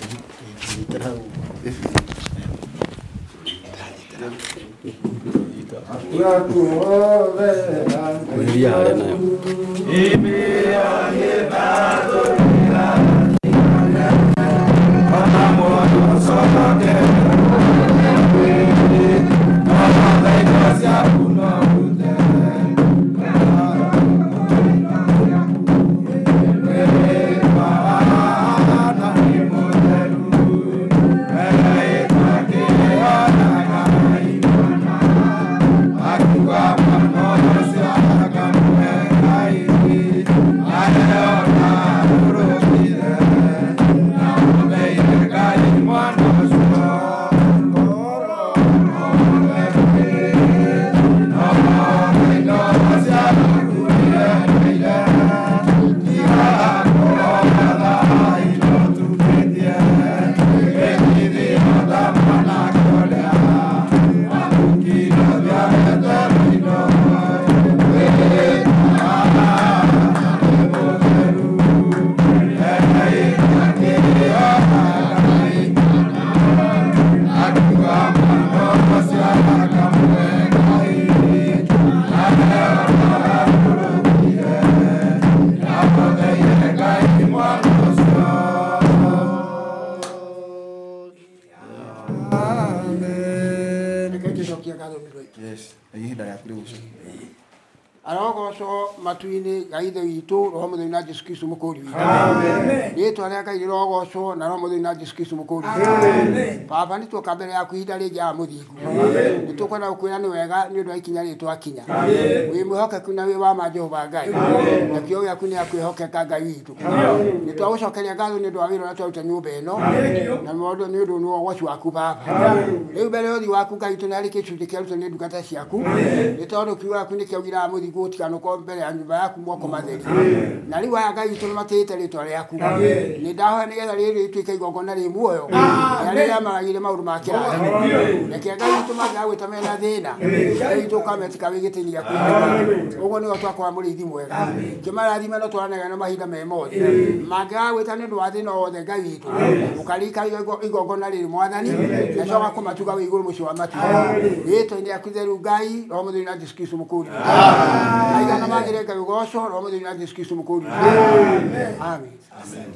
nyitĩra hau. Kuhiria harĩa nayo. Arogocwo matu-inĩ Ngai Ithe witũ Roho Mũtheru na Jesu Kristo mũkũũri witũ. Amen. Rĩtwa rĩa Ngai rĩrogocwo na Roho Mũtheru na Jesu Kristo mũkũũri witũ. Baba nĩ tuoka mbere yaku ihinda rĩngĩ haha mũthingu. Nĩ tũkwenda gũkwĩra nĩ wega nĩ ũndũ wa ikinya rĩrĩ twakinya. Wĩ mwĩhokeku na wĩ wa ma Jehova Ngai. Na kiugo gĩaku nĩ gĩa kwĩhokeka Ngai witũ. Nĩ twagũcokeria ngatho nĩ ũndũ wa wĩra ũrĩa twaruta nyũmba ĩno na nĩ ũndũ nĩ ũgoci waku Baba. Rĩu mbere ya ũthiũ waku Ngai witũ nĩ harĩ gĩcunjĩ kĩarutwo nĩ ndungata ciaku nĩ tondũ kiugo gĩaku nĩ kĩaugire mũthingu gũtiganũka mbere ya nyũmba yaku moko matheri. Na rĩu aya Ngai witũ nĩ matĩĩte rĩtwa rĩaku. Nĩ ndahoya nĩgetha rĩrĩ rĩtuĩke igongona rĩ muoyo na rĩrĩa maragire maũndũ ma kĩrathimo. Reke Ngai witũ mangĩaga gwĩta mena thĩna Ngai witũ ũkametĩka wĩ gĩtĩ-inĩ gĩaku. Ũguo nĩguo twakora mũrĩithi mwega. Kĩmarathime no twaranaga na mahinda me mothe. Mangĩaga gwĩta nĩ ũndũ wa thĩna o wothe Ngai witũ ũkaririkana igongona rĩrĩ mwathani na coka kũmatuga wĩ igũrũ mũciĩ wa matu. Rĩtwa-inĩ rĩaku itheru Ngai Roho Mũtheru na Jesu Kristo mũkũũri witũ. Aigana magire Ngai ũgocwo Roho Mũtheru na Jesu Kristo mũkũũri witũ. Amen. Amen.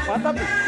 Watapi.